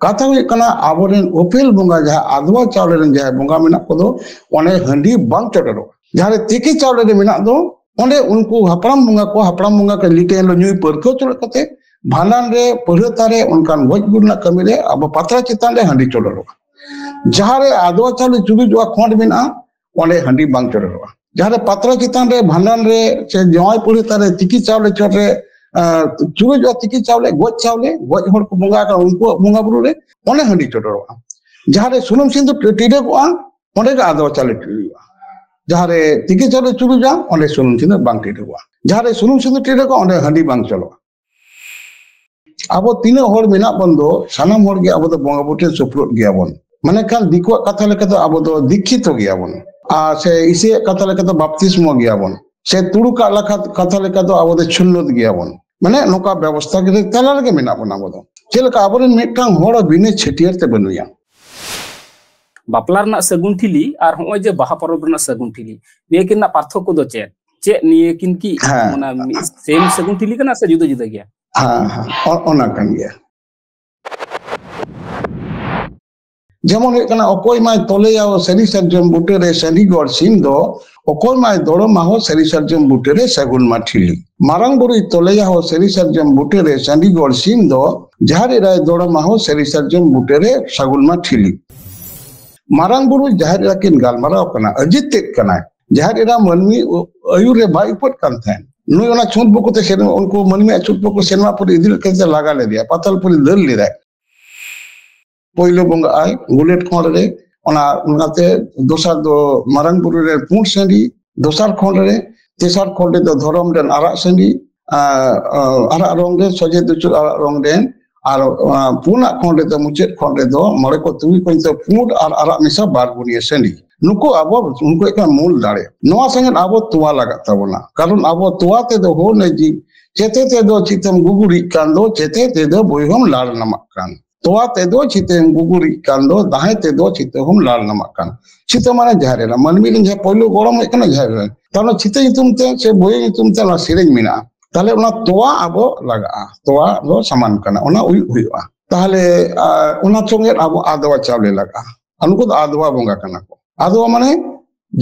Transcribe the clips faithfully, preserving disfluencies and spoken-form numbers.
ᱠᱟᱛᱷᱟ ᱦᱩᱭᱩᱜ ᱠᱟᱱᱟ, ᱟᱵᱚᱨᱮᱱ ᱩᱯᱮᱞ ᱵᱚᱸᱜᱟ, ᱡᱟᱦᱟᱸ ᱟᱫᱣᱟ ᱪᱟᱣᱞᱮ ᱨᱮᱱ ᱡᱟᱦᱟᱸᱭ ᱵᱚᱸᱜᱟ ᱢᱮᱱᱟᱜ ᱠᱚᱫᱚ, ᱚᱸᱰᱮ ᱦᱟᱺᱰᱤ ᱵᱟᱝ ᱪᱚᱰᱚᱨᱚᱜᱼᱟ᱾ ᱡᱟᱦᱟᱸ ᱨᱮ ᱛᱤᱠᱤ ᱪᱟᱣᱞᱮ ᱨᱮ ᱢᱮᱱᱟᱜ ᱫᱚ, ᱚᱸᱰᱮ ᱩᱱᱠᱩ ᱦᱟᱯᱲᱟᱢ ᱵᱚᱸᱜᱟ ᱠᱚ, ᱦᱟᱯᱲᱟᱢ ᱵᱚᱸᱜᱟ ᱠᱚ ᱞᱤᱴᱟᱹ ᱮᱱ ᱦᱤᱞᱳᱜ ᱧᱩᱭ ᱯᱟᱹᱨᱠᱟᱹᱣ ᱦᱚᱪᱚ ᱞᱮᱫ ᱠᱚᱛᱮ, ᱵᱷᱟᱸᱰᱟᱱ ᱨᱮ, ᱯᱟᱹᱲᱦᱟᱹ ᱛᱟᱨᱮ, ᱚᱱᱠᱟᱱ ᱜᱚᱡ ᱜᱩᱨ ᱨᱮᱱᱟᱜ ᱠᱟᱹᱢᱤ ᱨᱮ ᱟᱵᱚ ᱯᱟᱛᱲᱟ ᱪᱮᱛᱟᱱ ᱨᱮ ᱦᱟᱺᱰᱤ ᱪᱚᱰᱚᱨᱚᱜᱼᱟ᱾ ᱡᱟᱦᱟᱸ ᱨᱮ ᱟᱫᱣᱟ ᱪᱟᱣᱞᱮ ᱪᱩᱨᱩᱡᱚᱜᱼᱟ, ᱠᱷᱚᱸᱰ ᱢᱮᱱᱟᱜᱼᱟ, ᱚᱸᱰᱮ ᱦᱟᱺᱰᱤ ᱵᱟᱝ ᱪᱚᱰᱚᱨᱚᱜᱼᱟ᱾ ᱡᱟᱦᱟᱸ ᱨᱮ ᱯᱟᱛᱲᱟ ᱪᱮᱛᱟᱱ ᱨᱮ, ᱵᱷᱟᱸᱰᱟᱱ ᱨᱮ, ᱥᱮ ᱡᱟᱶᱟᱭ ᱯᱟᱹᱲᱦᱟᱹ ᱛᱟᱨᱮ ᱛᱤᱠᱤ ᱪᱟᱣᱞᱮ ᱪᱚᱴ ᱨᱮ, ᱟᱸ, ᱪᱩᱨᱩᱡᱚᱜᱼᱟ ᱛᱤᱠᱤ ᱪᱟᱣᱞᱮ, ᱜᱚᱡ ᱪᱟᱣᱞᱮ, ᱜᱚᱡ ᱦᱚᱲ ᱠᱚ ᱵᱚᱸᱜᱟ ᱟᱠᱟᱱᱟ, ᱩᱱᱠᱩᱣᱟᱜ ᱵᱚᱸᱜᱟ ᱵᱩᱨᱩ ᱨᱮ, ᱚᱸᱰᱮ ᱦᱟᱺᱰᱤ ᱪᱚᱰᱚᱨᱚᱜᱼᱟ᱾ ᱡᱟᱦᱟᱸ ᱨᱮ ᱥᱩᱱᱩᱢ ᱥᱤᱸᱫᱩᱨ ᱴᱤ-, ᱴᱤᱰᱟᱹᱜᱚᱜᱼᱟ, ᱚᱸᱰᱮ ᱜᱮ ᱟᱫᱣᱟ ᱪᱟᱣᱞᱮ ᱪᱩᱨᱩᱡᱚᱜᱼᱟ᱾ ᱡᱟᱦᱟᱸ ᱨᱮ ᱛᱤᱠᱤ ᱪᱟᱣᱞᱮ ᱪᱩᱨᱩᱡᱟ, ᱚᱸᱰᱮ ᱥᱩᱱᱩᱢ ᱥᱤᱸᱫᱩᱨ ᱵᱟᱝ ᱴᱤᱰᱟᱹᱜᱚᱜᱼᱟ᱾ ᱡᱟᱦᱟᱸ ᱨᱮ ᱥᱩᱱᱩᱢ ᱥᱤᱸᱫᱩᱨ ᱴᱤᱰᱟᱹᱜᱚᱜᱼᱟ, ᱚᱸᱰᱮ ᱦᱟᱺᱰᱤ ᱵᱟᱝ ᱪᱚᱞᱚᱜᱼᱟ᱾ ᱟᱵᱚ ᱛᱤᱱᱟᱹᱜ ᱦᱚᱲ ᱢᱮᱱᱟᱜ ᱵᱚᱱ ᱫᱚ, ᱥᱟᱱᱟᱢ ᱦᱚᱲ ᱜᱮ ᱟᱵᱚ ᱫᱚ ᱵᱚᱸᱜᱟ ᱵᱩᱨᱩ ᱴᱷᱮᱱ ᱥᱩᱯᱨᱩᱫ ᱜᱮᱭᱟᱵᱚᱱ᱾ ᱢᱟᱱᱮ ᱠᱷᱟᱱ ᱫᱤᱠᱩᱣᱟᱜ ᱠᱟᱛᱷᱟ ᱞᱮᱠᱟ ᱫᱚ ᱟᱵᱚ ᱫᱚ ᱫᱤᱠᱠᱷᱤᱛᱚ ᱜᱮᱭᱟᱵᱚᱱ᱾ ᱟᱨ ᱥᱮ ᱤᱥᱟᱹᱭᱟᱜ ᱠᱟᱛᱷᱟ ᱞᱮᱠᱟ ᱫᱚ ᱵᱟᱯᱛᱤᱥᱢᱚ ᱜᱮᱭᱟᱵᱚᱱ᱾ ᱥᱮ ᱛᱩᱲᱩᱠᱟᱜ ᱞᱮᱠᱟ, ᱠᱟᱛᱷᱟ ᱞᱮᱠᱟ ᱫᱚ ᱟᱵᱚ ᱫᱚ ᱪᱷᱩᱞᱞᱚᱫ ᱜᱮᱭᱟᱵᱚᱱ᱾ ᱢᱟᱱᱮ ᱱᱚᱝᱠᱟ ᱵᱮᱵᱚᱥᱛᱷᱟ ᱜᱮ ᱛᱟᱞᱟ ᱨᱮᱜᱮ ᱢᱮᱱᱟᱜ ᱵᱚᱱᱟ ᱟᱵᱚ ᱫᱚ᱾ ᱪᱮᱫ ᱞᱮᱠᱟ ᱟᱵᱚᱨᱮᱱ ᱢᱤᱫᱴᱟᱝ ᱦᱚᱲ ᱵᱤᱱᱟᱹ ᱪᱷᱟᱹᱴᱭᱟᱹᱨ ᱛᱮ ᱵᱟᱹᱱᱩᱭᱟ᱾ ᱵᱟᱯᱞᱟ ᱨᱮᱱᱟᱜ ᱥᱟᱹᱜᱩᱱ ᱴᱷᱤᱞᱤ ᱟᱨ ᱦᱚᱸᱜᱼᱚᱭ ᱡᱮ ᱵᱟᱦᱟ ᱯᱚᱨᱚᱵᱽ ᱨᱮᱱᱟᱜ ᱥᱟᱹᱜᱩᱱ ᱴᱷᱤᱞᱤ, ᱱᱤᱭᱟᱹ ᱠᱤᱱ ᱨᱮᱱᱟᱜ ᱯᱟᱨᱛᱷᱚᱠᱠᱚ ᱫᱚ ᱪᱮᱫ? ᱪᱮᱫ ᱱᱤᱭᱟᱹ ᱠᱤᱱ ᱠᱤ ᱦᱮᱸ᱾ ᱚᱱᱟ ᱥᱮᱢ ᱥᱟᱹᱜᱩᱱ ᱴᱷᱤᱞᱤ ᱠᱟᱱᱟ ᱥᱮ ᱡᱩᱫᱟᱹ ᱡᱩᱫᱟᱹ ᱜᱮᱭᱟ? ᱦᱮᱸ, ᱦᱮᱸ, ᱚ-, ᱚᱱᱟ ᱠᱟᱱ ᱜᱮᱭᱟ᱾ ᱡᱮᱢᱚᱱ ᱦᱩᱭᱩᱜ ᱠᱟᱱᱟ, ᱚᱠᱚᱭ ᱢᱟᱭ ᱛᱚᱞᱮᱭᱟ ᱥᱟᱹᱨᱤ ᱥᱟᱨᱡᱚᱢ ᱵᱩᱴᱟᱹᱨᱮ ᱥᱟᱺᱰᱤ ᱜᱚᱲ ᱥᱤᱢ ᱫᱚ, ᱚᱠᱚᱭ ᱢᱟᱭ ᱫᱚᱲᱚᱢᱟ ᱦᱳ ᱥᱟᱹᱨᱤ ᱥᱟᱨᱡᱚᱢ ᱵᱩᱴᱟᱹᱨᱮ ᱥᱟᱹᱜᱩᱱ ᱢᱟ ᱴᱷᱤᱞᱤ᱾ ᱢᱟᱨᱟᱝ ᱵᱩᱨᱩᱭ ᱛᱚᱞᱮᱭᱟ ᱦᱳ ᱥᱟᱹᱨᱤ ᱥᱟᱨᱡᱚᱢ ᱵᱩᱴᱟᱹᱨᱮ ᱥᱟᱺᱰᱤ ᱜᱚᱲ ᱥᱤᱢ ᱫᱚ, ᱡᱟᱦᱮᱨ ᱮᱨᱟᱭ ᱫᱚᱲᱚᱢᱟ ᱦᱳ ᱥᱟᱹᱨᱤ ᱥᱟᱨᱡᱚᱢ ᱵᱩᱴᱟᱹᱨᱮ ᱥᱟᱹᱜᱩᱱ ᱢᱟ ᱴᱷᱤᱞᱤ᱾ ᱢᱟᱨᱟᱝ ᱵᱩᱨᱩ ᱡᱟᱦᱮᱨ ᱮᱨᱟ ᱠᱤᱱ ᱜᱟᱞᱢᱟᱨᱟᱣ ᱠᱟᱱᱟ, ᱟᱹᱡᱤᱛ ᱛᱮᱫ ᱠᱟᱱᱟᱭ᱾ ᱡᱟᱦᱮᱨ ᱮᱨᱟ ᱢᱟᱹᱱᱢᱤ ᱟᱹᱭᱩᱨ ᱨᱮ ᱵᱟᱭ ᱩᱯᱟᱹᱫ ᱠᱟᱱ ᱛᱟᱦᱮᱸᱫ᱾ ᱱᱩᱭ ᱚᱱᱟ ᱪᱷᱩᱸᱛ ᱵᱩᱠᱩ ᱛᱮ ᱥᱮᱱ, ᱩᱱᱠᱩ ᱢᱟᱹᱱᱢᱤᱭᱟᱜ ᱪᱷᱩᱸᱛ ᱵᱩᱠᱩ ᱥᱮᱱᱢᱟ ᱯᱩᱨᱤ ᱤᱫᱤ ᱞᱮᱫ ᱠᱷᱟᱱ ᱞᱟᱜᱟ ᱞᱮᱫᱮᱭᱟ, ᱯᱟᱛᱟᱞ ᱯᱩᱨᱤ ᱫᱟᱹᱲ ᱞᱮᱫᱟᱭ᱾ ᱯᱳᱭᱞᱳ ᱵᱚᱸᱜᱟᱜ ᱟᱭ ᱜᱩᱞᱮᱴ ᱠᱷᱚᱸᱰ ᱨᱮ, ᱚᱱᱟ, ᱚᱱᱟᱛᱮ ᱫᱚᱥᱟᱨ ᱫᱚ ᱢᱟᱨᱟᱝ ᱵᱩᱨᱩ ᱨᱮ ᱯᱩᱸᱰ ᱥᱟᱺᱰᱤ, ᱫᱚᱥᱟᱨ ᱠᱷᱚᱸᱰ ᱨᱮ, ᱛᱮᱥᱟᱨ ᱠᱷᱚᱸᱰ ᱨᱮᱫᱚ ᱫᱷᱚᱨᱚᱢ ᱨᱮᱱ ᱟᱨᱟᱜ ᱥᱟᱺᱰᱤ, ᱟᱨ, ᱟᱨᱟᱜ ᱨᱚᱝ ᱨᱮ, ᱥᱚᱡᱷᱮ ᱫᱩᱪᱩᱨ ᱟᱨᱟᱜ ᱨᱚᱝ ᱨᱮᱱ, ᱟᱨ, ᱟᱨ ᱯᱩᱱᱟᱜ ᱠᱷᱚᱸᱰ ᱨᱮᱫᱚ, ᱢᱩᱪᱟᱹᱫ ᱠᱷᱚᱸᱰ ᱨᱮᱫᱚ ᱢᱚᱬᱮ ᱠᱚ ᱛᱩᱨᱩᱭ ᱠᱚ ᱧᱩᱛᱩᱢ ᱯᱩᱸᱰ ᱟᱨ ᱟᱨᱟᱜ ᱢᱮᱥᱟ ᱵᱟᱨ ᱜᱩᱱᱤᱭᱟᱹ ᱥᱟᱺᱰᱤ᱾ ᱱᱩᱠᱩ ᱟᱵᱚ, ᱱᱩᱠᱩ ᱦᱩᱭᱩᱜ ᱠᱟᱱᱟ ᱢᱩᱞ ᱫᱟᱲᱮ᱾ ᱱᱚᱣᱟ ᱥᱚᱸᱜᱮ ᱟᱵᱚ ᱛᱚᱣᱟ ᱞᱟᱜᱟᱜ ᱛᱟᱵᱚᱱᱟ, ᱠᱟᱨᱚᱱ ᱟᱵᱚ ᱛᱚᱣᱟ ᱛᱮᱫᱚ ᱦᱚᱲ ᱡᱤ ᱪᱮᱛᱮ ᱛᱮᱫᱚ ᱪᱤᱛᱟᱹᱢ ᱜᱩᱜᱩᱲᱤᱡ ᱠᱟᱱ ᱫᱚ, ᱪᱮᱛᱮ ᱛᱮᱫᱚ ᱵᱚᱭᱦᱚᱢ ᱞᱟᱲ ᱱᱟᱢᱟᱜ ᱠᱟᱱ᱾ ᱛᱚᱣᱟ ᱛᱮᱫᱚ ᱪᱤᱛᱟᱹᱢ ᱜᱩᱜᱩᱲᱤᱡ ᱠᱟᱱ ᱫᱚ, ᱫᱟᱦᱮ ᱛᱮᱫᱚ ᱪᱤᱛᱟᱹ ᱦᱚᱢ ᱞᱟᱲ ᱱᱟᱢᱟᱜ ᱠᱟᱱ᱾ ᱪᱤᱛᱟᱹ ᱢᱟᱱᱮ ᱡᱟᱦᱮᱨ ᱮᱨᱟ, ᱢᱟᱹᱱᱢᱤ ᱨᱮᱱ ᱡᱟᱦᱟᱸ ᱯᱳᱭᱞᱳ ᱜᱚᱲᱚᱢ ᱦᱩᱭᱩᱜ ᱠᱟᱱᱟ ᱡᱟᱦᱮᱨ ᱮᱨᱟ᱾ ᱛᱟᱦᱞᱮ ᱪᱤᱛᱟᱹ ᱧᱩᱛᱩᱢ ᱛᱮ ᱥᱮ ᱵᱚᱭᱦᱟ ᱧᱩᱛᱩᱢ ᱛᱮ ᱚᱱᱟ ᱥᱮᱨᱮᱧ ᱢᱮᱱᱟᱜᱼᱟ᱾ ᱛᱟᱦᱞᱮ ᱚᱱᱟ ᱛᱚᱣᱟ ᱟᱵᱚ ᱞᱟᱜᱟᱜᱼᱟ, ᱛᱚᱣᱟ ᱫᱚ ᱥᱟᱢᱟᱱ ᱠᱟᱱᱟ, ᱚᱱᱟ ᱩᱭᱩᱜ ᱦᱩᱭᱩᱜᱼᱟ᱾ ᱛᱟᱦᱚᱞᱮ ᱚᱱᱟ ᱥᱚᱸᱜᱮ ᱟᱵᱚ ᱟᱫᱣᱟ ᱪᱟᱣᱞᱮ ᱞᱟᱜᱟᱜᱼᱟ᱾ ᱟᱨ ᱱᱩᱠᱩ ᱫᱚ ᱟᱫᱣᱟ ᱵᱚᱸᱜᱟ ᱠᱟᱱᱟ ᱠᱚ᱾ ᱟᱫᱣᱟ ᱢᱟᱱᱮ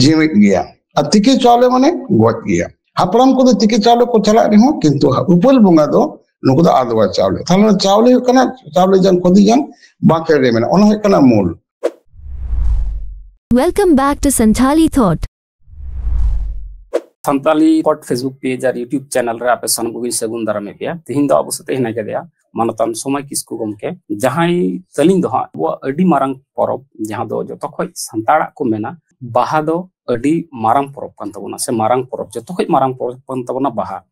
ᱡᱤᱣᱮᱫ ᱜᱮᱭᱟ, ᱟᱨ ᱛᱤᱠᱤ ᱪᱟᱣᱞᱮ ᱢᱟᱱᱮ ᱜᱚᱡ ᱜᱮᱭᱟ᱾ ᱦᱟᱯᱲᱟᱢ ᱠᱚᱫᱚ ᱛᱤᱠᱤ ᱪᱟᱣᱞᱮ ᱠᱚ ᱪᱟᱞᱟᱜ ᱨᱮᱦᱚᱸ, ᱠᱤᱱᱛᱩ ᱩᱯᱟᱹᱞ ᱵᱚᱸᱜᱟ ᱫᱚ ᱱᱩᱠᱩ ᱫᱚ ᱟᱫᱣᱟ ᱪᱟᱣᱞᱮ᱾ ᱛᱟᱦᱚᱞᱮ ᱪᱟᱣᱞᱮ ᱦᱩᱭᱩᱜ ᱠᱟᱱᱟ ᱪᱟᱣᱞᱮ ᱡᱟᱝ, ᱠᱷᱚᱫᱮ ᱡᱟᱝ, ᱵᱟᱸᱠᱮ ᱨᱮ ᱢᱮᱱᱟᱜᱼᱟ, ᱚᱱᱟ ᱦᱩᱭᱩᱜ ᱠᱟᱱᱟ ᱢᱩᱞ᱾ Welcome back to Santhali Thought. Santali ᱯᱚᱰ Facebook page R YouTube channel ᱨᱮ ᱟᱯᱮ ᱥᱟᱱᱟᱢ ᱠᱚᱜᱮᱧ ᱥᱟᱹᱜᱩᱱ ᱫᱟᱨᱟᱢᱮᱫ ᱯᱮᱭᱟ᱾ ᱛᱮᱦᱮᱧ ᱫᱚ ᱟᱵᱚ ᱥᱟᱛᱮ ᱦᱮᱱᱟᱭ ᱠᱟᱫᱮᱭᱟ ᱢᱟᱱᱚᱛᱟᱱ ᱥᱚᱢᱟᱭ ᱠᱤᱥᱠᱩ ᱜᱚᱢᱠᱮ, ᱡᱟᱦᱟᱸᱭ ᱛᱟᱹᱞᱤᱧ ᱫᱚ ᱦᱟᱸᱜ ᱟᱵᱚᱣᱟᱜ ᱟᱹᱰᱤ ᱢᱟᱨᱟᱝ ᱯᱚᱨᱚᱵᱽ, ᱡᱟᱦᱟᱸ ᱫᱚ ᱡᱚᱛᱚ ᱠᱷᱚᱡ ᱥᱟᱱᱛᱟᱲᱟᱜ ᱠᱚ ᱢᱮᱱᱟ ᱵᱟᱦᱟ ᱫᱚ ᱟᱹᱰᱤ ᱢᱟᱨᱟᱝ ᱯᱚᱨᱚᱵᱽ ᱠᱟᱱ ᱛᱟᱵᱚᱱᱟ, ᱥᱮ ᱢᱟᱨᱟᱝ ᱯᱚᱨᱚᱵᱽ, ᱡᱚᱛᱚ ᱠᱷᱚᱡ ᱢᱟᱨᱟᱝ ᱯᱚᱨᱚᱵᱽ ᱠᱟᱱ ᱛᱟᱵᱚᱱᱟ ᱵᱟᱦᱟ᱾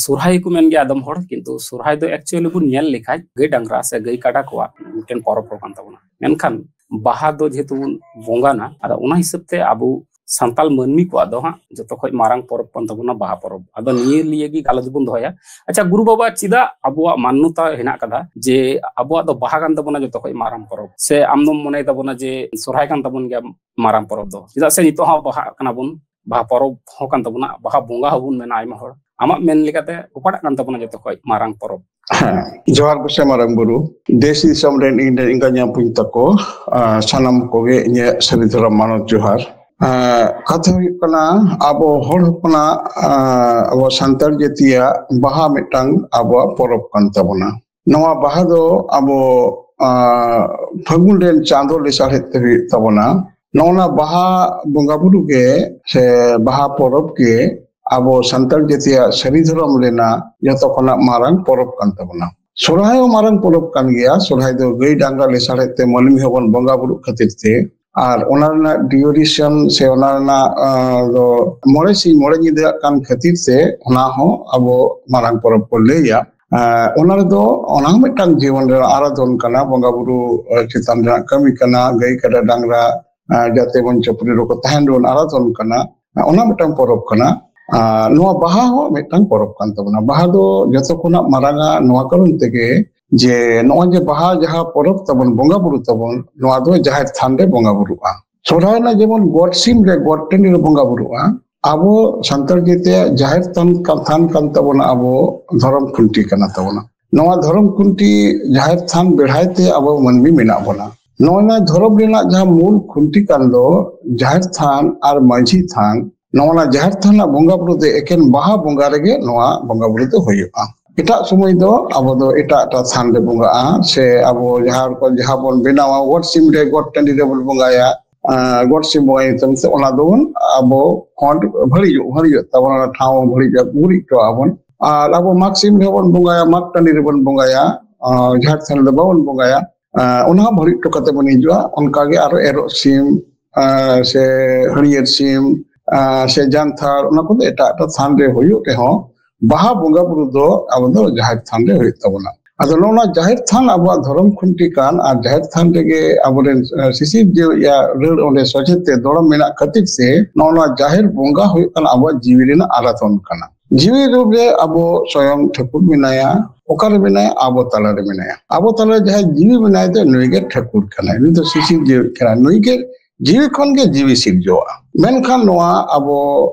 ᱥᱚᱨᱦᱟᱭ ᱠᱚ ᱢᱮᱱ ᱜᱮᱭᱟ ᱟᱫᱚᱢ ᱦᱚᱲ, ᱠᱤᱱᱛᱩ ᱥᱚᱨᱦᱟᱭ ᱫᱚ actually ᱵᱚᱱ ᱧᱮᱞ ᱞᱮᱠᱷᱟᱡ ᱜᱟᱹᱭ ᱰᱟᱝᱨᱟ ᱥᱮ ᱜᱟᱹᱭ ᱠᱟᱰᱟ ᱠᱚᱣᱟᱜ ᱢᱤᱫᱴᱮᱱ ᱯᱚᱨᱚᱵᱽ ᱠᱟᱱ ᱛᱟᱵᱚᱱᱟ᱾ ᱢᱮᱱᱠᱷᱟᱱ ᱵᱟᱦᱟ ᱫᱚ ᱡᱮᱦᱮᱛᱩ ᱵᱚᱱ ᱵᱚᱸᱜᱟᱱᱟ, ᱟᱫᱚ ᱚᱱᱟ ᱦᱤᱥᱟᱹᱵ ᱛᱮ ᱟᱵᱚ ᱥᱟᱱᱛᱟᱞ ᱢᱟᱹᱱᱢᱤ ᱠᱚᱣᱟᱜ ᱫᱚ ᱦᱟᱸᱜ ᱡᱚᱛᱚ ᱠᱷᱚᱡ ᱢᱟᱨᱟᱝ ᱯᱚᱨᱚᱵᱽ ᱠᱟᱱ ᱛᱟᱵᱚᱱᱟ ᱵᱟᱦᱟ ᱯᱚᱨᱚᱵᱽ᱾ ᱟᱫᱚ ᱱᱤᱭᱟᱹ ᱞᱤᱭᱮ ᱜᱮ ᱜᱟᱞᱚᱪ ᱵᱚᱱ ᱫᱚᱦᱚᱭᱟ᱾ ᱟᱪᱪᱷᱟ ᱜᱩᱨᱩ ᱵᱟᱵᱟ, ᱪᱮᱫᱟᱜ ᱟᱵᱚᱣᱟᱜ ᱢᱟᱱᱱᱚᱛᱟ ᱦᱮᱱᱟᱜ ᱠᱟᱫᱟ ᱡᱮ ᱟᱵᱚᱣᱟᱜ ᱫᱚ ᱵᱟᱦᱟ ᱠᱟᱱ ᱛᱟᱵᱚᱱᱟ ᱡᱚᱛᱚ ᱠᱷᱚᱡ ᱢᱟᱨᱟᱝ ᱯᱚᱨᱚᱵᱽ, ᱥᱮ ᱟᱢ ᱫᱚᱢ ᱢᱚᱱᱮᱭ ᱛᱟᱵᱚᱱᱟ ᱡᱮ ᱥᱚᱨᱦᱟᱭ ᱠᱟᱱ ᱛᱟᱵᱚᱱ ᱜᱮᱭᱟ ᱢᱟᱨᱟᱝ ᱯᱚᱨᱚᱵᱽ ᱫᱚ? ᱪᱮᱫᱟᱜ ᱥᱮ ᱱᱤᱛᱚᱜ ᱦᱚᱸ ᱵᱟᱦᱟᱜ ᱠᱟᱱᱟ ᱵᱚᱱ, ᱵᱟᱦᱟ ᱯᱚᱨᱚᱵᱽ ᱦᱚᱸ ᱠᱟᱱ ᱛᱟᱵᱚᱱᱟ, ᱵᱟᱦᱟ ᱵᱚᱸᱜᱟ ᱦᱚᱸᱵᱚᱱ ᱢᱮᱱᱟ ᱟᱭᱢᱟ ᱦᱚᱲ᱾ ᱟᱢᱟᱜ ᱢᱮᱱ ᱞᱮᱠᱟᱛᱮ ᱚᱠᱟᱴᱟᱜ ᱠᱟᱱ ᱛᱟᱵᱚᱱᱟ ᱡᱚᱛᱚ ᱠᱷᱚᱡ ᱢᱟᱨᱟᱝ ᱯᱚᱨᱚᱵᱽ? ᱦᱮᱸ, ᱡᱚᱦᱟᱨ ᱜᱚᱸᱥᱟᱭ ᱢᱟᱨᱟᱝ ᱵᱩᱨᱩ, ᱫᱮᱥ ᱫᱤᱥᱚᱢ ᱨᱮᱱ ᱤᱧ ᱨᱮᱱ ᱮᱸᱜᱟ ᱧᱟᱯᱩᱧ ᱛᱟᱠᱚ, ᱟᱨ ᱥᱟᱱᱟᱢ ᱠᱚᱜᱮ ᱤᱧᱟᱹᱜ ᱥᱟᱹᱨᱤ ᱫᱷᱚᱨᱚᱢ ᱢᱟᱱᱚᱛ ᱡᱚᱦᱟᱨ᱾ ᱟᱨ ᱠᱟᱛᱷᱟ ᱦᱩᱭᱩᱜ ᱠᱟᱱᱟ, ᱟᱵᱚ ᱦᱚᱲ ᱦᱚᱯᱚᱱᱟᱜ, ᱟᱨ ᱟᱵᱚ ᱥᱟᱱᱛᱟᱲ ᱡᱟᱹᱛᱤᱭᱟᱜ ᱵᱟᱦᱟ ᱢᱤᱫᱴᱟᱝ ᱟᱵᱚᱣᱟᱜ ᱯᱚᱨᱚᱵᱽ ᱠᱟᱱ ᱛᱟᱵᱚᱱᱟ᱾ ᱱᱚᱣᱟ ᱵᱟᱦᱟ ᱫᱚ ᱟᱵᱚ, ᱟᱨ ᱯᱷᱟᱹᱜᱩᱱ ᱨᱮᱱ ᱪᱟᱸᱫᱚ ᱞᱮᱥᱟᱲᱦᱮᱫ ᱛᱮ ᱦᱩᱭᱩᱜ ᱛᱟᱵᱚᱱᱟ᱾ ᱱᱚᱜᱼᱚ ᱱᱟ ᱵᱟᱦᱟ ᱵᱚᱸᱜᱟ ᱵᱩᱨᱩ ᱜᱮ ᱥᱮ ᱵᱟᱦᱟ ᱯᱚᱨᱚᱵᱽ ᱜᱮ ᱟᱵᱚ ᱥᱟᱱᱛᱟᱲ ᱡᱟᱹᱛᱤᱭᱟᱜ ᱥᱟᱹᱨᱤ ᱫᱷᱚᱨᱚᱢ ᱨᱮᱱᱟᱜ ᱡᱚᱛᱚ ᱠᱷᱚᱱᱟᱜ ᱢᱟᱨᱟᱝ ᱯᱚᱨᱚᱵᱽ ᱠᱟᱱ ᱛᱟᱵᱚᱱᱟ᱾ ᱥᱚᱨᱦᱟᱭ ᱦᱚᱸ ᱢᱟᱨᱟᱝ ᱯᱚᱨᱚᱵᱽ ᱠᱟᱱ ᱜᱮᱭᱟ᱾ ᱥᱚᱨᱦᱟᱭ ᱫᱚ ᱜᱟᱹᱭ ᱰᱟᱝᱨᱟ ᱞᱮᱥᱟᱲᱦᱮᱫ ᱛᱮ ᱢᱟᱹᱱᱢᱤ ᱦᱚᱸᱵᱚᱱ ᱵᱚᱸᱜᱟ ᱵᱩᱨᱩᱜ ᱠᱷᱟᱹᱛᱤᱨ ᱛᱮ, ᱟᱨ ᱚᱱᱟ ᱨᱮᱱᱟᱜ ᱰᱤᱭᱩᱨᱮᱥᱚᱱ ᱥᱮ ᱚᱱᱟ ᱨᱮᱱᱟᱜ, ᱟᱸ, ᱫᱚ ᱢᱚᱬᱮ ᱥᱤᱧ ᱢᱚᱬᱮ ᱧᱤᱫᱟᱹ ᱟᱜ ᱠᱟᱱ ᱠᱷᱟᱹᱛᱤᱨ ᱛᱮ ᱚᱱᱟ ᱦᱚᱸ ᱟᱵᱚ ᱢᱟᱨᱟᱝ ᱯᱚᱨᱚᱵᱽ ᱵᱚᱱ ᱞᱟᱹᱭᱟ᱾ ᱟᱸ, ᱚᱱᱟ ᱨᱮᱫᱚ ᱚᱱᱟ ᱦᱚᱸ ᱢᱤᱫᱴᱟᱝ ᱡᱤᱵᱚᱱ ᱨᱮᱱᱟᱜ ᱟᱨᱟᱫᱷᱚᱱ ᱠᱟᱱᱟ, ᱵᱚᱸᱜᱟ ᱵᱩᱨᱩ, ᱟᱸ, ᱪᱮᱛᱟᱱ ᱨᱮᱱᱟᱜ ᱠᱟᱹᱢᱤ ᱠᱟᱱᱟ, ᱜᱟᱹᱭ ᱠᱟᱰᱟ ᱰᱟᱝᱨᱟ, ᱟᱸ, ᱡᱟᱛᱮ ᱵᱚᱱ ᱪᱟᱹᱯᱨᱤ ᱨᱮᱠᱚ ᱛᱟᱦᱮᱱ ᱨᱮᱵᱚᱱ ᱟᱨᱟᱫᱷᱚᱱ ᱠᱟᱱᱟ, ᱚᱱᱟ ᱢᱤᱫᱴᱟᱝ ᱯᱚᱨᱚᱵᱽ ᱠᱟᱱᱟ᱾ ᱟᱨ ᱱᱚᱣᱟ ᱵᱟᱦᱟ ᱦᱚᱸ ᱢᱤᱫᱴᱟᱝ ᱯᱚᱨᱚᱵᱽ ᱠᱟᱱ ᱛᱟᱵᱚᱱᱟ᱾ ᱵᱟᱦᱟ ᱫᱚ ᱡᱚᱛᱚ ᱠᱷᱚᱱᱟᱜ ᱢᱟᱨᱟᱝᱟ ᱱᱚᱣᱟ ᱠᱟᱨᱚᱱ ᱛᱮᱜᱮ ᱡᱮ ᱱᱚᱜᱼᱚᱭ ᱡᱮ ᱵᱟᱦᱟ ᱡᱟᱦᱟᱸ ᱯᱚᱨᱚᱵᱽ ᱛᱟᱵᱚᱱ, ᱵᱚᱸᱜᱟ ᱵᱩᱨᱩ ᱛᱟᱵᱚᱱ, ᱱᱚᱣᱟ ᱫᱚ ᱡᱟᱦᱮᱨ ᱛᱷᱟᱱ ᱨᱮ ᱵᱚᱸᱜᱟ ᱵᱩᱨᱩᱜᱼᱟ᱾ ᱥᱚᱦᱨᱟᱭ ᱨᱮᱱᱟᱜ ᱡᱮᱢᱚᱱ ᱜᱚᱴ ᱥᱤᱢ ᱨᱮ ᱜᱚᱴ ᱴᱟᱺᱰᱤ ᱨᱮ ᱵᱚᱸᱜᱟ ᱵᱩᱨᱩᱜᱼᱟ, ᱟᱵᱚ ᱥᱟᱱᱛᱟᱲ ᱡᱟᱹᱛᱤᱭᱟᱜ ᱡᱟᱦᱮᱨ ᱛᱷᱟᱱ ᱠᱟ-, ᱛᱷᱟᱱ ᱠᱟᱱ ᱛᱟᱵᱚᱱᱟ ᱟᱵᱚ ᱫᱷᱚᱨᱚᱢ ᱠᱷᱩᱱᱴᱤ ᱠᱟᱱᱟ ᱛᱟᱵᱚᱱᱟ᱾ ᱱᱚᱣᱟ ᱫᱷᱚᱨᱚᱢ ᱠᱷᱩᱱᱴᱤ ᱡᱟᱦᱮᱨ ᱛᱷᱟᱱ ᱵᱮᱲᱦᱟᱭ ᱛᱮ ᱟᱵᱚ ᱢᱟᱹᱱᱢᱤ ᱢᱮᱱᱟᱜ ᱵᱚᱱᱟ᱾ ᱱᱚᱣᱟ ᱫᱷᱚᱨᱚᱢ ᱨᱮᱱᱟᱜ ᱡᱟᱦᱟᱸ ᱢᱩᱞ ᱠᱷᱩᱱᱴᱤ ᱠᱟᱱ ᱫᱚ ᱡᱟᱦᱮᱨ ᱛᱷᱟᱱ ᱟᱨ ᱢᱟᱹᱡᱷᱤ ᱛᱷᱟᱱ, ᱱᱚᱣᱟ ᱡᱟᱦᱮᱨ ᱛᱷᱟᱱ ᱨᱮᱱᱟᱜ ᱵᱚᱸᱜᱟ ᱵᱩᱨᱩ ᱫᱚ ᱮᱠᱮᱱ ᱵᱟᱦᱟ ᱵᱚᱸᱜᱟ ᱨᱮᱜᱮ ᱱᱚᱣᱟ ᱵᱚᱸᱜᱟ ᱵᱩᱨᱩ ᱫᱚ ᱦᱩᱭᱩᱜᱼᱟ᱾ ᱮᱴᱟᱜ ᱥᱚᱢᱚᱭ ᱫᱚ ᱟᱵᱚ ᱫᱚ ᱮᱴᱟᱜ ᱮᱴᱟᱜ ᱛᱷᱟᱱ ᱨᱮ ᱵᱚᱸᱜᱟᱜᱼᱟ, ᱥᱮ ᱟᱵᱚ ᱡᱟᱦᱟᱸ ᱠᱚ, ᱡᱟᱦᱟᱸ ᱵᱚᱱ ᱵᱮᱱᱟᱣᱟ, ᱜᱚᱴ ᱥᱤᱢ ᱨᱮ, ᱜᱚᱴ ᱴᱟᱺᱰᱤ ᱨᱮᱵᱚᱱ ᱵᱚᱸᱜᱟᱭᱟ, ᱟᱸ, ᱜᱚᱴ ᱥᱤᱢ ᱵᱚᱸᱜᱟ ᱧᱩᱛᱩᱢ ᱛᱮ, ᱚᱱᱟ ᱫᱚᱵᱚᱱ ᱟᱵᱚ ᱠᱷᱚᱸᱰ ᱵᱷᱟᱹᱲᱤᱡᱚᱜ, ᱵᱷᱟᱹᱲᱤᱡᱚᱜ ᱛᱟᱵᱚᱱᱟ, ᱚᱱᱟ ᱴᱷᱟᱶ ᱵᱷᱟᱹᱲᱤᱡᱚᱜ, ᱜᱩᱨᱤᱡ ᱦᱚᱴᱚᱣᱟᱜᱼᱟ ᱵᱚᱱ᱾ ᱟᱨ ᱟᱵᱚ ᱢᱟᱜᱽ ᱥᱤᱢ ᱨᱮᱦᱚᱸ ᱵᱚᱱ ᱵᱚᱸᱜᱟᱭᱟ, ᱢᱟᱜᱽ ᱴᱟᱺᱰᱤ ᱨᱮᱵᱚᱱ ᱵᱚᱸᱜᱟᱭᱟ, ᱟᱸ, ᱡᱟᱦᱮᱨ ᱛᱷᱟᱱ ᱨᱮᱫᱚ ᱵᱟᱵᱚᱱ ᱵᱚᱸᱜᱟᱭᱟ᱾ ᱟᱸ, ᱚᱱᱟ ᱦᱚᱸ ᱵᱷᱟᱹᱲᱤᱡ ᱦᱚᱴᱚ ᱠᱟᱛᱮ ᱵᱚᱱ ᱦᱤᱡᱩᱜᱼᱟ᱾ ᱚᱱᱠᱟᱜᱮ ᱟᱨᱚ ᱮᱨᱚᱜ ᱥᱤᱢ, ᱟᱸ, ᱥᱮ ᱦᱟᱹᱲᱭᱟᱹᱨ ᱥᱤᱢ, ᱟᱸ, ᱥᱮ ᱡᱟᱱᱛᱷᱟᱲ, ᱚᱱᱟ ᱠᱚᱫᱚ ᱮᱴᱟᱜ ᱮᱴᱟᱜ ᱛᱷᱟᱱ ᱨᱮ ᱦᱩᱭᱩᱜ ᱨᱮᱦᱚᱸ, ᱵᱟᱦᱟ ᱵᱚᱸᱜᱟ ᱵᱩᱨᱩ ᱫᱚ ᱟᱵᱚ ᱫᱚ ᱡᱟᱦᱮᱨ ᱛᱷᱟᱱ ᱨᱮ ᱦᱩᱭᱩᱜ ᱛᱟᱵᱚᱱᱟ᱾ ᱟᱫᱚ ᱱᱚᱜᱼᱚ ᱱᱚᱣᱟ ᱡᱟᱦᱮᱨ ᱛᱷᱟᱱ ᱟᱵᱚᱣᱟᱜ ᱫᱷᱚᱨᱚᱢ ᱠᱷᱩᱱᱴᱤ ᱠᱟᱱ, ᱟᱨ ᱡᱟᱦᱮᱨ ᱛᱷᱟᱱ ᱨᱮᱜᱮ ᱟᱵᱚᱨᱮᱱ, ᱟᱸ, ᱥᱤᱥᱤᱨ ᱡᱤᱣᱤᱭᱟᱜ ᱨᱟᱹᱲ ᱚᱸᱰᱮ ᱥᱚᱡᱷᱮ ᱛᱮ ᱫᱚᱲᱚᱢ ᱢᱮᱱᱟᱜ ᱠᱷᱟᱹᱛᱤᱨ ᱛᱮ ᱱᱚᱜᱼᱚ ᱱᱚᱣᱟ ᱡᱟᱦᱮᱨ ᱵᱚᱸᱜᱟ ᱦᱩᱭᱩᱜ ᱠᱟᱱᱟ ᱟᱵᱚᱣᱟᱜ ᱡᱤᱣᱤ ᱨᱮᱱᱟᱜ ᱟᱨᱟᱫᱷᱚᱱ ᱠᱟᱱᱟ᱾ ᱡᱤᱣᱤ ᱨᱩᱯ ᱨᱮ ᱟᱵᱚ ᱥᱚᱭᱚᱝ ᱴᱷᱟᱹᱠᱩᱨ ᱢᱮᱱᱟᱭᱟ᱾ ᱚᱠᱟᱨᱮ ᱢᱮᱱᱟᱭᱟ? ᱟᱵᱚ ᱛᱟᱞᱟᱨᱮ ᱢᱮᱱᱟᱭᱟ᱾ ᱟᱵᱚ ᱛᱟᱞᱟᱨᱮ ᱡᱟᱦᱟᱸᱭ ᱡᱤᱣᱤ ᱢᱮᱱᱟᱭ ᱛᱮ, ᱱᱩᱭ ᱜᱮ ᱴᱷᱟᱹᱠᱩᱨ ᱠᱟᱱᱟᱭ, ᱱᱩᱭ ᱫᱚ ᱥᱤᱥᱤᱨ ᱡᱤᱣᱤ ᱠᱟᱱᱟᱭ, ᱱᱩᱭ ᱜᱮ ᱡᱤᱣᱤ ᱠᱷᱚᱱ ᱜᱮ ᱡᱤᱣᱤ ᱥᱤᱨᱡᱟᱹᱣᱟ᱾ ᱢᱮᱱᱠᱷᱟᱱ ᱱᱚᱣᱟ ᱟᱵᱚ,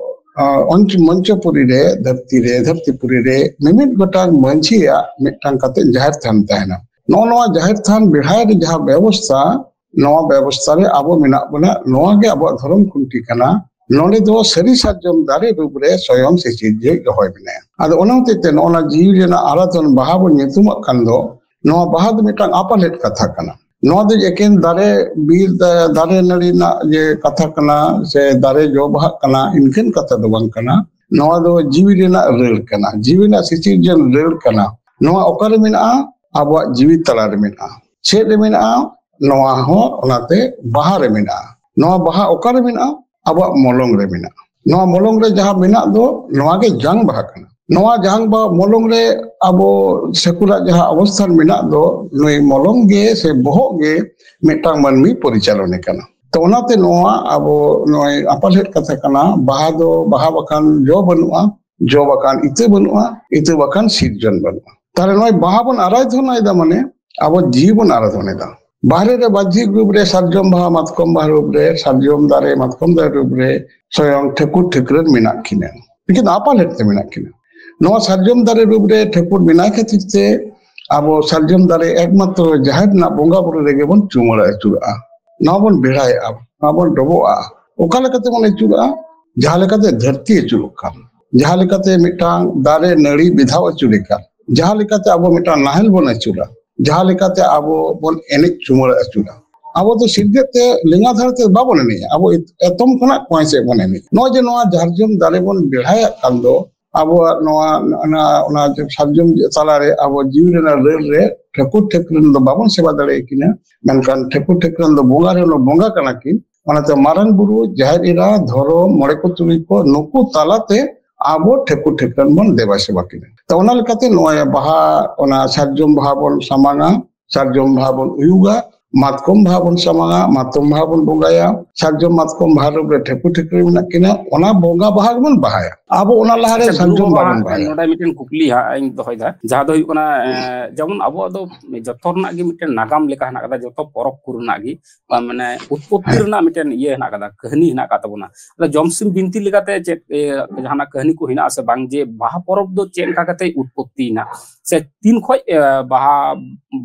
ᱟᱸ, ᱚᱧᱪ-, ᱢᱚᱧᱪᱚᱯᱩᱨᱤ ᱨᱮ, ᱫᱷᱟᱹᱨᱛᱤ ᱨᱮ, ᱫᱷᱟᱹᱨᱛᱤᱯᱩᱨᱤ ᱨᱮ ᱢᱤᱢᱤᱫ ᱜᱚᱴᱟᱝ ᱢᱟᱹᱡᱷᱤᱭᱟᱜ ᱢᱤᱫᱴᱟᱝ ᱠᱟᱛᱮ ᱡᱟᱦᱮᱨ ᱛᱷᱟᱱ ᱛᱟᱦᱮᱱᱟ᱾ ᱱᱚᱜᱼᱚ ᱱᱚᱣᱟ ᱡᱟᱦᱮᱨ ᱛᱷᱟᱱ ᱵᱮᱲᱦᱟᱭ ᱨᱮ ᱡᱟᱦᱟᱸ ᱵᱮᱵᱚᱥᱛᱷᱟ, ᱱᱚᱣᱟ ᱵᱮᱵᱚᱥᱛᱷᱟ ᱨᱮ ᱟᱵᱚ ᱢᱮᱱᱟᱜ ᱵᱚᱱᱟ, ᱱᱚᱣᱟ ᱜᱮ ᱟᱵᱚᱣᱟᱜ ᱫᱷᱚᱨᱚᱢ ᱠᱷᱩᱱᱴᱤ ᱠᱟᱱᱟ᱾ ᱱᱚᱰᱮ ᱫᱚ ᱥᱟᱹᱨᱤ ᱥᱟᱨᱡᱚᱢ ᱫᱟᱨᱮ ᱨᱩᱯ ᱨᱮ ᱥᱚᱭᱚᱝ ᱥᱤᱥᱤᱨ ᱡᱤᱣᱤ ᱫᱚᱦᱚᱭ ᱢᱮᱱᱟᱭᱟ᱾ ᱟᱫᱚ ᱚᱱᱟ ᱦᱚᱛᱮᱡ ᱛᱮ ᱱᱚᱜᱼᱚ ᱱᱟ ᱡᱤᱣᱤ ᱨᱮᱱᱟᱜ ᱟᱨᱟᱫᱷᱚᱱ ᱵᱟᱦᱟ ᱵᱚᱱ ᱧᱩᱛᱩᱢᱟᱜ ᱠᱟᱱ ᱫᱚ, ᱱᱚᱣᱟ ᱵᱟᱦᱟ ᱫᱚ ᱢᱤᱫᱴᱟᱝ ᱟᱯᱟᱞᱦᱮᱫ ᱠᱟᱛᱷᱟ ᱠᱟᱱᱟ᱾ ᱱᱚᱣᱟ ᱫᱚ ᱮᱠᱮᱱ ᱫᱟᱨᱮ, ᱵᱤᱨ ᱫᱟ-, ᱫᱟᱨᱮ ᱱᱟᱹᱲᱤ ᱨᱮᱱᱟᱜ ᱡᱮ ᱠᱟᱛᱷᱟ ᱠᱟᱱᱟ ᱥᱮ ᱫᱟᱨᱮ ᱡᱚ ᱵᱟᱦᱟᱜ ᱠᱟᱱᱟ, ᱤᱱᱠᱟᱹᱱ ᱠᱟᱛᱷᱟ ᱫᱚ ᱵᱟᱝ ᱠᱟᱱᱟ᱾ ᱱᱚᱣᱟ ᱫᱚ ᱡᱤᱣᱤ ᱨᱮᱱᱟᱜ ᱨᱟᱹᱲ ᱠᱟᱱᱟ, ᱡᱤᱣᱤ ᱨᱮᱱᱟᱜ ᱥᱤᱥᱤᱨᱡᱚᱱ ᱨᱟᱹᱲ ᱠᱟᱱᱟ᱾ ᱱᱚᱣᱟ ᱚᱠᱟᱨᱮ ᱢᱮᱱᱟᱜᱼᱟ? ᱟᱵᱚᱣᱟᱜ ᱡᱤᱣᱤ ᱛᱟᱞᱟᱨᱮ ᱢᱮᱱᱟᱜᱼᱟ᱾ ᱪᱮᱫ ᱨᱮ ᱢᱮᱱᱟᱜᱼᱟ? ᱱᱚᱣᱟ ᱦᱚᱸ ᱚᱱᱟᱛᱮ ᱵᱟᱦᱟ ᱨᱮ ᱢᱮᱱᱟᱜᱼᱟ᱾ ᱱᱚᱣᱟ ᱵᱟᱦᱟ ᱚᱠᱟᱨᱮ ᱢᱮᱱᱟᱜᱼᱟ? ᱟᱵᱚᱣᱟᱜ ᱢᱚᱞᱚᱝ ᱨᱮ ᱢᱮᱱᱟᱜᱼᱟ᱾ ᱱᱚᱣᱟ ᱢᱚᱞᱚᱝ ᱨᱮ ᱡᱟᱦᱟᱸ ᱢᱮᱱᱟᱜ ᱫᱚ, ᱱᱚᱣᱟ ᱜᱮ ᱡᱟᱝ ᱵᱟᱦᱟ ᱠᱟᱱᱟ᱾ ᱱᱚᱣᱟ ᱡᱟᱝ ᱵᱟᱦᱟ ᱢᱚᱞᱚᱝ ᱨᱮ ᱟᱵᱚ ᱥᱟᱹᱠᱩᱨᱟᱜ ᱡᱟᱦᱟᱸ ᱚᱵᱚᱥᱛᱷᱟᱱ ᱢᱮᱱᱟᱜ ᱫᱚ, ᱱᱩᱭ ᱢᱚᱞᱚᱝ ᱜᱮ ᱥᱮ ᱵᱚᱦᱚᱜ ᱜᱮ ᱢᱤᱫᱴᱟᱝ ᱢᱟᱹᱱᱢᱤ ᱯᱚᱨᱤᱪᱟᱞᱚᱱᱮ ᱠᱟᱱᱟ᱾ ᱛᱚ ᱚᱱᱟᱛᱮ ᱱᱚᱣᱟ ᱟᱵᱚ ᱱᱚᱜᱼᱚᱭ ᱟᱯᱟᱞᱦᱮᱫ ᱠᱟᱛᱷᱟ ᱠᱟᱱᱟ, ᱵᱟᱦᱟ ᱫᱚ ᱵᱟᱦᱟ ᱵᱟᱠᱷᱟᱱ ᱡᱚ ᱵᱟᱹᱱᱩᱜᱼᱟ, ᱡᱚ ᱵᱟᱠᱷᱟᱱ ᱤᱛᱟᱹ ᱵᱟᱹᱱᱩᱜᱼᱟ, ᱤᱛᱟᱹ ᱵᱟᱠᱷᱟᱱ ᱥᱤᱨᱡᱚᱱ ᱵᱟᱹᱱᱩᱜᱼᱟ᱾ ᱛᱟᱦᱞᱮ ᱱᱚᱜᱼᱚᱭ ᱵᱟᱦᱟ ᱵᱚᱱ ᱟᱨᱟᱫᱷᱚᱱᱟᱭᱮᱫᱟ, ᱢᱟᱱᱮ ᱟᱵᱚ ᱡᱤᱣᱤ ᱵᱚᱱ ᱟᱨᱟᱫᱷᱚᱱᱮᱫᱟ᱾ ᱵᱟᱦᱨᱮ ᱨᱮ ᱵᱟᱦᱨᱮ ᱨᱮ ᱵᱟᱦᱨᱮ ᱨᱩᱯ ᱨᱮ ᱥᱟᱨᱡᱚᱢ ᱵᱟᱦᱟ, ᱢᱟᱛᱠᱚᱢ ᱵᱟᱦᱟ ᱨᱩᱯ ᱨᱮ, ᱥᱟᱨᱡᱚᱢ ᱫᱟᱨᱮ, ᱢᱟᱛᱠᱚᱢ ᱫᱟᱨᱮ ᱨᱩᱯ ᱨᱮ ᱥᱚᱭᱚᱝ ᱴᱷᱟᱹᱠᱩᱨ ᱴᱷᱟᱹᱠᱨᱟᱹᱱ ᱢᱮᱱᱟᱜ ᱠᱤᱱᱟ, ᱞᱮᱠᱤᱱ ᱟᱯᱟᱞᱦᱮᱫ ᱛᱮ ᱢᱮᱱᱟᱜ ᱠᱤᱱᱟ᱾ ᱱᱚᱣᱟ ᱥᱟᱨᱡᱚᱢ ᱫᱟᱨᱮ ᱨᱩᱯ ᱨᱮ ᱴᱷᱟᱹᱠᱩᱨ ᱢᱮᱱᱟᱭ ᱠᱷᱟᱹᱛᱤᱨ ᱛᱮ ᱟᱵᱚ ᱥᱟᱨᱡᱚᱢ ᱫᱟᱨᱮ ᱮᱠᱢᱟᱛᱨᱚ ᱡᱟᱦᱮᱨ ᱨᱮᱱᱟᱜ ᱵᱚᱸᱜᱟ ᱵᱩᱨᱩ ᱨᱮᱜᱮ ᱵᱚᱱ ᱪᱩᱢᱟᱹᱲᱟ ᱟᱹᱪᱩᱨᱟᱜᱼᱟ, ᱱᱚᱣᱟ ᱵᱚᱱ ᱵᱮᱲᱦᱟᱭᱟᱜᱼᱟ, ᱱᱚᱣᱟ ᱵᱚᱱ ᱰᱚᱵᱚᱜᱼᱟ᱾ ᱚᱠᱟ ᱞᱮᱠᱟᱛᱮ ᱵᱚᱱ ᱟᱹᱪᱩᱨᱟᱜᱼᱟ? ᱡᱟᱦᱟᱸ ᱞᱮᱠᱟᱛᱮ ᱫᱷᱟᱹᱨᱛᱤ ᱟᱹᱪᱩᱨᱚᱜ ᱠᱟᱱ, ᱡᱟᱦᱟᱸ ᱞᱮᱠᱟᱛᱮ ᱢᱤᱫᱴᱟᱝ ᱫᱟᱨᱮ ᱱᱟᱹᱲᱤ ᱵᱮᱫᱷᱟᱣ ᱟᱹᱪᱩᱨᱮ ᱠᱟᱱ, ᱡᱟᱦᱟᱸ ᱞᱮᱠᱟᱛᱮ ᱟᱵᱚ ᱢᱤᱫᱴᱟᱝ ᱱᱟᱦᱮᱞ ᱵᱚᱱ ᱟᱹᱪᱩᱨᱟ, ᱡᱟᱦᱟᱸ ᱞᱮᱠᱟᱛᱮ ᱟᱵᱚ ᱵᱚᱱ ᱮᱱᱮᱡ ᱪᱩᱢᱟᱹᱲᱟ ᱟᱹᱪᱩᱨᱟ᱾ ᱟᱵᱚ ᱫᱚ ᱥᱤᱨᱡᱟᱹᱜ ᱛᱮ ᱞᱮᱸᱜᱟ ᱫᱷᱟᱨᱮ ᱛᱮ ᱵᱟᱵᱚᱱ ᱮᱱᱮᱡᱼᱟ, ᱟᱵᱚ ᱮᱛ-, ᱮᱛᱚᱢ ᱠᱷᱚᱱᱟᱜ ᱠᱚᱸᱭ ᱥᱮᱫ ᱵᱚᱱ ᱮᱱᱮᱡ᱾ ᱱᱚᱜᱼᱚᱭ ᱡᱮ ᱱᱚᱣᱟ ᱡᱟᱨᱡᱚᱢ ᱫᱟᱨᱮ ᱵᱚᱱ ᱵᱮᱲᱦᱟᱭᱟᱜ ᱠᱟᱱ ᱫᱚ, ᱟᱵᱚᱣᱟᱜ ᱱᱚᱣᱟ, ᱚᱱᱟ, ᱚᱱᱟ ᱥᱟᱨᱡᱚᱢ ᱛᱟᱞᱟᱨᱮ ᱟᱵᱚ ᱡᱤᱣᱤ ᱨᱮᱱᱟᱜ ᱨᱟᱹᱲ ᱨᱮ ᱴᱷᱟᱹᱠᱩᱨ ᱴᱷᱟᱹᱠᱨᱟᱹᱱ ᱫᱚ ᱵᱟᱵᱚᱱ ᱥᱮᱵᱟ ᱫᱟᱲᱮᱭᱟᱠᱤᱱᱟ, ᱢᱮᱱᱠᱷᱟᱱ ᱴᱷᱟᱹᱠᱩᱨ ᱴᱷᱟᱹᱠᱨᱟᱹᱱ ᱫᱚ ᱵᱚᱸᱜᱟ ᱨᱮᱱ ᱵᱚᱸᱜᱟ ᱠᱟᱱᱟ ᱠᱤᱱ᱾ ᱚᱱᱟᱛᱮ ᱢᱟᱨᱟᱝ ᱵᱩᱨᱩ, ᱡᱟᱦᱮᱨ ᱮᱨᱟ, ᱫᱷᱚᱨᱚᱢ, ᱢᱚᱬᱮ ᱠᱚ ᱛᱩᱨᱩᱭ ᱠᱚ, ᱱᱩᱠᱩ ᱛᱟᱞᱟᱛᱮ ᱟᱵᱚ ᱴᱷᱟᱹᱠᱩᱨ ᱴᱷᱟᱹᱠᱨᱟᱹᱱ ᱵᱚᱱ ᱫᱮᱵᱟ ᱥᱮᱵᱟ ᱠᱤᱱᱟ᱾ ᱛᱚ, ᱚᱱᱟ ᱞᱮᱠᱟᱛᱮ ᱱᱚᱜᱼᱚᱭ ᱵᱟᱦᱟ, ᱚᱱᱟ ᱥᱟᱨᱡᱚᱢ ᱵᱟᱦᱟ ᱵᱚᱱ ᱥᱟᱢᱟᱝᱟ, ᱥᱟᱨᱡᱚᱢ ᱵᱟᱦᱟ ᱵᱚᱱ ᱩᱭᱩᱜᱟ, ᱢᱟᱛᱠᱚᱢ ᱵᱟᱦᱟ ᱵᱚᱱ ᱥᱟᱢᱟᱝᱟ, ᱢᱟᱛᱠᱚᱢ ᱵᱟᱦᱟ ᱵᱚᱱ ᱵᱚᱸᱜᱟᱭᱟ, ᱥᱟᱨᱡᱚᱢ ᱢᱟᱛᱠᱚᱢ ᱵᱟᱦᱟ ᱨᱩᱯ ᱨᱮ ᱴᱷᱟᱹᱠᱩᱨ ᱴᱷᱟᱹᱠᱨᱟᱹᱱ ᱢᱮᱱᱟᱜ ᱠᱤᱱᱟ, ᱚᱱᱟ ᱵᱚᱸᱜᱟ ᱵᱟᱦᱟ ᱜᱮᱵᱚᱱ ᱵᱟᱦᱟᱭᱟ᱾ ᱟᱵᱚ ᱚᱱᱟ ᱞᱟᱦᱟᱨᱮ ᱟᱪᱪᱷᱟ, ᱜᱩᱨᱩ ᱥᱟᱨᱡᱚᱢ ᱵᱟᱵᱟ, ᱵᱟᱦᱟ ᱵᱚᱱ ᱵᱟᱦᱟᱭᱟ᱾ ᱱᱚᱰᱮ ᱢᱤᱫᱴᱮᱱ ᱠᱩᱠᱞᱤ ᱦᱟᱸᱜ ᱤᱧ ᱫᱚᱦᱚᱭᱮᱫᱟ, ᱡᱟᱦᱟᱸ ᱫᱚ ᱦᱩᱭᱩᱜ ᱠᱟᱱᱟ, ᱮᱸ, ᱡᱮᱢᱚᱱ ᱟᱵᱚᱣᱟᱜ ᱫᱚ ᱡᱚᱛᱚ ᱨᱮᱱᱟᱜ ᱜᱮ ᱢᱤᱫᱴᱮᱱ ᱱᱟᱜᱟᱢ ᱞᱮᱠᱟ ᱦᱮᱱᱟᱜ ᱠᱟᱫᱟ, ᱡᱚᱛᱚ ᱯᱚᱨᱚᱵᱽ ᱠᱚ ᱨᱮᱱᱟᱜ ᱜᱮ, ᱵᱟ, ᱢᱟᱱᱮ ᱩᱛᱯᱚᱛᱛᱤ ᱦᱮᱸ᱾ ᱨᱮᱱᱟᱜ ᱢᱤᱫᱴᱮᱱ ᱤᱭᱟᱹ ᱦᱮᱱᱟᱜ ᱠᱟᱫᱟ, ᱠᱟᱹᱦᱱᱤ ᱦᱮᱱᱟᱜ ᱠᱟᱫ ᱛᱟᱵᱚᱱᱟ᱾ ᱟᱫᱚ ᱡᱚᱢᱥᱤᱢ ᱵᱤᱱᱛᱤ ᱞᱮᱠᱟᱛᱮ ᱪᱮᱫ, ᱮ, ᱡᱟᱦᱟᱱᱟᱜ ᱠᱟᱹᱦᱱᱤ ᱠᱚ ᱦᱮᱱᱟᱜᱼᱟ ᱥᱮ ᱵᱟᱝ, ᱡᱮ ᱵᱟᱦᱟ ᱯᱚᱨᱚᱵᱽ ᱫᱚ ᱪᱮᱫ ᱞᱮᱠᱟ ᱠᱟᱛᱮ ᱩᱛᱯᱚᱛᱛᱤ ᱭᱮᱱᱟ, ᱥᱮ ᱛᱤᱱ ᱠᱷᱚᱡ, ᱮ, ᱵᱟᱦᱟ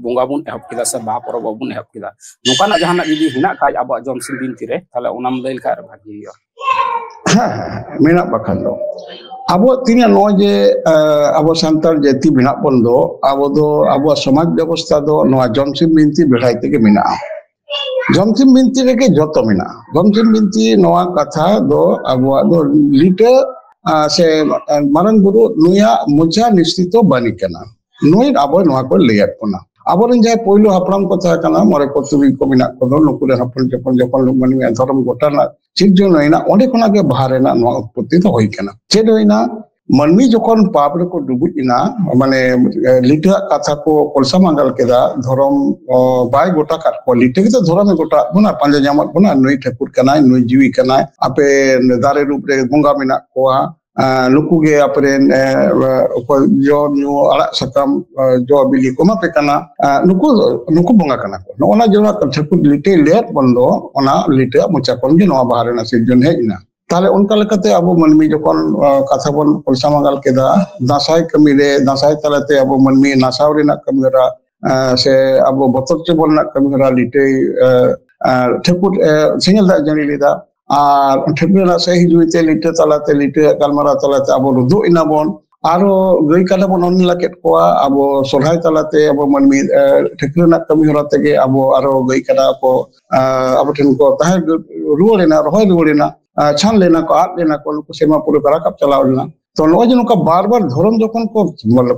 ᱵᱚᱸᱜᱟ ᱵᱚᱱ ᱮᱦᱚᱵ ᱠᱮᱫᱟ ᱥᱮ ᱵᱟᱦᱟ ᱯᱚᱨᱚᱵᱽ ᱵᱚᱱ ᱮᱦᱚᱵ ᱠᱮᱫᱟ? ᱱᱚᱝᱠᱟᱱᱟᱜ ᱡᱟᱦᱟᱱᱟᱜ ᱡᱩᱫᱤ ᱦᱮᱱᱟᱜ ᱠᱷᱟᱡ ᱟᱵᱚᱣᱟᱜ ᱡᱚᱢᱥᱤᱢ ᱵᱤᱱᱛᱤ ᱨᱮ, ᱛᱟᱦᱞᱮ ᱚᱱᱟᱢ ᱞᱟᱹᱭ ᱞᱮᱠᱷᱟᱡ ᱟᱨ ᱵᱷᱟᱜᱤ ᱦᱩᱭᱩᱜᱼᱟ᱾ ᱦᱮᱸ, ᱦᱮᱸ, ᱦᱮᱸ, ᱢᱮᱱᱟᱜ ᱵᱟᱠᱷᱟᱱ ᱫᱚ᱾ ᱟᱵᱚᱣᱟᱜ ᱛᱤᱱᱟᱹᱜ ᱱᱚᱜᱼᱚᱭ ᱡᱮ, ᱮ, ᱟᱵᱚ ᱥᱟᱱᱛᱟᱲ ᱡᱟᱹᱛᱤ ᱢᱮᱱᱟᱜ ᱵᱚᱱ ᱫᱚ, ᱟᱵᱚ ᱫᱚ, ᱟᱵᱚᱣᱟᱜ ᱥᱚᱢᱟᱡᱽ ᱵᱮᱵᱚᱥᱛᱷᱟ ᱫᱚ ᱱᱚᱣᱟ ᱡᱚᱢᱥᱤᱢ ᱵᱤᱱᱛᱤ ᱵᱮᱲᱦᱟᱭ ᱛᱮᱜᱮ ᱢᱮᱱᱟᱜᱼᱟ᱾ ᱡᱚᱢᱥᱤᱢ ᱵᱤᱱᱛᱤ ᱨᱮᱜᱮ ᱡᱚᱛᱚ ᱢᱮᱱᱟᱜᱼᱟ᱾ ᱡᱚᱢᱥᱤᱢ ᱵᱤᱱᱛᱤ ᱱᱚᱣᱟ ᱠᱟᱛᱷᱟ ᱫᱚ ᱟᱵᱚᱣᱟᱜ ᱫᱚ ᱞᱤᱴᱟᱹ, ᱟ, ᱥᱮ, ᱟ, ᱢᱟᱨᱟᱝ ᱵᱩᱨᱩ ᱱᱩᱭᱟᱜ ᱢᱚᱪᱟ ᱱᱤᱥᱪᱤᱛᱚ ᱵᱟᱹᱱᱤ ᱠᱟᱱᱟ᱾ ᱱᱩᱭ ᱟᱵᱚ ᱱᱚᱣᱟ ᱠᱚ ᱞᱟᱹᱭᱟᱫ ᱵᱚᱱᱟ᱾ ᱟᱵᱚᱨᱮᱱ ᱡᱟᱦᱟᱸᱭ ᱯᱳᱭᱞᱳ ᱦᱟᱯᱲᱟᱢ ᱠᱚ ᱛᱟᱦᱮᱸ ᱠᱟᱱᱟ, ᱢᱚᱬᱮ ᱠᱚ ᱛᱩᱨᱩᱭ ᱠᱚ ᱢᱮᱱᱟᱜ ᱠᱚᱫᱚ, ᱱᱩᱠᱩ ᱨᱮᱱ ᱦᱚᱯᱚᱱ ᱡᱚᱠᱷᱚᱱ, ᱡᱚᱠᱷᱚᱱ ᱢᱟᱹᱱᱢᱤᱭᱟᱜ ᱫᱷᱚᱨᱚᱢ ᱜᱚᱴᱟ ᱨᱮᱱᱟᱜ ᱥᱤᱨᱡᱚᱱ ᱦᱩᱭᱱᱟ, ᱚᱸᱰᱮ ᱠᱷᱚᱱᱟᱜ ᱜᱮ ᱵᱟᱦᱟ ᱨᱮᱱᱟᱜ ᱱᱚᱣᱟ ᱩᱛᱯᱚᱛᱛᱤ ᱫᱚ ᱦᱩᱭ ᱠᱟᱱᱟ᱾ ᱪᱮᱫ ᱦᱩᱭᱱᱟ? ᱢᱟᱹᱱᱢᱤ ᱡᱚᱠᱷᱚᱱ ᱯᱟᱯ ᱨᱮᱠᱚ ᱰᱩᱵᱩᱡ ᱮᱱᱟ, ᱢᱟᱱᱮ, ᱮ, ᱞᱤᱴᱟᱹᱣᱟᱜ ᱠᱟᱛᱷᱟ ᱠᱚ ᱠᱚᱞᱥᱟ ᱢᱟᱸᱜᱟᱞ ᱠᱮᱫᱟ, ᱫᱷᱚᱨᱚᱢ, ᱚ, ᱵᱟᱭ ᱜᱚᱴᱟ ᱠᱟᱫ ᱠᱚᱣᱟ᱾ ᱞᱤᱴᱟᱹ ᱜᱮᱛᱚ ᱫᱷᱚᱨᱚᱢᱮ ᱜᱚᱴᱟ ᱟᱫ ᱵᱚᱱᱟ, ᱯᱟᱸᱡᱟ ᱧᱟᱢᱟᱫ ᱵᱚᱱᱟ, ᱱᱩᱭ ᱴᱷᱟᱹᱠᱩᱨ ᱠᱟᱱᱟᱭ, ᱱᱩᱭ ᱡᱤᱣᱤ ᱠᱟᱱᱟᱭ, ᱟᱯᱮ ᱫᱟᱨᱮ ᱨᱩᱯ ᱨᱮ ᱵᱚᱸᱜᱟ ᱢᱮᱱᱟᱜ ᱠᱚᱣᱟ, ᱮ, ᱱᱩᱠᱩ ᱜᱮ ᱟᱯᱮᱨᱮᱱ, ᱮ, ᱚᱠᱚᱭ ᱡᱚ ᱧᱩ, ᱟᱲᱟᱜ ᱥᱟᱠᱟᱢ, ᱮ, ᱡᱚ ᱵᱤᱞᱤ ᱠᱚ ᱮᱢᱟ ᱯᱮ ᱠᱟᱱᱟ, ᱮ, ᱱᱩᱠᱩ, ᱱᱩᱠᱩ ᱵᱚᱸᱜᱟ ᱠᱟᱱᱟ ᱠᱚ᱾ ᱱᱚᱜᱼᱚ ᱱᱟ ᱡᱮ ᱚᱱᱟ ᱴᱷᱟᱹᱠᱩᱨ ᱞᱤᱴᱟᱹᱭ ᱞᱟᱹᱭᱟᱫ ᱵᱚᱱ ᱫᱚ, ᱚᱱᱟ ᱞᱤᱴᱟᱹᱣᱟᱜ ᱢᱚᱪᱟ ᱠᱷᱚᱱ ᱜᱮ ᱱᱚᱣᱟ ᱵᱟᱦᱟ ᱨᱮᱱᱟᱜ ᱥᱤᱨᱡᱚᱱ ᱦᱮᱡ ᱮᱱᱟ᱾ ᱛᱟᱦᱞᱮ ᱚᱱᱠᱟ ᱞᱮᱠᱟᱛᱮ ᱟᱵᱚ ᱢᱟᱹᱱᱢᱤ ᱡᱚᱠᱷᱚᱱ, ᱟᱸ, ᱠᱟᱛᱷᱟ ᱵᱚᱱ ᱠᱚᱞᱥᱟ ᱢᱟᱸᱜᱟᱞ ᱠᱮᱫᱟ, ᱫᱟᱸᱥᱟᱭ ᱠᱟᱹᱢᱤ ᱨᱮ, ᱫᱟᱸᱥᱟᱭ ᱛᱟᱞᱟᱛᱮ ᱟᱵᱚ ᱢᱟᱹᱱᱢᱤ ᱱᱟᱥᱟᱣ ᱨᱮᱱᱟᱜ ᱠᱟᱹᱢᱤ ᱦᱚᱨᱟ, ᱟᱸ, ᱥᱮ ᱟᱵᱚ ᱵᱚᱛᱚᱨ ᱪᱚᱵᱚᱞ ᱨᱮᱱᱟᱜ ᱠᱟᱹᱢᱤ ᱦᱚᱨᱟ ᱞᱤᱴᱟᱹᱭ, ᱟᱸ, ᱟᱸ, ᱴᱷᱟᱹᱠᱩᱨ, ᱟᱸ, ᱥᱮᱸᱜᱮᱞ ᱫᱟᱜ ᱡᱟᱹᱲᱤ ᱞᱮᱫᱟ᱾ ᱟᱨ ᱴᱷᱟᱹᱠᱩᱨ ᱨᱮᱱᱟᱜ ᱥᱮ ᱦᱤᱡᱩᱜ ᱛᱮ ᱞᱤᱴᱟᱹ ᱛᱟᱞᱟᱛᱮ, ᱞᱤᱴᱟᱹ ᱜᱟᱞᱢᱟᱨᱟᱣ ᱛᱟᱞᱟᱛᱮ ᱟᱵᱚ ᱨᱩᱫᱩᱜ ᱮᱱᱟ ᱵᱚᱱ᱾ ᱟᱨᱚ ᱜᱟᱹᱭ ᱠᱟᱰᱟ ᱵᱚᱱ ᱚᱱ ᱞᱟᱠᱮᱫ ᱠᱚᱣᱟ, ᱟᱵᱚ ᱥᱚᱨᱦᱟᱭ ᱛᱟᱞᱟᱛᱮ ᱟᱵᱚ ᱢᱟᱹᱱᱢᱤ, ᱟᱸ, ᱴᱷᱟᱹᱠᱩᱨ ᱨᱮᱱᱟᱜ ᱠᱟᱹᱢᱤ ᱦᱚᱨᱟ ᱛᱮᱜᱮ ᱟᱵᱚ ᱟᱨᱚ ᱜᱟᱹᱭ ᱠᱟᱰᱟ ᱠᱚ, ᱟᱸ, ᱟᱵᱚ ᱴᱷᱮᱱ ᱠᱚ ᱛᱟᱦᱮᱸ ᱨᱩᱣᱟᱹᱲ ᱮᱱᱟ, ᱨᱚᱦᱚᱭ ᱨᱩᱣᱟᱹᱲ ᱮᱱᱟ, ᱟᱸ, ᱪᱷᱟᱱ ᱞᱮᱱᱟ ᱠᱚ, ᱟᱫ ᱞᱮᱱᱟ ᱠᱚ, ᱱᱩᱠᱩ ᱥᱮᱨᱢᱟ ᱯᱩᱨᱤ ᱠᱚ ᱨᱟᱠᱟᱵ ᱪᱟᱞᱟᱣ ᱞᱮᱱᱟ᱾ ᱛᱚ ᱱᱚᱜᱼᱚᱭ ᱡᱮ ᱱᱚᱝᱠᱟ ᱵᱟᱨ ᱵᱟᱨ ᱫᱷᱚᱨᱚᱢ ᱡᱚᱠᱷᱚᱱ ᱠᱚ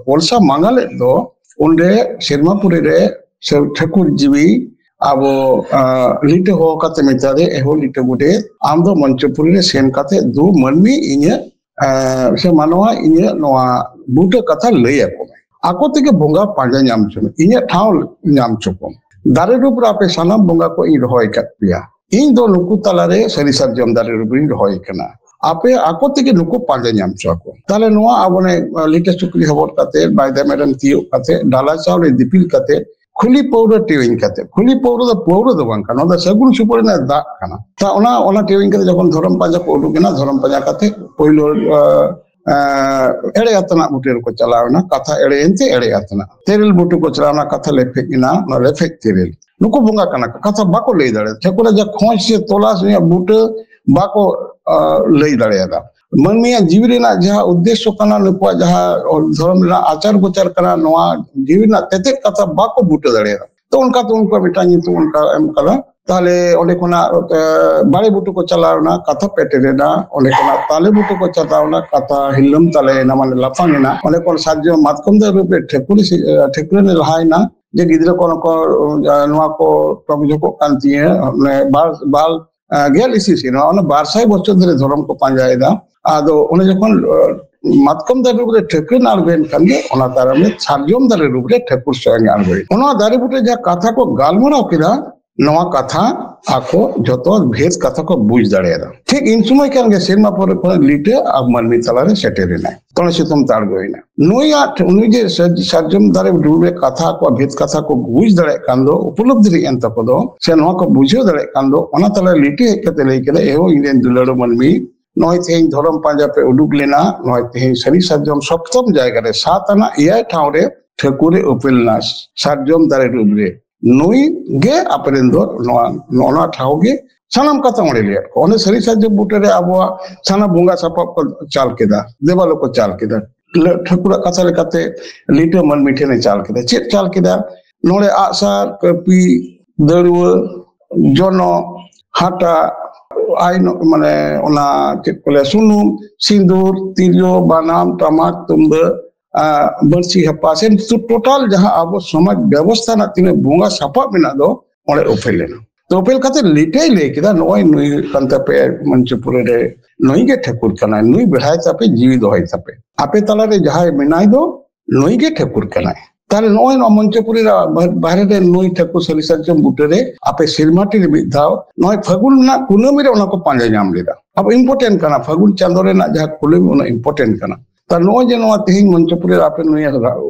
ᱠᱚᱞᱥᱟ ᱢᱟᱸᱜᱟᱞᱮᱫ ᱫᱚ, ᱚᱸᱰᱮ ᱥᱮᱨᱢᱟ ᱯᱩᱨᱤ ᱨᱮ ᱥᱮ ᱴᱷᱟᱹᱠᱩᱨ ᱡᱤᱣᱤ ᱟᱵᱚ, ᱟᱸ, ᱞᱤᱴᱟᱹ ᱦᱚᱦᱚ ᱠᱟᱛᱮ ᱢᱮᱛᱟ ᱫᱮ, "ᱮᱦᱳ ᱞᱤᱴᱟᱹ ᱜᱚᱰᱮᱛ, ᱟᱢ ᱫᱚ ᱢᱚᱧᱪᱚᱯᱩᱨᱤ ᱨᱮ ᱥᱮᱱ ᱠᱟᱛᱮ ᱫᱩ ᱢᱟᱹᱱᱢᱤ ᱤᱧᱟᱹᱜ, ᱟᱸ, ᱥᱮ ᱢᱟᱱᱣᱟ ᱤᱧᱟᱹᱜ ᱱᱚᱣᱟ ᱵᱩᱴᱟᱹ ᱠᱟᱛᱷᱟ ᱞᱟᱹᱭ ᱟᱠᱚ ᱢᱮ᱾ ᱟᱠᱚ ᱛᱮᱜᱮ ᱵᱚᱸᱜᱟ ᱯᱟᱸᱡᱟ ᱧᱟᱢ ᱦᱚᱪᱚ ᱢᱮ, ᱤᱧᱟᱹᱜ ᱴᱷᱟᱶ ᱧᱟᱢ ᱦᱚᱪᱚ ᱠᱚᱢ᱾ ᱫᱟᱨᱮ ᱨᱩᱯ ᱨᱮ ᱟᱯᱮ ᱥᱟᱱᱟᱢ ᱵᱚᱸᱜᱟ ᱠᱚ ᱤᱧ ᱨᱚᱦᱚᱭ ᱟᱠᱟᱫ ᱯᱮᱭᱟ᱾ ᱤᱧ ᱫᱚ ᱱᱩᱠᱩ ᱛᱟᱞᱟᱨᱮ ᱥᱟᱹᱨᱤ ᱥᱟᱨᱡᱚᱢ ᱫᱟᱨᱮ ᱨᱩᱯ ᱨᱤᱧ ᱨᱚᱦᱚᱭ ᱠᱟᱱᱟ᱾ ᱟᱯᱮ ᱟᱠᱚ ᱛᱮᱜᱮ ᱱᱩᱠᱩ ᱯᱟᱸᱡᱟ ᱧᱟᱢ ᱦᱚᱪᱚ ᱟᱠᱚ᱾" ᱛᱟᱦᱞᱮ ᱱᱚᱣᱟ ᱟᱵᱚ ᱱᱮ, ᱞᱤᱴᱟᱹ ᱥᱩᱠᱨᱤ ᱦᱚᱵᱚᱨ ᱠᱟᱛᱮ, ᱵᱟᱭᱫᱟ ᱢᱮᱨᱚᱢ ᱛᱤᱭᱳᱜ ᱠᱟᱛᱮ, ᱰᱟᱞᱟ ᱪᱟᱣᱞᱮ ᱫᱤᱯᱤᱞ ᱠᱟᱛᱮ, ᱠᱷᱟᱹᱞᱤ ᱯᱟᱹᱣᱨᱟᱹ ᱴᱮᱣᱮᱧ ᱠᱟᱛᱮ, ᱠᱷᱟᱹᱞᱤ ᱯᱟᱹᱣᱨᱟᱹ ᱫᱚ ᱯᱟᱹᱣᱨᱟᱹ ᱫᱚ ᱵᱟᱝ ᱠᱟᱱᱟ, ᱱᱚᱣᱟ ᱫᱚ ᱥᱟᱹᱜᱩᱱ ᱥᱩᱯᱟᱹᱲᱤ ᱨᱮᱱᱟᱜ ᱫᱟᱜ ᱠᱟᱱᱟ᱾ ᱛᱟ ᱚᱱᱟ, ᱚᱱᱟ ᱴᱮᱣᱮᱧ ᱠᱟᱛᱮ ᱡᱚᱠᱷᱚᱱ ᱫᱷᱚᱨᱚᱢ ᱯᱟᱸᱡᱟ ᱠᱚ ᱩᱰᱩᱠ ᱮᱱᱟ, ᱫᱷᱚᱨᱚᱢ ᱯᱟᱸᱡᱟ ᱠᱟᱛᱮ ᱯᱳᱭᱞᱳ, ᱟᱸ, ᱟᱸ, ᱮᱲᱮ ᱟᱛᱟᱱᱟᱜ ᱵᱩᱴᱟᱹ ᱨᱮᱠᱚ ᱪᱟᱞᱟᱣ ᱮᱱᱟ, ᱠᱟᱛᱷᱟ ᱮᱲᱮᱭᱮᱱ ᱛᱮ ᱮᱲᱮ ᱟᱛᱟᱱᱟᱜ᱾ ᱛᱮᱨᱮᱞ ᱵᱩᱴᱟᱹ ᱠᱚ ᱪᱟᱞᱟᱣ ᱮᱱᱟ, ᱠᱟᱛᱷᱟ ᱞᱮᱯᱷᱮᱡ ᱮᱱᱟ, ᱚᱱᱟ ᱞᱮᱯᱷᱮᱡ ᱛᱮᱨᱮᱞ᱾ ᱱᱩᱠᱩ ᱵᱚᱸᱜᱟ ᱠᱟᱱᱟ ᱠᱚ, ᱠᱟᱛᱷᱟ ᱵᱟᱠᱚ ᱞᱟᱹᱭ ᱫᱟᱲᱮᱭᱟᱜᱼᱟ᱾ ᱴᱷᱟᱹᱠᱩᱨ ᱨᱟᱡᱟ ᱠᱷᱚᱡᱽ ᱥᱮ ᱛᱚᱞᱟᱥ ᱨᱮᱭᱟᱜ ᱵᱩᱴᱟᱹ ᱵᱟᱠᱚ, ᱟᱸ, ᱞᱟᱹᱭ ᱫᱟᱲᱮᱭᱟᱫᱟ᱾ ᱢᱟᱹᱱᱢᱤᱭᱟᱜ ᱡᱤᱣᱤ ᱨᱮᱱᱟᱜ ᱡᱟᱦᱟᱸ ᱩᱫᱽᱫᱮᱥᱥᱚ ᱠᱟᱱᱟ, ᱱᱩᱠᱩᱣᱟᱜ ᱡᱟᱦᱟᱸ ᱫᱷᱚᱨᱚᱢ ᱨᱮᱱᱟᱜ ᱟᱪᱟᱨ ᱜᱚᱪᱟᱨ ᱠᱟᱱᱟ, ᱱᱚᱣᱟ ᱡᱤᱣᱤ ᱨᱮᱱᱟᱜ ᱛᱮᱛᱮᱫ ᱠᱟᱛᱷᱟ ᱵᱟᱠᱚ ᱵᱩᱴᱟᱹ ᱫᱟᱲᱮᱭᱟᱫᱟ᱾ ᱛᱚ ᱚᱱᱠᱟᱛᱮ ᱩᱱᱠᱩᱣᱟᱜ ᱢᱤᱫᱴᱟᱝ ᱧᱩᱛᱩᱢ ᱚᱱᱠᱟ ᱮᱢ ᱠᱟᱫᱟ᱾ ᱛᱟᱦᱞᱮ ᱚᱸᱰᱮ ᱠᱷᱚᱱᱟᱜ, ᱮ, ᱵᱟᱲᱮ ᱵᱩᱴᱟᱹ ᱠᱚ ᱪᱟᱞᱟᱣ ᱮᱱᱟ, ᱠᱟᱛᱷᱟ ᱯᱮᱴᱮᱨ ᱮᱱᱟ᱾ ᱚᱸᱰᱮ ᱠᱷᱚᱱᱟᱜ ᱛᱟᱞᱮ ᱵᱩᱴᱟᱹ ᱠᱚ ᱪᱟᱞᱟᱣ ᱮᱱᱟ, ᱠᱟᱛᱷᱟ ᱦᱤᱞᱟᱹᱢ ᱛᱟᱞᱮ ᱮᱱᱟ, ᱢᱟᱱᱮ ᱞᱟᱯᱷᱟᱝ ᱮᱱᱟ᱾ ᱚᱸᱰᱮ ᱠᱷᱚᱱ ᱥᱟᱨᱡᱚᱢ ᱢᱟᱛᱠᱚᱢ ᱫᱟᱨᱮ ᱨᱩᱯ ᱨᱮ ᱴᱷᱟᱹᱠᱩᱨ ᱥᱮ, ᱮ, ᱴᱷᱟᱹᱠᱩᱨᱟᱹᱱᱤ ᱞᱟᱦᱟᱭᱮᱱᱟ ᱡᱮ, "ᱜᱤᱫᱽᱨᱟᱹ ᱠᱚ ᱱᱚᱣᱟ ᱠᱚ, ᱮ, ᱱᱚᱣᱟ ᱠᱚ ᱴᱚᱠ ᱡᱷᱚᱠᱚᱜ ᱠᱟᱱ ᱛᱤᱧᱟᱹ", ᱢᱟᱱᱮ ᱵᱟᱞ, ᱵᱟᱞ, ᱮ, ᱜᱮᱞ ᱤᱥᱤ ᱥᱮᱨᱢᱟ, ᱚᱱᱟ ᱵᱟᱨ ᱥᱟᱭ ᱵᱚᱪᱷᱚᱨ ᱫᱷᱚᱨᱮ ᱫᱷᱚᱨᱚᱢ ᱠᱚ ᱯᱟᱸᱡᱟᱭᱮᱫᱟ᱾ ᱟᱫᱚ ᱚᱱᱮ ᱡᱚᱠᱷᱚᱱ, ᱮ, ᱢᱟᱛᱠᱚᱢ ᱫᱟᱨᱮ ᱨᱩᱯ ᱨᱮ ᱴᱷᱟᱹᱠᱩᱨ ᱟᱬᱜᱚᱭᱮᱱ ᱠᱷᱟᱱ ᱜᱮ, ᱚᱱᱟ ᱛᱟᱭᱚᱢ ᱨᱮ ᱥᱟᱨᱡᱚᱢ ᱫᱟᱨᱮ ᱨᱩᱯ ᱨᱮ ᱴᱷᱟᱹᱠᱩᱨ ᱥᱚᱭᱚᱝ ᱮ ᱟᱬᱜᱚᱭᱮᱱᱟ᱾ ᱚᱱᱟ ᱫᱟᱨᱮ ᱵᱩᱴᱟᱹ ᱡᱟᱦᱟᱸ ᱠᱟᱛᱷᱟ ᱠᱚ ᱜᱟᱞᱢᱟᱨᱟᱣ ᱠᱮᱫᱟ, ᱱᱚᱣᱟ ᱠᱟᱛᱷᱟ ᱟᱠᱚ ᱡᱷᱚᱛᱚ ᱵᱷᱮᱫ ᱠᱟᱛᱷᱟ ᱠᱚ ᱵᱩᱡᱽ ᱫᱟᱲᱮᱭᱟᱫᱟ᱾ ᱴᱷᱤᱠ ᱤᱱ ᱥᱚᱢᱚᱭ ᱠᱟᱱ ᱜᱮ ᱥᱮᱨᱢᱟ ᱯᱚᱨᱮ ᱠᱷᱚᱱ ᱞᱤᱴᱟᱹ ᱟᱨ ᱢᱟᱹᱱᱢᱤ ᱛᱟᱞᱟᱨᱮ ᱥᱮᱴᱮᱨ ᱮᱱᱟᱭ᱾ ᱛᱚᱲᱮ ᱥᱩᱛᱟᱹᱢ ᱛᱮ ᱟᱬᱜᱚᱭᱮᱱᱟ᱾ ᱱᱩᱭᱟᱜ ᱩᱱᱤ ᱡᱮ ᱥᱟᱨ-, ᱥᱟᱨᱡᱚᱢ ᱫᱟᱨᱮ ᱰᱩᱰᱩ ᱨᱮ ᱠᱟᱛᱷᱟ ᱠᱚ, ᱵᱷᱮᱫ ᱠᱟᱛᱷᱟ ᱠᱚ ᱵᱩᱡᱽ ᱫᱟᱲᱮᱭᱟᱜ ᱠᱟᱱ ᱫᱚ, ᱩᱯᱚᱞᱚᱵᱽᱫᱷᱤ ᱨᱮ ᱮᱱ ᱛᱟᱠᱚ ᱫᱚ, ᱥᱮ ᱱᱚᱣᱟ ᱠᱚ ᱵᱩᱡᱷᱟᱹᱣ ᱫᱟᱲᱮᱭᱟᱜ ᱠᱟᱱ ᱫᱚ, ᱚᱱᱟ ᱛᱟᱞᱟ ᱞᱤᱴᱟᱹ ᱦᱮᱡ ᱠᱟᱛᱮ ᱞᱟᱹᱭ ᱠᱮᱫᱟ, "ᱮ ᱦᱳ, ᱤᱧ ᱨᱮᱱ ᱫᱩᱞᱟᱹᱲ ᱢᱟᱹᱱᱢᱤ, ᱱᱚᱜᱼᱚᱭ ᱛᱮᱦᱮᱧ ᱫᱷᱚᱨᱚᱢ ᱯᱟᱸᱡᱟ ᱯᱮ ᱩᱰᱩᱠ ᱞᱮᱱᱟ, ᱱᱚᱜᱼᱚᱭ ᱛᱮᱦᱮᱧ ᱥᱟᱹᱨᱤ ᱥᱟᱨᱡᱚᱢ ᱥᱚᱯᱛᱚᱢ ᱡᱟᱭᱜᱟ ᱨᱮ ᱥᱟᱛ ᱟᱱᱟᱜ ᱮᱭᱟᱭ ᱴᱷᱟᱶ ᱨᱮ ᱴᱷᱟᱹᱠᱩᱨᱮ ᱩᱯᱮᱞ ᱞᱮᱱᱟ, ᱥᱟᱨᱡᱚᱢ ᱫᱟᱨᱮ ᱨᱩᱯ ᱨᱮ, ᱱᱩᱭ ᱜᱮ ᱟᱯᱮ ᱨᱮᱱ ᱫᱚ ᱱᱚᱣᱟ, ᱱᱚᱜᱼᱚ ᱱᱚᱣᱟ ᱴᱷᱟᱶ ᱜᱮ ᱥᱟᱱᱟᱢ ᱠᱟᱛᱷᱟ ᱚᱸᱰᱮ ᱞᱟᱹᱭᱟᱫ ᱠᱚ᱾ ᱚᱸᱰᱮ ᱥᱟᱹᱨᱤ ᱥᱟᱨᱡᱚᱢ ᱵᱩᱴᱟᱹ ᱨᱮ ᱟᱵᱚᱣᱟᱜ ᱥᱟᱱᱟᱢ ᱵᱚᱸᱜᱟ ᱥᱟᱯᱟᱵ ᱠᱚ ᱪᱟᱞ ᱠᱮᱫᱟ, ᱫᱮᱣᱟᱞ ᱠᱚ ᱪᱟᱞ ᱠᱮᱫᱟ᱾ ᱞᱟᱹ-, ᱴᱷᱟᱹᱠᱩᱨᱟᱜ ᱠᱟᱛᱷᱟ ᱞᱮᱠᱟᱛᱮ ᱞᱤᱴᱟᱹ ᱢᱟᱹᱱᱢᱤ ᱴᱷᱮᱱᱮ ᱪᱟᱞ ᱠᱮᱫᱟ᱾ ᱪᱮᱫ ᱪᱟᱞ ᱠᱮᱫᱟ? ᱱᱚᱰᱮ ᱟᱜᱼᱥᱟᱨ, ᱠᱟᱹᱯᱤ, ᱫᱟᱹᱲᱩᱣᱟᱹ, ᱡᱚᱱᱚᱜ, ᱦᱟᱴᱟᱜ, ᱟᱭᱱᱚᱢ, ᱢᱟᱱᱮ ᱚᱱᱟ ᱪᱮᱫ ᱠᱚ ᱞᱟᱹᱭᱟ, ᱥᱩᱱᱩᱢ, ᱥᱤᱸᱫᱩᱨ, ᱛᱤᱨᱭᱳ, ᱵᱟᱱᱟᱢ, ᱴᱟᱢᱟᱠ, ᱛᱩᱢᱫᱟᱹᱜ, ᱟᱸ, ᱵᱟᱹᱲᱥᱤ ᱦᱟᱯᱟ, ᱥᱮ ᱴᱳᱴᱟᱞ ᱡᱟᱦᱟᱸ ᱟᱵᱚ ᱥᱚᱢᱟᱡᱽ ᱵᱮᱵᱚᱥᱛᱷᱟ ᱨᱮᱱᱟᱜ ᱛᱤᱱᱟᱹᱜ ᱵᱚᱸᱜᱟ ᱥᱟᱯᱟᱵ ᱢᱮᱱᱟᱜ ᱫᱚ, ᱚᱸᱰᱮ ᱩᱯᱮᱞ ᱞᱮᱱᱟ᱾ ᱛᱚ ᱩᱯᱮᱞ ᱠᱟᱛᱮ ᱞᱤᱴᱟᱹᱭ ᱞᱟᱹᱭ ᱠᱮᱫᱟ, "ᱱᱚᱜᱼᱚᱭ ᱱᱩᱭ ᱦᱩᱭᱩᱜ ᱠᱟᱱ ᱛᱟᱯᱮ ᱢᱚᱧᱪᱚᱯᱩᱨᱤ ᱨᱮ, ᱱᱩᱭ ᱜᱮ ᱴᱷᱟᱹᱠᱩᱨ ᱠᱟᱱᱟᱭ, ᱱᱩᱭ ᱵᱮᱲᱦᱟᱭ ᱛᱟᱯᱮ, ᱡᱤᱣᱤ ᱫᱚᱦᱚᱭ ᱛᱟᱯᱮ᱾ ᱟᱯᱮ ᱛᱟᱞᱟᱨᱮ ᱡᱟᱦᱟᱸᱭ ᱢᱮᱱᱟᱭ ᱫᱚ, ᱱᱩᱭ ᱜᱮ ᱴᱷᱟᱹᱠᱩᱨ ᱠᱟᱱᱟᱭ᱾" ᱛᱟᱦᱞᱮ ᱱᱚᱜᱼᱚᱭ ᱱᱚᱣᱟ ᱢᱚᱧᱪᱚᱯᱩᱨᱤ ᱨᱮ ᱵᱟ-, ᱵᱟᱦᱨᱮ ᱨᱮ ᱱᱩᱭ ᱴᱷᱟᱹᱠᱩᱨ ᱥᱟᱹᱨᱤ ᱥᱟᱨᱡᱚᱢ ᱵᱩᱴᱟᱹ ᱨᱮ ᱟᱯᱮ ᱥᱮᱨᱢᱟᱴᱤ ᱨᱮ ᱢᱤᱫ ᱫᱷᱟᱣ, ᱱᱚᱜᱼᱚᱭ ᱯᱷᱟᱹᱜᱩᱱ ᱨᱮᱱᱟᱜ ᱠᱩᱱᱟᱹᱢᱤ ᱨᱮ ᱚᱱᱟ ᱠᱚ ᱯᱟᱸᱡᱟ ᱧᱟᱢ ᱞᱮᱫᱟ᱾ ᱟᱵᱚ important ᱠᱟᱱᱟ, ᱯᱷᱟᱹᱜᱩᱱ ᱪᱟᱸᱫᱳ ᱨᱮᱱᱟᱜ ᱡᱟᱦᱟᱸ ᱠᱩᱱᱟᱹᱢᱤ, ᱚᱱᱟ important ᱠᱟᱱᱟ᱾ ᱛᱟ ᱱᱚᱜᱼᱚᱭ ᱡᱮ ᱱᱚᱣᱟ ᱛᱮᱦᱮᱧ ᱢᱚᱧᱪᱚᱯᱩᱨᱤ ᱨᱮ ᱟᱯᱮ ᱱᱩᱭ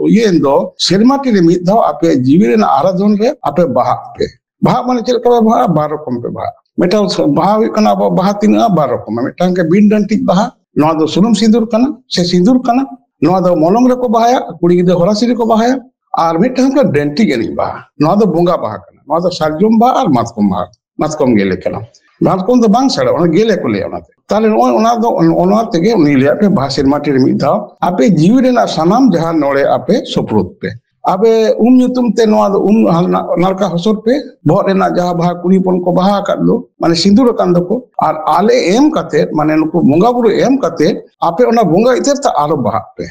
ᱤᱭᱟᱹ ᱮᱱ ᱫᱚ, ᱥᱮᱨᱢᱟᱴᱤ ᱨᱮ ᱢᱤᱫ ᱫᱷᱟᱣ ᱟᱯᱮᱭᱟᱜ ᱡᱤᱣᱤ ᱨᱮᱱᱟᱜ ᱟᱨᱟᱫᱷᱚᱱ ᱨᱮ ᱟᱯᱮ ᱵᱟᱦᱟᱜ ᱯᱮ᱾ ᱵᱟᱦᱟᱜ ᱢᱟᱱᱮ ᱪᱮᱫ ᱞᱮᱠᱟ ᱯᱮ ᱵᱟᱦᱟᱜᱼᱟ? ᱵᱟᱨ ᱨᱚᱠᱚᱢ ᱯᱮ ᱵᱟᱦᱟᱜᱼᱟ᱾ ᱢᱤᱫᱴᱟᱝ ᱥ-, ᱵᱟᱦᱟ ᱦᱩᱭᱩᱜ ᱠᱟᱱᱟ, ᱟᱵᱚᱣᱟᱜ ᱵᱟᱦᱟ ᱛᱤᱱᱟᱹᱜᱼᱟ? ᱵᱟᱨ ᱨᱚᱠᱚᱢᱟ᱾ ᱢᱤᱫᱴᱟᱝ ᱜᱮ ᱵᱤᱱ ᱰᱟᱹᱱᱴᱤᱡ ᱵᱟᱦᱟ, ᱱᱚᱣᱟ ᱫᱚ ᱥᱩᱱᱩᱢ ᱥᱤᱸᱫᱩᱨ ᱠᱟᱱᱟ ᱥᱮ ᱥᱤᱸᱫᱩᱨ ᱠᱟᱱᱟ, ᱱᱚᱣᱟ ᱫᱚ ᱢᱚᱞᱚᱝ ᱨᱮᱠᱚ ᱵᱟᱦᱟᱭᱟ, ᱠᱩᱲᱤ ᱜᱤᱫᱽᱨᱟᱹ ᱦᱚᱨᱟᱥᱤ ᱨᱮᱠᱚ ᱵᱟᱦᱟᱭᱟ᱾ ᱟᱨ ᱢᱤᱫᱴᱟᱝ ᱦᱩᱭᱩᱜ ᱠᱟᱱᱟ ᱰᱟᱹᱱᱴᱤᱡ ᱮᱱᱮᱡ ᱵᱟᱦᱟ, ᱱᱚᱣᱟ ᱫᱚ ᱵᱚᱸᱜᱟ ᱵᱟᱦᱟ ᱠᱟᱱᱟ, ᱱᱚᱣᱟ ᱫᱚ ᱥᱟᱨᱡᱚᱢ ᱵᱟᱦᱟ ᱟᱨ ᱢᱟᱛᱠᱚᱢ ᱵᱟᱦᱟ, ᱢᱟᱛᱠᱚᱢ ᱜᱮᱞᱮ ᱠᱟᱱᱟ᱾ ᱢᱟᱛᱠᱚᱢ ᱫᱚ ᱵᱟᱝ ᱥᱟᱲᱮ, ᱚᱱᱟ ᱜᱮᱞᱮ ᱠᱚ ᱞᱟᱹᱭᱟ᱾ ᱚᱱᱟᱛᱮ ᱛᱟᱦᱞᱮ ᱱᱚᱜᱼᱚᱭ ᱚᱱᱟ ᱫᱚ, ᱚᱱᱟ ᱛᱮᱜᱮ ᱩᱱᱤ ᱞᱟᱹᱭᱟ ᱯᱮ ᱵᱟᱦᱟ ᱥᱮᱨᱢᱟᱴᱤ ᱨᱮ ᱢᱤᱫ ᱫᱷᱟᱣ ᱟᱯᱮ ᱡᱤᱣᱤ ᱨᱮᱱᱟᱜ ᱥᱟᱱᱟᱢ ᱡᱟᱦᱟᱸ ᱱᱚᱲᱮ ᱟᱯᱮ ᱥᱳᱯᱨᱳᱫ ᱯᱮ᱾ ᱟᱯᱮ ᱩᱢ ᱧᱩᱛᱩᱢ ᱛᱮ ᱱᱚᱣᱟ ᱫᱚ ᱩᱢ ᱱᱟ-, ᱱᱟᱲᱠᱟ ᱦᱚᱥᱚᱨ ᱯᱮ, ᱵᱚᱦᱚᱜ ᱨᱮᱱᱟᱜ ᱡᱟᱦᱟᱸ ᱵᱟᱦᱟ ᱠᱩᱲᱤ ᱦᱚᱯᱚᱱ ᱠᱚ ᱵᱟᱦᱟ ᱟᱠᱟᱫ ᱫᱚ, ᱢᱟᱱᱮ ᱥᱤᱸᱫᱩᱨ ᱟᱠᱟᱱ ᱫᱚᱠᱚ, ᱟᱨ ᱟᱞᱮ ᱮᱢ ᱠᱟᱛᱮ, ᱢᱟᱱᱮ ᱱᱩᱠᱩ ᱵᱚᱸᱜᱟ ᱵᱩᱨᱩ ᱮᱢ ᱠᱟᱛᱮ ᱟᱯᱮ ᱚᱱᱟ ᱵᱚᱸᱜᱟ ᱤᱛᱟᱹᱨ ᱛᱮ ᱟᱨᱚ ᱵᱟᱦᱟᱜ ᱯᱮ᱾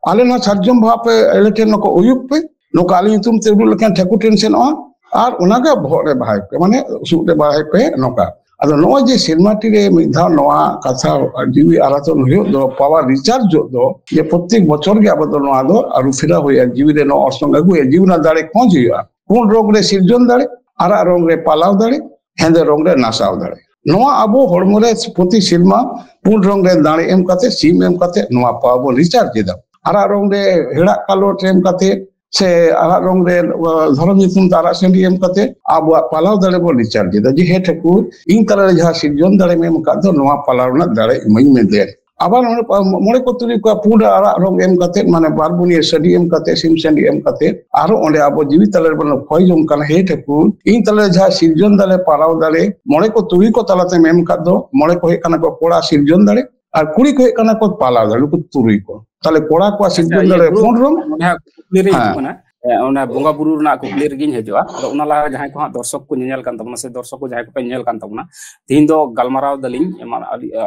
ᱟᱞᱮ ᱱᱚᱣᱟ ᱥᱟᱨᱡᱚᱢ ᱵᱟᱦᱟ ᱯᱮ ᱟᱞᱮ ᱴᱷᱮᱱ ᱱᱚᱠᱚ ᱚᱭᱩᱜ ᱯᱮ, ᱱᱚᱝᱠᱟ ᱟᱞᱮ ᱧᱩᱛᱩᱢ ᱛᱮ ᱩᱰᱩᱠ ᱞᱮᱠᱷᱟᱱ ᱴᱷᱟᱹᱠᱩᱨ ᱴᱷᱮᱱ ᱥᱮᱱᱚᱜᱼᱟ, ᱟᱨ ᱚᱱᱟᱜᱮ ᱵᱚᱦᱚᱜ ᱨᱮ ᱵᱟᱦᱟᱭ ᱯᱮ, ᱢᱟᱱᱮ ᱥᱩᱫ ᱨᱮ ᱵᱟᱦᱟᱭ ᱯᱮ, ᱱᱚᱝᱠᱟ᱾ ᱟᱫᱚ ᱱᱚᱜᱼᱚᱭ ᱡᱮ ᱥᱮᱨᱢᱟᱴᱤ ᱨᱮ ᱢᱤᱫ ᱫᱷᱟᱣ ᱱᱚᱣᱟ ᱠᱟᱛᱷᱟ ᱡᱤᱣᱤ ᱟᱨᱟᱫᱷᱚᱱ ᱦᱩᱭᱩᱜ ᱫᱚ, ᱯᱟᱣᱟᱨ ᱨᱤᱪᱟᱨᱡᱚᱜ ᱫᱚ, ᱡᱮ ᱯᱨᱚᱛᱮᱠ ᱵᱚᱪᱷᱚᱨ ᱜᱮ ᱟᱵᱚ ᱫᱚ ᱱᱚᱣᱟ ᱫᱚ ᱟᱹᱨᱩ ᱯᱷᱮᱨᱟᱣ ᱦᱩᱭᱩᱜᱼᱟ, ᱡᱤᱣᱤ ᱨᱮ ᱱᱚᱣᱟ ᱚᱨᱥᱚᱝ ᱟᱹᱜᱩᱭᱟ, ᱡᱤᱣᱤ ᱨᱮᱱᱟᱜ ᱫᱟᱲᱮ ᱠᱷᱚᱸᱡ ᱦᱩᱭᱩᱜᱼᱟ᱾ ᱯᱩᱸᱰ ᱨᱚᱝ ᱨᱮ ᱥᱤᱨᱡᱚᱱ ᱫᱟᱲᱮ, ᱟᱨᱟᱜ ᱨᱚᱝ ᱨᱮ ᱯᱟᱞᱟᱣ ᱫᱟᱲᱮ, ᱦᱮᱸᱫᱮ ᱨᱚᱝ ᱨᱮ ᱱᱟᱥᱟᱣ ᱫᱟᱲᱮ᱾ ᱱᱚᱣᱟ ᱟᱵᱚ ᱦᱚᱲᱢᱚ ᱨᱮ ᱯᱨᱚᱛᱤ ᱥᱮᱨᱢᱟ ᱯᱩᱸᱰ ᱨᱚᱝ ᱨᱮ ᱫᱟᱲᱮ ᱮᱢ ᱠᱟᱛᱮ, ᱥᱤᱢ ᱮᱢ ᱠᱟᱛᱮ ᱱᱚᱣᱟ ᱯᱟᱣ ᱵᱚᱱ recharge ᱮᱫᱟ᱾ ᱟᱨᱟᱜ ᱨᱚᱝ ᱨᱮ ᱦᱮᱲᱟᱜ ᱠᱟᱞᱚᱴ ᱮᱢ ᱠᱟᱛᱮ ᱥᱮ ᱟᱨᱟᱜ ᱨᱚᱝ ᱨᱮ, ᱟ, ᱫᱷᱚᱨᱚᱢ ᱧᱩᱛᱩᱢ ᱛᱮ ᱟᱨᱟᱜ ᱥᱟᱺᱰᱤ ᱮᱢ ᱠᱟᱛᱮ ᱟᱵᱚᱣᱟᱜ ᱯᱟᱞᱟᱣ ᱫᱟᱲᱮ ᱵᱚᱱ recharge ᱮᱫᱟ, ᱡᱮ ᱦᱮ ᱴᱷᱟᱹᱠᱩᱨ, ᱤᱧ ᱛᱟᱞᱟᱨᱮ ᱡᱟᱦᱟᱸ ᱥᱤᱨᱡᱚᱱ ᱫᱟᱲᱮᱢ ᱮᱢ ᱟᱠᱟᱫ ᱫᱚ, ᱱᱚᱣᱟ ᱯᱟᱞᱟᱣ ᱨᱮᱱᱟᱜ ᱫᱟᱲᱮ ᱤᱢᱟᱹᱧ ᱢᱮ ᱫᱮᱱ᱾ ᱟᱵᱟᱨ ᱚᱸᱰᱮ ᱯᱟ-, ᱢᱚᱬᱮ ᱠᱚ ᱛᱩᱨᱩᱭ ᱠᱚᱣᱟᱜ ᱯᱩᱸᱰ ᱟᱨᱟᱜ ᱨᱚᱝ ᱮᱢ ᱠᱟᱛᱮ, ᱢᱟᱱᱮ ᱵᱟᱨ ᱵᱩᱱᱤᱭᱟᱹ ᱥᱟᱺᱰᱤ ᱮᱢ ᱠᱟᱛᱮ, ᱥᱤᱢ ᱥᱟᱺᱰᱤ ᱮᱢ ᱠᱟᱛᱮ, ᱟᱨᱦᱚᱸ ᱚᱸᱰᱮ ᱟᱵᱚ ᱡᱤᱣᱤ ᱛᱟᱞᱟ ᱨᱮᱵᱚᱱ ᱠᱷᱚᱭ ᱡᱚᱝ ᱠᱟᱱᱟ, ᱦᱮ ᱴᱷᱟᱹᱠᱩᱨ, ᱤᱧ ᱛᱟᱞᱟᱨᱮ ᱡᱟᱦᱟᱸ ᱥᱤᱨᱡᱚᱱ ᱫᱟᱲᱮ, ᱯᱟᱞᱟᱣ ᱫᱟᱲᱮ ᱢᱚᱬᱮ ᱠᱚ ᱛᱩᱨᱩᱭ ᱠᱚ ᱛᱟᱞᱟᱛᱮᱢ ᱮᱢ ᱟᱠᱟᱫ ᱫᱚ, ᱢᱚᱬᱮ ᱠᱚ ᱦᱩᱭᱩᱜ ᱠᱟᱱᱟ ᱠᱚ ᱠᱚᱲᱟ ᱥᱤᱨᱡᱚᱱ ᱫᱟᱲᱮ, ᱟᱨ ᱠᱩᱲᱤ ᱠᱚ ᱦᱩᱭᱩᱜ ᱠᱟᱱᱟ ᱠᱚ ᱯᱟᱞᱟᱣ ᱫᱟᱲᱮ, ᱱᱩᱠᱩ ᱛᱩᱨᱩᱭ ᱠᱚ᱾ ᱛᱟᱦᱞᱮ ᱠᱚᱲᱟ ᱠᱚᱣᱟᱜ ᱟᱪᱪᱷᱟ, ᱥᱤᱨᱡᱚᱱ ᱤᱭᱟᱹ, ᱫᱟᱲᱮ ᱜᱩᱨᱩ, ᱯᱩᱸᱰ ᱨᱚᱝ᱾ ᱱᱚᱰᱮ ᱦᱟᱸᱜ ᱠᱩᱠᱞᱤ ᱨᱮ ᱦᱤᱡᱩᱜ ᱦᱮᱸ᱾ ᱠᱟᱱᱟ᱾ ᱮ, ᱚᱱᱟ ᱵᱚᱸᱜᱟ ᱵᱩᱨᱩ ᱨᱮᱱᱟᱜ ᱠᱩᱠᱞᱤ ᱨᱮᱜᱤᱧ ᱦᱤᱡᱩᱜᱼᱟ᱾ ᱟᱫᱚ ᱚᱱᱟ ᱞᱟᱦᱟ ᱡᱟᱦᱟᱸᱭ ᱠᱚ ᱦᱟᱸᱜ ᱫᱚᱨᱥᱚᱠ ᱠᱚ ᱧᱮᱧᱮᱞ ᱠᱟᱱ ᱛᱟᱵᱚᱱᱟ, ᱥᱮ ᱫᱚᱨᱥᱚᱠ ᱠᱚ ᱡᱟᱦᱟᱸᱭ ᱠᱚᱯᱮ ᱧᱮᱞ ᱠᱟᱱ ᱛᱟᱵᱚᱱᱟ, ᱛᱤᱦᱤᱧ ᱫᱚ ᱜᱟᱞᱢᱟᱨᱟᱣ ᱫᱟᱞᱤᱧ ᱮᱢᱟᱱ ᱟᱹᱰᱤ, ᱮ,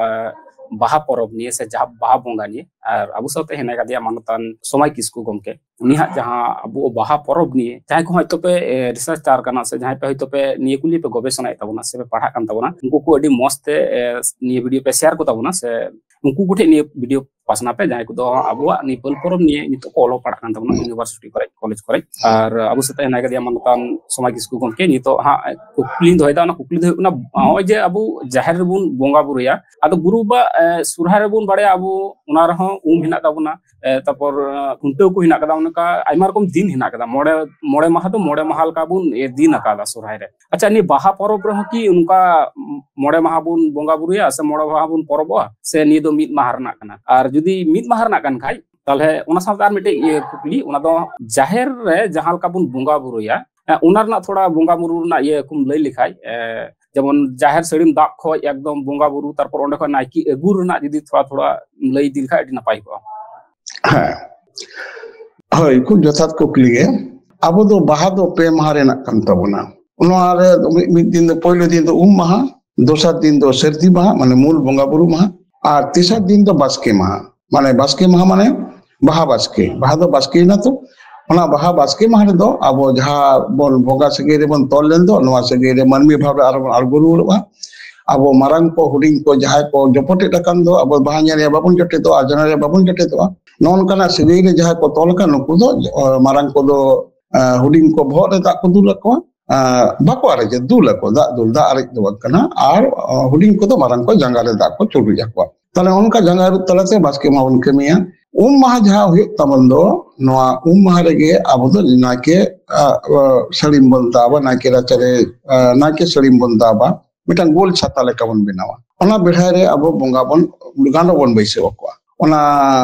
ᱵᱟᱦᱟ ᱯᱚᱨᱚᱵᱽ ᱱᱤᱭᱮ ᱥᱮ ᱡᱟᱦᱟᱸ ᱵᱟᱦᱟ ᱵᱚᱸᱜᱟ ᱱᱤᱭᱮ᱾ ᱟᱨ ᱟᱵᱚ ᱥᱟᱶᱛᱮ ᱦᱮᱱᱟᱭ ᱠᱟᱫᱮᱭᱟ ᱢᱟᱱᱚᱛᱟᱱ ᱥᱚᱢᱟᱭ ᱠᱤᱥᱠᱩ ᱜᱚᱢᱠᱮ᱾ ᱩᱱᱤ ᱦᱟᱸᱜ ᱡᱟᱦᱟᱸ ᱟᱵᱚ ᱵᱟᱦᱟ ᱯᱚᱨᱚᱵᱽ ᱱᱤᱭᱮ ᱡᱟᱦᱟᱸᱭ ᱠᱚ ᱦᱚᱭᱛᱳ ᱯᱮ, ᱮ, researcher ᱠᱟᱱᱟ, ᱥᱮ ᱡᱟᱦᱟᱸᱭ ᱯᱮ ᱦᱚᱭᱛᱳ ᱯᱮ ᱱᱤᱭᱟᱹ ᱠᱚ ᱱᱤᱭᱮ ᱯᱮ ᱜᱚᱵᱮᱥᱚᱱᱟᱭᱮᱫ ᱛᱟᱵᱚᱱᱟ ᱥᱮ ᱯᱮ ᱯᱟᱲᱦᱟᱜ ᱠᱟᱱ ᱛᱟᱵᱚᱱᱟ, ᱩᱱᱠᱩ ᱠᱚ ᱟᱹᱰᱤ ᱢᱚᱸᱡᱽ ᱛᱮ, ᱮ, ᱱᱤᱭᱟᱹ video ᱯᱮ share ᱠᱚ ᱛᱟᱵᱚᱱᱟ, ᱥᱮ ᱩᱱᱠᱩ ᱠᱚᱴᱷᱮᱱ ᱱᱤᱭᱟᱹ video ᱯᱟᱥᱱᱟᱣ ᱯᱮ, ᱡᱟᱦᱟᱸᱭ ᱠᱚᱫᱚ ᱟᱵᱚᱣᱟᱜ ᱱᱤᱭᱟᱹ ᱯᱟᱹᱞ ᱯᱚᱨᱚᱵᱽ ᱱᱤᱭᱮ ᱱᱤᱛᱚᱜ ᱠᱚ ᱚᱞᱚᱜ ᱯᱟᱲᱦᱟᱜ ᱠᱟᱱ ᱛᱟᱵᱚᱱᱟ university ᱠᱚᱨᱮ, college ᱠᱚᱨᱮ᱾ ᱟᱨ ᱟᱵᱚ ᱥᱟᱛᱮ ᱦᱮᱱᱟᱭ ᱠᱟᱫᱮᱭᱟ ᱢᱟᱱᱚᱛᱟᱱ ᱥᱚᱢᱟᱭ ᱠᱤᱥᱠᱩ ᱜᱚᱢᱠᱮ᱾ ᱱᱤᱛᱚᱜ ᱦᱟᱸᱜ ᱠᱩᱠᱞᱤᱧ ᱫᱚᱦᱚᱭᱮᱫᱟ, ᱚᱱᱟ ᱠᱩᱠᱞᱤ ᱫᱚ ᱦᱩᱭᱩᱜ ᱠᱟᱱᱟ, ᱱᱚᱜᱼᱚᱭ ᱡᱮ ᱟᱵᱚ ᱡᱟᱦᱮᱨ ᱨᱮᱵᱚᱱ ᱵᱚᱸᱜᱟ ᱵᱩᱨᱩᱭᱟ, ᱟᱫᱚ ᱜᱩᱨᱩ ᱵᱟᱵᱟ, ᱮ, ᱥᱚᱨᱦᱟᱭ ᱨᱮᱵᱚᱱ ᱵᱟᱲᱟᱭᱟ ᱟᱵᱚ, ᱚᱱᱟ ᱨᱮᱦᱚᱸ ᱩᱢ ᱦᱮᱱᱟᱜ ᱛᱟᱵᱚᱱᱟ, ᱮ, ᱛᱟᱨᱯᱚᱨ, ᱮ, ᱠᱷᱩᱱᱴᱟᱹᱣ ᱠᱚ ᱦᱮᱱᱟᱜ ᱠᱟᱫᱟ, ᱚᱱᱠᱟ ᱟᱭᱢᱟ ᱨᱚᱠᱚᱢ ᱫᱤᱱ ᱦᱮᱱᱟᱜ ᱠᱟᱫᱟ, ᱢᱚᱬᱮ, ᱢᱚᱬᱮ ᱢᱟᱦᱟ ᱫᱚ ᱢᱚᱬᱮ ᱢᱟᱦᱟ ᱞᱮᱠᱟ ᱵᱚᱱ, ᱮ, ᱫᱤᱱ ᱟᱠᱟᱫᱟ ᱥᱚᱨᱦᱟᱭ ᱨᱮ᱾ ᱟᱪᱪᱷᱟ, ᱱᱤᱭᱟᱹ ᱵᱟᱦᱟ ᱯᱚᱨᱚᱵᱽ ᱨᱮᱦᱚᱸ ᱠᱤ ᱚᱱᱠᱟ ᱢᱚᱬᱮ ᱢᱟᱦᱟ ᱵᱚᱱ ᱵᱚᱸᱜᱟ ᱵᱩᱨᱩᱭᱟ ᱥᱮ ᱢᱚᱬᱮ ᱢᱟᱦᱟ ᱵᱚᱱ ᱯᱚᱨᱚᱵᱚᱜᱼᱟ, ᱥᱮ ᱱᱤᱭᱟᱹ ᱫᱚ ᱢᱤᱫ ᱢᱟᱦᱟ ᱨᱮᱱᱟᱜ ᱠᱟᱱᱟ? ᱟᱨ ᱡᱩᱫᱤ ᱢᱤᱫ ᱢᱟᱦᱟ ᱨᱮᱱᱟᱜ ᱠᱟᱱ ᱠᱷᱟᱡ, ᱛᱟᱦᱞᱮ ᱚᱱᱟ ᱥᱟᱶᱛᱮ ᱟᱨ ᱢᱤᱫᱴᱮᱡ ᱤᱭᱟᱹ ᱠᱩᱠᱞᱤ, ᱚᱱᱟ ᱫᱚ ᱡᱟᱦᱮᱨ ᱨᱮ ᱡᱟᱦᱟᱸ ᱞᱮᱠᱟ ᱵᱚᱱ ᱵᱚᱸᱜᱟ ᱵᱩᱨᱩᱭᱟ, ᱮ, ᱚᱱᱟ ᱨᱮᱱᱟᱜ ᱛᱷᱚᱲᱟ ᱵᱚᱸᱜᱟ ᱵᱩᱨᱩ ᱨᱮᱱᱟᱜ ᱤᱭᱟᱹ ᱠᱚᱢ ᱞᱟᱹᱭ ᱞᱮᱠᱷᱟᱡ, ᱮ, ᱡᱮᱢᱚᱱ ᱡᱟᱦᱮᱨ ᱥᱟᱹᱲᱤᱢ ᱫᱟᱵ ᱠᱷᱚᱡ ᱮᱠᱫᱚᱢ ᱵᱚᱸᱜᱟ ᱵᱩᱨᱩ, ᱛᱟᱨᱯᱚᱨ ᱚᱸᱰᱮ ᱠᱷᱚᱡ ᱱᱟᱭᱠᱮ ᱟᱹᱜᱩ ᱨᱮᱱᱟᱜ ᱡᱩᱫᱤ ᱛᱷᱚᱲᱟ ᱛᱷᱚᱲᱟ ᱞᱟᱹᱭ ᱤᱫᱤ ᱞᱮᱠᱷᱟᱡ ᱟᱹᱰᱤ ᱱᱟᱯᱟᱭ ᱠᱚᱜᱼᱟ᱾ ᱦᱮᱸ, ᱦᱳᱭ, ᱠᱷᱩᱵ ᱡᱚᱛᱷᱟᱛ ᱠᱩᱠᱞᱤ ᱜᱮ᱾ ᱟᱵᱚ ᱫᱚ ᱵᱟᱦᱟ ᱫᱚ ᱯᱮ ᱢᱟᱦᱟ ᱨᱮᱱᱟᱜ ᱠᱟᱱ ᱛᱟᱵᱚᱱᱟ᱾ ᱱᱚᱣᱟ ᱨᱮ ᱢᱤᱫ, ᱢᱤᱫ ᱫᱤᱱ ᱫᱚ, ᱯᱳᱭᱞᱳ ᱫᱤᱱ ᱫᱚ ᱩᱢ ᱢᱟᱦᱟ, ᱫᱚᱥᱟᱨ ᱫᱤᱱ ᱫᱚ ᱥᱟᱹᱨᱫᱤ ᱢᱟᱦᱟ, ᱢᱟᱱᱮ ᱢᱩᱞ ᱵᱚᱸᱜᱟ ᱵᱩᱨᱩ ᱢᱟᱦᱟ, ᱟᱨ ᱛᱮᱥᱟᱨ ᱫᱤᱱ ᱫᱚ ᱵᱟᱥᱠᱮ ᱢᱟᱦᱟ᱾ ᱢᱟᱱᱮ ᱵᱟᱥᱠᱮ ᱢᱟᱦᱟ ᱢᱟᱱᱮ ᱵᱟᱦᱟ ᱵᱟᱥᱠᱮ, ᱵᱟᱦᱟ ᱫᱚ ᱵᱟᱥᱠᱮᱭᱮᱱᱟ ᱛᱚ᱾ ᱚᱱᱟ ᱵᱟᱦᱟ ᱵᱟᱥᱠᱮ ᱢᱟᱦᱟ ᱨᱮᱫᱚ ᱟᱵᱚ ᱡᱟᱦᱟᱸ ᱵᱚᱱ ᱵᱚᱸᱜᱟ ᱥᱟᱹᱜᱟᱹᱭ ᱨᱮᱵᱚᱱ ᱛᱚᱞ ᱞᱮᱱ ᱫᱚ, ᱱᱚᱣᱟ ᱥᱟᱹᱜᱟᱹᱭ ᱨᱮ ᱢᱟᱹᱱᱢᱤ ᱵᱷᱟᱵᱽ ᱨᱮ ᱟᱨᱚ ᱵᱚᱱ ᱟᱬᱜᱚ ᱨᱩᱣᱟᱹᱲᱚᱜᱼᱟ᱾ ᱟᱵᱚ ᱢᱟᱨᱟᱝ ᱠᱚ ᱦᱩᱰᱤᱧ ᱠᱚ ᱡᱟᱦᱟᱸᱭ ᱠᱚ ᱡᱚᱯᱚᱴᱮᱫ ᱟᱠᱟᱱ ᱫᱚ, ᱟᱵᱚ ᱵᱟᱦᱟ ᱧᱮᱞ ᱨᱮ ᱵᱟᱵᱚᱱ ᱡᱚᱴᱮᱫᱚᱜᱼᱟ, ᱡᱟᱱᱟ ᱨᱮ ᱵᱟᱵᱚᱱ ᱡᱚᱴᱮᱫᱚᱜᱼᱟ᱾ ᱱᱚᱜᱼᱚ ᱱᱚᱝᱠᱟᱱᱟᱜ ᱥᱟᱹᱜᱟᱹᱭ ᱨᱮ ᱡᱟᱦᱟᱸᱭ ᱠᱚ ᱛᱚᱞ ᱟᱠᱟᱱ, ᱱᱩᱠᱩ ᱫᱚ, ᱚ, ᱢᱟᱨᱟᱝ ᱠᱚᱫᱚ, ᱟ, ᱦᱩᱰᱤᱧ ᱠᱚ ᱵᱚᱦᱚᱜ ᱨᱮ ᱫᱟᱜ ᱠᱚ ᱫᱩᱞ ᱟᱠᱚᱣᱟ᱾ ᱟᱸ, ᱵᱟᱠᱚ ᱟᱨᱮᱡᱟ, ᱫᱩᱞ ᱟᱠᱚ, ᱫᱟᱜ ᱫᱩᱞ, ᱫᱟᱜ ᱟᱨᱮᱡ ᱫᱚ ᱵᱟᱝ ᱠᱟᱱᱟ᱾ ᱟᱨ, ᱟᱸ, ᱦᱩᱰᱤᱧ ᱠᱚᱫᱚ ᱢᱟᱨᱟᱝ ᱠᱚ ᱡᱟᱸᱜᱟ ᱨᱮ ᱫᱟᱜ ᱠᱚ ᱪᱩᱨᱩᱡ ᱟᱠᱚᱣᱟ᱾ ᱛᱟᱦᱞᱮ ᱚᱱᱠᱟ ᱡᱟᱸᱜᱟ ᱟᱹᱨᱩᱵ ᱛᱟᱞᱟᱛᱮ ᱵᱟᱥᱠᱮ ᱢᱟᱦᱟ ᱵᱚᱱ ᱠᱟᱹᱢᱤᱭᱟ᱾ ᱩᱢ ᱢᱟᱦᱟ ᱡᱟᱦᱟᱸ ᱦᱩᱭᱩᱜ ᱛᱟᱵᱚᱱ ᱫᱚ, ᱱᱚᱣᱟ ᱩᱢ ᱢᱟᱦᱟ ᱨᱮᱜᱮ ᱟᱵᱚ ᱫᱚ ᱱᱟᱭᱠᱮ, ᱟ, ᱟ, ᱥᱟᱹᱲᱤᱢ ᱵᱚᱱ ᱫᱟᱵᱟ, ᱱᱟᱭᱠᱮ ᱨᱟᱪᱟᱨᱮ, ᱟ, ᱱᱟᱭᱠᱮ ᱥᱟᱹᱲᱤᱢ ᱵᱚᱱ ᱫᱟᱵᱟ, ᱢᱤᱫᱴᱟᱝ ᱜᱳᱞ ᱪᱷᱟᱛᱟ ᱞᱮᱠᱟ ᱵᱚᱱ ᱵᱮᱱᱟᱣᱟ᱾ ᱚᱱᱟ ᱵᱮᱲᱦᱟᱭ ᱨᱮ ᱟᱵᱚ ᱵᱚᱸᱜᱟ ᱵᱚᱱ, ᱜᱟᱸᱰᱚ ᱵᱚᱱ ᱵᱟᱹᱭᱥᱟᱹᱣ ᱟᱠᱚᱣᱟ᱾ ᱚᱱᱟ,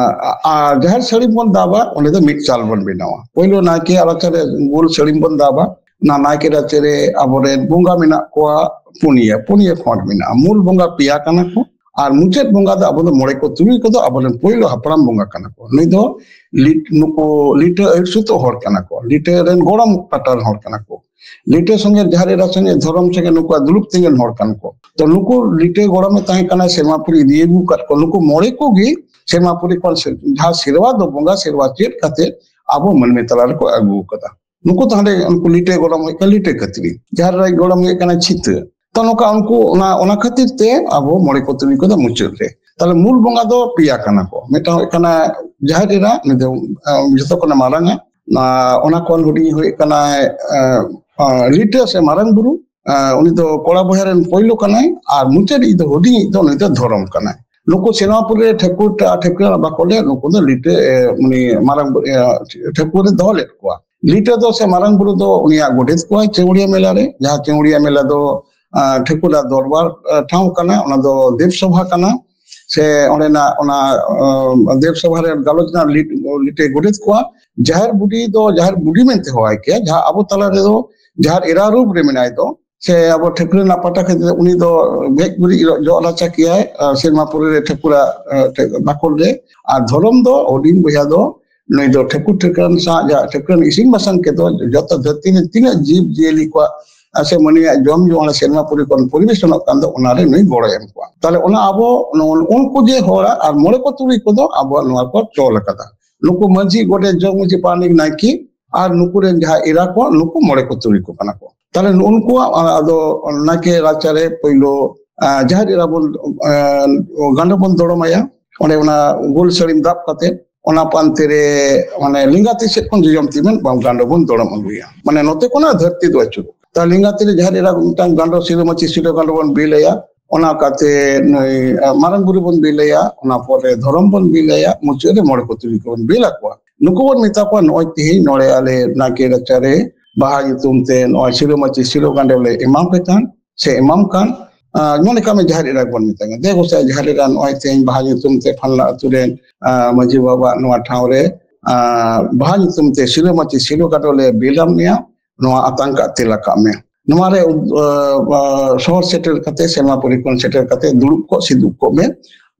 ᱟ, ᱡᱟᱦᱮᱨ ᱥᱟᱹᱲᱤᱢ ᱵᱚᱱ ᱫᱟᱵᱟ, ᱚᱸᱰᱮ ᱫᱚ ᱢᱤᱫ ᱪᱟᱞ ᱵᱚᱱ ᱵᱮᱱᱟᱣᱟ᱾ ᱯᱳᱭᱞᱳ ᱱᱟᱭᱠᱮ ᱨᱟᱪᱟᱨᱮ ᱜᱳᱞ ᱥᱟᱹᱲᱤᱢ ᱵᱚᱱ ᱫᱟᱵᱟ, ᱚᱱᱟ ᱱᱟᱭᱠᱮ ᱨᱟᱪᱟᱨᱮ ᱟᱵᱚᱨᱮᱱ ᱵᱚᱸᱜᱟ ᱢᱮᱱᱟᱜ ᱠᱚᱣᱟ ᱯᱩᱱᱭᱟᱹ, ᱯᱩᱱᱭᱟᱹ ᱠᱷᱚᱸᱰ ᱢᱮᱱᱟᱜᱼᱟ᱾ ᱢᱩᱞ ᱵᱚᱸᱜᱟ ᱯᱮᱭᱟ ᱠᱟᱱᱟ ᱠᱚ, ᱟᱨ ᱢᱩᱪᱟᱹᱫ ᱵᱚᱸᱜᱟ ᱫᱚ ᱟᱵᱚ ᱫᱚ ᱢᱚᱬᱮ ᱠᱚ ᱛᱩᱨᱩᱭ ᱠᱚᱫᱚ ᱟᱵᱚᱨᱮᱱ ᱯᱳᱭᱞᱳ ᱦᱟᱯᱲᱟᱢ ᱵᱚᱸᱜᱟ ᱠᱟᱱᱟ ᱠᱚ᱾ ᱱᱩᱭ ᱫᱚ ᱞᱤᱴ-, ᱱᱩᱠᱩ ᱞᱤᱴᱟᱹ ᱟᱹᱭᱩᱨ ᱥᱩᱛᱩᱜ ᱦᱚᱲ ᱠᱟᱱᱟ ᱠᱚ, ᱞᱤᱴᱟᱹ ᱨᱮᱱ ᱜᱚᱲᱚᱢ ᱯᱟᱦᱴᱟ ᱨᱮᱱ ᱦᱚᱲ ᱠᱟᱱᱟ ᱠᱚ᱾ ᱞᱤᱴᱟᱹ ᱥᱚᱸᱜᱮ, ᱡᱟᱦᱮᱨ ᱮᱨᱟ ᱥᱚᱸᱜᱮ, ᱫᱷᱚᱨᱚᱢ ᱥᱚᱸᱜᱮ ᱱᱩᱠᱩᱣᱟᱜ ᱫᱩᱲᱩᱵ ᱛᱤᱸᱜᱩᱱ ᱦᱚᱲ ᱠᱟᱱᱟ ᱠᱚ᱾ ᱛᱚ ᱱᱩᱠᱩ ᱞᱤᱴᱟᱹ ᱜᱚᱲᱚᱢᱮ ᱛᱟᱦᱮᱸ ᱠᱟᱱᱟ, ᱥᱮᱨᱢᱟ ᱯᱩᱨᱤ ᱤᱫᱤ ᱟᱹᱜᱩ ᱟᱠᱟᱫ ᱠᱚ, ᱱᱩᱠᱩ ᱢᱚᱬᱮ ᱠᱚᱜᱮ ᱥᱮᱨᱢᱟ ᱯᱩᱨᱤ ᱠᱷᱚᱱ ᱥᱮ-, ᱡᱟᱦᱟᱸ ᱥᱮᱨᱣᱟ ᱫᱚ ᱵᱚᱸᱜᱟ ᱥᱮᱨᱣᱟ ᱪᱮᱫ ᱠᱟᱛᱮ ᱟᱵᱚ ᱢᱟᱹᱱᱢᱤ ᱛᱟᱞᱟ ᱨᱮᱠᱚ ᱟᱹᱜᱩ ᱟᱠᱟᱫᱟ᱾ ᱱᱩᱠᱩ ᱫᱚ ᱦᱟᱸᱰᱮ ᱩᱱᱠᱩ ᱞᱤᱴᱟᱹ ᱜᱚᱲᱚᱢ ᱦᱩᱭᱩᱜ ᱠᱟᱱᱟ ᱞᱤᱴᱟᱹ ᱠᱟᱹᱛᱨᱤ, ᱡᱟᱦᱮᱨ ᱨᱟᱡᱽ ᱜᱚᱲᱚᱢ ᱦᱩᱭᱩᱜ ᱠᱟᱱᱟ ᱪᱷᱤᱛᱟᱹ᱾ ᱛᱚ ᱱᱚᱝᱠᱟ ᱩᱱᱠᱩ ᱚᱱᱟ, ᱚᱱᱟ ᱠᱷᱟᱹᱛᱤᱨ ᱛᱮ ᱟᱵᱚ ᱢᱚᱬᱮ ᱠᱚ ᱛᱩᱨᱩᱭ ᱠᱚᱫᱚ ᱢᱩᱪᱟᱹᱫ ᱨᱮ᱾ ᱛᱟᱦᱞᱮ ᱢᱩᱞ ᱵᱚᱸᱜᱟ ᱫᱚ ᱯᱮᱭᱟ ᱠᱟᱱᱟ ᱠᱚ, ᱢᱤᱫᱴᱟᱝ ᱦᱩᱭᱩᱜ ᱠᱟᱱᱟ ᱡᱟᱦᱮᱨ ᱮᱨᱟ, ᱩᱱᱤ ᱫᱚ, ᱟᱸ, ᱡᱚᱛᱚ ᱠᱷᱚᱱᱟᱜ ᱢᱟᱨᱟᱝᱟ᱾ ᱟᱸ, ᱚᱱᱟ ᱠᱷᱚᱱ ᱦᱩᱰᱤᱧ ᱦᱩᱭᱩᱜ ᱠᱟᱱᱟᱭ, ᱟᱸ, ᱟᱸ, ᱞᱤᱴᱟᱹ ᱥᱮ ᱢᱟᱨᱟᱝ ᱵᱩᱨᱩ, ᱟᱸ, ᱩᱱᱤ ᱫᱚ ᱠᱚᱲᱟ ᱵᱚᱭᱦᱟ ᱨᱮᱱ ᱯᱳᱭᱞᱳ ᱠᱟᱱᱟᱭ, ᱟᱨ ᱢᱩᱪᱟᱹᱫ ᱤᱡ ᱫᱚ ᱦᱩᱰᱤᱧ ᱤᱡ ᱫᱚ ᱩᱱᱤ ᱫᱚ ᱫᱷᱚᱨᱚᱢ ᱠᱟᱱᱟᱭ᱾ ᱱᱩᱠᱩ ᱥᱮᱱᱟᱯᱩᱨᱤ ᱨᱮ ᱴᱷᱟᱹᱠᱩᱨ ᱴᱟ-, ᱴᱷᱟᱹᱠᱩᱨ ᱵᱟᱠᱚ ᱞᱟᱹᱭᱟ, ᱱᱩᱠᱩ ᱫᱚ ᱞᱤᱴᱟᱹ, ᱮ, ᱩᱱᱤ ᱢᱟᱨᱟᱝ ᱵᱩ-, ᱮ, ᱴᱷᱟᱹᱠᱩᱨ ᱮ ᱫᱚᱦᱚ ᱞᱮᱫ ᱠᱚᱣᱟ᱾ ᱞᱤᱴᱟᱹ ᱫᱚ ᱥᱮ ᱢᱟᱨᱟᱝ ᱵᱩᱨᱩ ᱫᱚ ᱩᱱᱤᱭᱟᱜ ᱜᱚᱰᱮᱛ ᱠᱚᱣᱟᱭ ᱪᱮᱣᱲᱤᱭᱟ ᱢᱮᱞᱟ ᱨᱮ, ᱡᱟᱦᱟᱸ ᱪᱮᱣᱲᱤᱭᱟ ᱢᱮᱞᱟ ᱫᱚ, ᱟ, ᱴᱷᱟᱹᱠᱩᱨᱟᱜ ᱫᱚᱨᱵᱟᱨ, ᱟ, ᱴᱷᱟᱶ ᱠᱟᱱᱟ, ᱚᱱᱟ ᱫᱚ ᱫᱮᱵ ᱥᱚᱵᱷᱟ ᱠᱟᱱᱟ᱾ ᱥᱮ ᱚᱸᱰᱮᱱᱟᱜ ᱚᱱᱟ, ᱟ, ᱫᱮᱵ ᱥᱚᱵᱷᱟ ᱨᱮ ᱜᱟᱞᱚᱪ ᱨᱮᱱᱟᱜ ᱞᱤᱴ-, ᱞᱤᱴᱟᱹᱭ ᱜᱚᱰᱮᱛ ᱠᱚᱣᱟ᱾ ᱡᱟᱦᱮᱨ ᱵᱩᱰᱷᱤ ᱫᱚ ᱡᱟᱦᱮᱨ ᱵᱩᱰᱷᱤ ᱢᱮᱱᱛᱮ ᱦᱚᱦᱚᱣᱟᱭ ᱠᱮᱭᱟ, ᱡᱟᱦᱟᱸ ᱟᱵᱚ ᱛᱟᱞᱟ ᱨᱮᱫᱚ ᱡᱟᱦᱮᱨ ᱮᱨᱟ ᱨᱩᱯ ᱨᱮ ᱢᱮᱱᱟᱭ ᱫᱚ, ᱥᱮ ᱟᱵᱚ ᱴᱷᱟᱹᱠᱨᱟᱹ ᱨᱮᱱᱟᱜ ᱯᱟᱦᱴᱟ ᱠᱷᱟᱹᱛᱤᱨ ᱩᱱᱤ ᱫᱚ ᱜᱮᱡ ᱜᱩᱨᱤᱡ ᱡᱚᱜ ᱨᱟᱪᱟ ᱠᱮᱭᱟᱭ, ᱟᱨ ᱥᱮᱨᱢᱟ ᱯᱩᱨᱤ ᱨᱮ ᱴᱷᱟᱹᱠᱩᱨᱟᱜ, ᱮ, ᱴᱷᱮ-, ᱵᱟᱠᱷᱳᱞ ᱨᱮ᱾ ᱟᱨ ᱫᱷᱚᱨᱚᱢ ᱫᱚ ᱦᱩᱰᱤᱧ ᱵᱚᱭᱦᱟ ᱫᱚ ᱱᱩᱭ ᱫᱚ ᱴᱷᱟᱹᱠᱩᱨ ᱴᱷᱟᱹᱠᱨᱟᱹᱱ ᱥᱟᱶ ᱡᱟᱦᱟᱸ ᱴᱷᱟᱹᱠᱨᱟᱹᱱ ᱤᱥᱤᱱ ᱵᱟᱥᱟᱝ ᱠᱮᱫ ᱫᱚ ᱡᱚᱛᱚ ᱫᱷᱟᱹᱨᱛᱤ ᱨᱮ ᱛᱤᱱᱟᱹᱜ ᱡᱤᱵᱽ ᱡᱤᱭᱟᱹᱞᱤ ᱠᱚᱣᱟᱜ, ᱟᱨ ᱥᱮ ᱢᱟᱹᱱᱢᱤᱭᱟᱜ ᱡᱚᱢ ᱧᱩ ᱚᱱᱟ ᱥᱮᱨᱢᱟ ᱯᱩᱨᱤ ᱠᱷᱚᱱ ᱯᱚᱨᱤᱵᱮᱥᱚᱱᱚᱜ ᱠᱟᱱ ᱫᱚ ᱚᱱᱟᱨᱮ ᱱᱩᱭ ᱜᱚᱲᱚᱭ ᱮᱢ ᱠᱚᱣᱟ᱾ ᱛᱟᱦᱞᱮ ᱚᱱᱟ ᱟᱵᱚ ᱱᱚᱜᱼᱚ ᱩᱱᱠᱩ ᱡᱮ ᱦᱚᱲᱟᱜ ᱟᱨ ᱢᱚᱬᱮ ᱠᱚ ᱛᱩᱨᱩᱭ ᱠᱚᱫᱚ ᱟᱵᱚᱣᱟᱜ ᱱᱚᱣᱟ ᱠᱚ ᱪᱚᱞ ᱟᱠᱟᱫᱟ᱾ ᱱᱩᱠᱩ ᱢᱟᱹᱡᱷᱤ, ᱜᱚᱰᱮᱛ, ᱡᱚᱜᱽ ᱢᱟᱹᱡᱷᱤ, ᱯᱟᱨᱟᱱᱤᱠ, ᱱᱟᱭᱠᱮ ᱟᱨ ᱱᱩᱠᱩ ᱨᱮᱱ ᱡᱟᱦᱟᱸ ᱮᱨᱟ ᱠᱚ, ᱱᱩᱠᱩ ᱢᱚᱬᱮ ᱠᱚ ᱛᱩᱨᱩᱭ ᱠᱚ ᱠᱟᱱᱟ ᱠᱚ᱾ ᱛᱟᱦᱞᱮ ᱱᱩᱜᱼᱩ ᱱᱩᱠᱩᱣᱟᱜ, ᱟ-, ᱟᱫᱚ ᱱᱟᱭᱠᱮ ᱨᱟᱪᱟᱨᱮ ᱯᱳᱭᱞᱳ, ᱟ, ᱡᱟᱦᱮᱨ ᱮᱨᱟ ᱵᱚᱱ, ᱟ, ᱜᱟᱸᱰᱚ ᱵᱚᱱ ᱫᱚᱲᱚᱢᱟᱭᱟ᱾ ᱚᱸᱰᱮ ᱚᱱᱟ ᱜᱳᱞ ᱥᱟᱹᱲᱤᱢ ᱫᱟᱵ ᱠᱟᱛᱮ ᱚᱱᱟ ᱯᱟᱱᱛᱮ ᱨᱮ, ᱢᱟᱱᱮ, ᱞᱮᱸᱜᱟ ᱛᱤ ᱥᱮᱫ ᱠᱷᱚᱱ ᱡᱚᱡᱚᱢ ᱛᱤ ᱢᱮᱱ ᱵᱟᱝ ᱜᱟᱸᱰᱚ ᱵᱚᱱ ᱫᱚᱲᱚᱢ ᱟᱹᱜᱩᱭᱟ᱾ ᱢᱟᱱᱮ ᱱᱚᱛᱮ ᱠᱷᱚᱱᱟᱜ ᱫᱷᱟᱹᱨᱛᱤ ᱫᱚ ᱟᱹᱪᱩᱨᱚᱜ᱾ ᱛᱟ ᱞᱮᱸᱜᱟ ᱛᱤᱨᱮ ᱡᱟᱦᱮᱨ ᱮᱨᱟ ᱢᱤᱫᱴᱟᱝ ᱜᱟᱸᱰᱚ, ᱥᱤᱨᱟᱹ ᱢᱟᱹᱪᱤ ᱥᱤᱨᱟᱹ ᱜᱟᱸᱰᱚ ᱵᱚᱱ ᱵᱤᱞ ᱟᱭᱟ, ᱚᱱᱟ ᱠᱟᱛᱮ ᱱᱩᱭ, ᱟ, ᱢᱟᱨᱟᱝ ᱵᱩᱨᱩ ᱵᱚᱱ ᱵᱤᱞ ᱟᱭᱟ, ᱚᱱᱟ ᱯᱚᱨᱮ ᱫᱷᱚᱨᱚᱢ ᱵᱚᱱ ᱵᱤᱞ ᱟᱭᱟ, ᱢᱩᱪᱟᱹᱫ ᱨᱮ ᱢᱚᱬᱮ ᱠᱚ ᱛᱩᱨᱩᱭ ᱠᱚᱵᱚᱱ ᱵᱤᱞ ᱟᱠᱚᱣᱟ᱾ ᱱᱩᱠᱩ ᱵᱚᱱ ᱢᱮᱛᱟ ᱠᱚᱣᱟ, ᱱᱚᱜᱼᱚᱭ ᱛᱮᱦᱮᱧ ᱱᱚᱰᱮ ᱟᱞᱮ ᱱᱟᱭᱠᱮ ᱨᱟᱪᱟᱨᱮ ᱵᱟᱦᱟ ᱧᱩᱛᱩᱢ ᱛᱮ ᱱᱚᱜᱼᱚᱭ ᱥᱤᱨᱟᱹ ᱢᱟᱹᱪᱤ ᱥᱤᱨᱟᱹ ᱜᱟᱸᱰᱚ ᱞᱮ ᱮᱢᱟᱢ ᱯᱮ ᱠᱟᱱ, ᱥᱮ ᱮᱢᱟᱢ ᱠᱟᱱ, ᱟ, ᱢᱚᱱᱮ ᱠᱟᱜ ᱢᱮ ᱡᱟᱦᱮᱨ ᱮᱨᱟ ᱵᱚᱱ ᱢᱮᱛᱟᱭ ᱠᱟᱱᱟ, "ᱫᱮ ᱜᱚᱸᱥᱟᱭ ᱡᱟᱦᱮᱨ ᱮᱨᱟ, ᱱᱚᱜᱼᱚᱭ ᱛᱮᱦᱮᱧ ᱵᱟᱦᱟ ᱧᱩᱛᱩᱢ ᱛᱮ ᱯᱷᱟᱞᱱᱟ ᱟᱹᱛᱩ ᱨᱮᱱ, ᱟ, ᱢᱟᱹᱡᱷᱤ ᱵᱟᱵᱟ ᱱᱚᱣᱟ ᱴᱷᱟᱶ ᱨᱮ, ᱟ, ᱵᱟᱦᱟ ᱧᱩᱛᱩᱢ ᱛᱮ ᱥᱤᱨᱟᱹ ᱢᱟᱹᱪᱤ ᱥᱤᱨᱟᱹ ᱜᱟᱸᱰᱚ ᱞᱮ ᱵᱤᱞᱟᱢ ᱢᱮᱭᱟ, ᱱᱚᱣᱟ ᱟᱛᱟᱝ ᱠᱟᱜ ᱛᱮᱞᱟ ᱠᱟᱜ ᱢᱮ᱾ ᱱᱚᱣᱟ ᱨᱮ, ᱟ, ᱟ, ᱥᱚᱦᱚᱨ ᱥᱮᱴᱮᱨ ᱠᱟᱛᱮ, ᱥᱮᱨᱢᱟᱯᱩᱨᱤ ᱠᱷᱚᱱ ᱥᱮᱴᱮᱨ ᱠᱟᱛᱮ ᱫᱩᱲᱩᱵ ᱠᱚᱜ, ᱥᱤᱫᱩᱵ ᱠᱚᱜ ᱢᱮ,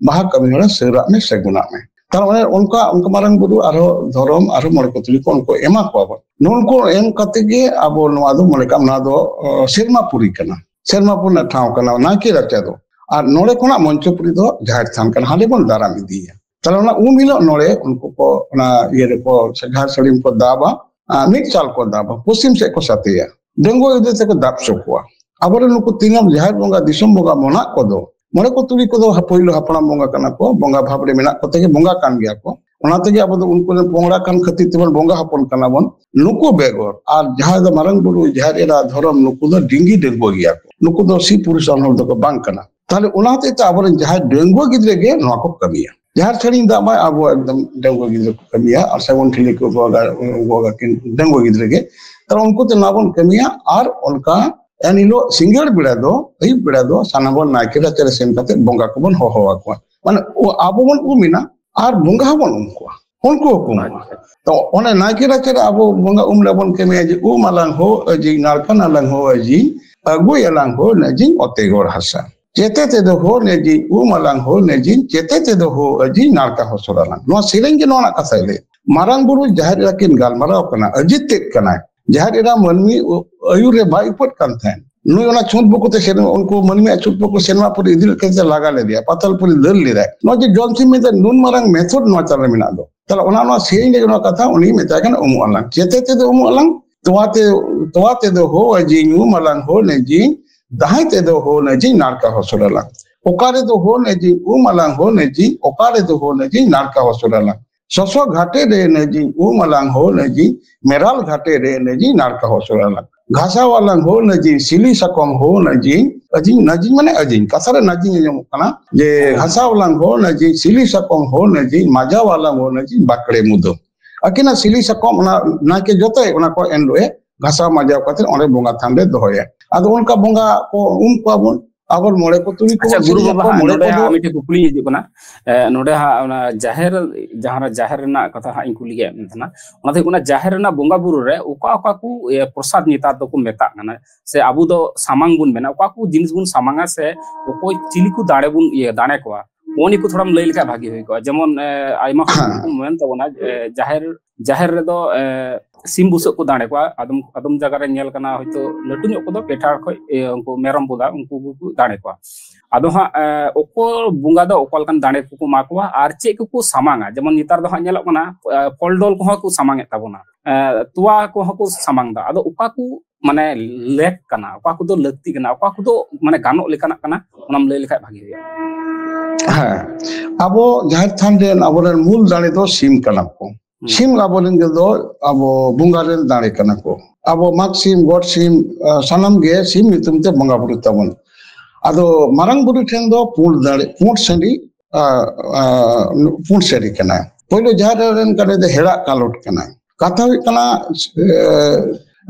ᱵᱟᱦᱟ ᱠᱟᱹᱢᱤ ᱦᱚᱨᱟ ᱥᱟᱹᱨᱟᱜ ᱢᱮ, ᱥᱟᱹᱜᱩᱱᱟᱜ ᱢᱮ᱾" ᱛᱟᱦᱞᱮ ᱚᱱᱮ ᱚᱱᱠᱟ, ᱚᱱᱠᱟ ᱢᱟᱨᱟᱝ ᱵᱩᱨᱩ ᱟᱨᱦᱚᱸ ᱫᱷᱚᱨᱚᱢ ᱟᱨᱦᱚᱸ ᱢᱚᱬᱮ ᱠᱚ ᱛᱩᱨᱩᱭ ᱠᱚ ᱩᱱᱠᱩ ᱮᱢᱟ ᱠᱚᱣᱟ ᱵᱚᱱ᱾ ᱱᱩᱱᱠᱩ ᱮᱢ ᱠᱟᱛᱮ ᱜᱮ ᱟᱵᱚ ᱱᱚᱣᱟ ᱫᱚ ᱢᱚᱱᱮ ᱠᱟᱜ ᱢᱮ, ᱱᱚᱣᱟ ᱫᱚ, ᱚ, ᱥᱮᱨᱢᱟ ᱯᱩᱨᱤ ᱠᱟᱱᱟ, ᱥᱮᱨᱢᱟ ᱯᱩᱨᱤ ᱨᱮᱱᱟᱜ ᱴᱷᱟᱶ ᱠᱟᱱᱟ ᱱᱟᱭᱠᱮ ᱨᱟᱪᱟ ᱫᱚ᱾ ᱟᱨ ᱱᱚᱰᱮ ᱠᱷᱚᱱᱟᱜ ᱢᱚᱧᱪᱚᱯᱩᱨᱤ ᱫᱚ ᱡᱟᱦᱮᱨ ᱛᱷᱟᱱ ᱠᱟᱱᱟ, ᱦᱟᱸᱰᱮ ᱵᱚᱱ ᱫᱟᱨᱟᱢ ᱤᱫᱤᱭᱮᱭᱟ᱾ ᱛᱟᱦᱞᱮ ᱚᱱᱟ ᱩᱢ ᱦᱤᱞᱳᱜ ᱱᱚᱰᱮ ᱩᱱᱠᱩ ᱠᱚ ᱚᱱᱟ ᱤᱭᱟᱹ ᱨᱮᱠᱚ, ᱡᱟᱦᱮᱨ ᱥᱟᱹᱲᱤᱢ ᱠᱚ ᱫᱟᱵᱟ, ᱟᱨ ᱢᱤᱫ ᱪᱟᱞ ᱠᱚ ᱫᱟᱵᱟ, ᱯᱚᱥᱪᱤᱢ ᱥᱮᱫ ᱠᱚ ᱥᱟᱛᱮᱭᱟ᱾ ᱰᱟᱺᱜᱩᱣᱟᱹ ᱜᱤᱫᱽᱨᱟᱹ ᱛᱮᱠᱚ ᱫᱟᱵ ᱦᱚᱪᱚ ᱠᱚᱣᱟ᱾ ᱟᱵᱚᱨᱮᱱ ᱱᱩᱠᱩ ᱛᱤᱱᱟᱹᱢ ᱡᱟᱦᱮᱨ ᱵᱚᱸᱜᱟ, ᱫᱤᱥᱚᱢ ᱵᱚᱸᱜᱟ ᱢᱮᱱᱟᱜ ᱠᱚᱫᱚ, ᱢᱚᱬᱮ ᱠᱚ ᱛᱩᱨᱩᱭ ᱠᱚᱫᱚ ᱯᱳᱭᱞᱳ ᱦᱟᱯᱲᱟᱢ ᱵᱚᱸᱜᱟ ᱠᱟᱱᱟ ᱠᱚ, ᱵᱚᱸᱜᱟ ᱵᱷᱟᱵᱽ ᱨᱮ ᱢᱮᱱᱟᱜ ᱠᱚᱛᱮ ᱜᱮ ᱵᱚᱸᱜᱟ ᱠᱟᱱ ᱜᱮᱭᱟ ᱠᱚ᱾ ᱚᱱᱟ ᱛᱮᱜᱮ ᱟᱵᱚ ᱫᱚ ᱩᱱᱠᱩ ᱨᱮᱱ ᱯᱚᱝᱲᱟ ᱠᱟᱱ ᱠᱷᱟᱹᱛᱤᱨ ᱛᱮᱵᱚᱱ ᱵᱚᱸᱜᱟ ᱦᱚᱯᱚᱱ ᱠᱟᱱᱟ ᱵᱚᱱ᱾ ᱱᱩᱠᱩ ᱵᱮᱜᱚᱨ ᱟᱨ ᱡᱟᱦᱟᱸᱭ ᱫᱚ ᱢᱟᱨᱟᱝ ᱵᱩᱨᱩ, ᱡᱟᱦᱮᱨ ᱮᱨᱟ, ᱫᱷᱚᱨᱚᱢ, ᱱᱩᱠᱩ ᱫᱚ ᱰᱤᱝᱜᱤ ᱰᱟᱺᱜᱩᱣᱟᱹ ᱜᱮᱭᱟ ᱠᱚ᱾ ᱱᱩᱠᱩ ᱫᱚ ᱥᱤ ᱯᱩᱨᱩᱥᱟᱱ ᱦᱚᱲ ᱫᱚᱠᱚ ᱵᱟᱝ ᱠᱟᱱᱟ᱾ ᱛᱟᱦᱞᱮ ᱚᱱᱟ ᱦᱚᱛᱮᱡ ᱛᱮ ᱟᱵᱚᱨᱮᱱ ᱡᱟᱦᱟᱸᱭ ᱰᱟᱺᱜᱩᱣᱟᱹ ᱜᱤᱫᱽᱨᱟᱹ ᱜᱮ ᱱᱚᱣᱟ ᱠᱚ ᱠᱟᱹᱢᱤᱭᱟ᱾ ᱡᱟᱦᱮᱨ ᱥᱟᱹᱲᱤᱢ ᱫᱟᱵ ᱢᱟ ᱟᱵᱚ ᱮᱠᱫᱚᱢ ᱰᱟᱺᱜᱩᱣᱟᱹ ᱜᱤᱫᱽᱨᱟᱹ ᱠᱚ ᱠᱟᱹᱢᱤᱭᱟ, ᱟᱨ ᱥᱟᱹᱜᱩᱱ ᱴᱷᱤᱞᱤ ᱠᱚ ᱜᱚᱜᱟ, ᱜᱚᱜᱟ ᱠᱤᱱ ᱰᱟᱺᱜᱩᱣᱟᱹ ᱜᱤᱫᱽᱨᱟᱹ ᱜᱮ᱾ ᱛᱟᱦᱞᱮ ᱩᱱᱠᱩ ᱛᱮ ᱱᱚᱣᱟ ᱵᱚᱱ ᱠᱟᱹᱢᱤᱭᱟ᱾ ᱟᱨ ᱚᱱᱠᱟ ᱮᱱ ᱦᱤᱞᱳᱜ ᱥᱤᱸᱜᱟᱹᱲ ᱵᱮᱲᱟ ᱫᱚ, ᱟᱹᱭᱩᱵ ᱵᱮᱲᱟ ᱫᱚ ᱥᱟᱱᱟᱢ ᱵᱚᱱ ᱱᱟᱭᱠᱮ ᱨᱟᱪᱟ ᱨᱮ ᱥᱮᱱ ᱠᱟᱛᱮ ᱵᱚᱸᱜᱟ ᱠᱚᱵᱚᱱ ᱦᱚᱦᱚ ᱟᱠᱚᱣᱟ᱾ ᱢᱟᱱᱮ ᱚ-, ᱟᱵᱚ ᱵᱚᱱ ᱩᱢ ᱮᱱᱟ ᱟᱨ ᱵᱚᱸᱜᱟ ᱦᱚᱸᱵᱚᱱ ᱩᱢ ᱠᱚᱣᱟ, ᱩᱱᱠᱩ ᱦᱚᱸᱠᱚ ᱩᱢ ᱠᱚᱣᱟ᱾ ᱟᱪᱪᱷᱟ᱾ ᱛᱚ ᱚᱱᱮ ᱱᱟᱭᱠᱮ ᱨᱟᱪᱟ ᱨᱮ ᱟᱵᱚ ᱵᱚᱸᱜᱟ ᱩᱢ ᱨᱮᱵᱚᱱ ᱠᱟᱹᱢᱤᱭᱟ ᱡᱮ, "ᱩᱢ ᱟᱞᱟᱝ ᱦᱳ ᱟᱹᱡᱤ, ᱱᱟᱲᱠᱟ ᱱᱟᱞᱟᱝ ᱦᱳ ᱟᱹᱡᱤ, ᱟᱹᱜᱩᱭ ᱟᱞᱟᱝ ᱦᱳ ᱱᱟᱹᱡᱤ ᱚᱛᱮ ᱜᱚᱲ ᱦᱟᱥᱟ᱾ ᱪᱮᱛᱮ ᱛᱮᱫᱚ ᱦᱳ ᱱᱟᱹᱡᱤ, ᱩᱢ ᱟᱞᱟᱝ ᱦᱳ ᱱᱟᱹᱡᱤ, ᱪᱮᱛᱮ ᱛᱮᱫᱚ ᱦᱳ ᱟᱹᱡᱤ, ᱱᱟᱲᱠᱟ ᱦᱚᱥᱚᱨ ᱟᱞᱟᱝ᱾" ᱱᱚᱣᱟ ᱥᱮᱨᱮᱧ ᱜᱮ ᱱᱚᱣᱟ ᱨᱮᱱᱟᱜ ᱠᱟᱛᱷᱟᱭ ᱞᱟᱹᱭ᱾ ᱢᱟᱨᱟᱝ ᱵᱩᱨᱩ ᱡᱟᱦᱮᱨ ᱮᱨᱟ ᱠᱤᱱ ᱜᱟᱞᱢᱟᱨᱟᱣ ᱠᱟᱱᱟ, ᱟᱹᱡᱤᱛ ᱛᱮᱫ ᱠᱟᱱᱟᱭ᱾ ᱡᱟᱦᱮᱨ ᱮᱨᱟ ᱢᱟᱹᱱᱢᱤ ᱩ-, ᱟᱹᱭᱩᱨ ᱨᱮ ᱵᱟᱭ ᱩᱯᱟᱹᱫ ᱠᱟᱱ ᱛᱟᱦᱮᱸᱫ᱾ ᱱᱩᱭ ᱚᱱᱟ ᱪᱷᱩᱸᱛ ᱵᱩᱠᱩ ᱛᱮ ᱥᱮᱱ, ᱩᱱᱠᱩ ᱢᱟᱹᱱᱢᱤᱭᱟᱜ ᱪᱷᱩᱸᱛ ᱵᱩᱠᱩ ᱥᱮᱨᱢᱟ ᱯᱩᱨᱤ ᱤᱫᱤ ᱞᱮᱫ ᱠᱷᱟᱱ ᱞᱟᱜᱟ ᱞᱮᱫᱮᱭᱟ, ᱯᱟᱛᱟᱞ ᱯᱩᱨᱤ ᱫᱟᱹᱲ ᱞᱮᱫᱟᱭ᱾ ᱱᱚᱣᱟ ᱡᱮ ᱡᱚᱢ ᱥᱤᱢ ᱢᱮᱱᱛᱮ ᱱᱩᱱ ᱢᱟᱨᱟᱝ method ᱱᱚᱣᱟ ᱪᱟᱞ ᱨᱮ ᱢᱮᱱᱟᱜ ᱫᱚ᱾ ᱛᱟᱦᱞᱮ ᱚᱱᱟ, ᱱᱚᱣᱟ ᱥᱮᱨᱮᱧ ᱨᱮᱜᱮ ᱱᱚᱣᱟ ᱠᱟᱛᱷᱟ ᱩᱱᱤ ᱢᱮᱛᱟᱭ ᱠᱟᱱᱟ, "ᱩᱢᱩᱜ ᱟᱞᱟᱝ, ᱪᱮᱛᱮ ᱛᱮᱫᱚ ᱩᱢᱩᱜ ᱟᱞᱟᱝ, ᱛᱚᱣᱟ ᱛᱮ, ᱛᱚᱣᱟ ᱛᱮᱫᱚ ᱦᱳ ᱟᱹᱡᱤ, ᱧᱩᱢ ᱟᱞᱟᱝ ᱦᱳ ᱱᱮᱡᱤ, ᱫᱟᱦᱟᱭ ᱛᱮᱫᱚ ᱦᱳ ᱱᱮᱡᱤ, ᱱᱟᱲᱠᱟ ᱦᱚᱥᱚᱨ ᱟᱞᱟᱝ᱾ ᱚᱠᱟ ᱨᱮᱫᱚ ᱦᱳ ᱱᱮᱡᱤ, ᱩᱢ ᱟᱞᱟᱝ ᱦᱳ ᱱᱮᱡᱤ, ᱚᱠᱟ ᱨᱮᱫᱚ ᱦᱳ ᱱᱮᱡᱤ, ᱱᱟᱲᱠᱟ ᱦᱚᱥᱚᱨ ᱟᱞᱟᱝ᱾ ᱥᱚᱥᱚ ᱜᱷᱟᱴᱮ ᱨᱮ ᱱᱮᱡᱤ, ᱩᱢ ᱟᱞᱟᱝ ᱦᱳ ᱱᱮᱡᱤ, ᱢᱮᱨᱟᱞ ᱜᱷᱟᱴᱮ ᱨᱮ ᱱᱮᱡᱤ, ᱱᱟᱲᱠᱟ ᱦᱚᱥᱚᱨ ᱟᱞᱟᱝ᱾" ᱜᱷᱟᱥᱟᱣ ᱟᱞᱟᱝ ᱦᱳ ᱱᱟᱹᱡᱤᱧ, ᱥᱤᱞᱤ ᱥᱟᱠᱚᱢ ᱦᱳ ᱱᱟᱹᱡᱤᱧ, ᱟᱹᱡᱤᱧ, ᱱᱟᱹᱡᱤᱧ ᱢᱟᱱᱮ ᱟᱹᱡᱤᱧ, ᱠᱟᱛᱷᱟ ᱨᱮ ᱱᱟᱹᱡᱤᱧ ᱟᱸᱡᱚᱢᱚᱜ ᱠᱟᱱᱟ, ᱡᱮ ᱦᱮᱸ᱾ ᱜᱷᱟᱥᱟᱣ ᱟᱞᱟᱝ ᱦᱳ ᱱᱟᱹᱡᱤᱧ, ᱥᱤᱞᱤ ᱥᱟᱠᱚᱢ ᱦᱳ ᱱᱟᱹᱡᱤᱧ, ᱢᱟᱡᱟᱣ ᱟᱞᱟᱝ ᱦᱳ ᱱᱟᱹᱡᱤᱧ, ᱵᱟᱠᱲᱮ ᱢᱩᱫᱟᱹᱢ᱾ ᱟᱹᱠᱤᱱᱟᱜ ᱥᱤᱞᱤ ᱥᱟᱠᱚᱢ ᱚᱱᱟ ᱱᱟᱭᱠᱮ ᱡᱚᱛᱚᱭ ᱚᱱᱟ ᱠᱚ ᱮᱱ ᱦᱤᱞᱳᱜ ᱮ ᱜᱷᱟᱥᱟᱣ ᱢᱟᱡᱟᱣ ᱠᱟᱛᱮ ᱚᱸᱰᱮ ᱵᱚᱸᱜᱟ ᱛᱷᱟᱱ ᱨᱮ ᱫᱚᱦᱚᱭᱟ᱾ ᱟᱫᱚ ᱚᱱᱠᱟ ᱵᱚᱸᱜᱟ ᱠᱚ ᱩᱢ ᱠᱚᱣᱟ ᱵᱚᱱ, ᱟᱵᱚ ᱢᱚᱬᱮ ᱠᱚ ᱛᱩᱨᱩᱭ ᱠᱚ ᱟᱪᱪᱷᱟ, ᱵᱚᱱ ᱜᱩᱨᱩ ᱥᱤᱞᱤᱭᱟ ᱵᱟᱵᱟ ᱠᱚ, ᱦᱟᱸᱜ ᱢᱚᱬᱮ ᱱᱚᱰᱮ ᱠᱚ ᱦᱟᱸᱜ ᱫᱚ ᱢᱤᱫᱴᱮᱱ ᱠᱩᱠᱞᱤ ᱦᱤᱡᱩᱜ ᱠᱟᱱᱟ᱾ ᱮ, ᱱᱚᱰᱮ ᱦᱟᱸᱜ ᱚᱱᱟ ᱡᱟᱦᱮᱨ, ᱡᱟᱦᱟᱸ ᱨᱮ ᱡᱟᱦᱮᱨ ᱨᱮᱱᱟᱜ ᱠᱟᱛᱷᱟ ᱦᱟᱸᱜ ᱤᱧ ᱠᱩᱞᱤ ᱠᱮᱫ ᱢᱮ ᱛᱟᱦᱮᱱᱟ, ᱚᱱᱟ ᱫᱚ ᱦᱩᱭᱩᱜ ᱠᱟᱱᱟ ᱡᱟᱦᱮᱨ ᱨᱮᱱᱟᱜ ᱵᱚᱸᱜᱟ ᱵᱩᱨᱩ ᱨᱮ ᱚᱠᱟ ᱚᱠᱟ ᱠᱚ, ᱮ, ᱯᱨᱚᱥᱟᱫ ᱱᱮᱛᱟᱨ ᱫᱚᱠᱚ ᱢᱮᱛᱟᱜ ᱠᱟᱱᱟ, ᱥᱮ ᱟᱵᱚ ᱫᱚ ᱥᱟᱢᱟᱝ ᱵᱚᱱ ᱢᱮᱱᱟ, ᱚᱠᱟ ᱠᱚ ᱡᱤᱱᱤᱥ ᱵᱚᱱ ᱥᱟᱢᱟᱝᱟ, ᱥᱮ ᱚᱠᱚᱭ ᱪᱤᱞᱤ ᱠᱚ ᱫᱟᱲᱮ ᱵᱚᱱ ᱤᱭᱟᱹ ᱫᱟᱲᱮ ᱠᱚᱣᱟ, ᱱᱚᱜᱼᱚ ᱱᱤᱭᱟᱹ ᱠᱚ ᱛᱷᱚᱲᱟᱢ ᱞᱟᱹᱭ ᱞᱮᱠᱷᱟᱡ ᱵᱷᱟᱜᱤ ᱦᱩᱭ ᱠᱚᱜᱼᱟ᱾ ᱡᱮᱢᱚᱱ, ᱮ, ᱟᱭᱢᱟ ᱦᱚᱲ ᱦᱮᱸ᱾ ᱠᱚ ᱢᱮᱱ ᱛᱟᱵᱚᱱᱟ, ᱮ, ᱡᱟᱦᱮᱨ, ᱡᱟᱦᱮᱨ ᱨᱮᱫᱚ, ᱮ, ᱥᱤᱢ ᱵᱩᱥᱟᱹᱜ ᱠᱚ ᱫᱟᱲᱮ ᱠᱚᱣᱟ᱾ ᱟᱫᱚᱢ, ᱟᱫᱚᱢ ᱡᱟᱭᱜᱟ ᱨᱮ ᱧᱮᱞ ᱠᱟᱱᱟ, ᱦᱚᱭᱛᱳ ᱞᱟᱹᱴᱩ ᱧᱚᱜ ᱠᱚᱫᱚ ᱯᱮᱴᱷᱟᱲ ᱠᱷᱚᱡ, ᱮ, ᱩᱱᱠᱩ ᱢᱮᱨᱚᱢ ᱵᱚᱫᱟ ᱩᱱᱠᱩ ᱠᱚᱠᱚ ᱫᱟᱲᱮ ᱠᱚᱣᱟ᱾ ᱟᱫᱚ ᱦᱟᱸᱜ, ᱮ, ᱚᱠᱚᱭ ᱵᱚᱸᱜᱟ ᱫᱚ ᱚᱠᱟ ᱞᱮᱠᱟᱱ ᱫᱟᱲᱮ ᱠᱚᱠᱚ ᱮᱢᱟ ᱠᱚᱣᱟ ᱟᱨ ᱪᱮᱫ ᱠᱚᱠᱚ ᱥᱟᱢᱟᱝᱟ? ᱡᱮᱢᱚᱱ ᱱᱮᱛᱟᱨ ᱫᱚ ᱦᱟᱸᱜ ᱧᱮᱞᱚᱜ ᱠᱟᱱᱟ, ᱮ, ᱯᱷᱚᱞ ᱰᱚᱞ ᱠᱚᱦᱚᱸ ᱠᱚ ᱥᱟᱢᱟᱝ ᱮᱫ ᱛᱟᱵᱚᱱᱟ, ᱮ, ᱛᱚᱣᱟ ᱠᱚᱦᱚᱸ ᱠᱚ ᱥᱟᱢᱟᱝ ᱮᱫᱟ᱾ ᱟᱫᱚ ᱚᱠᱟ ᱠᱚ ᱢᱟᱱᱮ ᱞᱮᱠ ᱠᱟᱱᱟ, ᱚᱠᱟ ᱠᱚᱫᱚ ᱞᱟᱹᱠᱛᱤ ᱠᱟᱱᱟ, ᱚᱠᱟ ᱠᱚᱫᱚ ᱢᱟᱱᱮ ᱜᱟᱱᱚᱜ ᱞᱮᱠᱟᱱᱟᱜ ᱠᱟᱱᱟ, ᱚᱱᱟᱢ ᱞᱟᱹᱭ ᱞᱮᱠᱷᱟᱡ ᱵᱷᱟᱜᱤ ᱦᱩᱭᱩᱜᱼᱟ᱾ ᱦᱮᱸ, ᱟᱵᱚ ᱡᱟᱦᱮᱨ ᱛᱷᱟᱱ ᱨᱮᱱ ᱟᱵᱚᱨᱮᱱ ᱢᱩᱞ ᱫᱟᱲᱮ ᱫᱚ ᱥᱤᱢ ᱠᱟᱱᱟ ᱠᱚ᱾ ᱦᱩᱸ᱾ ᱥᱤᱢ ᱟᱵᱚᱨᱮᱱ ᱫᱚ ᱟᱵᱚ ᱵᱚᱸᱜᱟ ᱨᱮᱱ ᱫᱟᱲᱮ ᱠᱟᱱᱟ ᱠᱚ᱾ ᱟᱵᱚ ᱢᱟᱜᱽ ᱥᱤᱢ, ᱜᱚᱰ ᱥᱤᱢ, ᱟ, ᱥᱟᱱᱟᱢ ᱜᱮ ᱥᱤᱢ ᱧᱩᱛᱩᱢ ᱛᱮ ᱵᱚᱸᱜᱟ ᱵᱩᱨᱩ ᱛᱟᱵᱚᱱ᱾ ᱟᱫᱚ ᱢᱟᱨᱟᱝ ᱵᱩᱨᱩ ᱴᱷᱮᱱ ᱫᱚ ᱯᱩᱸᱰ ᱫᱟᱲᱮ, ᱯᱩᱸᱰ ᱥᱟᱺᱰᱤ, ᱟ, ᱟ, ᱯᱩᱸᱰ ᱥᱟᱺᱰᱤ ᱠᱟᱱᱟᱭ᱾ ᱯᱳᱭᱞᱳ ᱡᱟᱦᱮᱨ ᱨᱮᱱ ᱠᱟᱱᱮ ᱫᱚ ᱦᱮᱲᱟᱜ ᱠᱟᱞᱚᱴ ᱠᱟᱱᱟᱭ᱾ ᱠᱟᱛᱷᱟ ᱦᱩᱭᱩᱜ ᱠᱟᱱᱟ, ᱮ,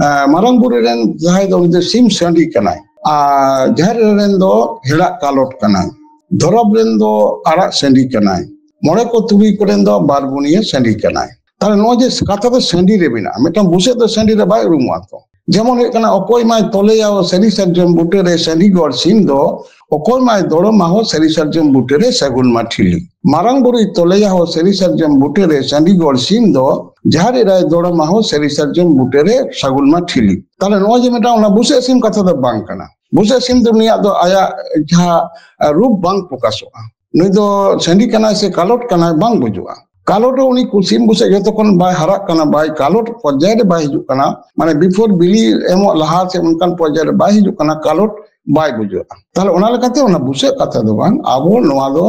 ᱮ, ᱢᱟᱨᱟᱝ ᱵᱩᱨᱩ ᱨᱮᱱ ᱡᱟᱦᱟᱸᱭ ᱫᱚ ᱩᱱᱤ ᱫᱚ ᱥᱤᱢ ᱥᱟᱺᱰᱤ ᱠᱟᱱᱟᱭ, ᱟᱨ ᱡᱟᱦᱮᱨ ᱨᱮᱱ ᱫᱚ ᱦᱮᱲᱟᱜ ᱠᱟᱞᱚᱴ ᱠᱟᱱᱟᱭ, ᱫᱷᱚᱨᱚᱢ ᱨᱮᱱ ᱫᱚ ᱟᱲᱟᱜ ᱥᱟᱺᱰᱤ ᱠᱟᱱᱟᱭ, ᱢᱚᱬᱮ ᱠᱚ ᱛᱩᱨᱩᱭ ᱠᱚᱨᱮᱱ ᱫᱚ ᱵᱟᱨ ᱵᱩᱱᱤᱭᱟᱹ ᱥᱟᱺᱰᱤ ᱠᱟᱱᱟᱭ᱾ ᱛᱟᱦᱞᱮ ᱱᱚᱜᱼᱚᱭ ᱡᱮ ᱠᱟᱛᱷᱟ ᱫᱚ ᱥᱟᱺᱰᱤ ᱨᱮ ᱢᱮᱱᱟᱜᱼᱟ, ᱢᱤᱫᱴᱟᱝ ᱵᱩᱥᱟᱹᱜ ᱫᱚ ᱥᱟᱺᱰᱤ ᱨᱮ ᱵᱟᱭ ᱩᱨᱩᱢᱚᱜᱼᱟ ᱛᱚ᱾ ᱡᱮᱢᱚᱱ ᱦᱩᱭᱩᱜ ᱠᱟᱱᱟ, ᱚᱠᱚᱭ ᱢᱟᱭ ᱛᱚᱞᱮᱭᱟ ᱥᱟᱹᱨᱤ ᱥᱟᱨᱡᱚᱢ ᱵᱩᱴᱟᱹ ᱨᱮ ᱥᱟᱺᱰᱤ ᱜᱚᱲ ᱥᱤᱢ ᱫᱚ, ᱚᱠᱚᱭ ᱢᱟᱭ ᱫᱚᱲᱚᱢᱟ ᱦᱚ ᱥᱟᱹᱨᱤ ᱥᱟᱨᱡᱚᱢ ᱵᱩᱴᱟᱹ ᱨᱮ ᱥᱟᱹᱜᱩᱱ ᱢᱟ ᱴᱷᱤᱞᱤ᱾ ᱢᱟᱨᱟᱝ ᱵᱩᱨᱩᱭ ᱛᱚᱞᱮᱭᱟ ᱦᱚ ᱥᱟᱹᱨᱤ ᱥᱟᱨᱡᱚᱢ ᱵᱩᱴᱟᱹ ᱨᱮ ᱥᱟᱺᱰᱤ ᱜᱚᱲ ᱥᱤᱢ ᱫᱚ, ᱡᱟᱦᱮᱨ ᱮᱨᱟᱭ ᱫᱚᱲᱚᱢᱟ ᱦᱚ ᱥᱟᱹᱨᱤ ᱥᱟᱨᱡᱚᱢ ᱵᱩᱴᱟᱹ ᱨᱮ ᱥᱟᱹᱜᱩᱱ ᱢᱟ ᱴᱷᱤᱞᱤ᱾ ᱛᱟᱦᱞᱮ ᱱᱚᱜᱼᱚᱭ ᱡᱮ ᱢᱤᱫᱴᱟᱝ ᱚᱱᱟ ᱵᱩᱥᱟᱹᱜ ᱥᱤᱢ ᱠᱟᱛᱷᱟ ᱫᱚ ᱵᱟᱝ ᱠᱟᱱᱟ᱾ ᱵᱩᱥᱟᱹᱜ ᱥᱤᱢ ᱫᱚ ᱩᱱᱤᱭᱟᱜ ᱫᱚ ᱟᱭᱟᱜ ᱡᱟᱦᱟᱸ, ᱟ, ᱨᱩᱯ ᱵᱟᱝ ᱯᱨᱚᱠᱟᱥᱚᱜᱼᱟ᱾ ᱱᱩᱭ ᱫᱚ ᱥᱟᱺᱰᱤ ᱠᱟᱱᱟᱭ ᱥᱮ ᱠᱟᱞᱚᱴ ᱠᱟᱱᱟᱭ ᱵᱟᱝ ᱵᱩᱡᱩᱜᱼᱟ᱾ ᱠᱟᱞᱚᱴ ᱦᱚᱸ ᱩᱱᱤ ᱠᱩ-, ᱥᱤᱢ ᱵᱩᱥᱟᱹᱜ ᱡᱚᱛᱚ ᱠᱷᱚᱱ ᱵᱟᱭ ᱦᱟᱨᱟᱜ ᱠᱟᱱᱟ, ᱵᱟᱭ ᱠᱟᱞᱚᱴ ᱯᱚᱨᱡᱟᱭ ᱨᱮ ᱵᱟᱭ ᱦᱤᱡᱩᱜ ᱠᱟᱱᱟ, ᱢᱟᱱᱮ before ᱵᱤᱞᱤ ᱮᱢᱚᱜ ᱞᱟᱦᱟ ᱥᱮ ᱚᱱᱠᱟᱱ ᱯᱚᱨᱡᱟᱭ ᱨᱮ ᱵᱟᱭ ᱦᱤᱡᱩᱜ ᱠᱟᱱᱟ, ᱠᱟᱞᱚᱴ ᱵᱟᱭ ᱵᱩᱡᱩᱜᱼᱟ᱾ ᱛᱟᱦᱞᱮ ᱚᱱᱟ ᱞᱮᱠᱟᱛᱮ ᱚᱱᱟ ᱵᱩᱥᱟᱹᱜ ᱠᱟᱛᱷᱟ ᱫᱚ ᱵᱟᱝ, ᱟᱵᱚ ᱱᱚᱣᱟ ᱫᱚ,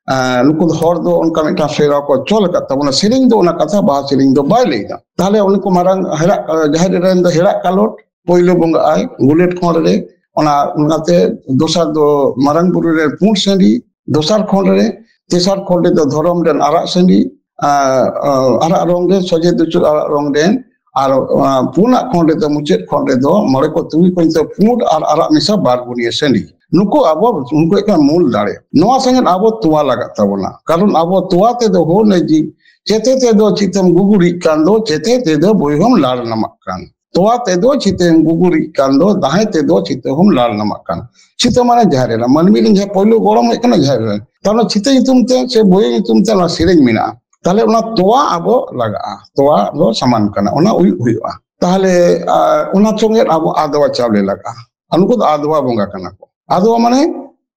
ᱮᱸ, ᱱᱩᱠᱩ ᱫᱚ ᱦᱚᱲ ᱫᱚ ᱚᱱᱠᱟ ᱢᱤᱫᱴᱟᱝ ᱥᱮᱨᱣᱟ ᱠᱚ ᱪᱚᱞ ᱟᱠᱟᱫ ᱛᱟᱵᱚᱱᱟ᱾ ᱥᱮᱨᱮᱧ ᱫᱚ ᱚᱱᱟ ᱠᱟᱛᱷᱟ ᱵᱟᱦᱟ ᱥᱮᱨᱮᱧ ᱫᱚ ᱵᱟᱭ ᱞᱟᱹᱭᱫᱟ᱾ ᱛᱟᱦᱞᱮ ᱩᱱᱠᱩ ᱢᱟᱨᱟᱝ ᱦᱮᱲᱟᱜ, ᱡᱟᱦᱮᱨ ᱨᱮᱱ ᱫᱚ ᱦᱮᱲᱟᱜ ᱠᱟᱞᱚᱴ, ᱯᱳᱭᱞᱳ ᱵᱚᱸᱜᱟᱜ ᱟᱭ ᱜᱩᱞᱮᱴ ᱠᱷᱚᱸᱰ ᱨᱮ, ᱚᱱᱟ ᱚᱱᱟᱛᱮ ᱫᱚᱥᱟᱨ ᱫᱚ ᱢᱟᱨᱟᱝ ᱵᱩᱨᱩ ᱨᱮ ᱯᱩᱸᱰ ᱥᱟᱺᱰᱤ, ᱫᱚᱥᱟᱨ ᱠᱷᱚᱸᱰ ᱨᱮ, ᱛᱮᱥᱟᱨ ᱠᱷᱚᱸᱰ ᱨᱮᱫᱚ ᱫᱷᱚᱨᱚᱢ ᱨᱮᱱ ᱟᱨᱟᱜ ᱥᱟᱺᱰᱤ, ᱟᱨ, ᱟᱨ ᱟᱨᱟᱜ ᱨᱚᱝ ᱨᱮ ᱥᱚᱡᱷᱮ ᱫᱩᱪᱩᱨ ᱟᱨᱟᱜ ᱨᱚᱝ ᱨᱮᱱ, ᱟᱨ ᱚᱱᱟ ᱯᱩᱱᱟᱜ ᱠᱷᱚᱸᱰ ᱨᱮᱫᱚ, ᱢᱩᱪᱟᱹᱫ ᱠᱷᱚᱸᱰ ᱨᱮᱫᱚ ᱢᱚᱬᱮ ᱠᱚ ᱛᱩᱨᱩᱭ ᱠᱚ ᱧᱩᱛᱩᱢ ᱯᱩᱸᱰ ᱟᱨ ᱟᱨᱟᱜ ᱢᱮᱥᱟ ᱵᱟᱨ ᱜᱩᱱᱤᱭᱟᱹ ᱥᱟᱺᱰᱤ᱾ ᱱᱩᱠᱩ ᱟᱵᱚ, ᱱᱩᱠᱩ ᱦᱩᱭᱩᱜ ᱠᱟᱱᱟ ᱢᱩᱞ ᱫᱟᱲᱮ᱾ ᱱᱚᱣᱟ ᱥᱚᱸᱜᱮ ᱟᱵᱚ ᱛᱚᱣᱟ ᱞᱟᱜᱟᱜ ᱛᱟᱵᱚᱱᱟ, ᱠᱟᱨᱚᱱ ᱟᱵᱚ ᱛᱚᱣᱟ ᱛᱮᱫᱚ ᱦᱚᱸ ᱱᱮ ᱡᱤ-, ᱪᱮᱛᱮ ᱛᱮᱫᱚ ᱪᱤᱛᱟᱹᱢ ᱜᱩᱜᱩᱲᱤᱡ ᱠᱟᱱ ᱫᱚ, ᱪᱮᱛᱮ ᱛᱮᱫᱚ ᱵᱳᱭ ᱦᱚᱸᱢ ᱞᱟᱲ ᱱᱟᱢᱟᱜ ᱠᱟᱱ᱾ ᱛᱚᱣᱟ ᱛᱮᱫᱚ ᱪᱤᱛᱟᱹᱢ ᱜᱩᱜᱩᱲᱤᱡ ᱠᱟᱱ ᱫᱚ, ᱫᱟᱦᱮ ᱛᱮᱫᱚ ᱪᱤᱛᱟᱹ ᱦᱚᱸᱢ ᱞᱟᱲ ᱱᱟᱢᱟᱜ ᱠᱟᱱ᱾ ᱪᱤᱛᱟᱹ ᱢᱟᱱᱮ ᱡᱟᱦᱮᱨ ᱮᱨᱟ, ᱢᱟᱹᱱᱢᱤ ᱨᱮᱱ ᱡᱟᱦᱟᱸ ᱯᱳᱭᱞᱳ ᱜᱚᱲᱚᱢ ᱦᱩᱭᱩᱜ ᱠᱟᱱᱟ ᱡᱟᱦᱮᱨ ᱮᱨᱟ᱾ ᱛᱟᱦᱞᱮ ᱪᱤᱛᱟᱹ ᱧᱩᱛᱩᱢ ᱛᱮ ᱥᱮ ᱵᱳᱭ ᱧᱩᱛᱩᱢ ᱛᱮ ᱚᱱᱟ ᱥᱮᱨᱮᱧ ᱢᱮᱱᱟᱜᱼᱟ᱾ ᱛᱟᱦᱞᱮ ᱚᱱᱟ ᱛᱚᱣᱟ ᱟᱵᱚ ᱞᱟᱜᱟᱜᱼᱟ, ᱛᱚᱣᱟ ᱫᱚ ᱥᱟᱢᱟᱱ ᱠᱟᱱᱟ, ᱚᱱᱟ ᱩᱭᱩᱜ ᱦᱩᱭᱩᱜᱼᱟ᱾ ᱛᱟᱦᱞᱮ, ᱟᱨ ᱚᱱᱟ ᱥᱚᱸᱜᱮ ᱟᱵᱚ ᱟᱫᱣᱟ ᱪᱟᱣᱞᱮ ᱞᱟᱜᱟᱜᱼᱟ᱾ ᱟᱨ ᱱᱩᱠᱩ ᱫᱚ ᱟᱫᱣᱟ ᱵᱚᱸᱜᱟ ᱠᱟᱱᱟ ᱠᱚ᱾ ᱟᱫᱣᱟ ᱢᱟᱱᱮ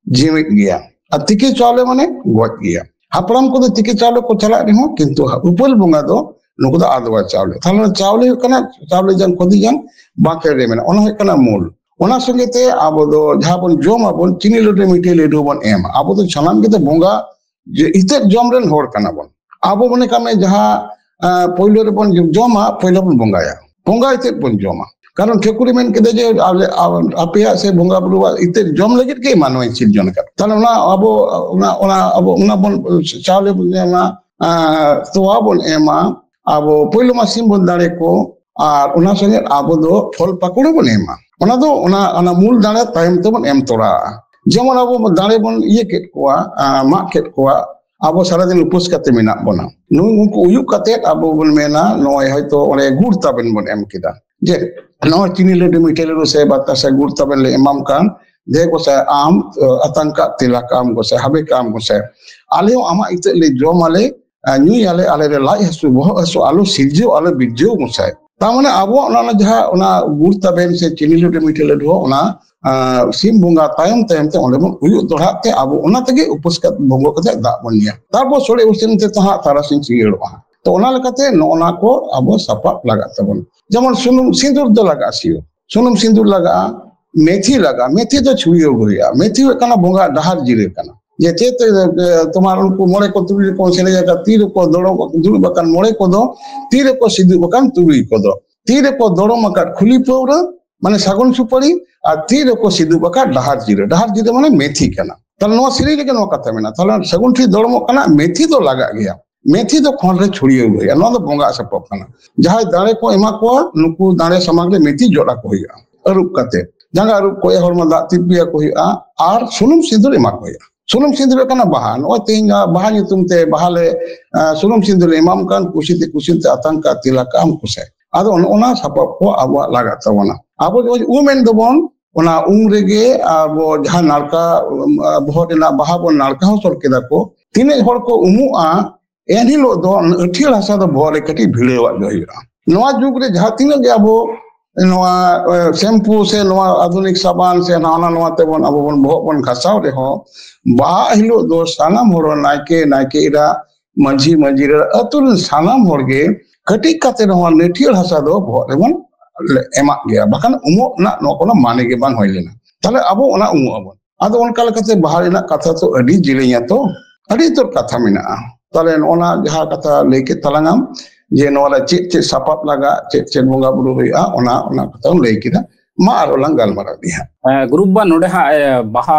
ᱡᱤᱣᱮᱫ ᱜᱮᱭᱟ, ᱟᱨ ᱛᱤᱠᱤ ᱪᱟᱣᱞᱮ ᱢᱟᱱᱮ ᱜᱚᱡ ᱜᱮᱭᱟ᱾ ᱦᱟᱯᱲᱟᱢ ᱠᱚᱫᱚ ᱛᱤᱠᱤ ᱪᱟᱣᱞᱮ ᱠᱚ ᱪᱟᱞᱟᱜ ᱨᱮᱦᱚᱸ, ᱠᱤᱱᱛᱩ ᱩᱯᱟᱹᱞ ᱵᱚᱸᱜᱟ ᱫᱚ ᱱᱩᱠᱩ ᱫᱚ ᱟᱫᱣᱟ ᱪᱟᱣᱞᱮ᱾ ᱛᱟᱦᱞᱮ ᱚᱱᱟ ᱪᱟᱣᱞᱮ ᱦᱩᱭᱩᱜ ᱠᱟᱱᱟ ᱪᱟᱣᱞᱮ ᱡᱟᱝ, ᱠᱷᱚᱫᱮ ᱡᱟᱝ, ᱵᱟᱸᱠᱷᱮᱲ ᱨᱮ ᱢᱮᱱᱟᱜᱼᱟ, ᱚᱱᱟ ᱦᱩᱭᱩᱜ ᱠᱟᱱᱟ ᱢᱩᱞ᱾ ᱚᱱᱟ ᱥᱚᱸᱜᱮ ᱛᱮ ᱟᱵᱚ ᱫᱚ ᱡᱟᱦᱟᱸ ᱵᱚᱱ ᱡᱚᱢ ᱟᱵᱚᱱ, ᱪᱤᱱᱤ ᱞᱟᱹᱰᱩ, ᱢᱤᱴᱷᱟᱹ ᱞᱟᱹᱰᱩ ᱵᱚᱱ ᱮᱢᱟ᱾ ᱟᱵᱚ ᱫᱚ ᱥᱟᱱᱟᱢ ᱜᱮ ᱫᱚ ᱵᱚᱸᱜᱟ ᱡᱮ ᱤᱛᱟᱹᱫ ᱡᱚᱢ ᱨᱮᱱ ᱦᱚᱲ ᱠᱟᱱᱟ ᱵᱚᱱ᱾ ᱟᱵᱚ ᱢᱚᱱᱮ ᱠᱟᱜ ᱢᱮ ᱡᱟᱦᱟᱸ, ᱟᱸ, ᱯᱳᱭᱞᱳ ᱨᱮᱵᱚᱱ ᱡᱚᱢᱟ, ᱯᱳᱭᱞᱳ ᱵᱚᱱ ᱵᱚᱸᱜᱟᱭᱟ, ᱵᱚᱸᱜᱟ ᱤᱛᱟᱹᱫ ᱵᱚᱱ ᱡᱚᱢᱟ᱾ ᱠᱟᱨᱚᱱ ᱴᱷᱟᱹᱠᱩᱨᱮ ᱢᱮᱱ ᱠᱮᱫᱟ ᱡᱮ ᱟᱞᱮ, ᱟ-, ᱟᱯᱮᱭᱟᱜ ᱥᱮ ᱵᱚᱸᱜᱟ ᱵᱩᱨᱩᱣᱟᱜ ᱤᱛᱟᱹᱫ ᱡᱚᱢ ᱞᱟᱹᱜᱤᱫ ᱜᱮ ᱢᱟᱱᱣᱟᱧ ᱥᱤᱨᱡᱚᱱ ᱟᱠᱟᱫ᱾ ᱛᱟᱦᱞᱮ ᱚᱱᱟ ᱟᱵᱚ, ᱚᱱᱟ, ᱚᱱᱟ ᱟᱵᱚ, ᱚᱱᱟ ᱵᱚᱱ ᱪᱟᱣᱞᱮ ᱵᱚᱱ ᱮᱢᱟ, ᱟᱸ, ᱛᱚᱣᱟ ᱵᱚᱱ ᱮᱢᱟ, ᱟᱵᱚ ᱯᱳᱭᱞᱳ ᱢᱟ ᱥᱤᱢ ᱵᱚᱱ ᱫᱟᱲᱮ ᱠᱚ, ᱟᱨ ᱚᱱᱟ ᱥᱚᱸᱜᱮ ᱟᱵᱚ ᱫᱚ ᱯᱷᱚᱞ ᱯᱟᱠᱚᱲ ᱵᱚᱱ ᱮᱢᱟ᱾ ᱚᱱᱟ ᱫᱚ ᱚᱱᱟ, ᱚᱱᱟ ᱢᱩᱞ ᱫᱟᱲᱮ ᱛᱟᱭᱚᱢ ᱛᱮᱵᱚᱱ ᱮᱢ ᱛᱚᱨᱟᱜᱼᱟ᱾ ᱡᱮᱢᱚᱱ ᱟᱵᱚ ᱫᱟᱲᱮ ᱵᱚᱱ ᱤᱭᱟᱹ ᱠᱮᱫ ᱠᱚᱣᱟ, ᱟᱸ, ᱢᱟᱜ ᱠᱮᱫ ᱠᱚᱣᱟ, ᱟᱵᱚ ᱥᱟᱨᱟᱫᱤᱱ ᱩᱯᱟᱹᱥ ᱠᱟᱛᱮ ᱢᱮᱱᱟᱜ ᱵᱚᱱᱟ᱾ ᱱᱩᱭ, ᱩᱱᱠᱩ ᱩᱭᱩᱜ ᱠᱟᱛᱮ ᱟᱵᱚ ᱵᱚᱱ ᱢᱮᱱᱟ, ᱱᱚᱜᱼᱚᱭ ᱦᱚᱭᱛᱳ ᱚᱸᱰᱮ ᱜᱩᱲ ᱛᱟᱵᱮᱱ ᱵᱚᱱ ᱮᱢ ᱠᱮᱫᱟ, ᱡᱮ ᱱᱚᱜᱼᱚᱭ ᱪᱤᱱᱤ ᱞᱟᱹᱰᱩ, ᱢᱤᱴᱷᱟᱹ ᱞᱟᱹᱰᱩ ᱥᱮ ᱵᱟᱛᱟᱥᱟ ᱜᱩᱲ ᱛᱟᱵᱮᱱ ᱞᱮ ᱮᱢᱟᱢ ᱠᱟᱱ, ᱫᱮ ᱜᱚᱸᱥᱟᱭ ᱟᱢ, ᱟᱛᱟᱝ ᱠᱟᱜ ᱛᱮᱞᱟ ᱠᱟᱜ ᱟᱢ ᱜᱚᱸᱥᱟᱭ, ᱦᱟᱵᱮ ᱠᱟᱜ ᱟᱢ ᱜᱚᱸᱥᱟᱭ, ᱟᱞᱮ ᱦᱚᱸ ᱟᱢᱟᱜ ᱤᱛᱟᱹᱫ ᱞᱮ ᱡᱚᱢ ᱟᱞᱮ, ᱟᱨ ᱧᱩᱭ ᱟᱞᱮ, ᱟᱞᱮ ᱨᱮ ᱞᱟᱡ ᱦᱟᱹᱥᱩ, ᱵᱚᱦᱚᱜ ᱦᱟᱹᱥᱩ ᱟᱞᱚ ᱥᱤᱨᱡᱟᱹᱣ, ᱟᱞᱚ ᱵᱤᱨᱡᱟᱹᱣ ᱜᱚᱸᱥᱟᱭ᱾ ᱛᱟᱨ ᱢᱟᱱᱮ ᱟᱵᱚᱣᱟᱜ ᱚᱱᱟ, ᱚᱱᱟ ᱡᱟᱦᱟᱸ ᱚᱱᱟ ᱜᱩᱲ ᱛᱟᱵᱮᱱ ᱥᱮ ᱪᱤᱱᱤ ᱞᱟᱹᱰᱩ, ᱢᱤᱴᱷᱟᱹ ᱞᱟᱹᱰᱩ ᱦᱚᱸ ᱚᱱᱟ, ᱟᱸ, ᱥᱤᱢ ᱵᱚᱸᱜᱟ ᱛᱟᱭᱚᱢ ᱛᱟᱭᱚᱢ ᱛᱮ ᱚᱸᱰᱮ ᱵᱚᱱ ᱩᱭᱩᱜ ᱫᱚᱲᱦᱟᱜ ᱛᱮ ᱟᱵᱚ ᱚᱱᱟ ᱛᱮᱜᱮ ᱩᱯᱟᱹᱥ ᱠᱟᱛᱮ ᱵᱚᱸᱜᱚ ᱠᱟᱛᱮ ᱫᱟᱜ ᱵᱚᱱ ᱧᱩᱭᱟ᱾ ᱛᱟᱨᱯᱚᱨ ᱥᱚᱲᱮ ᱩᱥᱤᱱ ᱛᱮ ᱛᱚ ᱦᱟᱸᱜ ᱛᱟᱨᱟᱥᱤᱧ ᱥᱤᱸᱜᱟᱹᱲᱚᱜᱼᱟ᱾ ᱛᱚ ᱚᱱᱟ ᱞᱮᱠᱟᱛᱮ ᱱᱚᱜᱼᱚ ᱱᱟ ᱠᱚ ᱟᱵᱚ ᱥᱟᱯᱟᱵ ᱞᱟᱜᱟᱜ ᱛᱟᱵᱚᱱᱟ᱾ ᱡᱮᱢᱚᱱ ᱥᱩᱱᱩᱢ ᱥᱤᱸᱫᱩᱨ ᱫᱚ ᱞᱟᱜᱟᱜᱼᱟ, ᱥᱤᱭᱳ ᱥᱩᱱᱩᱢ ᱥᱤᱸᱫᱩᱨ ᱞᱟᱜᱟᱜᱼᱟ, ᱢᱮᱛᱷᱤ ᱞᱟᱜᱟᱜᱼᱟ᱾ ᱢᱮᱛᱷᱤ ᱫᱚ ᱪᱷᱩᱲᱭᱟᱹᱣ ᱦᱩᱭᱩᱜᱼᱟ᱾ ᱢᱮᱛᱷᱤ ᱦᱩᱭᱩᱜ ᱠᱟᱱᱟ ᱵᱚᱸᱜᱟ ᱰᱟᱦᱟᱨ ᱡᱤᱨᱟᱹ ᱠᱟᱱᱟ᱾ ᱡᱮ ᱪᱮᱫ, ᱮ, ᱛᱳᱢᱟᱨ ᱩᱱᱠᱩ ᱢᱚᱬᱮ ᱠᱚ ᱛᱩᱨᱩᱭ ᱨᱚᱠᱚᱢ ᱥᱮᱨᱮᱧ ᱟᱠᱟᱫ, ᱛᱤ ᱨᱮᱠᱚ ᱫᱚᱲᱚᱢ, ᱫᱩᱲᱩᱵ ᱟᱠᱟᱱ ᱢᱚᱬᱮ ᱠᱚᱫᱚ, ᱛᱤ ᱨᱮᱠᱚ ᱥᱤᱫᱩᱵ ᱟᱠᱟᱱ ᱛᱩᱨᱩᱭ ᱠᱚᱫᱚ, ᱛᱤ ᱨᱮᱠᱚ ᱫᱚᱲᱚᱢ ᱟᱠᱟᱫ ᱠᱷᱩᱞᱤ ᱯᱟᱹᱣᱨᱟᱹ, ᱢᱟᱱᱮ ᱥᱟᱹᱜᱩᱱ ᱥᱩᱯᱟᱹᱲᱤ ᱟᱨ ᱛᱤ ᱨᱮᱠᱚ ᱥᱤᱫᱩᱵ ᱟᱠᱟᱫ ᱰᱟᱦᱟᱨ ᱡᱤᱨᱟᱹ᱾ ᱰᱟᱦᱟᱨ ᱡᱤᱨᱟᱹ ᱢᱟᱱᱮ ᱢᱮᱛᱷᱤ ᱠᱟᱱᱟ᱾ ᱛᱟᱦᱞᱮ ᱱᱚᱣᱟ ᱥᱮᱨᱮᱧ ᱨᱮᱜᱮ ᱱᱚᱣᱟ ᱠᱟᱛᱷᱟ ᱢᱮᱱᱟᱜᱼᱟ᱾ ᱛᱟᱦᱞᱮ ᱥᱟᱹᱜᱩᱱ ᱴᱷᱤᱞᱤ ᱫᱚᱲᱚᱢᱚᱜ ᱠᱟᱱᱟ, ᱢᱮᱛᱷᱤ ᱫᱚ ᱞᱟᱜᱟᱜ ᱜᱮᱭᱟ᱾ ᱢᱮᱛᱷᱤ ᱫᱚ ᱠᱷᱚᱸᱰ ᱨᱮ ᱪᱷᱩᱲᱭᱟᱹᱣ ᱦᱩᱭᱩᱜᱼᱟ᱾ ᱱᱚᱣᱟ ᱫᱚ ᱵᱚᱸᱜᱟ ᱥᱟᱯᱟᱵ ᱠᱟᱱᱟ᱾ ᱡᱟᱦᱟᱸᱭ ᱫᱟᱲᱮ ᱠᱚ ᱮᱢᱟ ᱠᱚᱣᱟ, ᱱᱩᱠᱩ ᱫᱟᱲᱮ ᱥᱟᱢᱟᱝ ᱨᱮ ᱢᱮᱛᱷᱤ ᱡᱚᱫ ᱟᱠᱚ ᱦᱩᱭᱩᱜᱼᱟ᱾ ᱟᱹᱨᱩᱵ ᱠᱟᱛᱮ ᱡᱟᱸᱜᱟ ᱟᱹᱨᱩᱵ ᱠᱚ ᱦᱩᱭᱩᱜᱼᱟ, ᱦᱚᱲᱢᱚ ᱫᱟᱜ ᱛᱤᱨᱯᱤ ᱟᱠᱚ ᱦᱩᱭᱩᱜᱼᱟ ᱟᱨ ᱥᱩᱱᱩᱢ ᱥᱤᱸᱫᱩᱨ ᱮᱢᱟ ᱠᱚ ᱦᱩᱭᱩᱜᱼᱟ᱾ ᱥᱩᱱᱩᱢ ᱥᱤᱸᱫᱩᱨ ᱠᱟᱱᱟ ᱵᱟᱦᱟ᱾ ᱱᱚᱜᱼᱚᱭ ᱛᱮᱦᱮᱧ ᱵᱟᱦᱟ ᱧᱩᱛᱩᱢ ᱛᱮ ᱵᱟᱦᱟ ᱞᱮ, ᱟᱸ, ᱥᱩᱱᱩᱢ ᱥᱤᱸᱫᱩᱨ ᱞᱮ ᱮᱢᱟᱢ ᱠᱟᱱ, ᱠᱩᱥᱤ ᱛᱮ ᱠᱩᱥᱤ ᱛᱮ ᱟᱛᱟᱝ ᱠᱟᱜ ᱛᱤᱞᱟ ᱠᱟᱜ ᱟᱢ ᱠᱚᱥᱮ᱾ ᱟᱫᱚ ᱚᱱ-, ᱚᱱᱟ ᱥᱟᱯᱟᱵ ᱠᱚ ᱟᱵᱚᱣᱟᱜ ᱞᱟᱜᱟᱜ ᱛᱟᱵᱚᱱᱟ᱾ ᱟᱵᱚ ᱡᱚᱠᱷᱚᱱ ᱩᱢ ᱮᱱ ᱫᱚᱵᱚᱱ, ᱚᱱᱟ ᱩᱢ ᱨᱮᱜᱮ ᱟᱵᱚ ᱡᱟᱦᱟᱸ ᱱᱟᱲᱠᱟ, ᱩᱢ, ᱵᱚᱦᱚᱜ ᱨᱮᱱᱟᱜ ᱵᱟᱦᱟ ᱵᱚᱱ ᱱᱟᱲᱠᱟ ᱦᱚᱪᱚ ᱠᱮᱫᱟ ᱠᱚ, ᱛᱤᱱᱟᱹᱜ ᱦᱚᱲ ᱠᱚ ᱩᱢᱩᱜᱼᱟ, ᱮᱱ ᱦᱤᱞᱳᱜ ᱫᱚ ᱟᱹᱴᱷᱤᱭᱟᱹᱲ ᱦᱟᱥᱟ ᱫᱚ ᱵᱚᱦᱚᱜ ᱨᱮ ᱠᱟᱹᱴᱤᱡ ᱵᱷᱤᱲᱟᱹᱣᱟᱜ ᱜᱮ ᱦᱩᱭᱩᱜᱼᱟ᱾ ᱱᱚᱣᱟ ᱡᱩᱜᱽ ᱨᱮ ᱡᱟᱦᱟᱸ ᱛᱤᱱᱟᱹᱜ ᱜᱮ ᱟᱵᱚ ᱱᱚᱣᱟ, ᱮ, ᱥᱮᱢᱯᱩ ᱥᱮ ᱱᱚᱣᱟ ᱟᱫᱷᱩᱱᱤᱠ ᱥᱟᱵᱟᱱ ᱥᱮ ᱱᱟᱣᱟ ᱱᱟᱣᱟ ᱛᱮᱵᱚᱱ ᱟᱵᱚ ᱵᱚᱱ ᱵᱚᱦᱚᱜ ᱵᱚᱱ ᱜᱷᱟᱥᱟᱣ ᱨᱮᱦᱚᱸ, ᱵᱟᱦᱟ ᱦᱤᱞᱳᱜ ᱫᱚ ᱥᱟᱱᱟᱢ ᱦᱚᱲ, ᱱᱟᱭᱠᱮ, ᱱᱟᱭᱠᱮ ᱮᱨᱟ, ᱢᱟᱹᱡᱷᱤ, ᱢᱟᱹᱡᱷᱤ ᱮᱨᱟ, ᱟᱹᱛᱩ ᱨᱮᱱ ᱥᱟᱱᱟᱢ ᱦᱚᱲ ᱜᱮ ᱠᱟᱹᱴᱤᱡ ᱠᱟᱛᱮ ᱨᱮᱦᱚᱸ ᱟᱹᱴᱷᱤᱭᱟᱹᱲ ᱦᱟᱥᱟ ᱫᱚ ᱵᱚᱦᱚᱜ ᱨᱮᱵᱚᱱ ᱮᱢᱟᱜ ᱜᱮᱭᱟ, ᱵᱟᱠᱷᱟᱱ ᱩᱢᱚᱜ ᱨᱮᱱᱟᱜ ᱱᱚᱣᱟ ᱠᱳᱱᱳ ᱢᱟᱱᱮ ᱜᱮ ᱵᱟᱝ ᱦᱩᱭ ᱞᱮᱱᱟ᱾ ᱛᱟᱦᱞᱮ ᱟᱵᱚ ᱚᱱᱟ ᱩᱢᱚᱜ ᱟᱵᱚᱱ᱾ ᱟᱫᱚ ᱚᱱᱠᱟ ᱞᱮᱠᱟᱛᱮ ᱵᱟᱦᱟ ᱨᱮᱱᱟᱜ ᱠᱟᱛᱷᱟ ᱛᱚ ᱟᱹᱰᱤ ᱡᱮᱞᱮᱧᱟ ᱛᱚ, ᱟᱹᱰᱤ ᱩᱛᱟᱹᱨ ᱠᱟᱛᱷᱟ ᱢᱮᱱᱟᱜᱼᱟ᱾ ᱛᱟᱦᱞᱮ ᱱᱚᱜᱼᱚ ᱱᱟ ᱡᱟᱦᱟᱸ ᱠᱟᱛᱷᱟ ᱞᱟᱹᱭ ᱠᱮᱫ ᱛᱟᱞᱟᱝ ᱟᱢ, ᱡᱮ ᱱᱚᱣᱟ ᱨᱮ ᱪᱮᱫ ᱪᱮᱫ ᱥᱟᱯᱟᱵ ᱞᱟᱜᱟᱜ, ᱪᱮᱫ ᱪᱮᱫ ᱵᱚᱸᱜᱟ ᱵᱩᱨᱩ ᱦᱩᱭᱩᱜᱼᱟ, ᱚᱱᱟ, ᱚᱱᱟ ᱠᱟᱛᱷᱟᱢ ᱞᱟᱹᱭ ᱠᱮᱫᱟ᱾ ᱢᱟ ᱟᱨᱚ ᱞᱟᱝ ᱜᱟᱞᱢᱟᱨᱟᱣ ᱤᱫᱤᱭᱟ ᱦᱟᱸᱜ᱾ ᱮ, ᱜᱩᱨᱩ ᱵᱟᱵᱟ, ᱱᱚᱰᱮ ᱦᱟᱸᱜ, ᱮ, ᱵᱟᱦᱟ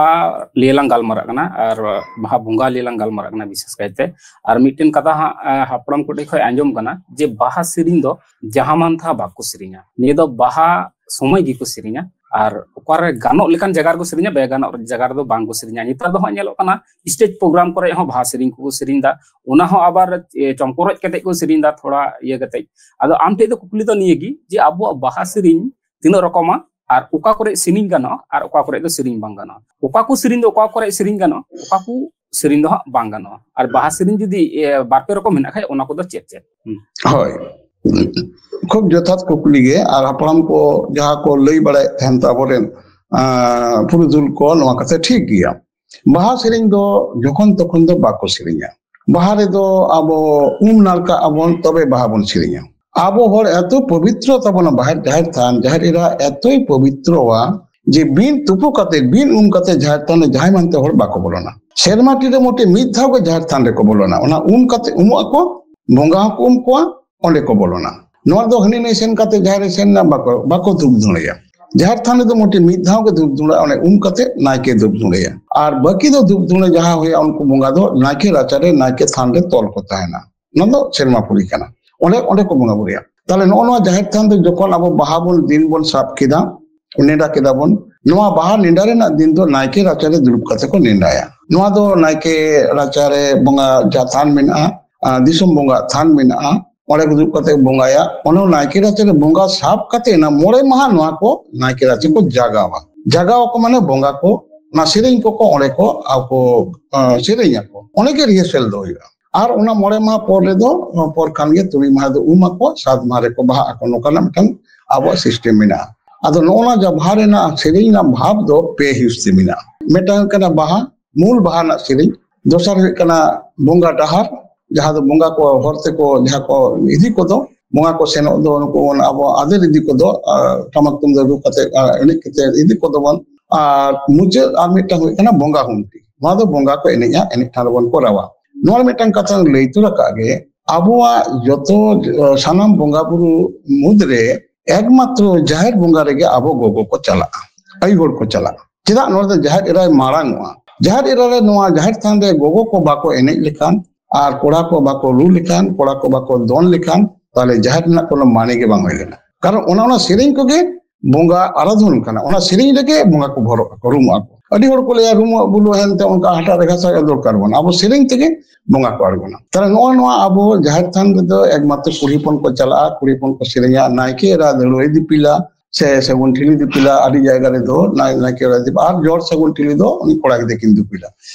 ᱞᱤᱭᱮ ᱞᱟᱝ ᱜᱟᱞᱢᱟᱨᱟᱜ ᱠᱟᱱᱟ ᱟᱨ ᱵᱟᱦᱟ ᱵᱚᱸᱜᱟ ᱞᱤᱭᱮ ᱞᱟᱝ ᱜᱟᱞᱢᱟᱨᱟᱜ ᱠᱟᱱᱟ ᱵᱤᱥᱮᱥ ᱠᱟᱭᱛᱮ᱾ ᱟᱨ ᱢᱤᱫᱴᱮᱱ ᱠᱟᱛᱷᱟ ᱦᱟᱸᱜ, ᱮ, ᱦᱟᱯᱲᱟᱢ ᱠᱚᱴᱷᱮᱱ ᱠᱷᱚᱱ ᱟᱸᱡᱚᱢ ᱠᱟᱱᱟ ᱡᱮ ᱵᱟᱦᱟ ᱥᱮᱨᱮᱧ ᱫᱚ ᱡᱟᱦᱟᱸ ᱢᱟᱱ ᱛᱟᱦᱟᱸ ᱵᱟᱠᱚ ᱥᱮᱨᱮᱧᱟ, ᱱᱤᱭᱟᱹ ᱫᱚ ᱵᱟᱦᱟ ᱥᱚᱢᱚᱭ ᱜᱮᱠᱚ ᱥᱮᱨᱮᱧᱟ᱾ ᱟᱨ ᱚᱠᱟᱨᱮ ᱜᱟᱱᱚᱜ ᱞᱮᱠᱟᱱ ᱡᱟᱭᱜᱟ ᱨᱮᱠᱚ ᱥᱮᱨᱮᱧᱟ, ᱵᱮ ᱜᱟᱱᱚᱜ ᱡᱟᱭᱜᱟ ᱨᱮᱫᱚ ᱵᱟᱝ ᱠᱚ ᱥᱮᱨᱮᱧᱟ᱾ ᱱᱮᱛᱟᱨ ᱫᱚ ᱦᱟᱸᱜ ᱧᱮᱞᱚᱜ ᱠᱟᱱᱟ stage program ᱠᱚᱨᱮ ᱦᱚᱸ ᱵᱟᱦᱟ ᱥᱮᱨᱮᱧ ᱠᱚᱠᱚ ᱥᱮᱨᱮᱧ ᱮᱫᱟ, ᱚᱱᱟ ᱦᱚᱸ ᱟᱵᱟᱨ, ᱮ, ᱪᱚᱢᱠᱚᱨᱚᱡ ᱠᱟᱛᱮ ᱠᱚ ᱥᱮᱨᱮᱧ ᱮᱫᱟ, ᱛᱷᱚᱲᱟ ᱤᱭᱟᱹ ᱠᱟᱛᱮ᱾ ᱟᱫᱚ ᱟᱢ ᱴᱷᱮᱱ ᱫᱚ ᱠᱩᱠᱞᱤ ᱫᱚ ᱱᱤᱭᱟᱹ ᱜᱮ ᱡᱮ ᱟᱵᱚᱣᱟᱜ ᱵᱟᱦᱟ ᱥᱮᱨᱮᱧ ᱛᱤᱱᱟᱹᱜ ᱨᱚᱠᱚᱢᱟ ᱟᱨ ᱚᱠᱟ ᱠᱚᱨᱮ ᱥᱮᱨᱮᱧ ᱜᱟᱱᱚᱜᱼᱟ ᱟᱨ ᱚᱠᱟ ᱠᱚᱨᱮ ᱫᱚ ᱥᱮᱨᱮᱧ ᱵᱟᱝ ᱜᱟᱱᱚᱜᱼᱟ, ᱚᱠᱟ ᱠᱚ ᱥᱮᱨᱮᱧ ᱫᱚ ᱚᱠᱟ ᱠᱚᱨᱮ ᱥᱮᱨᱮᱧ ᱜᱟᱱᱚᱜᱼᱟ, ᱚᱠᱟ ᱠᱚ ᱥᱮᱨᱮᱧ ᱫᱚ ᱦᱟᱸᱜ ᱵᱟᱝ ᱜᱟᱱᱚᱜᱼᱟ, ᱟᱨ ᱵᱟᱦᱟ ᱥᱮᱨᱮᱧ ᱡᱩᱫᱤ, ᱮ, ᱵᱟᱨ ᱯᱮ ᱨᱚᱠᱚᱢ ᱢᱮᱱᱟᱜ ᱠᱷᱟᱡ ᱚᱱᱟ ᱠᱚᱫᱚ ᱪᱮᱫ ᱪᱮᱫ? ᱦᱩᱸ᱾ ᱦᱳᱭ, ᱠᱷᱩᱵ ᱡᱚᱛᱷᱟᱛ ᱠᱩᱠᱞᱤ ᱜᱮ᱾ ᱟᱨ ᱦᱟᱯᱲᱟᱢ ᱠᱚ ᱡᱟᱦᱟᱸ ᱠᱚ ᱞᱟᱹᱭ ᱵᱟᱲᱟᱭᱮᱫ ᱛᱟᱦᱮᱱ ᱛᱟᱵᱚᱱ ᱨᱮᱱ, ᱟᱸ, ᱯᱩᱨᱩᱫᱷᱩᱞ ᱠᱚ, ᱱᱚᱣᱟ ᱠᱟᱛᱷᱟ ᱴᱷᱤᱠ ᱜᱮᱭᱟ᱾ ᱵᱟᱦᱟ ᱥᱮᱨᱮᱧ ᱫᱚ ᱡᱚᱠᱷᱚᱱ ᱛᱚᱠᱷᱚᱱ ᱫᱚ ᱵᱟᱠᱚ ᱥᱮᱨᱮᱧᱟ᱾ ᱵᱟᱦᱟ ᱨᱮᱫᱚ ᱟᱵᱚ ᱩᱢ ᱱᱟᱲᱠᱟᱜ ᱟᱵᱚᱱ, ᱛᱚᱵᱮ ᱵᱟᱦᱟ ᱵᱚᱱ ᱥᱮᱨᱮᱧᱟ᱾ ᱟᱵᱚ ᱦᱚᱲ ᱮᱛᱚ ᱯᱚᱵᱤᱛᱨᱚ ᱛᱟᱵᱚᱱᱟ ᱵᱟᱦᱟ, ᱡᱟᱦᱮᱨ ᱛᱷᱟᱱ, ᱡᱟᱦᱮᱨ ᱮᱨᱟ ᱮᱛᱚᱭ ᱯᱚᱵᱤᱛᱨᱚᱣᱟ ᱡᱮ ᱵᱤᱱ ᱛᱩᱯᱩ ᱠᱟᱛᱮ, ᱵᱤᱱ ᱩᱢ ᱠᱟᱛᱮ ᱡᱟᱦᱮᱨ ᱛᱷᱟᱱ ᱨᱮ ᱡᱟᱦᱟᱸᱭ ᱢᱟᱱᱛᱮ ᱦᱚᱲ ᱵᱟᱠᱚ ᱵᱚᱞᱚᱱᱟ᱾ ᱥᱮᱨᱢᱟ ᱴᱤ ᱨᱮ ᱢᱚᱴᱮ ᱢᱤᱫ ᱫᱷᱟᱣ ᱜᱮ ᱡᱟᱦᱮᱨ ᱛᱷᱟᱱ ᱨᱮᱠᱚ ᱵᱚᱞᱚᱱᱟ᱾ ᱚᱱᱟ ᱩᱢ ᱠᱟᱛᱮ ᱩᱢᱩᱜ ᱟᱠᱚ, ᱵᱚᱸᱜᱟ ᱦᱚᱸᱠᱚ ᱩᱢ ᱠᱚᱣᱟ, ᱚᱸᱰᱮ ᱠᱚ ᱵᱚᱞᱚᱱᱟ᱾ ᱱᱚᱣᱟ ᱫᱚ ᱦᱟᱹᱱᱤ ᱱᱟᱹᱭ ᱥᱮᱱ ᱠᱟᱛᱮ ᱡᱟᱦᱮᱨ ᱨᱮ ᱥᱮᱱ ᱮᱱᱟ, ᱵᱟᱠᱚ, ᱵᱟᱠᱚ ᱫᱷᱩᱯ ᱫᱷᱩᱬᱟᱹᱭᱟ᱾ ᱡᱟᱦᱮᱨ ᱛᱷᱟᱱ ᱨᱮᱫᱚ ᱢᱚᱴᱮ ᱢᱤᱫ ᱫᱷᱟᱣ ᱜᱮ ᱫᱷᱩᱯ ᱫᱷᱩᱲᱟᱹ, ᱚᱱᱮ ᱩᱢ ᱠᱟᱛᱮ ᱱᱟᱭᱠᱮ ᱫᱷᱩᱯ ᱫᱷᱩᱲᱟᱹᱭᱟ᱾ ᱟᱨ ᱵᱟᱹᱠᱤ ᱫᱚ ᱫᱷᱩᱯ ᱫᱷᱩᱲᱟᱹ ᱡᱟᱦᱟᱸ ᱦᱩᱭᱩᱜᱼᱟ, ᱩᱱᱠᱩ ᱵᱚᱸᱜᱟ ᱫᱚ ᱱᱟᱭᱠᱮ ᱨᱟᱪᱟᱨᱮ, ᱱᱟᱭᱠᱮ ᱛᱷᱟᱱ ᱨᱮ ᱛᱚᱞ ᱠᱚ ᱛᱟᱦᱮᱱᱟ᱾ ᱚᱱᱟ ᱫᱚ ᱥᱮᱨᱢᱟ ᱯᱩᱨᱤ ᱠᱟᱱᱟ, ᱚᱸᱰᱮ ᱚᱸᱰᱮ ᱠᱚ ᱵᱚᱸᱜᱟ ᱵᱩᱨᱩᱭᱟ᱾ ᱛᱟᱦᱞᱮ ᱱᱚᱜᱼᱚ ᱱᱚᱣᱟ ᱡᱟᱦᱮᱨ ᱛᱷᱟᱱ ᱫᱚ ᱡᱚᱠᱷᱚᱱ ᱟᱵᱚ ᱵᱟᱦᱟ ᱵᱚᱱ ᱫᱤᱱ ᱵᱚᱱ ᱥᱟᱵ ᱠᱮᱫᱟ, ᱱᱮᱰᱟ ᱠᱮᱫᱟ ᱵᱚᱱ, ᱱᱚᱣᱟ ᱵᱟᱦᱟ ᱱᱮᱰᱟ ᱨᱮᱱᱟᱜ ᱫᱤᱱ ᱫᱚ ᱱᱟᱭᱠᱮ ᱨᱟᱪᱟᱨᱮ ᱫᱩᱲᱩᱵ ᱠᱟᱛᱮ ᱠᱚ ᱱᱮᱰᱟᱭᱟ᱾ ᱱᱚᱣᱟ ᱫᱚ ᱱᱟᱭᱠᱮ ᱨᱟᱪᱟᱨᱮ ᱵᱚᱸᱜᱟ ᱡᱟᱦᱟᱸ ᱛᱷᱟᱱ ᱢᱮᱱᱟᱜᱼᱟ, ᱟᱨ ᱫᱤᱥᱚᱢ ᱵᱚᱸᱜᱟ ᱛᱷᱟᱱ ᱢᱮᱱᱟᱜᱼᱟ, ᱚᱸᱰᱮ ᱠᱚ ᱫᱩᱲᱩᱵ ᱠᱟᱛᱮ ᱠᱚ ᱵᱚᱸᱜᱟᱭᱟ᱾ ᱚᱱᱟ ᱱᱟᱭᱠᱮ ᱨᱟᱪᱟᱨᱮ ᱵᱚᱸᱜᱟ ᱥᱟᱵ ᱠᱟᱛᱮ ᱚᱱᱟ ᱢᱚᱬᱮ ᱢᱟᱦᱟ ᱱᱚᱣᱟ ᱠᱚ ᱱᱟᱭᱠᱮ ᱨᱟᱪᱟ ᱠᱚ ᱡᱟᱜᱟᱣᱟ᱾ ᱡᱟᱜᱟᱣ ᱟᱠᱚ ᱢᱟᱱᱮ ᱵᱚᱸᱜᱟ ᱠᱚ ᱚᱱᱟ ᱥᱮᱨᱮᱧ ᱠᱚᱠᱚ ᱚᱸᱰᱮ ᱠᱚ ᱟᱠᱚ, ᱟ, ᱥᱮᱨᱮᱧ ᱟᱠᱚ᱾ ᱚᱸᱰᱮ ᱜᱮ ᱨᱤᱦᱟᱨᱥᱮᱞ ᱫᱚ ᱦᱩᱭᱩᱜᱼᱟ᱾ ᱟᱨ ᱚᱱᱟ ᱢᱚᱬᱮ ᱢᱟᱦᱟ ᱯᱚᱨ ᱨᱮᱫᱚ, ᱯᱚᱨ ᱠᱷᱟᱱ ᱜᱮ ᱛᱩᱨᱩᱭ ᱢᱟᱦᱟ ᱫᱚ ᱩᱢ ᱟᱠᱚ, ᱥᱟᱛ ᱢᱟᱦᱟ ᱨᱮᱠᱚ ᱵᱟᱦᱟᱜ ᱟᱠᱚ᱾ ᱱᱚᱝᱠᱟᱱᱟᱜ ᱢᱤᱫᱴᱟᱝ ᱟᱵᱚᱣᱟᱜ ᱥᱤᱥᱴᱮᱢ ᱢᱮᱱᱟᱜᱼᱟ᱾ ᱟᱫᱚ ᱱᱚᱜᱼᱚ ᱱᱚᱣᱟ ᱡᱟᱦᱟᱸ ᱵᱟᱦᱟ ᱨᱮᱱᱟᱜ ᱥᱮᱨᱮᱧ ᱨᱮᱱᱟᱜ ᱵᱷᱟᱵᱽ ᱫᱚ ᱯᱮ ᱦᱤᱸᱥ ᱛᱮ ᱢᱮᱱᱟᱜᱼᱟ᱾ ᱢᱤᱫᱴᱟᱝ ᱦᱩᱭᱩᱜ ᱠᱟᱱᱟ ᱵᱟᱦᱟ, ᱢᱩᱞ ᱵᱟᱦᱟ ᱨᱮᱱᱟᱜ ᱥᱮᱨᱮᱧ, ᱫᱚᱥᱟᱨ ᱦᱩᱭᱩᱜ ᱠᱟᱱᱟ ᱵᱚᱸᱜᱟ ᱰᱟᱦᱟᱨ, ᱡᱟᱦᱟᱸ ᱫᱚ ᱵᱚᱸᱜᱟ ᱠᱚ ᱦᱚᱨ ᱛᱮᱠᱚ ᱡᱟᱦᱟᱸ ᱠᱚ ᱤᱫᱤ ᱠᱚᱫᱚ, ᱵᱚᱸᱜᱟ ᱠᱚ ᱥᱮᱱᱚᱜ ᱫᱚ ᱱᱩᱠᱩ ᱵᱚᱱ ᱟᱵᱚ ᱟᱫᱮᱨ ᱤᱫᱤ ᱠᱚᱫᱚ, ᱟᱨ ᱴᱟᱢᱟᱠ ᱛᱩᱢᱫᱟᱜ ᱨᱩ ᱠᱟᱛᱮ, ᱟᱨ ᱮᱱᱮᱡ ᱠᱟᱛᱮ ᱤᱫᱤ ᱠᱚᱫᱚ ᱵᱚᱱ᱾ ᱟᱨ ᱢᱩᱪᱟᱹᱫ ᱟᱨ ᱢᱤᱫᱴᱟᱝ ᱦᱩᱭᱩᱜ ᱠᱟᱱᱟ ᱵᱚᱸᱜᱟ ᱦᱩᱢᱴᱤ᱾ ᱱᱚᱣᱟ ᱫᱚ ᱵᱚᱸᱜᱟ ᱠᱚ ᱮᱱᱮᱡᱼᱟ, ᱮᱱᱮᱡ ᱴᱷᱟᱶ ᱨᱮᱵᱚᱱ ᱠᱚᱨᱟᱣᱟ᱾ ᱱᱚᱣᱟ ᱨᱮ ᱢᱤᱫᱴᱟᱝ ᱠᱟᱛᱷᱟᱧ ᱞᱟᱹᱭ ᱛᱚᱨᱟ ᱠᱟᱜ ᱜᱮ, ᱟᱵᱚᱣᱟᱜ ᱡᱚᱛᱚ, ᱥᱟᱱᱟᱢ ᱵᱚᱸᱜᱟ ᱵᱩᱨᱩ ᱢᱩᱫᱽᱨᱮ ᱮᱠᱢᱟᱛᱨᱚ ᱡᱟᱦᱮᱨ ᱵᱚᱸᱜᱟ ᱨᱮᱜᱮ ᱟᱵᱚ ᱜᱚᱜᱚ ᱠᱚ ᱪᱟᱞᱟᱜᱼᱟ, ᱟᱭᱩ ᱦᱚᱲ ᱠᱚ ᱪᱟᱞᱟᱜᱼᱟ᱾ ᱪᱮᱫᱟᱜ? ᱱᱚᱰᱮ ᱫᱚ ᱡᱟᱦᱮᱨ ᱮᱨᱟᱭ ᱢᱟᱲᱟᱝ ᱚᱜᱼᱟ᱾ ᱡᱟᱦᱮᱨ ᱮᱨᱟ ᱨᱮ ᱱᱚᱣᱟ ᱡᱟᱦᱮᱨ ᱛᱷᱟᱱ ᱨᱮ ᱜᱚᱜᱚ ᱠᱚ ᱵᱟᱠᱚ ᱮᱱᱮᱡ ᱞᱮᱠᱷᱟᱱ ᱟᱨ ᱠᱚᱲᱟ ᱠᱚ ᱵᱟᱠᱚ ᱨᱩ ᱞᱮᱠᱷᱟᱱ, ᱠᱚᱲᱟ ᱠᱚ ᱵᱟᱠᱚ ᱫᱚᱱ ᱞᱮᱠᱷᱟᱱ, ᱛᱟᱦᱞᱮ ᱡᱟᱦᱮᱨ ᱨᱮᱱᱟᱜ ᱠᱳᱱᱳ ᱢᱟᱱᱮ ᱜᱮ ᱵᱟᱝ ᱦᱩᱭ ᱞᱮᱱᱟ᱾ ᱠᱟᱨᱚᱱ ᱚᱱᱟ, ᱚᱱᱟ ᱥᱮᱨᱮᱧ ᱠᱚᱜᱮ ᱵᱚᱸᱜᱟ ᱟᱨᱟᱫᱷᱚᱱ ᱠᱟᱱᱟ᱾ ᱚᱱᱟ ᱥᱮᱨᱮᱧ ᱨᱮᱜᱮ ᱵᱚᱸᱜᱟ ᱠᱚ ᱵᱷᱚᱨᱚᱜ ᱟᱠᱚ, ᱨᱩᱢᱩᱜ ᱟᱠᱚ᱾ ᱟᱹᱰᱤ ᱦᱚᱲ ᱠᱚ ᱞᱟᱹᱭᱟ, ᱨᱩᱢᱩᱜ ᱵᱩᱞᱩᱜ ᱦᱮᱱᱛᱮ ᱚᱱᱠᱟ ᱦᱟᱴᱟᱜ ᱨᱮ ᱜᱷᱟᱥᱟᱣ ᱫᱚᱨᱠᱟᱨ ᱵᱟᱹᱱᱩᱜᱼᱟ, ᱟᱵᱚ ᱥᱮᱨᱮᱧ ᱛᱮᱜᱮ ᱵᱚᱸᱜᱟ ᱠᱚ ᱟᱬᱜᱚᱱᱟ᱾ ᱛᱟᱦᱞᱮ ᱱᱚᱜᱼᱚ ᱱᱚᱣᱟ ᱟᱵᱚ ᱡᱟᱦᱮᱨ ᱛᱷᱟᱱ ᱨᱮᱫᱚ ᱮᱠᱢᱟᱛᱨᱚ ᱠᱩᱲᱤ ᱦᱚᱯᱚᱱ ᱠᱚ ᱪᱟᱞᱟᱜᱼᱟ, ᱠᱩᱲᱤ ᱦᱚᱯᱚᱱ ᱠᱚ ᱥᱮᱨᱮᱧᱟ, ᱱᱟᱭᱠᱮ ᱮᱨᱟ ᱫᱟᱹᱲᱣᱟᱹᱭ ᱫᱤᱯᱤᱞᱟ, ᱥᱮ ᱥᱟᱹᱜᱩᱱ ᱴᱷᱤᱞᱤ ᱫᱤᱯᱤᱞᱟ, ᱟᱹᱰᱤ ᱡᱟᱭᱜᱟ ᱨᱮᱫᱚ ᱱᱟᱭ-, ᱱᱟᱭᱠᱮ ᱮᱨᱟ ᱫᱤᱯᱤᱞ ᱟᱨ ᱡᱚᱲ ᱥᱟᱹᱜᱩᱱ ᱴᱷᱤᱞᱤ ᱫᱚ ᱩᱱᱤ ᱠᱚᱲᱟ ᱜᱤᱫᱽᱨᱟᱹ ᱠᱤᱱ ᱫᱤᱯᱤᱞᱟ᱾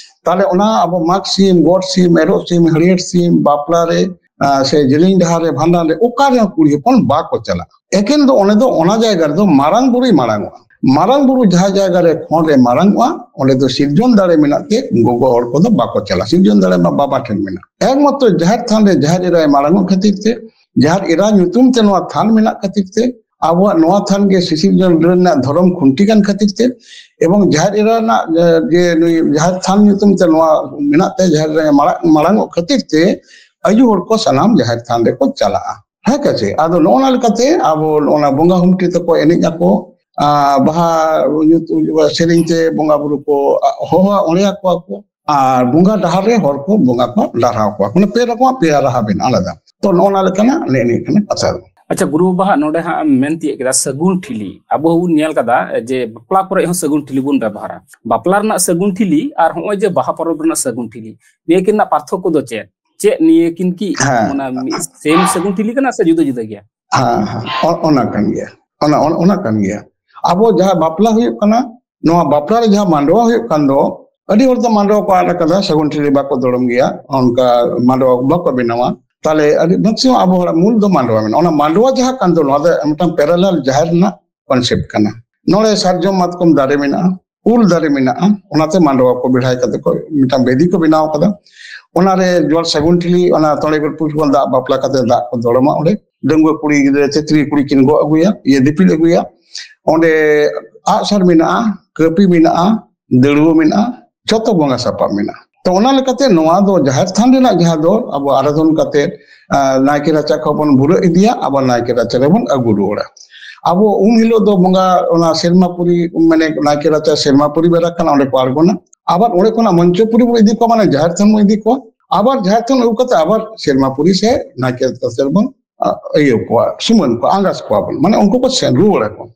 ᱛᱟᱦᱞᱮ ᱚᱱᱟ ᱟᱵᱚ ᱢᱟᱜᱽ ᱥᱤᱢ, ᱜᱚᱰ ᱥᱤᱢ, ᱮᱨᱚᱜ ᱥᱤᱢ, ᱦᱟᱹᱨᱭᱟᱹᱲ ᱥᱤᱢ, ᱵᱟᱯᱞᱟ ᱨᱮ, ᱟᱸ, ᱥᱮ ᱡᱮᱞᱮᱧ ᱰᱟᱦᱟᱨ ᱨᱮ, ᱵᱷᱟᱸᱰᱟᱱ ᱨᱮ, ᱚᱠᱟ ᱨᱮᱦᱚᱸ ᱠᱩᱲᱤ ᱦᱚᱯᱚᱱ ᱵᱟᱠᱚ ᱪᱟᱞᱟᱜᱼᱟ᱾ ᱮᱠᱮᱱ ᱫᱚ ᱚᱸᱰᱮ ᱫᱚ, ᱚᱱᱟ ᱡᱟᱭᱜᱟ ᱨᱮᱫᱚ ᱢᱟᱨᱟᱝ ᱵᱩᱨᱩᱭ ᱢᱟᱨᱟᱝ ᱚᱜᱼᱟ᱾ ᱢᱟᱨᱟᱝ ᱵᱩᱨᱩ ᱡᱟᱦᱟᱸ ᱡᱟᱭᱜᱟ ᱨᱮ ᱠᱷᱚᱸᱰ ᱨᱮ ᱢᱟᱨᱟᱝ ᱚᱜᱼᱟ, ᱚᱸᱰᱮ ᱫᱚ ᱥᱤᱨᱡᱚᱱ ᱫᱟᱲᱮ ᱢᱮᱱᱟᱜ ᱛᱮ ᱜᱚᱜᱚ ᱦᱚᱲ ᱠᱚᱫᱚ ᱵᱟᱠᱚ ᱪᱟᱞᱟᱜᱼᱟ᱾ ᱥᱤᱨᱡᱚᱱ ᱫᱟᱲᱮ ᱢᱟ ᱵᱟᱵᱟ ᱴᱷᱮᱱ ᱢᱮᱱᱟᱜᱼᱟ᱾ ᱮᱠᱢᱟᱛᱨᱚ ᱡᱟᱦᱮᱨ ᱛᱷᱟᱱ ᱨᱮ ᱡᱟᱦᱮᱨ ᱮᱨᱟᱭ ᱢᱟᱨᱟᱝ ᱚᱜ ᱠᱷᱟᱹᱛᱤᱨ ᱛᱮ, ᱡᱟᱦᱮᱨ ᱮᱨᱟ ᱧᱩᱛᱩᱢ ᱛᱮ ᱱᱚᱣᱟ ᱛᱷᱟᱱ ᱢᱮᱱᱟᱜ ᱠᱷᱟᱹᱛᱤᱨ ᱛᱮ, ᱟᱵᱚᱣᱟᱜ ᱱᱚᱣᱟ ᱛᱷᱟᱱ ᱜᱮ ᱥᱤᱥᱤᱨᱡᱚᱱ ᱨᱮᱱᱟᱜ ᱫᱷᱚᱨᱚᱢ ᱠᱷᱩᱱᱴᱤ ᱠᱟᱱ ᱠᱷᱟᱹᱛᱤᱨ ᱛᱮ, ᱮᱵᱚᱝ ᱡᱟᱦᱮᱨ ᱮᱨᱟ ᱨᱮᱱᱟᱜ, ᱮ, ᱡᱮ ᱱᱩᱭ ᱡᱟᱦᱮᱨ ᱛᱷᱟᱱ ᱧᱩᱛᱩᱢ ᱛᱮ ᱱᱚᱣᱟ ᱢᱮᱱᱟᱜ ᱛᱮ, ᱡᱟᱦᱮᱨ ᱨᱮ ᱢᱟᱲᱟᱝ, ᱢᱟᱲᱟᱝ ᱚᱜ ᱠᱷᱟᱹᱛᱤᱨ ᱛᱮ ᱟᱭᱩ ᱦᱚᱲ ᱠᱚ ᱥᱟᱱᱟᱢ ᱡᱟᱦᱮᱨ ᱛᱷᱟᱱ ᱨᱮᱠᱚ ᱪᱟᱞᱟᱜᱼᱟ᱾ ᱦᱮᱸ ᱠᱟᱪᱮ? ᱟᱫᱚ ᱱᱚᱜᱼᱚ ᱱᱟ ᱞᱮᱠᱟᱛᱮ ᱟᱵᱚ ᱚᱱᱟ ᱵᱚᱸᱜᱟ ᱦᱩᱢᱴᱤ ᱛᱮᱠᱚ ᱮᱱᱮᱡ ᱟᱠᱚ, ᱟᱨ ᱵᱟᱦᱟ ᱧᱩᱛᱩᱢ ᱥᱮᱨᱮᱧ ᱛᱮ ᱵᱚᱸᱜᱟ ᱵᱩᱨᱩ ᱠᱚ ᱦᱚᱦᱚ ᱚᱬᱮ ᱟᱠᱚᱣᱟ ᱠᱚ, ᱟᱨ ᱵᱚᱸᱜᱟ ᱰᱟᱦᱟᱨ ᱨᱮ ᱦᱚᱲ ᱠᱚ ᱵᱚᱸᱜᱟ ᱠᱚ ᱰᱟᱨᱦᱟᱣ ᱠᱚᱣᱟ᱾ ᱢᱟᱱᱮ ᱯᱮ ᱨᱚᱠᱚᱢᱟᱜ ᱯᱮᱭᱟ ᱨᱟᱦᱟ ᱢᱮᱱᱟᱜᱼᱟ ᱟᱞᱟᱫᱟ᱾ ᱛᱚ ᱱᱚᱜᱼᱚ ᱱᱟ ᱞᱮᱠᱟᱱᱟᱜ ᱱᱮᱜᱼᱮ ᱱᱤᱭᱟᱹ ᱠᱟᱱᱟ ᱠᱟᱛᱷᱟ ᱫᱚ᱾ ᱟᱪᱪᱷᱟ ᱜᱩᱨᱩ ᱵᱟᱵᱟ, ᱱᱚᱰᱮ ᱦᱟᱸᱜ ᱮᱢ ᱢᱮᱱ ᱛᱤᱭᱳᱜ ᱠᱮᱫᱟ ᱥᱟᱹᱜᱩᱱ ᱴᱷᱤᱞᱤ᱾ ᱟᱵᱚ ᱵᱚᱱ ᱧᱮᱞ ᱠᱟᱫᱟ ᱡᱮ ᱵᱟᱯᱞᱟ ᱠᱚᱨᱮ ᱦᱚᱸ ᱥᱟᱹᱜᱩᱱ ᱴᱷᱤᱞᱤ ᱵᱚᱱ ᱵᱮᱵᱚᱦᱟᱨᱟ᱾ ᱵᱟᱯᱞᱟ ᱨᱮᱱᱟᱜ ᱥᱟᱹᱜᱩᱱ ᱴᱷᱤᱞᱤ ᱟᱨ ᱱᱚᱜᱼᱚᱭ ᱡᱮ ᱵᱟᱦᱟ ᱯᱚᱨᱚᱵᱽ ᱨᱮᱱᱟᱜ ᱥᱟᱹᱜᱩᱱ ᱴᱷᱤᱞᱤ, ᱱᱤᱭᱟᱹ ᱠᱤᱱ ᱨᱮᱱᱟᱜ ᱯᱟᱨᱛᱷᱚᱠᱠᱚ ᱫᱚ ᱪᱮᱫ? ᱪᱮᱫ ᱱᱤᱭᱟᱹ ᱠᱤᱱ ᱠᱤ ᱦᱮᱸ᱾ ᱚᱱᱟ ᱢᱤᱫ ᱥᱮᱢ ᱥᱟᱹᱜᱩᱱ ᱴᱷᱤᱞᱤ ᱠᱟᱱᱟ ᱥᱮ ᱡᱩᱫᱟᱹ ᱡᱩᱫᱟᱹ ᱜᱮᱭᱟ? ᱦᱮᱸ, ᱦᱮᱸ, ᱚ-, ᱚᱱᱟ ᱠᱟᱱ ᱜᱮᱭᱟ, ᱚᱱᱟ, ᱚᱱᱟ, ᱚᱱᱟ ᱠᱟᱱ ᱜᱮᱭᱟ᱾ ᱟᱵᱚ ᱡᱟᱦᱟᱸ ᱵᱟᱯᱞᱟ ᱦᱩᱭᱩᱜ ᱠᱟᱱᱟ, ᱱᱚᱣᱟ ᱵᱟᱯᱞᱟ ᱨᱮ ᱡᱟᱦᱟᱸ ᱢᱟᱰᱣᱟ ᱦᱩᱭᱩᱜ ᱠᱟᱱ ᱫᱚ, ᱟᱹᱰᱤ ᱦᱚᱲ ᱫᱚ ᱢᱟᱰᱣᱟ ᱠᱚ ᱟᱫ ᱟᱠᱟᱫᱟ, ᱥᱟᱹᱜᱩᱱ ᱴᱷᱤᱞᱤ ᱵᱟᱠᱚ ᱫᱚᱲᱚᱢ ᱜᱮᱭᱟ, ᱚᱱᱠᱟ ᱢᱟᱰᱣᱟ ᱵᱟᱠᱚ ᱵᱮᱱᱟᱣᱟ᱾ ᱛᱟᱦᱞᱮ ᱟᱹᱰᱤ ᱢᱮᱠᱥᱤᱢᱟᱢ ᱟᱵᱚ ᱦᱚᱲᱟᱜ ᱢᱩᱞ ᱫᱚ ᱢᱟᱰᱣᱟ ᱢᱮᱱᱟᱜᱼᱟ᱾ ᱚᱱᱟ ᱢᱟᱰᱣᱟ ᱡᱟᱦᱟᱸ ᱠᱟᱱ ᱫᱚ, ᱱᱚᱣᱟ ᱫᱚ ᱢᱤᱫᱴᱟᱝ ᱯᱮᱨᱟᱞᱟᱞ ᱡᱟᱦᱮᱨ ᱨᱮᱱᱟᱜ ᱠᱚᱱᱥᱮᱯᱴ ᱠᱟᱱᱟ᱾ ᱱᱚᱰᱮ ᱥᱟᱨᱡᱚᱢ ᱢᱟᱛᱠᱚᱢ ᱫᱟᱨᱮ ᱢᱮᱱᱟᱜᱼᱟ, ᱩᱞ ᱫᱟᱨᱮ ᱢᱮᱱᱟᱜᱼᱟ, ᱚᱱᱟᱛᱮ ᱢᱟᱰᱣᱟ ᱠᱚ ᱵᱮᱲᱦᱟᱭ ᱠᱟᱛᱮ ᱠᱚ ᱢᱤᱫᱴᱟᱝ ᱵᱮᱫᱤ ᱠᱚ ᱵᱮᱱᱟᱣ ᱠᱟᱫᱟ᱾ ᱚᱱᱟᱨᱮ ᱡᱚᱞ ᱥᱟᱹᱜᱩᱱ ᱴᱷᱤᱞᱤ, ᱚᱱᱟ ᱛᱚᱲᱮ ᱜᱚᱴ ᱯᱩᱥ ᱵᱚᱱ ᱫᱟᱜ ᱵᱟᱯᱞᱟ ᱠᱟᱛᱮ ᱫᱟᱜ ᱠᱚ ᱫᱚᱲᱚᱢᱟ ᱚᱸᱰᱮ᱾ ᱰᱟᱺᱜᱩᱣᱟᱹ ᱠᱩᱲᱤ ᱜᱤᱫᱽᱨᱟᱹ ᱥᱮ ᱛᱤᱨᱤ ᱠᱩᱲᱤ ᱠᱤᱱ ᱜᱚᱜ ᱟᱹᱜᱩᱭᱟ, ᱤᱭᱟᱹ ᱫᱤᱯᱤᱞ ᱟᱹᱜᱩᱭᱟ᱾ ᱚᱸᱰᱮ ᱟᱜᱼᱥᱟᱨ ᱢᱮᱱᱟᱜᱼᱟ, ᱠᱟᱹᱯᱤ ᱢᱮᱱᱟᱜᱼᱟ, ᱫᱟᱹᱲᱩᱣᱟᱹ ᱢᱮᱱᱟᱜᱼᱟ, ᱡᱚᱛᱚ ᱵᱚᱸᱜᱟ ᱥᱟᱯᱟᱵ ᱢᱮᱱᱟᱜᱼᱟ᱾ ᱛᱚ ᱚᱱᱟ ᱞᱮᱠᱟᱛᱮ ᱱᱚᱣᱟ ᱫᱚ ᱡᱟᱦᱮᱨ ᱛᱷᱟᱱ ᱨᱮᱱᱟᱜ ᱡᱟᱦᱟᱸ ᱫᱚ ᱟᱵᱚ ᱟᱨᱟᱫᱷᱚᱱ ᱠᱟᱛᱮ, ᱟᱸ, ᱱᱟᱭᱠᱮ ᱨᱟᱪᱟ ᱠᱷᱚᱱ ᱵᱚᱱ ᱵᱷᱩᱨᱟᱹᱜ ᱤᱫᱤᱭᱟ, ᱟᱵᱟᱨ ᱱᱟᱭᱠᱮ ᱨᱟᱪᱟ ᱨᱮᱵᱚᱱ ᱟᱹᱜᱩ ᱨᱩᱣᱟᱹᱲᱟ᱾ ᱟᱵᱚ ᱩᱱ ᱦᱤᱞᱳᱜ ᱫᱚ ᱵᱚᱸᱜᱟ ᱚᱱᱟ ᱥᱮᱨᱢᱟ ᱯᱩᱨᱤ, ᱢᱟᱱᱮ ᱱᱟᱭᱠᱮ ᱨᱟᱪᱟ ᱥᱮᱨᱢᱟ ᱯᱩᱨᱤ ᱵᱮᱲᱟ ᱠᱟᱱᱟ, ᱚᱸᱰᱮ ᱠᱚ ᱟᱬᱜᱚᱱᱟ᱾ ᱟᱵᱟᱨ ᱚᱸᱰᱮ ᱠᱷᱚᱱᱟᱜ ᱢᱚᱧᱪᱚᱯᱩᱨᱤ ᱵᱚᱱ ᱤᱫᱤ ᱠᱚᱣᱟ, ᱢᱟᱱᱮ ᱡᱟᱦᱮᱨ ᱛᱷᱟᱱ ᱵᱚᱱ ᱤᱫᱤ ᱠᱚᱣᱟ᱾ ᱟᱵᱟᱨ ᱡᱟᱦᱮᱨ ᱛᱷᱟᱱ ᱟᱹᱜᱩ ᱠᱟᱛᱮ ᱟᱵᱟᱨ ᱥᱮᱨᱢᱟ ᱯᱩᱨᱤ ᱥᱮ ᱱᱟᱭᱠᱮ ᱨᱟᱪᱟ ᱨᱮᱵᱚᱱ, ᱟ, ᱤᱭᱟᱹ ᱠᱚᱣᱟ, ᱥᱩᱢᱟᱹᱱ ᱠᱚᱣᱟ, ᱟᱸᱜᱟᱥ ᱠᱚᱣᱟ ᱵᱚᱱ, ᱢᱟᱱᱮ ᱩᱱᱠᱩ ᱠᱚ ᱥᱮᱱ ᱨᱩᱣᱟᱹᱲ ᱟᱠᱚ᱾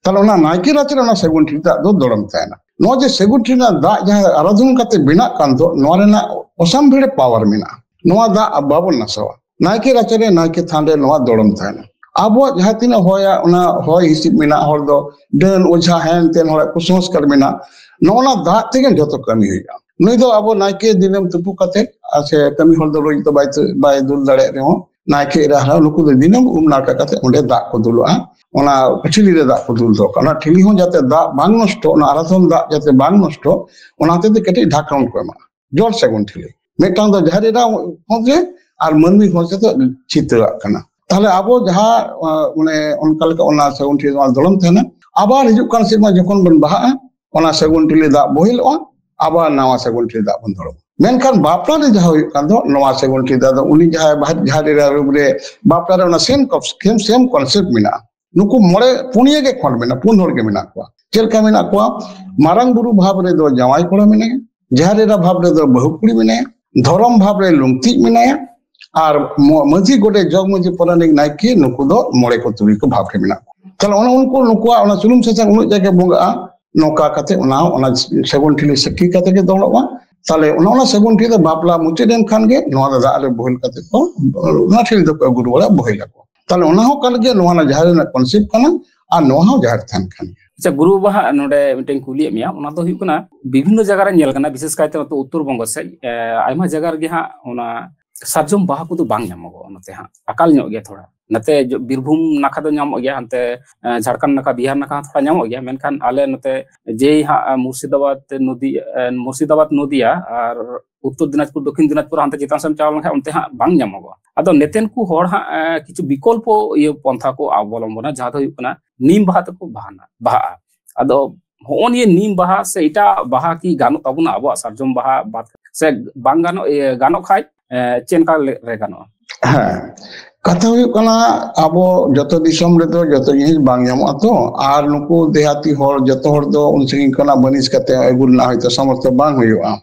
ᱛᱟᱦᱞᱮ ᱚᱱᱟ ᱱᱟᱭᱠᱮ ᱨᱟᱪᱟ ᱨᱮ ᱚᱱᱟ ᱥᱟᱹᱜᱩᱱ ᱴᱷᱤᱞᱤ ᱫᱟᱜ ᱫᱚ ᱫᱚᱲᱚᱢ ᱛᱟᱦᱮᱱᱟ᱾ ᱱᱚᱣᱟ ᱡᱮ ᱥᱟᱹᱜᱩᱱ ᱴᱷᱤᱞᱤ ᱨᱮᱱᱟᱜ ᱫᱟᱜ ᱡᱟᱦᱟᱸ ᱟᱨᱟᱫᱷᱚᱱ ᱠᱟᱛᱮ ᱵᱮᱱᱟᱜ ᱠᱟᱱ ᱫᱚ, ᱱᱚᱣᱟ ᱨᱮᱱᱟᱜ ᱚᱥᱟᱢᱵᱷᱮᱲ ᱯᱟᱣᱟᱨ ᱢᱮᱱᱟᱜᱼᱟ᱾ ᱱᱚᱣᱟ ᱫᱟᱜ ᱵᱟᱵᱚᱱ ᱱᱟᱥᱟᱣᱟ᱾ ᱱᱟᱭᱠᱮ ᱨᱟᱪᱟ ᱨᱮ, ᱱᱟᱭᱠᱮ ᱛᱷᱟᱱ ᱨᱮ ᱱᱚᱣᱟ ᱫᱚᱲᱚᱢ ᱛᱟᱦᱮᱱᱟ᱾ ᱟᱵᱚᱣᱟᱜ ᱡᱟᱦᱟᱸ ᱛᱤᱱᱟᱹᱜ ᱦᱚᱭᱟ, ᱚᱱᱟ ᱦᱚᱭ ᱦᱤᱸᱥᱤᱫ ᱢᱮᱱᱟᱜ, ᱦᱚᱲ ᱫᱚ ᱰᱟᱹᱱ, ᱚᱡᱷᱟ, ᱦᱮᱱ ᱛᱮᱱ ᱦᱚᱲᱟᱜ ᱠᱩᱥᱚᱝᱥᱠᱟᱨ ᱢᱮᱱᱟᱜ, ᱱᱚᱜᱼᱚ ᱱᱟ ᱫᱟᱜ ᱛᱮᱜᱮ ᱡᱚᱛᱚ ᱠᱟᱹᱢᱤ ᱦᱩᱭᱩᱜᱼᱟ᱾ ᱱᱩᱭ ᱫᱚ ᱟᱵᱚ ᱱᱟᱭᱠᱮ ᱫᱤᱱᱟᱹᱢ ᱛᱩᱯᱩ ᱠᱟᱛᱮ, ᱟᱨ ᱥᱮ ᱠᱟᱹᱢᱤ ᱦᱚᱲ ᱫᱚ ᱨᱳᱡᱽ ᱫᱚ ᱵᱟᱭ ᱛᱩ-, ᱵᱟᱭ ᱫᱩᱞ ᱫᱟᱲᱮᱭᱟᱜ ᱨᱮᱦᱚᱸ, ᱱᱟᱭᱠᱮ ᱮᱨᱟ ᱦᱚᱸ ᱱᱩᱠᱩ ᱫᱚ ᱫᱤᱱᱟᱹᱢ ᱩᱢ ᱱᱟᱲᱠᱟ ᱠᱟᱛᱮ ᱚᱸᱰᱮ ᱫᱟᱜ ᱠᱚ ᱫᱩᱞᱚᱜᱼᱟ᱾ ᱚᱱᱟ ᱴᱷᱤᱞᱤ ᱨᱮ ᱫᱟᱜ ᱠᱚ ᱫᱩᱞ ᱫᱚᱦᱚ ᱠᱟᱜᱼᱟ᱾ ᱚᱱᱟ ᱴᱷᱤᱞᱤ ᱦᱚᱸ ᱡᱟᱛᱮ ᱫᱟᱜ ᱵᱟᱝ ᱱᱚᱥᱴᱚᱜ, ᱚᱱᱟ ᱟᱨᱟᱫᱷᱚᱱ ᱫᱟᱜ ᱡᱟᱛᱮ ᱵᱟᱝ ᱱᱚᱥᱴᱚᱜ, ᱚᱱᱟ ᱦᱚᱛᱮᱡ ᱛᱮ ᱠᱟᱹᱴᱤᱡ ᱰᱷᱟᱠᱚᱱ ᱠᱚ ᱮᱢᱟᱜᱼᱟ᱾ ᱡᱚᱲ ᱥᱟᱹᱜᱩᱱ ᱴᱷᱤᱞᱤ᱾ ᱢᱤᱫᱴᱟᱝ ᱫᱚ ᱡᱟᱦᱮᱨ ᱮᱨᱟ ᱦᱚᱸ ᱡᱮ ᱟᱨ ᱢᱟᱹᱱᱢᱤ ᱦᱚᱸ ᱡᱮ ᱫᱚ ᱪᱤᱛᱟᱹᱣᱟᱜ ᱠᱟᱱᱟ᱾ ᱛᱟᱦᱞᱮ ᱟᱵᱚ ᱡᱟᱦᱟᱸ, ᱟ, ᱢᱟᱱᱮ ᱚᱱᱠᱟ ᱞᱮᱠᱟ ᱚᱱᱟ ᱥᱟᱹᱜᱩᱱ ᱴᱷᱤᱞᱤ ᱱᱚᱣᱟ ᱫᱚᱲᱚᱢ ᱛᱟᱦᱮᱱᱟ᱾ ᱟᱵᱟᱨ ᱦᱤᱡᱩᱜ ᱠᱟᱱ ᱥᱮᱨᱢᱟ ᱡᱚᱠᱷᱚᱱ ᱵᱚᱱ ᱵᱟᱦᱟᱜᱼᱟ, ᱚᱱᱟ ᱥᱟᱹᱜᱩᱱ ᱴᱷᱤᱞᱤ ᱫᱟᱜ ᱵᱚᱦᱮᱞᱚᱜᱼᱟ, ᱟᱵᱟᱨ ᱱᱟᱣᱟ ᱥᱟᱹᱜᱩᱱ ᱴᱷᱤᱞᱤ ᱫᱟᱜ ᱵᱚᱱ ᱫᱚᱲᱚᱢᱟ᱾ ᱢᱮᱱᱠᱷᱟᱱ ᱵᱟᱯᱞᱟ ᱨᱮ ᱡᱟᱦᱟᱸ ᱦᱩᱭᱩᱜ ᱠᱟᱱ ᱫᱚ, ᱱᱚᱣᱟ ᱥᱟᱹᱜᱩᱱ ᱴᱷᱤᱞᱤ ᱫᱟᱜ ᱫᱚ ᱩᱱᱤ ᱡᱟᱦᱟᱸᱭ ᱵᱟᱦᱟ-, ᱡᱟᱦᱮᱨ ᱮᱨᱟ ᱨᱩᱯ ᱨᱮ ᱵᱟᱯᱞᱟ ᱨᱮ ᱚᱱᱟ ᱥᱮᱢ ᱠᱚᱯ-, ᱥᱮᱢ, ᱥᱮᱢ ᱠᱚᱱᱥᱮᱯᱴ ᱢᱮᱱᱟᱜᱼᱟ᱾ ᱱᱩᱠᱩ ᱢᱚᱬᱮ ᱯᱩᱱᱭᱟᱹ ᱜᱮ ᱠᱷᱚᱸᱰ ᱢᱮᱱᱟᱜᱼᱟ, ᱯᱩᱱ ᱦᱚᱲ ᱜᱮ ᱢᱮᱱᱟᱜ ᱠᱚᱣᱟ᱾ ᱪᱮᱫ ᱞᱮᱠᱟ ᱢᱮᱱᱟᱜ ᱠᱚᱣᱟ? ᱢᱟᱨᱟᱝ ᱵᱩᱨᱩ ᱵᱷᱟᱵᱽ ᱨᱮᱫᱚ ᱡᱟᱶᱟᱭ ᱠᱚᱲᱟ ᱢᱮᱱᱟᱭᱟ, ᱡᱟᱦᱮᱨ ᱮᱨᱟ ᱵᱷᱟᱵᱽ ᱨᱮᱫᱚ ᱵᱟᱹᱦᱩ ᱠᱩᱲᱤ ᱢᱮᱱᱟᱭᱟ, ᱫᱷᱚᱨᱚᱢ ᱵᱷᱟᱵᱽ ᱨᱮ ᱞᱩᱝᱛᱤᱡ ᱢᱮᱱᱟᱭᱟ, ᱟᱨ ᱢᱚ-, ᱢᱟᱹᱡᱷᱤ ᱜᱚᱰᱮᱛ ᱡᱚᱜᱽ ᱢᱟᱹᱡᱷᱤ ᱯᱟᱨᱟᱱᱤᱠ ᱱᱟᱭᱠᱮ, ᱱᱩᱠᱩ ᱫᱚ ᱢᱚᱬᱮ ᱠᱚ ᱛᱩᱨᱩᱭ ᱠᱚ ᱵᱷᱟᱵᱽ ᱨᱮ ᱢᱮᱱᱟᱜ ᱠᱚᱣᱟ᱾ ᱛᱟᱦᱞᱮ ᱚᱱᱮ ᱩᱱᱠᱩ, ᱱᱩᱠᱩᱣᱟᱜ ᱚᱱᱟ ᱥᱩᱱᱩᱢ ᱥᱟᱥᱟᱝ ᱩᱱᱟᱹᱜ ᱡᱟᱭᱜᱟ ᱵᱚᱸᱜᱟᱜᱼᱟ, ᱱᱚᱝᱠᱟ ᱠᱟᱛᱮ ᱚᱱᱟ, ᱚᱱᱟ ᱥᱟᱹᱜᱩᱱ ᱴᱷᱤᱞᱤ ᱥᱟᱹᱠᱷᱤ ᱠᱟᱛᱮ ᱜᱮ ᱫᱚᱦᱚᱜᱼᱟ᱾ ᱛᱟᱦᱞᱮ ᱚᱱᱟ, ᱚᱱᱟ ᱥᱟᱹᱜᱩᱱ ᱴᱷᱤᱞᱤ ᱫᱚ ᱵᱟᱯᱞᱟ ᱢᱩᱪᱟᱹᱫ ᱮᱱ ᱠᱷᱟᱱ ᱜᱮ ᱱᱚᱣᱟ ᱫᱚ ᱫᱟᱜ ᱨᱮ ᱵᱳᱦᱮᱞ ᱠᱟᱛᱮ ᱠᱚ, ᱚᱱᱟ ᱴᱷᱤᱞᱤ ᱫᱚᱠᱚ ᱟᱹᱜᱩ ᱨᱩᱣᱟᱹᱲᱟ, ᱵᱳᱦᱮᱞ ᱟᱠᱚ᱾ ᱛᱟᱦᱞᱮ ᱚᱱᱟ ᱦᱚᱸ ᱠᱟᱱ ᱜᱮᱭᱟ ᱱᱚᱣᱟ ᱨᱮᱱᱟᱜ ᱡᱟᱦᱮᱨ ᱨᱮᱱᱟᱜ concept ᱠᱟᱱᱟ, ᱟᱨ ᱱᱚᱣᱟ ᱦᱚᱸ ᱡᱟᱦᱮᱨ ᱛᱷᱟᱱ ᱠᱟᱱ ᱜᱮᱭᱟ᱾ ᱟᱪᱪᱷᱟ, ᱜᱩᱨᱩ ᱵᱟᱵᱟ ᱦᱟᱸᱜ ᱱᱚᱰᱮ ᱢᱤᱫᱴᱮᱱ ᱠᱩᱞᱤᱭᱮᱫ ᱢᱮᱭᱟ, ᱚᱱᱟ ᱫᱚ ᱦᱩᱭᱩᱜ ᱠᱟᱱᱟ, ᱵᱤᱵᱷᱤᱱᱱᱚ ᱡᱟᱭᱜᱟ ᱨᱮ ᱧᱮᱞ ᱠᱟᱱᱟ, ᱵᱤᱥᱮᱥ ᱠᱟᱭᱛᱮ ᱱᱚᱛᱮ ᱩᱛᱛᱚᱨ ᱵᱚᱝᱜᱚ ᱥᱮᱫ, ᱮ, ᱟᱭᱢᱟ ᱡᱟᱭᱜᱟ ᱨᱮᱜᱮ ᱦᱟᱸᱜ ᱚᱱᱟ ᱥᱟᱨᱡᱚᱢ ᱵᱟᱦᱟ ᱠᱚᱫᱚ ᱵᱟᱝ ᱧᱟᱢᱚᱜᱚᱜᱼᱟ ᱱᱚᱛᱮ ᱦᱟᱸᱜ, ᱟᱠᱟᱞ ᱧᱚᱜ ᱜᱮᱭᱟ ᱛᱷᱚᱲᱟ᱾ ᱱᱚᱛᱮ ᱡᱚ-, ᱵᱤᱨᱵᱷᱩᱢ ᱱᱟᱠᱷᱟ ᱫᱚ ᱧᱟᱢᱚᱜ ᱜᱮᱭᱟ, ᱦᱟᱱᱛᱮ, ᱮ, ᱡᱷᱟᱲᱠᱷᱚᱸᱰ ᱱᱟᱠᱷᱟ, ᱵᱤᱦᱟᱨ ᱱᱟᱠᱷᱟ ᱦᱚᱸ ᱛᱷᱚᱲᱟ ᱧᱟᱢᱚᱜ ᱜᱮᱭᱟ, ᱢᱮᱱᱠᱷᱟᱱ ᱟᱞᱮ ᱱᱚᱛᱮ ᱡᱮᱭ ᱦᱟᱸᱜ, ᱮ, ᱢᱩᱨᱥᱤᱫᱟᱵᱟᱫᱽ, ᱱᱚᱫᱤᱭᱟ, ᱮ, ᱢᱩᱨᱥᱤᱫᱟᱵᱟᱫᱽ, ᱱᱚᱫᱤᱭᱟ ᱟᱨ ᱩᱛᱛᱚᱨ ᱫᱤᱱᱟᱡᱽᱯᱩᱨ, ᱫᱚᱠᱷᱤᱱ ᱫᱤᱱᱟᱡᱽᱯᱩᱨ ᱦᱟᱱᱛᱮ ᱪᱮᱛᱟᱱ ᱥᱮᱫ ᱮᱢ ᱪᱟᱞᱟᱣ ᱞᱮᱱᱠᱷᱟᱱ ᱚᱱᱛᱮ ᱦᱟᱸᱜ ᱵᱟᱝ ᱧᱟᱢᱚᱜᱚᱜᱼᱟ᱾ ᱟᱫᱚ ᱱᱮᱛᱮᱱ ᱠᱚ ᱦᱚᱲ ᱦᱟᱸᱜ, ᱮ, ᱠᱤᱪᱷᱩ ᱵᱤᱠᱚᱞᱯᱚ ᱤᱭᱟᱹ ᱯᱚᱱᱛᱷᱟ ᱠᱚ ᱚᱵᱚᱞᱚᱢᱵᱚᱱᱟ, ᱡᱟᱦᱟᱸ ᱫᱚ ᱦᱩᱭᱩᱜ ᱠᱟᱱᱟ ᱱᱤᱢ ᱵᱟᱦᱟ ᱛᱮᱠᱚ ᱵᱟᱦᱟᱱᱟ, ᱵᱟᱦᱟᱜᱼᱟ᱾ ᱟᱫᱚ ᱦᱚᱸᱜᱼᱚ ᱱᱤᱭᱟᱹ ᱱᱤᱢ ᱵᱟᱦᱟ ᱥᱮ ᱮᱴᱟᱜ ᱵᱟᱦᱟ ᱠᱤ ᱜᱟᱱᱚᱜ ᱛᱟᱵᱚᱱᱟ ᱟᱵᱚᱣᱟᱜ ᱥᱟᱨᱡᱚᱢ ᱵᱟᱦᱟ ᱵᱟᱫ, ᱥᱮ ᱵᱟᱝ ᱜᱟᱱᱚᱜ, ᱤᱭᱟᱹ, ᱜᱟᱱᱚᱜ ᱠᱷᱟᱡ, ᱮ, ᱪᱮᱫ ᱞᱮᱠᱟ ᱞᱮ-, ᱨᱮ ᱜᱟᱱᱚᱜᱼᱟ? ᱦᱮᱸ, ᱠᱟᱛᱷᱟ ᱦᱩᱭᱩᱜ ᱠᱟᱱᱟ, ᱟᱵᱚ ᱡᱚᱛᱚ ᱫᱤᱥᱚᱢ ᱨᱮᱫᱚ ᱡᱚᱛᱚ ᱡᱤᱱᱤᱥ ᱵᱟᱝ ᱧᱟᱢᱚᱜᱼᱟ ᱛᱚ, ᱟᱨ ᱱᱩᱠᱩ ᱫᱮᱦᱟᱛᱤ ᱦᱚᱲ ᱡᱚᱛᱚ ᱦᱚᱲ ᱫᱚ ᱩᱱ ᱥᱟᱺᱜᱤᱧ ᱠᱷᱚᱱᱟᱜ ᱵᱟᱹᱱᱤᱡ ᱠᱟᱛᱮ ᱟᱹᱜᱩ ᱨᱮᱱᱟᱜ ᱦᱚᱭᱛᱳ ᱥᱟᱢᱚᱨᱛᱷᱚ ᱵᱟᱝ ᱦᱩᱭᱩᱜᱼᱟ᱾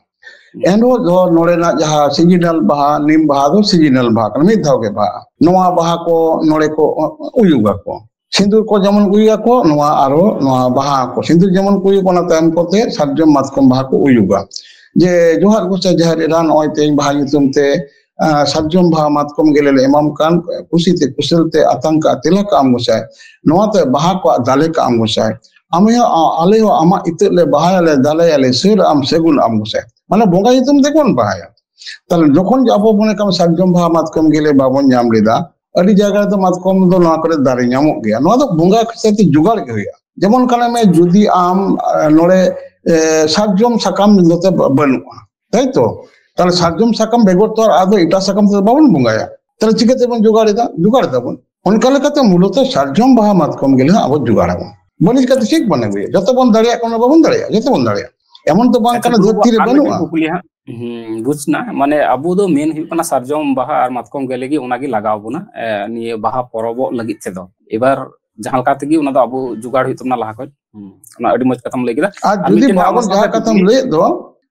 ᱮᱱᱨᱮᱦᱚᱸ ᱫᱚ ᱱᱚᱰᱮᱱᱟᱜ ᱡᱟᱦᱟᱸ seasonal ᱵᱟᱦᱟ, ᱱᱤᱢ ᱵᱟᱦᱟ ᱫᱚ seasonal ᱵᱟᱦᱟ ᱠᱟᱱᱟ, ᱢᱤᱫ ᱫᱷᱟᱣ ᱜᱮ ᱵᱟᱦᱟᱜᱼᱟ᱾ ᱱᱚᱣᱟ ᱵᱟᱦᱟ ᱠᱚ ᱱᱚᱰᱮ ᱠᱚ ᱩᱭᱩᱜᱟᱠᱚ, ᱥᱤᱸᱫᱩᱨ ᱠᱚ ᱡᱮᱢᱚᱱ ᱩᱭᱩᱜᱟᱠᱚ, ᱱᱚᱣᱟ ᱟᱨᱚ ᱱᱚᱣᱟ ᱵᱟᱦᱟ ᱠᱚ, ᱥᱤᱸᱫᱩᱨ ᱡᱮᱢᱚᱱ ᱠᱚ ᱩᱭᱩᱜ, ᱚᱱᱟ ᱛᱟᱭᱚᱢ ᱠᱚᱛᱮ ᱥᱟᱨᱡᱚᱢ ᱢᱟᱛᱠᱚᱢ ᱵᱟᱦᱟ ᱠᱚ ᱩᱭᱩᱜᱟ᱾ ᱡᱮ, "ᱡᱚᱦᱟᱨ ᱜᱚᱸᱥᱟᱭ ᱡᱟᱦᱮᱨ ᱮᱨᱟ, ᱱᱚᱜᱼᱚᱭ ᱛᱮᱦᱮᱧ ᱵᱟᱦᱟ ᱧᱩᱛᱩᱢ ᱛᱮ, ᱟᱸ, ᱥᱟᱨᱡᱚᱢ ᱵᱟᱦᱟ ᱢᱟᱛᱠᱚᱢ ᱜᱮᱞᱮ ᱞᱮ ᱮᱢᱟᱢ ᱠᱟᱱ, ᱠᱩᱥᱤ ᱛᱮ ᱠᱩᱥᱟᱹᱞ ᱛᱮ ᱟᱛᱟᱝ ᱠᱟᱜᱼᱟ, ᱛᱮᱞᱟ ᱠᱟᱜ ᱟᱢ ᱜᱚᱸᱥᱟᱭ, ᱱᱚᱣᱟ ᱛᱮ ᱵᱟᱦᱟ ᱠᱚᱣᱟᱜ ᱫᱟᱞᱮ ᱠᱟᱜ ᱟᱢ ᱜᱚᱸᱥᱟᱭ, ᱟᱢ ᱦᱚᱸ, ᱟ-, ᱟᱞᱮ ᱦᱚᱸ ᱟᱢᱟᱜ ᱤᱛᱟᱹᱫ ᱞᱮ ᱵᱟᱦᱟᱭᱟᱞᱮ, ᱫᱟᱞᱮᱭᱟᱞᱮ, ᱥᱟᱹᱨ ᱟᱢ, ᱥᱟᱹᱜᱩᱱ ᱟᱢ ᱜᱚᱸᱥᱟᱭ", ᱢᱟᱱᱮ ᱵᱚᱸᱜᱟ ᱧᱩᱛᱩᱢ ᱛᱮᱜᱮ ᱵᱚᱱ ᱵᱟᱦᱟᱭᱟ᱾ ᱛᱟᱦᱞᱮ ᱡᱚᱠᱷᱚᱱ ᱜᱮ ᱟᱵᱚ ᱢᱚᱱᱮ ᱠᱟᱜ ᱢᱮ ᱥᱟᱨᱡᱚᱢ ᱵᱟᱦᱟ ᱢᱟᱛᱠᱚᱢ ᱜᱮᱞᱮ ᱵᱟᱵᱚᱱ ᱧᱟᱢ ᱞᱮᱫᱟ, ᱟᱹᱰᱤ ᱡᱟᱭᱜᱟ ᱨᱮᱫᱚ ᱢᱟᱛᱠᱚᱢ ᱫᱚ ᱱᱚᱣᱟ ᱠᱚᱨᱮ ᱫᱟᱨᱮ ᱧᱟᱢᱚᱜ ᱜᱮᱭᱟ, ᱱᱚᱣᱟ ᱫᱚ ᱵᱚᱸᱜᱟ ᱠᱷᱟᱹᱛᱤᱨ ᱛᱮ ᱡᱚᱜᱟᱲ ᱜᱮ ᱦᱩᱭᱩᱜᱼᱟ᱾ ᱡᱮᱢᱚᱱ ᱠᱟᱱᱟ ᱢᱮ, ᱡᱩᱫᱤ ᱟᱢ, ᱮ, ᱱᱚᱰᱮ, ᱮ, ᱥᱟᱨᱡᱚᱢ ᱥᱟᱠᱟᱢ ᱱᱚᱛᱮ ᱵᱟ-, ᱵᱟᱹᱱᱩᱜᱼᱟ, ᱛᱟᱭ ᱛᱚ? ᱛᱟᱦᱞᱮ ᱥᱟᱨᱡᱚᱢ ᱥᱟᱠᱟᱢ ᱵᱮᱜᱚᱨ ᱛᱚ ᱟᱨ ᱟᱫᱚ ᱮᱴᱟᱜ ᱥᱟᱠᱟᱢ ᱛᱮᱫᱚ ᱵᱟᱵᱚᱱ ᱵᱚᱸᱜᱟᱭᱟ᱾ ᱛᱟᱦᱞᱮ ᱪᱤᱠᱟᱹ ᱛᱮᱵᱚᱱ ᱡᱚᱜᱟᱲ ᱮᱫᱟ? ᱡᱚᱜᱟᱲ ᱮᱫᱟ ᱵᱚᱱ᱾ ᱚᱱᱠᱟ ᱞᱮᱠᱟᱛᱮ ᱢᱩᱞᱚᱛᱚ ᱥᱟᱨᱡᱚᱢ ᱵᱟᱦᱟ ᱢᱟᱛᱠᱚᱢ ᱜᱮᱞᱮ ᱦᱟᱸᱜ ᱟᱵᱚ ᱡᱚᱜᱟᱲ ᱟᱵᱚᱱ᱾ ᱵᱟᱹᱱᱤᱡ ᱠᱟᱛᱮ ᱪᱮᱫ ᱵᱚᱱ ᱟᱹᱜᱩᱭᱟ? ᱡᱚᱛᱚ ᱵᱚᱱ ᱫᱟᱲᱮᱭᱟᱜ ᱠᱟᱱᱟ, ᱵᱟᱵᱚᱱ ᱫᱟᱲᱮᱭᱟᱜᱼᱟ? ᱡᱚᱛᱚ ᱵᱚᱱ ᱫᱟᱲᱮᱭᱟᱜᱼᱟ᱾ ᱮᱢᱚᱱ ᱫᱚ ᱵᱟᱝ ᱟᱪᱪᱷᱟ, ᱠᱟᱱᱟ ᱜᱩᱨᱩ ᱫᱷᱟᱹᱨᱛᱤ ᱵᱟᱵᱩ, ᱨᱮ ᱟᱨ ᱢᱤᱫᱴᱮᱱ ᱵᱟᱹᱱᱩᱜᱼᱟ᱾ ᱠᱩᱠᱞᱤ ᱦᱟᱸᱜ᱾ ᱦᱩᱸ, ᱵᱩᱡᱽ ᱮᱱᱟ᱾ ᱢᱟᱱᱮ, ᱟᱵᱚ ᱫᱚ ᱢᱮᱱ ᱦᱩᱭᱩᱜ ᱠᱟᱱᱟ ᱥᱟᱨᱡᱚᱢ ᱵᱟᱦᱟ ᱟᱨ ᱢᱟᱛᱠᱚᱢ ᱜᱮᱞᱮ ᱜᱮ ᱚᱱᱟ ᱜᱮ ᱞᱟᱜᱟᱣ ᱵᱚᱱᱟ, ᱮ, ᱱᱤᱭᱟᱹ ᱵᱟᱦᱟ ᱯᱚᱨᱚᱵᱚᱜ ᱞᱟᱹᱜᱤᱫ ᱛᱮᱫᱚ᱾ ᱮᱵᱟᱨ ᱡᱟᱦᱟᱸ ᱞᱮᱠᱟ ᱛᱮᱜᱮ ᱚᱱᱟ ᱫᱚ ᱟᱵᱚ ᱡᱚᱜᱟᱲ ᱦᱩᱭᱩᱜ ᱛᱟᱵᱚᱱᱟ ᱞᱟᱦᱟ ᱠᱷᱚᱱ᱾ ᱦᱩᱸ, ᱚᱱᱟ ᱟᱹᱰᱤ ᱢᱚᱡᱽ ᱠᱟᱛᱷᱟᱢ ᱞᱟᱹᱭ ᱠᱮᱫᱟ᱾ ᱟᱨ ᱟᱨ ᱡᱩᱫᱤ ᱢᱤᱫᱴᱮᱱ ᱦᱟᱸᱜ ᱚᱱᱟ ᱵᱟᱵᱚᱱ, ᱥᱟᱶᱛᱮ ᱡᱟᱦᱟᱸ ᱠᱟᱛᱷᱟᱢ ᱠᱩᱠᱞᱤ᱾ ᱞᱟᱹᱭᱮᱫ ᱫᱚ,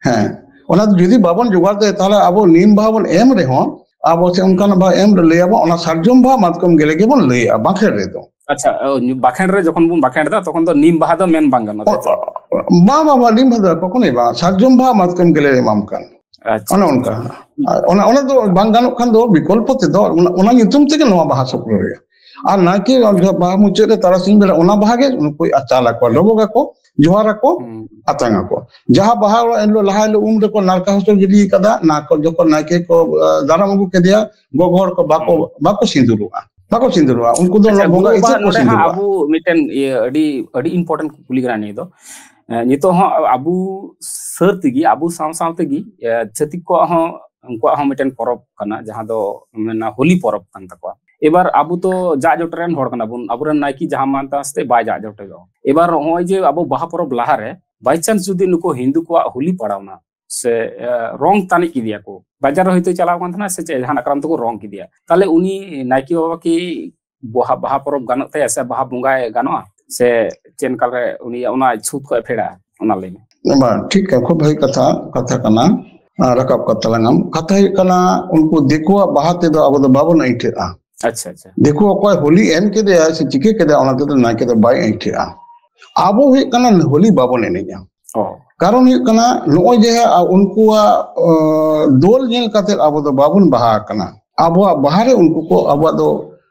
ᱦᱮᱸ, ᱚᱱᱟ ᱫᱚ ᱡᱩᱫᱤ ᱵᱟᱵᱚᱱ ᱡᱚᱜᱟᱲ ᱫᱟᱲᱮᱭᱟᱜᱼᱟ, ᱛᱟᱦᱚᱞᱮ ᱟᱵᱚ ᱱᱤᱢ ᱵᱟᱦᱟ ᱵᱚᱱ ᱮᱢ ᱨᱮᱦᱚᱸ, ᱟᱵᱚ ᱥᱮ ᱚᱱᱠᱟᱱᱟᱜ ᱵᱟᱦᱟ ᱮᱢ ᱞᱟᱹᱭ ᱟᱵᱚᱱ, ᱚᱱᱟ ᱥᱟᱨᱡᱚᱢ ᱵᱟᱦᱟ ᱢᱟᱛᱠᱚᱢ ᱜᱮᱞᱮ ᱜᱮᱵᱚᱱ ᱞᱟᱹᱭᱮᱜᱼᱟ ᱵᱟᱸᱠᱷᱮᱲ ᱨᱮᱫᱚ᱾ ᱟᱪᱪᱷᱟ, ᱚ, ᱧᱩ-, ᱵᱟᱸᱠᱷᱮᱲ ᱨᱮ ᱡᱚᱠᱷᱚᱱ ᱵᱚᱱ ᱵᱟᱸᱠᱷᱮᱲ ᱮᱫᱟ, ᱛᱚᱠᱷᱚᱱ ᱫᱚ ᱱᱤᱢ ᱵᱟᱦᱟ ᱫᱚ ᱢᱮᱱ ᱵᱟᱝ ᱜᱟᱱᱚᱜᱼᱟ, ᱛᱟᱭ ᱛᱚ? ᱚ, ᱵᱟᱝ, ᱵᱟᱝ, ᱵᱟᱝ, ᱱᱤᱢ ᱵᱟᱦᱟ ᱫᱚ ᱠᱚᱠᱷᱚᱱᱳᱭ ᱵᱟᱝ, ᱥᱟᱨᱡᱚᱢ ᱵᱟᱦᱟ ᱢᱟᱛᱠᱚᱢ ᱜᱮᱞᱮ ᱮᱢᱟᱢ ᱠᱟᱱ᱾ ᱟᱪᱪᱷᱟ, ᱚᱱᱮ ᱟᱪᱪᱷᱟ, ᱚᱱᱠᱟ᱾ ᱟᱪᱪᱷᱟ᱾ ᱟᱨ ᱚᱱᱟ, ᱚᱱᱟ ᱫᱚ ᱵᱟᱝ ᱜᱟᱱᱚᱜ ᱠᱷᱟᱱ ᱫᱚ ᱵᱤᱠᱚᱞᱯᱚ ᱛᱮᱫᱚ ᱚᱱᱟ, ᱚᱱᱟ ᱧᱩᱛᱩᱢ ᱛᱮᱜᱮ ᱱᱚᱣᱟ ᱵᱟᱦᱟ ᱥᱩᱯᱨᱚᱭᱟ᱾ ᱟᱨ ᱱᱟᱭᱠᱮ ᱵᱟᱦᱟ ᱢᱩᱪᱟᱹᱫ ᱨᱮ ᱛᱟᱨᱟᱥᱤᱧ ᱵᱮᱲᱟ ᱚᱱᱟ ᱵᱟᱦᱟ ᱜᱮ ᱱᱩᱠᱩᱭ ᱟᱪᱟᱞ ᱟᱠᱚᱣᱟ, ᱰᱚᱵᱚᱜ ᱟᱠᱚ, ᱡᱚᱦᱟᱨ ᱟᱠᱚ, ᱦᱩᱸ᱾ ᱟᱛᱟᱝ ᱟᱠᱚ᱾ ᱡᱟᱦᱟᱸ ᱵᱟᱦᱟ ᱚᱲᱟᱜ ᱮᱱ ᱦᱤᱞᱳᱜ ᱞᱟᱦᱟ ᱦᱤᱞᱳᱜ ᱩᱢ ᱨᱮᱠᱚ ᱱᱟᱲᱠᱟ ᱦᱚᱪᱚ ᱜᱤᱰᱤ ᱠᱟᱫᱟ, ᱱᱟ ᱠᱚ ᱡᱚᱠᱷᱚᱱ ᱱᱟᱭᱠᱮ ᱠᱚ, ᱟ, ᱫᱟᱨᱟᱢ ᱟᱹᱜᱩ ᱠᱮᱫᱮᱭᱟ, ᱜᱚᱜᱚ ᱦᱚᱲ ᱠᱚ ᱵᱟᱠᱚ, ᱦᱩᱸ᱾ ᱵᱟᱠᱚ ᱥᱤᱸᱫᱩᱨᱚᱜᱼᱟ, ᱵᱟᱠᱚ ᱥᱤᱸᱫᱩᱨᱚᱜᱼᱟ, ᱩᱱᱠᱩ ᱫᱚ ᱟᱪᱪᱷᱟ, ᱵᱚᱸᱜᱟ ᱜᱩᱨᱩ ᱵᱟᱵᱟ, ᱤᱥᱟᱹ ᱠᱚ ᱱᱚᱰᱮ ᱦᱟᱸᱜ ᱥᱤᱸᱫᱩᱨᱚᱜᱼᱟ᱾ ᱟᱵᱚ ᱢᱤᱫᱴᱮᱱ ᱤᱭᱟᱹ ᱟᱹᱰᱤ, ᱟᱹᱰᱤ important ᱠᱩᱠᱞᱤ ᱠᱟᱱᱟ ᱱᱤᱭᱟᱹ ᱫᱚ᱾ ᱮ, ᱱᱤᱛᱚᱜ ᱦᱚᱸ ᱟᱵᱚ ᱥᱟᱹᱨ ᱛᱮᱜᱮ, ᱟᱵᱚ ᱥᱟᱶ ᱥᱟᱶ ᱛᱮᱜᱮ, ᱮ, ᱪᱷᱟᱹᱛᱤᱠ ᱠᱚᱣᱟᱜ ᱦᱚᱸ, ᱩᱱᱠᱩᱣᱟᱜ ᱦᱚᱸ ᱢᱤᱫᱴᱮᱱ ᱯᱚᱨᱚᱵᱽ ᱠᱟᱱᱟ, ᱡᱟᱦᱟᱸ ᱫᱚ ᱢᱮᱱᱟ ᱦᱳᱞᱤ ᱯᱚᱨᱚᱵᱽ ᱠᱟᱱ ᱛᱟᱠᱚᱣᱟ᱾ ᱮᱵᱟᱨ ᱟᱵᱚ ᱛᱚ ᱡᱟᱜ ᱡᱚᱴ ᱨᱮᱱ ᱦᱚᱲ ᱠᱟᱱᱟ ᱵᱚᱱ, ᱟᱵᱚᱨᱮᱱ ᱱᱟᱭᱠᱮ ᱡᱟᱦᱟᱸ ᱢᱟᱱ ᱛᱟᱦᱟᱸ ᱥᱟᱛᱮ ᱵᱟᱭ ᱡᱟᱜ ᱡᱚᱴ ᱮᱫᱟ᱾ ᱮᱵᱟᱨ ᱱᱚᱜᱼᱚᱭ ᱡᱮ ᱟᱵᱚ ᱵᱟᱦᱟ ᱯᱚᱨᱚᱵᱽ ᱞᱟᱦᱟᱨᱮ by chance ᱡᱩᱫᱤ ᱱᱩᱠᱩ ᱦᱤᱱᱫᱩ ᱠᱚᱣᱟᱜ ᱦᱳᱞᱤ ᱯᱟᱲᱟᱣᱱᱟ, ᱥᱮ, ᱮ, ᱨᱚᱝ ᱛᱟᱹᱱᱤᱡ ᱠᱮᱫᱮᱭᱟ ᱠᱚ, ᱵᱟᱡᱟᱨ ᱨᱮ ᱦᱚᱭᱛᱳ ᱪᱟᱞᱟᱣ ᱠᱟᱱ ᱛᱟᱦᱮᱱᱟ, ᱥᱮ ᱪᱮᱫ ᱡᱟᱦᱟᱱᱟᱜ ᱠᱟᱨᱚᱱ ᱛᱮᱠᱚ ᱨᱚᱝ ᱠᱮᱫᱮᱭᱟ, ᱛᱟᱦᱞᱮ ᱩᱱᱤ ᱱᱟᱭᱠᱮ ᱵᱟᱵᱟ ᱠᱤ ᱵᱟᱦᱟ, ᱵᱟᱦᱟ ᱯᱚᱨᱚᱵᱽ ᱜᱟᱱᱚᱜ ᱛᱟᱭᱟ ᱥᱮ ᱵᱟᱦᱟ ᱵᱚᱸᱜᱟᱭ ᱜᱟᱱᱚᱜᱼᱟ, ᱥᱮ ᱪᱮᱫ ᱞᱮᱠᱟ ᱨᱮ ᱩᱱᱤ ᱚᱱᱟ ᱪᱷᱩᱛ ᱠᱷᱚᱱ ᱯᱷᱮᱰᱟᱜᱼᱟ? ᱚᱱᱟ ᱞᱟᱹᱭ ᱢᱮ᱾ ᱵᱟᱝ, ᱴᱷᱤᱠ ᱜᱮᱭᱟ, ᱠᱷᱩᱵ ᱵᱷᱟᱹᱜᱤ ᱠᱟᱛᱷᱟ, ᱠᱟᱛᱷᱟ ᱠᱟᱱᱟ᱾ ᱟᱨ ᱨᱟᱠᱟᱵ ᱠᱟᱛᱮ ᱞᱟᱝ ᱟᱢ᱾ ᱠᱟᱛᱷᱟ ᱦᱩᱭᱩᱜ ᱠᱟᱱᱟ, ᱩᱱᱠᱩ ᱫᱤᱠᱩᱣᱟᱜ ᱵᱟᱦᱟ ᱛᱮᱫᱚ ᱟᱵᱚ ᱫᱚ ᱵᱟᱵᱚᱱ ᱟᱹᱭᱴᱷᱟᱹᱜᱼᱟ᱾ ᱟᱪᱪᱷᱟ, ᱟᱪᱪᱷᱟ᱾ ᱫᱤᱠᱩ ᱚᱠᱚᱭ ᱦᱳᱞᱤ ᱮᱢ ᱠᱮᱫᱮᱭᱟ ᱥᱮ ᱪᱤᱠᱟᱹ ᱠᱮᱫᱮᱭᱟ, ᱚᱱᱟ ᱛᱮᱫᱚ ᱱᱟᱭᱠᱮ ᱫᱚ ᱵᱟᱭ ᱟᱹᱭᱴᱷᱟᱹᱜᱼᱟ᱾ ᱟᱵᱚ ᱦᱩᱭᱩᱜ ᱠᱟᱱᱟ ᱦᱳᱞᱤ ᱵᱟᱵᱚᱱ ᱮᱱᱮᱡᱼᱟ᱾ ᱚ᱾ ᱠᱟᱨᱚᱱ ᱦᱩᱭᱩᱜ ᱠᱟᱱᱟ, ᱱᱚᱜᱼᱚᱭ ᱡᱮ, ᱟ, ᱩᱱᱠᱩᱣᱟᱜ, ᱚ, ᱫᱳᱞ ᱧᱮᱞ ᱠᱟᱛᱮ ᱟᱵᱚ ᱫᱚ ᱵᱟᱵᱚᱱ ᱵᱟᱦᱟ ᱟᱠᱟᱱᱟ᱾ ᱟᱵᱚᱣᱟᱜ ᱵᱟᱦᱟ ᱨᱮ ᱩᱱᱠᱩ ᱠᱚ, ᱟᱵᱚᱣᱟᱜ ᱫᱚ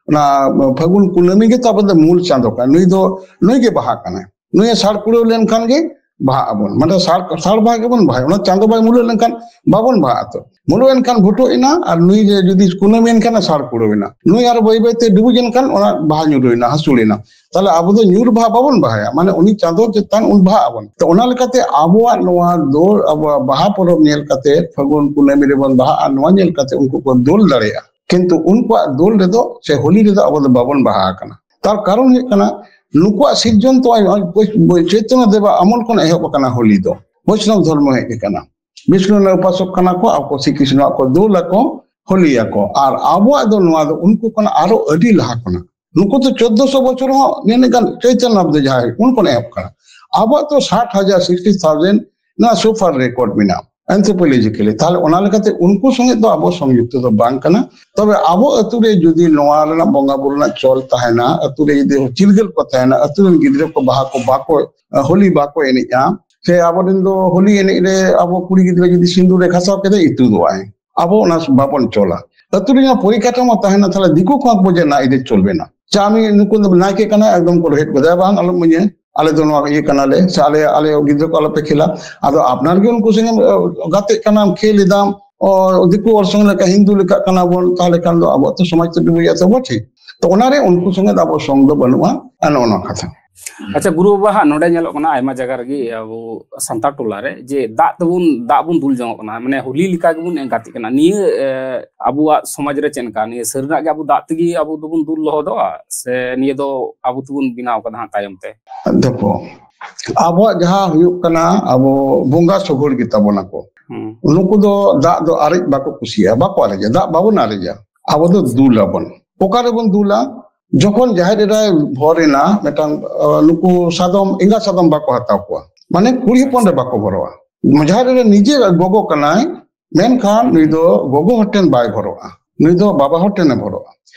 ᱚᱱᱟ ᱯᱷᱟᱹᱜᱩᱱ ᱠᱩᱱᱟᱹᱢᱤ ᱜᱮᱛᱚ ᱟᱵᱚ ᱫᱚ ᱢᱩᱞ ᱪᱟᱸᱫᱚ ᱠᱟᱱᱟ᱾ ᱱᱩᱭ ᱫᱚ, ᱱᱩᱭ ᱜᱮ ᱵᱟᱦᱟ ᱠᱟᱱᱟᱭ᱾ ᱱᱩᱭᱮ ᱥᱟᱲ ᱠᱩᱲᱟᱹᱣ ᱞᱮᱱᱠᱷᱟᱱ ᱜᱮ ᱵᱟᱦᱟᱜ ᱟᱵᱚᱱ, ᱢᱟᱱᱮ ᱥᱟᱲ, ᱥᱟᱲ ᱵᱟᱦᱟ ᱜᱮᱵᱚᱱ ᱵᱟᱦᱟᱭᱟ᱾ ᱚᱱᱟ ᱪᱟᱸᱫᱚ ᱵᱟᱭ ᱢᱩᱞᱟᱹᱣ ᱞᱮᱱᱠᱷᱟᱱ ᱵᱟᱵᱚᱱ ᱵᱟᱦᱟᱜᱼᱟ ᱛᱚ᱾ ᱢᱩᱞᱟᱹᱣ ᱮᱱᱠᱷᱟᱱ ᱵᱷᱩᱴᱩᱜ ᱮᱱᱟ, ᱟᱨ ᱱᱩᱭ ᱡᱮ ᱡᱩᱫᱤ ᱠᱩᱱᱟᱹᱢᱤ ᱮᱱᱠᱷᱟᱱ ᱥᱟᱲ ᱠᱩᱲᱟᱹᱣ ᱮᱱᱟ, ᱱᱩᱭ ᱟᱨ ᱵᱟᱹᱭ ᱵᱟᱹᱭ ᱛᱮ ᱰᱩᱵᱩᱡ ᱮᱱᱠᱷᱟᱱ ᱚᱱᱟ ᱵᱟᱦᱟ ᱧᱩᱨᱩᱭᱮᱱᱟ, ᱦᱟᱹᱥᱩᱲ ᱮᱱᱟ᱾ ᱛᱟᱦᱞᱮ ᱟᱵᱚ ᱫᱚ ᱧᱩᱨ ᱵᱟᱦᱟ ᱵᱟᱵᱚᱱ ᱵᱟᱦᱟᱭᱟ, ᱢᱟᱱᱮ ᱩᱱᱤ ᱪᱟᱸᱫᱚ ᱪᱮᱛᱟᱱ ᱩᱱ ᱵᱟᱦᱟᱜ ᱟᱵᱚᱱ᱾ ᱛᱚ ᱚᱱᱟ ᱞᱮᱠᱟᱛᱮ ᱟᱵᱚᱣᱟᱜ ᱱᱚᱣᱟ ᱫᱚ, ᱟᱵᱚᱣᱟᱜ ᱵᱟᱦᱟ ᱯᱚᱨᱚᱵᱽ ᱧᱮᱞ ᱠᱟᱛᱮ, ᱯᱷᱟᱹᱜᱩᱱ ᱠᱩᱱᱟᱹᱢᱤ ᱨᱮᱵᱚᱱ ᱵᱟᱦᱟᱜᱼᱟ, ᱱᱚᱣᱟ ᱧᱮᱞ ᱠᱟᱛᱮ ᱩᱱᱠᱩ ᱠᱚ ᱫᱳᱞ ᱫᱟᱲᱮᱭᱟᱜᱼᱟ᱾ ᱠᱤᱱᱛᱩ ᱩᱱᱠᱩᱣᱟᱜ ᱫᱳᱞ ᱨᱮᱫᱚ ᱥᱮ ᱦᱳᱞᱤ ᱨᱮᱫᱚ ᱟᱵᱚ ᱫᱚ ᱵᱟᱵᱚᱱ ᱵᱟᱦᱟ ᱟᱠᱟᱱᱟ᱾ ᱛᱟᱨ ᱠᱟᱨᱚᱱ ᱦᱩᱭᱩᱜ ᱠᱟᱱᱟ, ᱱᱩᱠᱩᱣᱟᱜ ᱥᱤᱨᱡᱚᱱ ᱛᱚ ᱱᱚᱜᱼᱚᱭ ᱪᱳᱭᱛᱚᱱᱭᱚ ᱫᱮᱵᱟᱜ ᱟᱢᱚᱞ ᱠᱷᱚᱱ ᱮᱦᱚᱵ ᱟᱠᱟᱱᱟ ᱦᱳᱞᱤ ᱫᱚ, ᱵᱳᱭᱥᱱᱚᱵ ᱫᱷᱚᱨᱢᱚ ᱦᱮᱡ ᱟᱠᱟᱱᱟ᱾ ᱵᱤᱥᱱᱩ ᱨᱮᱱ ᱩᱯᱟᱥᱚᱠ ᱠᱟᱱᱟ ᱠᱚ, ᱟᱠᱚ ᱥᱨᱤ ᱠᱨᱤᱥᱱᱚᱣᱟᱜ ᱠᱚ ᱫᱳᱞ ᱟᱠᱚ, ᱦᱳᱞᱤ ᱟᱠᱚ᱾ ᱟᱨ ᱟᱵᱚᱣᱟᱜ ᱫᱚ ᱱᱚᱣᱟ ᱫᱚ ᱩᱱᱠᱩ ᱠᱷᱚᱱᱟᱜ ᱟᱨᱚ ᱟᱹᱰᱤ ᱞᱟᱦᱟ ᱠᱷᱚᱱᱟᱜ᱾ ᱱᱩᱠᱩ ᱫᱚ ᱪᱳᱫᱽᱫᱚᱥᱚ ᱵᱚᱪᱷᱚᱨ ᱦᱚᱸ ᱱᱤᱱᱟᱹᱜ ᱜᱟᱱ ᱪᱚᱭᱛᱚᱱ ᱞᱟᱵᱷ ᱫᱚ ᱡᱟᱦᱟᱸᱭ ᱩᱱ ᱠᱷᱚᱱ ᱮᱦᱚᱵ ᱠᱟᱱᱟ᱾ ᱟᱵᱚᱣᱟᱜ ᱛᱚ ᱥᱟᱴ ᱦᱟᱡᱟᱨ, ᱥᱤᱠᱥᱴᱤ ᱛᱷᱟᱣᱡᱮᱱᱰ ᱱᱚᱣᱟ ᱥᱳ ᱯᱷᱟᱨ ᱨᱮᱠᱚᱨᱰ ᱢᱮᱱᱟᱜᱼᱟ ᱮᱱᱛᱷᱨᱳᱯᱳᱞᱚᱡᱤᱠᱮᱞᱤ᱾ ᱛᱟᱦᱞᱮ ᱚᱱᱟ ᱞᱮᱠᱟᱛᱮ ᱩᱱᱠᱩ ᱥᱚᱸᱜᱮ ᱫᱚ ᱟᱵᱚ ᱥᱚᱝᱡᱩᱠᱛᱚ ᱫᱚ ᱵᱟᱝ ᱠᱟᱱᱟ᱾ ᱛᱚᱵᱮ ᱟᱵᱚ ᱟᱹᱛᱩ ᱨᱮ ᱡᱩᱫᱤ ᱱᱚᱣᱟ ᱨᱮᱱᱟᱜ ᱵᱚᱸᱜᱟ ᱵᱩᱨᱩ ᱨᱮᱱᱟᱜ ᱪᱚᱞ ᱛᱟᱦᱮᱱᱟ, ᱟᱹᱛᱩ ᱨᱮ ᱡᱩᱫᱤ ᱪᱤᱨᱜᱟᱹᱞ ᱠᱚ ᱛᱟᱦᱮᱱᱟ, ᱟᱹᱛᱩ ᱨᱮᱱ ᱜᱤᱫᱽᱨᱟᱹ ᱠᱚ ᱵᱟᱦᱟ ᱠᱚ ᱵᱟᱠᱚ, ᱦᱳᱞᱤ ᱵᱟᱠᱚ ᱮᱱᱮᱡᱼᱟ, ᱥᱮ ᱟᱵᱚᱨᱮᱱ ᱫᱚ ᱦᱳᱞᱤ ᱮᱱᱮᱡ ᱨᱮ ᱟᱵᱚ ᱠᱩᱲᱤ ᱜᱤᱫᱽᱨᱟᱹ ᱡᱩᱫᱤ ᱥᱤᱸᱫᱩᱨ ᱮ ᱜᱷᱟᱥᱟᱣ ᱠᱮᱫᱟ, ᱤᱛᱩᱫᱚᱜ ᱟᱭ, ᱟᱵᱚ ᱚᱱᱟ ᱵᱟᱵᱚᱱ ᱪᱚᱞᱟ᱾ ᱟᱹᱛᱩ ᱨᱮ ᱡᱟᱦᱟᱸ ᱯᱚᱨᱤᱠᱟᱴᱷᱟᱢᱳ ᱛᱟᱦᱮᱱᱟ, ᱛᱟᱦᱞᱮ ᱫᱤᱠᱩ ᱠᱚᱦᱚᱸ ᱠᱚ ᱵᱩᱡᱟ, ᱱᱟ, ᱤᱫᱤ ᱪᱚᱞ ᱵᱮᱱᱟ᱾ ᱪᱟ ᱢᱤ ᱱᱩᱠᱩ ᱫᱚ ᱱᱟᱭᱠᱮ ᱠᱟᱱᱟᱭ, ᱮᱠᱫᱚᱢ ᱠᱚ ᱨᱚᱦᱮᱫ ᱜᱚᱫᱟᱭᱟ, "ᱵᱟᱝ, ᱟᱞᱚᱢ ᱤᱢᱟᱹᱧᱟ, ᱟᱞᱮ ᱫᱚ ᱱᱚᱣᱟ ᱤᱭᱟᱹ ᱠᱟᱱᱟᱞᱮ, ᱥᱮ ᱟᱞᱮ, ᱟᱞᱮ ᱜᱤᱫᱽᱨᱟᱹ ᱠᱚ ᱟᱞᱚᱯᱮ ᱠᱷᱮᱞᱟ᱾" ᱟᱫᱚ ᱟᱯᱱᱟᱨ ᱜᱮ ᱩᱱᱠᱩ ᱥᱚᱸᱜᱮ, ᱚ, ᱜᱟᱛᱮᱜ ᱠᱟᱱᱟᱢ, ᱠᱷᱮᱞ ᱮᱫᱟᱢ, ᱚ, ᱫᱤᱠᱩ ᱦᱚᱲ ᱥᱚᱸᱜᱮ ᱞᱮᱠᱟ, ᱦᱤᱱᱫᱩ ᱞᱮᱠᱟᱜ ᱠᱟᱱᱟ ᱵᱚᱱ, ᱛᱟᱦᱞᱮ ᱠᱷᱟᱱ ᱫᱚ ᱟᱵᱚᱣᱟᱜ ᱛᱚ ᱥᱚᱢᱟᱡᱽ ᱛᱚ ᱰᱩᱵᱩᱡᱚᱜ ᱛᱟᱵᱚ, ᱴᱷᱤᱠ? ᱛᱚ ᱚᱱᱟᱨᱮ ᱩᱱᱠᱩ ᱥᱚᱸᱜᱮ ᱫᱚ ᱟᱵᱚ ᱥᱚᱝ ᱫᱚ ᱵᱟᱹᱱᱩᱜᱼᱟ, ᱟᱨ ᱱᱚᱜᱼᱚ ᱱᱚᱣᱟ ᱠᱟᱛᱷᱟ᱾ ᱟᱪᱪᱷᱟ, ᱜᱩᱨᱩ ᱵᱟᱵᱟ ᱦᱟᱸᱜ ᱱᱚᱰᱮ ᱧᱮᱞᱚᱜ ᱠᱟᱱᱟ, ᱟᱭᱢᱟ ᱡᱟᱭᱜᱟ ᱨᱮᱜᱮ ᱟᱵᱚ ᱥᱟᱱᱛᱟᱲ ᱴᱚᱞᱟ ᱨᱮ ᱡᱮ ᱫᱟᱜ ᱛᱮᱵᱚᱱ, ᱫᱟᱜ ᱵᱚᱱ ᱫᱩᱞ ᱡᱚᱝᱚᱜ ᱠᱟᱱᱟ, ᱢᱟᱱᱮ ᱦᱳᱞᱤ ᱞᱮᱠᱟ ᱜᱮᱵᱚᱱ ᱜᱟᱛᱮᱜ ᱠᱟᱱᱟ᱾ ᱱᱤᱭᱟᱹ, ᱮ, ᱟᱵᱚᱣᱟᱜ ᱥᱚᱢᱟᱡᱽ ᱨᱮ ᱪᱮᱫ ᱞᱮᱠᱟ? ᱱᱤᱭᱟᱹ ᱥᱟᱹᱨᱤᱱᱟᱜ ᱜᱮ ᱟᱵᱚ ᱫᱟᱜ ᱛᱮᱜᱮ ᱟᱵᱚ ᱫᱚᱵᱚᱱ ᱫᱩᱞ ᱞᱚᱦᱚᱫᱚᱜᱼᱟ, ᱥᱮ ᱱᱤᱭᱟᱹ ᱫᱚ ᱟᱵᱚ ᱛᱮᱵᱚᱱ ᱵᱮᱱᱟᱣ ᱠᱟᱫᱟ ᱦᱟᱸᱜ ᱛᱟᱭᱚᱢ ᱛᱮ? ᱫᱮᱠᱷᱚ, ᱟᱵᱚᱣᱟᱜ ᱡᱟᱦᱟᱸ ᱦᱩᱭᱩᱜ ᱠᱟᱱᱟ, ᱟᱵᱚ ᱵᱚᱸᱜᱟ ᱥᱳᱜᱷᱳᱲ ᱜᱮ ᱛᱟᱵᱚᱱᱟ ᱠᱚ᱾ ᱦᱩᱸ᱾ ᱱᱩᱠᱩ ᱫᱚ ᱫᱟᱜ ᱫᱚ ᱟᱨᱮᱡ ᱵᱟᱠᱚ ᱠᱩᱥᱤᱭᱟᱜᱼᱟ, ᱵᱟᱠᱚ ᱟᱨᱮᱡᱟ, ᱫᱟᱜ ᱵᱟᱵᱚᱱ ᱟᱨᱮᱡᱟ, ᱟᱵᱚ ᱫᱚ ᱫᱩᱞ ᱟᱵᱚᱱ᱾ ᱚᱠᱟ ᱨᱮᱵᱚᱱ ᱫᱩᱞᱟ? ᱡᱚᱠᱷᱚᱱ ᱡᱟᱦᱮᱨ ᱮᱨᱟᱭ ᱵᱷᱚᱨ ᱮᱱᱟ, ᱢᱤᱫᱴᱟᱝ, ᱟ, ᱱᱩᱠᱩ ᱥᱟᱫᱚᱢ, ᱮᱸᱜᱟ ᱥᱟᱫᱚᱢ ᱵᱟᱠᱚ ᱦᱟᱛᱟᱣ ᱠᱚᱣᱟ, ᱢᱟᱱᱮ ᱠᱩᱲᱤ ᱦᱚᱯᱚᱱ ᱨᱮ ᱵᱟᱠᱚ ᱵᱷᱚᱨᱚᱜᱼᱟ᱾ ᱡᱟᱦᱮᱨ ᱮᱨᱟ ᱱᱤᱡᱮ ᱜᱚᱜᱚ ᱠᱟᱱᱟᱭ, ᱢᱮᱱᱠᱷᱟᱱ ᱱᱩᱭ ᱫᱚ ᱜᱚᱜᱚ ᱦᱚᱲ ᱴᱷᱮᱱ ᱵᱟᱭ ᱵᱷᱚᱨᱚᱜᱼᱟ, ᱱᱩᱭ ᱫᱚ ᱵᱟᱵᱟ ᱦᱚᱲ ᱴᱷᱮᱱᱮ ᱵᱷᱚᱨᱚᱜᱼᱟ᱾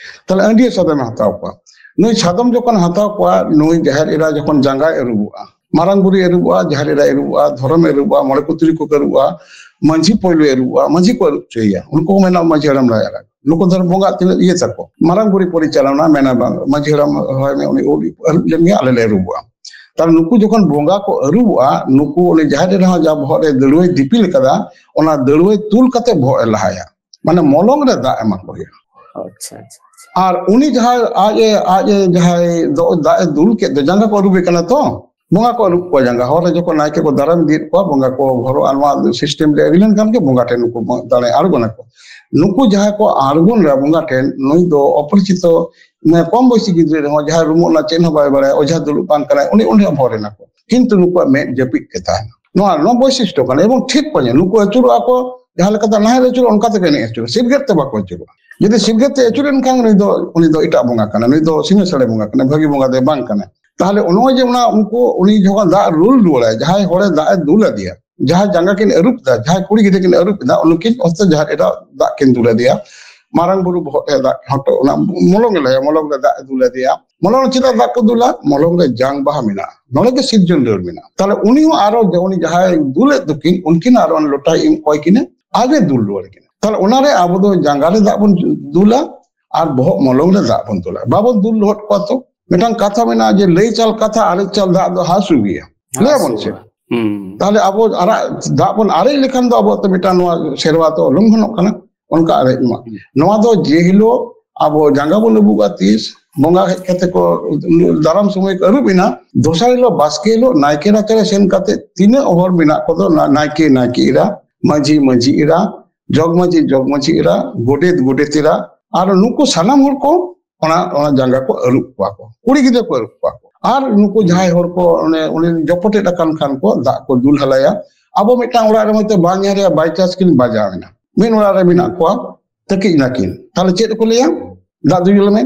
ᱛᱟᱦᱞᱮ ᱟᱹᱰᱤ ᱥᱟᱫᱚᱢᱮ ᱦᱟᱛᱟᱣ ᱠᱚᱣᱟ᱾ ᱱᱩᱭ ᱥᱟᱫᱚᱢ ᱡᱚᱠᱷᱚᱱ ᱦᱟᱛᱟᱣ ᱠᱚᱣᱟ, ᱱᱩᱭ ᱡᱟᱦᱮᱨ ᱮᱨᱟ ᱡᱚᱠᱷᱚᱱ ᱡᱟᱸᱜᱟᱭ ᱟᱹᱨᱩᱵᱚᱜᱼᱟ, ᱢᱟᱨᱟᱝ ᱵᱩᱨᱩᱭ ᱟᱹᱨᱩᱵᱚᱜᱼᱟ, ᱡᱟᱦᱮᱨ ᱮᱨᱟᱭ ᱟᱹᱨᱩᱵᱚᱜᱼᱟ, ᱫᱷᱚᱨᱚᱢᱮ ᱟᱹᱨᱩᱵᱚᱜᱼᱟ, ᱢᱚᱬᱮ ᱠᱚ ᱛᱩᱨᱩᱭ ᱠᱚᱠᱚ ᱟᱹᱨᱩᱵᱚᱜᱼᱟ, ᱢᱟᱹᱡᱷᱤ ᱯᱳᱭᱞᱳᱭ ᱟᱹᱨᱩᱵᱚᱜᱼᱟ, ᱢᱟᱹᱡᱷᱤ ᱠᱚ ᱟᱹᱨᱩᱵ ᱦᱚᱪᱚᱭᱮᱭᱟ, ᱩᱱᱠᱩ ᱠᱚ ᱢᱮᱱᱟ ᱢᱟᱹᱡᱷᱤ ᱦᱟᱲᱟᱢ ᱞᱟᱭ ᱟᱨᱟᱜ᱾ ᱱᱩᱠᱩ ᱫᱷᱚᱨᱚᱢ ᱵᱚᱸᱜᱟ ᱛᱤᱱᱟᱹᱜ ᱤᱭᱟᱹ ᱛᱟᱠᱚ, ᱢᱟᱨᱟᱝ ᱵᱩᱨᱩ ᱯᱚᱨᱤᱪᱟᱞᱚᱱᱟ ᱢᱮᱱᱟ, "ᱵᱟᱝ, ᱢᱟᱹᱡᱷᱤ ᱦᱟᱲᱟᱢ ᱦᱚᱭ ᱢᱮ, ᱩᱱᱤ ᱟᱹᱨᱩᱵ ᱞᱮᱱ ᱜᱮ, ᱟᱞᱮ ᱞᱮ ᱟᱹᱨᱩᱵᱚᱜᱼᱟ᱾" ᱛᱟᱦᱞᱮ ᱱᱩᱠᱩ ᱡᱚᱠᱷᱚᱱ ᱵᱚᱸᱜᱟ ᱠᱚ ᱟᱹᱨᱩᱵᱚᱜᱼᱟ, ᱱᱩᱠᱩ ᱩᱱᱤ ᱡᱟᱦᱮᱨ ᱮᱨᱟ ᱦᱚᱸ ᱡᱟᱦᱟᱸ ᱵᱚᱦᱚᱜ ᱨᱮ ᱫᱟᱹᱲᱣᱟᱹᱭ ᱫᱤᱯᱤᱞ ᱠᱟᱫᱟ, ᱚᱱᱟ ᱫᱟᱹᱲᱣᱟᱹᱭ ᱛᱩᱞ ᱠᱟᱛᱮ ᱵᱚᱦᱚᱜ ᱮ ᱞᱟᱦᱟᱭᱟ, ᱢᱟᱱᱮ ᱢᱚᱞᱚᱝ ᱨᱮ ᱫᱟᱜ ᱮᱢᱟ ᱠᱚ ᱦᱩᱭᱩᱜᱼᱟ᱾ ᱟᱪᱪᱷᱟ, ᱟᱪᱪᱷᱟ, ᱟᱪᱪᱷᱟ᱾ ᱟᱨ ᱩᱱᱤ ᱡᱟᱦᱟᱸᱭ ᱟᱡ ᱮ, ᱟᱡ ᱮ ᱡᱟᱦᱟᱸᱭ ᱫᱚ ᱫᱟᱜ ᱮ ᱫᱩᱞ ᱠᱮᱫ ᱫᱚ, ᱡᱟᱸᱜᱟ ᱠᱚ ᱟᱹᱨᱩᱵᱮ ᱠᱟᱱᱟ ᱛᱚ, ᱵᱚᱸᱜᱟ ᱠᱚ ᱟᱹᱨᱩᱵ ᱠᱚᱣᱟ ᱡᱟᱸᱜᱟ᱾ ᱦᱚᱨ ᱨᱮ ᱡᱚᱠᱷᱚᱱ ᱱᱟᱭᱠᱮ ᱠᱚ ᱫᱟᱨᱟᱢ ᱤᱫᱤᱭᱮᱫ ᱠᱚᱣᱟ, ᱵᱚᱸᱜᱟ ᱠᱚ ᱦᱚᱨᱚᱜᱼᱟ, ᱱᱚᱣᱟ ᱥᱤᱥᱴᱮᱢ ᱨᱮ ᱟᱹᱣᱨᱤ ᱞᱮᱱᱠᱷᱟᱱ ᱜᱮ ᱵᱚᱸᱜᱟ ᱴᱷᱮᱱ ᱱᱩᱠᱩ ᱫᱟᱲᱮ ᱟᱬᱜᱚᱱᱟᱠᱚ᱾ ᱱᱩᱠᱩ ᱡᱟᱦᱟᱸᱭ ᱠᱚ ᱟᱬᱜᱚᱱᱟ ᱵᱚᱸᱜᱟ ᱴᱷᱮᱱ, ᱱᱩᱭ ᱫᱚ ᱚᱯᱚᱨᱤᱪᱤᱛᱚ, ᱢᱟᱱᱮ ᱠᱚᱢ ᱵᱚᱭᱥᱤ ᱜᱤᱫᱽᱨᱟᱹ ᱨᱮᱦᱚᱸ, ᱡᱟᱦᱟᱸᱭ ᱨᱩᱢᱩᱜ ᱨᱮᱱᱟᱜ ᱪᱮᱫ ᱦᱚᱸ ᱵᱟᱭ ᱵᱟᱲᱟᱭᱟ, ᱚᱡᱷᱟ ᱫᱩᱲᱩᱵ ᱵᱟᱝ ᱠᱟᱱᱟᱭ, ᱩᱱᱤ ᱚᱸᱰᱮ ᱦᱚᱸ ᱵᱷᱚᱨ ᱮᱱᱟ ᱠᱚ, ᱠᱤᱱᱛᱩ ᱱᱩᱠᱩᱣᱟᱜ ᱢᱮᱫ ᱡᱟᱹᱯᱤᱫ ᱜᱮ ᱛᱟᱦᱮᱱᱟ᱾ ᱱᱚᱣᱟ, ᱱᱚᱣᱟ ᱵᱳᱭᱥᱤᱥᱴᱚ ᱠᱟᱱᱟ᱾ ᱮᱵᱚᱝ ᱴᱷᱤᱠ ᱠᱚ ᱧᱮᱞ, ᱱᱩᱠᱩ ᱟᱹᱪᱩᱨᱚᱜᱼᱟ ᱠᱚ, ᱡᱟᱦᱟᱸ ᱞᱮᱠᱟᱛᱮ ᱱᱟᱦᱮᱞ ᱟᱹᱪᱩᱨᱚᱜ, ᱚᱱᱠᱟ ᱛᱮᱜᱮ ᱮᱱᱮᱡ ᱟᱹᱪᱩᱨᱚᱜ, ᱥᱤᱨᱜᱮᱫ ᱛᱮ ᱵᱟᱠᱚ ᱟᱹᱪᱩᱨᱚᱜᱼᱟ᱾ ᱡᱩᱫᱤ ᱥᱤᱨᱜᱮᱫ ᱛᱮ ᱟᱹᱪᱩᱨ ᱮᱱᱠᱷᱟᱱ ᱩᱱᱤ ᱫᱚ, ᱩᱱᱤ ᱫᱚ ᱮᱴᱟᱜ ᱵᱚᱸᱜᱟ ᱠᱟᱱᱟᱭ, ᱱᱩᱭ ᱫᱚ ᱥᱤᱧ ᱥᱟᱹᱲᱮ ᱵᱚᱸᱜᱟ ᱠᱟᱱᱟᱭ, ᱵᱷᱟᱹᱜᱤ ᱵᱚᱸᱜᱟ ᱫᱚ ᱵᱟᱝ ᱠᱟᱱᱟᱭ᱾ ᱛᱟᱦᱚᱞᱮ ᱱᱚᱜᱼᱚᱭ ᱡᱮ ᱚᱱᱟ ᱩᱱᱠᱩ, ᱩᱱᱤ ᱡᱚᱠᱷᱚᱱ ᱫᱟᱜ ᱨᱩᱞ ᱨᱩᱣᱟᱹᱲᱟᱭ, ᱡᱟᱦᱟᱸᱭ ᱦᱚᱲᱮ ᱫᱟᱜ ᱮ ᱫᱩᱞ ᱟᱫᱮᱭᱟ, ᱡᱟᱦᱟᱸᱭ ᱡᱟᱸᱜᱟ ᱠᱤᱱ ᱟᱹᱨᱩᱵ ᱮᱫᱟ, ᱡᱟᱦᱟᱸᱭ ᱠᱩᱲᱤ ᱜᱤᱫᱽᱨᱟᱹ ᱠᱤᱱ ᱟᱹᱨᱩᱵ ᱮᱫᱟ, ᱩᱱᱠᱤᱱ ᱚᱥᱛᱮ ᱡᱟᱦᱮᱨ ᱮᱨᱟ ᱫᱟᱜ ᱠᱤᱱ ᱫᱩᱞ ᱟᱫᱮᱭᱟ, ᱢᱟᱨᱟᱝ ᱵᱩᱨᱩ ᱵᱚᱦᱚᱜ ᱨᱮ ᱫᱟᱜ ᱦᱚᱴᱚᱜ, ᱚᱱᱟ ᱢᱚᱞᱚᱝ ᱮ ᱞᱟᱹᱭᱟ, ᱢᱚᱞᱚᱝ ᱨᱮ ᱫᱟᱜ ᱮ ᱫᱩᱞ ᱟᱫᱮᱭᱟ᱾ ᱢᱚᱞᱚᱝ ᱨᱮ ᱪᱮᱫᱟᱜ ᱫᱟᱜ ᱠᱚ ᱫᱩᱞᱟ? ᱢᱚᱞᱚᱝ ᱨᱮ ᱡᱟᱝ ᱵᱟᱦᱟ ᱢᱮᱱᱟᱜᱼᱟ, ᱱᱚᱰᱮ ᱜᱮ ᱥᱤᱨᱡᱚᱱ ᱰᱟᱹᱨ ᱢᱮᱱᱟᱜᱼᱟ᱾ ᱛᱟᱦᱚᱞᱮ ᱩᱱᱤ ᱦᱚᱸ ᱟᱨᱚ ᱡᱮ ᱩᱱᱤ ᱡᱟᱦᱟᱸᱭ ᱫᱩᱞᱮᱫ ᱫᱚᱠᱤᱱ, ᱩᱱᱠᱤᱱ ᱟᱨᱚ ᱞᱚᱴᱟᱭ ᱮᱢ ᱠᱚᱭ ᱠᱤᱱᱟ, ᱟᱨᱮ ᱫᱩᱞ ᱨᱩᱣᱟᱹᱲ ᱠᱤᱱᱟ᱾ ᱛᱟᱦᱚᱞᱮ ᱚᱱᱟᱨᱮ ᱟᱵᱚ ᱫᱚ ᱡᱟᱸᱜᱟ ᱨᱮ ᱫᱟᱜ ᱵᱚᱱ ᱫᱩᱞᱟ ᱟᱨ ᱵᱚᱦᱚᱜ ᱢᱚᱞᱚᱝ ᱨᱮ ᱫᱟᱜ ᱵᱚᱱ ᱫᱩᱞᱟ, ᱵᱟᱵᱚᱱ ᱫᱩᱞ ᱞᱚᱦᱚᱫ ᱠᱚᱣᱟ᱾ ᱛᱚ ᱢᱤᱫᱴᱟᱝ ᱠᱟᱛᱷᱟ ᱢᱮᱱᱟᱜᱼᱟ ᱡᱮ, "ᱞᱟᱹᱭ ᱪᱟᱞ ᱠᱟᱛᱷᱟ, ᱟᱨᱮᱡ ᱪᱟᱞ ᱫᱟᱜ ᱫᱚ ᱦᱟᱹᱥᱩ ᱜᱮᱭᱟ", ᱞᱟᱹᱭ ᱟᱵᱚᱱ ᱥᱮ᱾ ᱦᱩᱸ᱾ ᱛᱟᱦᱚᱞᱮ ᱟᱵᱚ ᱟᱨᱟᱜ ᱫᱟᱜ ᱵᱚᱱ ᱟᱨᱮᱡ ᱞᱮᱠᱷᱟᱱ ᱫᱚ ᱟᱵᱚᱣᱟᱜ ᱛᱚ ᱢᱤᱫᱴᱟᱝ ᱱᱚᱣᱟ ᱥᱮᱨᱣᱟ ᱛᱚ ᱞᱚᱝᱜᱷᱚᱱᱚᱜ ᱠᱟᱱᱟ᱾ ᱚᱱᱠᱟ ᱟᱨᱮᱡ ᱢᱟ, ᱦᱩᱸ᱾ ᱱᱚᱣᱟ ᱫᱚ ᱡᱮ ᱦᱤᱞᱳᱜ ᱟᱵᱚ ᱡᱟᱸᱜᱟ ᱵᱚᱱ ᱟᱹᱵᱩᱜᱼᱟ, ᱛᱤᱥ ᱵᱚᱸᱜᱟ ᱦᱮᱡ ᱠᱟᱛᱮ ᱠᱚ ᱫᱟᱨᱟᱢ ᱥᱚᱢᱚᱭ ᱠᱚ ᱟᱹᱨᱩᱵ ᱮᱱᱟ, ᱫᱚᱥᱟᱨ ᱦᱤᱞᱳᱜ ᱵᱟᱥᱠᱮ ᱦᱤᱞᱳᱜ ᱱᱟᱭᱠᱮ ᱨᱟᱪᱟᱨᱮ ᱥᱮᱱ ᱠᱟᱛᱮ ᱛᱤᱱᱟᱹᱜ ᱦᱚᱲ ᱢᱮᱱᱟᱜ ᱠᱚᱫᱚ, ᱱᱟ-, ᱱᱟᱭᱠᱮ, ᱱᱟᱭᱠᱮ ᱮᱨᱟ, ᱢᱟᱹᱡᱷᱤ, ᱢᱟᱹᱡᱷᱤ ᱮᱨᱟ, ᱡᱚᱜᱽ ᱢᱟᱹᱡᱷᱤ, ᱡᱚᱜᱽ ᱢᱟᱹᱡᱷᱤ ᱮᱨᱟ, ᱜᱚᱰᱮᱛ, ᱜᱚᱰᱮᱛ ᱮᱨᱟ, ᱟᱨ ᱱᱩᱠᱩ ᱥᱟᱱᱟᱢ ᱦᱚᱲ ᱠᱚ ᱚᱱᱟ, ᱚᱱᱟ ᱡᱟᱸᱜᱟ ᱠᱚ ᱟᱹᱨᱩᱵ ᱠᱚᱣᱟ ᱠᱚ, ᱠᱩᱲᱤ ᱜᱤᱫᱽᱨᱟᱹ ᱠᱚ ᱟᱹᱨᱩᱵ ᱠᱚᱣᱟ ᱠᱚ᱾ ᱟᱨ ᱱᱩᱠᱩ ᱡᱟᱦᱟᱸᱭ ᱦᱚᱲ ᱠᱚ ᱚᱱᱮ, ᱚᱱᱮ ᱡᱚᱯᱚᱴᱮᱫ ᱟᱠᱟᱱ ᱠᱷᱟᱱ ᱠᱚ, ᱫᱟᱜ ᱠᱚ ᱫᱩᱞ ᱦᱟᱞᱟᱭᱟ᱾ ᱟᱵᱚ ᱢᱤᱫᱴᱟᱝ ᱚᱲᱟᱜ ᱨᱮ ᱦᱚᱭᱛᱳ ᱵᱟᱧᱦᱟᱨ ᱨᱮᱭᱟᱜ by chance ᱠᱤᱱ ᱵᱟᱡᱟᱣ ᱮᱱᱟ, ᱢᱤᱫ ᱚᱲᱟᱜ ᱨᱮ ᱢᱮᱱᱟᱜ ᱠᱚᱣᱟ, ᱛᱟᱹᱠᱤᱡ ᱱᱟᱹᱠᱤᱱ, ᱛᱟᱦᱞᱮ ᱪᱮᱫ ᱠᱚ ᱞᱟᱹᱭᱟ? "ᱫᱟᱜ ᱫᱩᱞ ᱢᱮ",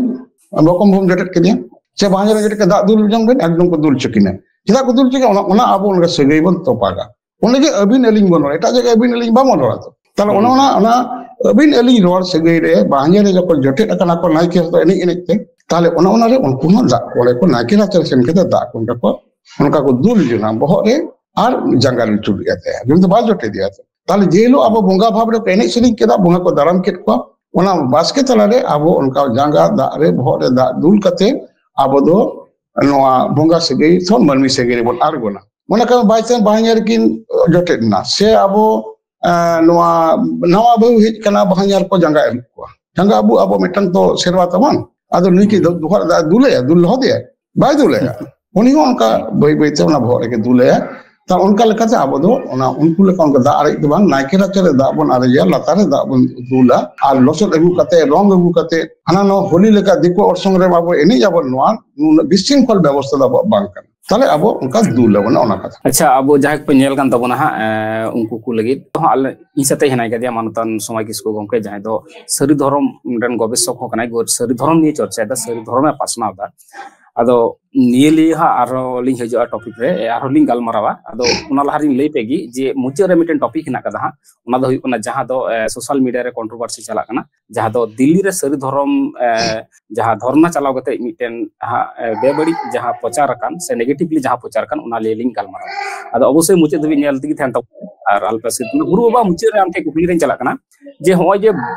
ᱵᱚᱠᱚᱢ ᱵᱚᱱ ᱡᱚᱴᱮᱫ ᱠᱮᱫᱮᱭᱟ, ᱥᱮ ᱵᱟᱧᱦᱟᱨ ᱨᱮ ᱡᱚᱴᱮᱫ ᱠᱮᱫ, "ᱫᱟᱜ ᱫᱩᱞ ᱡᱚᱝ ᱵᱮᱱ", ᱮᱠᱫᱚᱢ ᱠᱚ ᱫᱩᱞ ᱦᱚᱪᱚ ᱠᱤᱱᱟ᱾ ᱪᱮᱫᱟᱜ ᱠᱚ ᱫᱩᱞ ᱦᱚᱪᱚ ᱠᱤᱱᱟ? ᱚᱱᱟ, ᱚᱱᱟ ᱟᱵᱚ ᱚᱱᱟ ᱥᱟᱹᱜᱟᱹᱭ ᱵᱚᱱ ᱛᱚᱯᱟᱜᱟ᱾ ᱚᱸᱰᱮ ᱜᱮ ᱟᱹᱵᱤᱱ ᱟᱹᱞᱤᱧ ᱵᱚᱱ ᱨᱚᱲᱟ, ᱮᱴᱟᱜ ᱡᱟᱭᱜᱟ ᱟᱹᱵᱤᱱ ᱟᱹᱞᱤᱧ ᱵᱟᱵᱚᱱ ᱨᱚᱲᱟ ᱛᱚ᱾ ᱛᱟᱦᱞᱮ ᱚᱱᱟ, ᱚᱱᱟ, ᱚᱱᱟ ᱟᱹᱵᱤᱱ ᱟᱹᱞᱤᱧ ᱨᱚᱲ ᱥᱟᱹᱜᱟᱹᱭ ᱨᱮ ᱵᱟᱦᱧᱟᱨᱮ ᱡᱚᱠᱷᱚᱱ ᱡᱚᱴᱮᱫ ᱟᱠᱟᱱᱟ ᱠᱚ ᱱᱟᱭᱠᱮ ᱦᱚᱸ ᱮᱱᱮᱡ ᱮᱱᱮᱡ ᱛᱮ, ᱛᱟᱦᱞᱮ ᱚᱱᱟ, ᱚᱱᱟ ᱨᱮ ᱩᱱᱠᱩ ᱦᱚᱸ ᱫᱟᱜ ᱠᱚ ᱚᱸᱰᱮ ᱠᱚ ᱱᱟᱭᱠᱮ ᱨᱟᱪᱟ ᱨᱮ ᱥᱮᱱ ᱠᱟᱛᱮ ᱫᱟᱜ ᱠᱚ ᱚᱱᱠᱟ ᱠᱚ, ᱚᱱᱠᱟ ᱠᱚ ᱫᱩᱞ ᱡᱚᱝᱟ ᱵᱚᱦᱚᱜ ᱨᱮ ᱟᱨ ᱡᱟᱸᱜᱟ ᱨᱮ ᱪᱩᱨᱩᱡ ᱟᱛᱮ, ᱩᱱᱤ ᱫᱚ ᱵᱟᱭ ᱡᱚᱴᱮᱫᱮᱭᱟ ᱛᱚ᱾ ᱛᱟᱦᱞᱮ ᱡᱮ ᱦᱤᱞᱳᱜ ᱟᱵᱚ ᱵᱚᱸᱜᱟ ᱵᱷᱟᱵᱽ ᱨᱮᱠᱚ ᱮᱱᱮᱡ ᱥᱮᱨᱮᱧ ᱠᱮᱫᱟ, ᱵᱚᱸᱜᱟ ᱠᱚ ᱫᱟᱨᱟᱢ ᱠᱮᱫ ᱠᱚᱣᱟ, ᱚᱱᱟ ᱵᱟᱥᱠᱮ ᱛᱟᱞᱟᱨᱮ ᱟᱵᱚ ᱚᱱᱠᱟ ᱡᱟᱸᱜᱟ ᱫᱟᱜ ᱨᱮ, ᱵᱚᱦᱚᱜ ᱨᱮ ᱫᱟᱜ ᱫᱩᱞ ᱠᱟᱛᱮ ᱟᱵᱚ ᱫᱚ ᱱᱚᱣᱟ ᱵᱚᱸᱜᱟ ᱥᱟᱹᱜᱟᱹᱭ ᱠᱷᱚᱱ ᱢᱟᱹᱱᱢᱤ ᱥᱟᱹᱜᱟᱹᱭ ᱨᱮᱵᱚᱱ ᱟᱬᱜᱚᱱᱟ᱾ ᱢᱚᱱᱮ ᱠᱟᱜ ᱢᱮ by chance ᱵᱟᱦᱧᱟᱨ ᱠᱤᱱ ᱡᱚᱴᱮᱫ ᱮᱱᱟ, ᱥᱮ ᱟᱵᱚ, ᱮᱸ, ᱱᱚᱣᱟ ᱱᱟᱣᱟ ᱵᱟᱹᱦᱩ ᱦᱮᱡ ᱠᱟᱱᱟ, ᱵᱟᱦᱧᱟᱨ ᱠᱚ ᱡᱟᱸᱜᱟ ᱟᱹᱨᱩᱵ ᱠᱚᱣᱟ᱾ ᱡᱟᱸᱜᱟ ᱟᱹᱵᱩᱜ ᱟᱵᱚ ᱢᱤᱫᱴᱟᱝ ᱛᱚ ᱥᱮᱨᱣᱟ ᱛᱟᱵᱚᱱ᱾ ᱟᱫᱚ ᱱᱩᱭ ᱠᱤ ᱦᱩᱸ᱾ ᱫᱚ ᱫᱚᱦᱚ ᱫᱟᱜ ᱫᱩᱞᱟᱭᱟ, ᱫᱩᱞ ᱞᱚᱦᱚᱫᱮᱭᱟ? ᱵᱟᱭ ᱫᱩᱞᱟᱭᱟ᱾ ᱦᱩᱸ᱾ ᱩᱱᱤ ᱦᱚᱸ ᱚᱱᱠᱟ ᱵᱟᱹᱭ ᱵᱟᱹᱭᱛᱮ ᱚᱱᱟ ᱵᱚᱦᱚᱜ ᱨᱮᱜᱮ ᱫᱩᱞᱟᱭᱟ᱾ ᱛᱟ ᱚᱱᱠᱟ ᱞᱮᱠᱟᱛᱮ ᱟᱵᱚ ᱫᱚ ᱚᱱᱟ ᱩᱱᱠᱩ ᱞᱮᱠᱟ ᱚᱱᱠᱟ ᱫᱟᱜ ᱟᱨᱮᱡ ᱫᱚ ᱵᱟᱝ, ᱱᱟᱭᱠᱮ ᱨᱟᱪᱟ ᱨᱮ ᱫᱟᱜ ᱵᱚᱱ ᱟᱨᱮᱡᱟ, ᱞᱟᱛᱟᱨ ᱨᱮ ᱫᱟᱜ ᱵᱚᱱ ᱫᱩᱞᱟ, ᱟᱨ ᱞᱚᱥᱚᱫ ᱟᱹᱜᱩ ᱠᱟᱛᱮ, ᱨᱚᱝ ᱟᱹᱜᱩ ᱠᱟᱛᱮ, ᱦᱟᱱᱟ ᱱᱚᱣᱟ ᱦᱳᱞᱤ ᱞᱮᱠᱟ ᱫᱤᱠᱩ ᱚᱨᱥᱚᱝ ᱨᱮ ᱟᱵᱚ ᱮᱱᱮᱡ ᱟᱵᱚᱱ, ᱱᱚᱣᱟ ᱱᱩᱱᱟᱹᱜ ᱵᱤᱥᱨᱤᱝᱠᱷᱚᱞ ᱵᱮᱵᱚᱥᱛᱷᱟ ᱫᱚ ᱟᱵᱚᱣᱟᱜ ᱵᱟᱝ ᱠᱟᱱᱟ᱾ ᱛᱟᱦᱞᱮ ᱟᱵᱚ ᱚᱱᱠᱟ ᱫᱩᱞ ᱟᱵᱚᱱᱟ, ᱚᱱᱟ ᱠᱟᱛᱷᱟ᱾ ᱟᱪᱪᱷᱟ, ᱟᱵᱚ ᱡᱟᱦᱟᱸᱭ ᱠᱚᱯᱮ ᱧᱮᱞ ᱠᱟᱱ ᱛᱟᱵᱚᱱᱟ ᱦᱟᱸᱜ, ᱮ, ᱩᱱᱠᱩ ᱠᱚ ᱞᱟᱹᱜᱤᱫ ᱦᱚᱸ ᱟᱞᱮ, ᱤᱧ ᱥᱟᱛᱮ ᱦᱮᱱᱟᱭ ᱠᱟᱫᱮᱭᱟ ᱢᱟᱱᱚᱛᱟᱱ ᱥᱚᱢᱟᱭ ᱠᱤᱥᱠᱩ ᱜᱚᱢᱠᱮ, ᱡᱟᱦᱟᱸᱭ ᱫᱚ ᱥᱟᱹᱨᱤ ᱫᱷᱚᱨᱚᱢ ᱨᱮᱱ ᱜᱚᱵᱮᱥᱚᱠ ᱦᱚᱸ ᱠᱟᱱᱟᱭ, ᱜᱚ-, ᱥᱟᱹᱨᱤ ᱫᱷᱚᱨᱚᱢ ᱱᱤᱭᱮ ᱪᱚᱨᱪᱟᱭᱮᱫᱟ, ᱥᱟᱹᱨᱤ ᱫᱷᱚᱨᱚᱢᱮ ᱯᱟᱥᱱᱟᱣ ᱮᱫᱟ᱾ ᱟᱫᱚ ᱱᱤᱭᱟᱹ ᱞᱤᱭᱮ ᱦᱟᱸᱜ ᱟᱨᱦᱚᱸ ᱞᱤᱧ ᱦᱤᱡᱩᱜᱼᱟ ᱴᱚᱯᱤᱠ ᱨᱮ, ᱮ, ᱟᱨᱦᱚᱸ ᱞᱤᱧ ᱜᱟᱞᱢᱟᱨᱟᱣᱟ᱾ ᱟᱫᱚ ᱚᱱᱟ ᱞᱟᱦᱟ ᱨᱤᱧ ᱞᱟᱹᱭ ᱯᱮᱜᱮ ᱡᱮ ᱢᱩᱪᱟᱹᱫ ᱨᱮ ᱢᱤᱫᱴᱮᱱ ᱴᱚᱯᱤᱠ ᱦᱮᱱᱟᱜ ᱠᱟᱫᱟ ᱦᱟᱸᱜ, ᱚᱱᱟ ᱫᱚ ᱦᱩᱭᱩᱜ ᱠᱟᱱᱟ ᱡᱟᱦᱟᱸ ᱫᱚ, ᱮ, ᱥᱳᱥᱟᱞ ᱢᱤᱰᱤᱭᱟ ᱨᱮ ᱠᱚᱱᱴᱨᱳᱵᱷᱟᱨᱥᱤ ᱪᱟᱞᱟᱜ ᱠᱟᱱᱟ, ᱡᱟᱦᱟᱸ ᱫᱚ ᱫᱤᱞᱞᱤ ᱨᱮ ᱥᱟᱹᱨᱤ ᱫᱷᱚᱨᱚᱢ, ᱮ, ᱡᱟᱦᱟᱸ ᱫᱷᱚᱨᱱᱟ ᱪᱟᱞᱟᱣ ᱠᱟᱛᱮ ᱢᱤᱫᱴᱮᱱ ᱦᱟᱸᱜ, ᱮ, ᱵᱮᱵᱟᱹᱲᱤᱡ ᱡᱟᱦᱟᱸ ᱯᱨᱚᱪᱟᱨ ᱟᱠᱟᱱ ᱥᱮ negatively ᱡᱟᱦᱟᱸ ᱯᱨᱚᱪᱟᱨ ᱟᱠᱟᱱ, ᱚᱱᱟ ᱞᱤᱭᱮ ᱞᱤᱧ ᱜᱟᱞᱢᱟᱨᱟᱣᱟ᱾ ᱟᱫᱚ ᱚᱵᱚᱥᱥᱳᱭ ᱢᱩᱪᱟᱹᱫ ᱫᱷᱟᱹᱵᱤᱡ ᱧᱮᱞ ᱛᱮᱜᱮ ᱛᱟᱦᱮᱱ ᱛᱟᱵᱚᱱᱟ᱾ ᱟᱨ ᱟᱞᱯᱮ ᱥᱤᱫ-, ᱜᱩᱨᱩ ᱵᱟᱵᱟ, ᱢᱩᱪᱟᱹᱫ ᱨᱮ ᱟᱢ ᱴᱷᱮᱱ ᱠᱩᱠᱞᱤ ᱨᱮᱧ ᱪᱟᱞᱟᱜ ᱠᱟᱱᱟ ᱡᱮ ᱱᱚᱜᱼᱚᱭ ᱡᱮ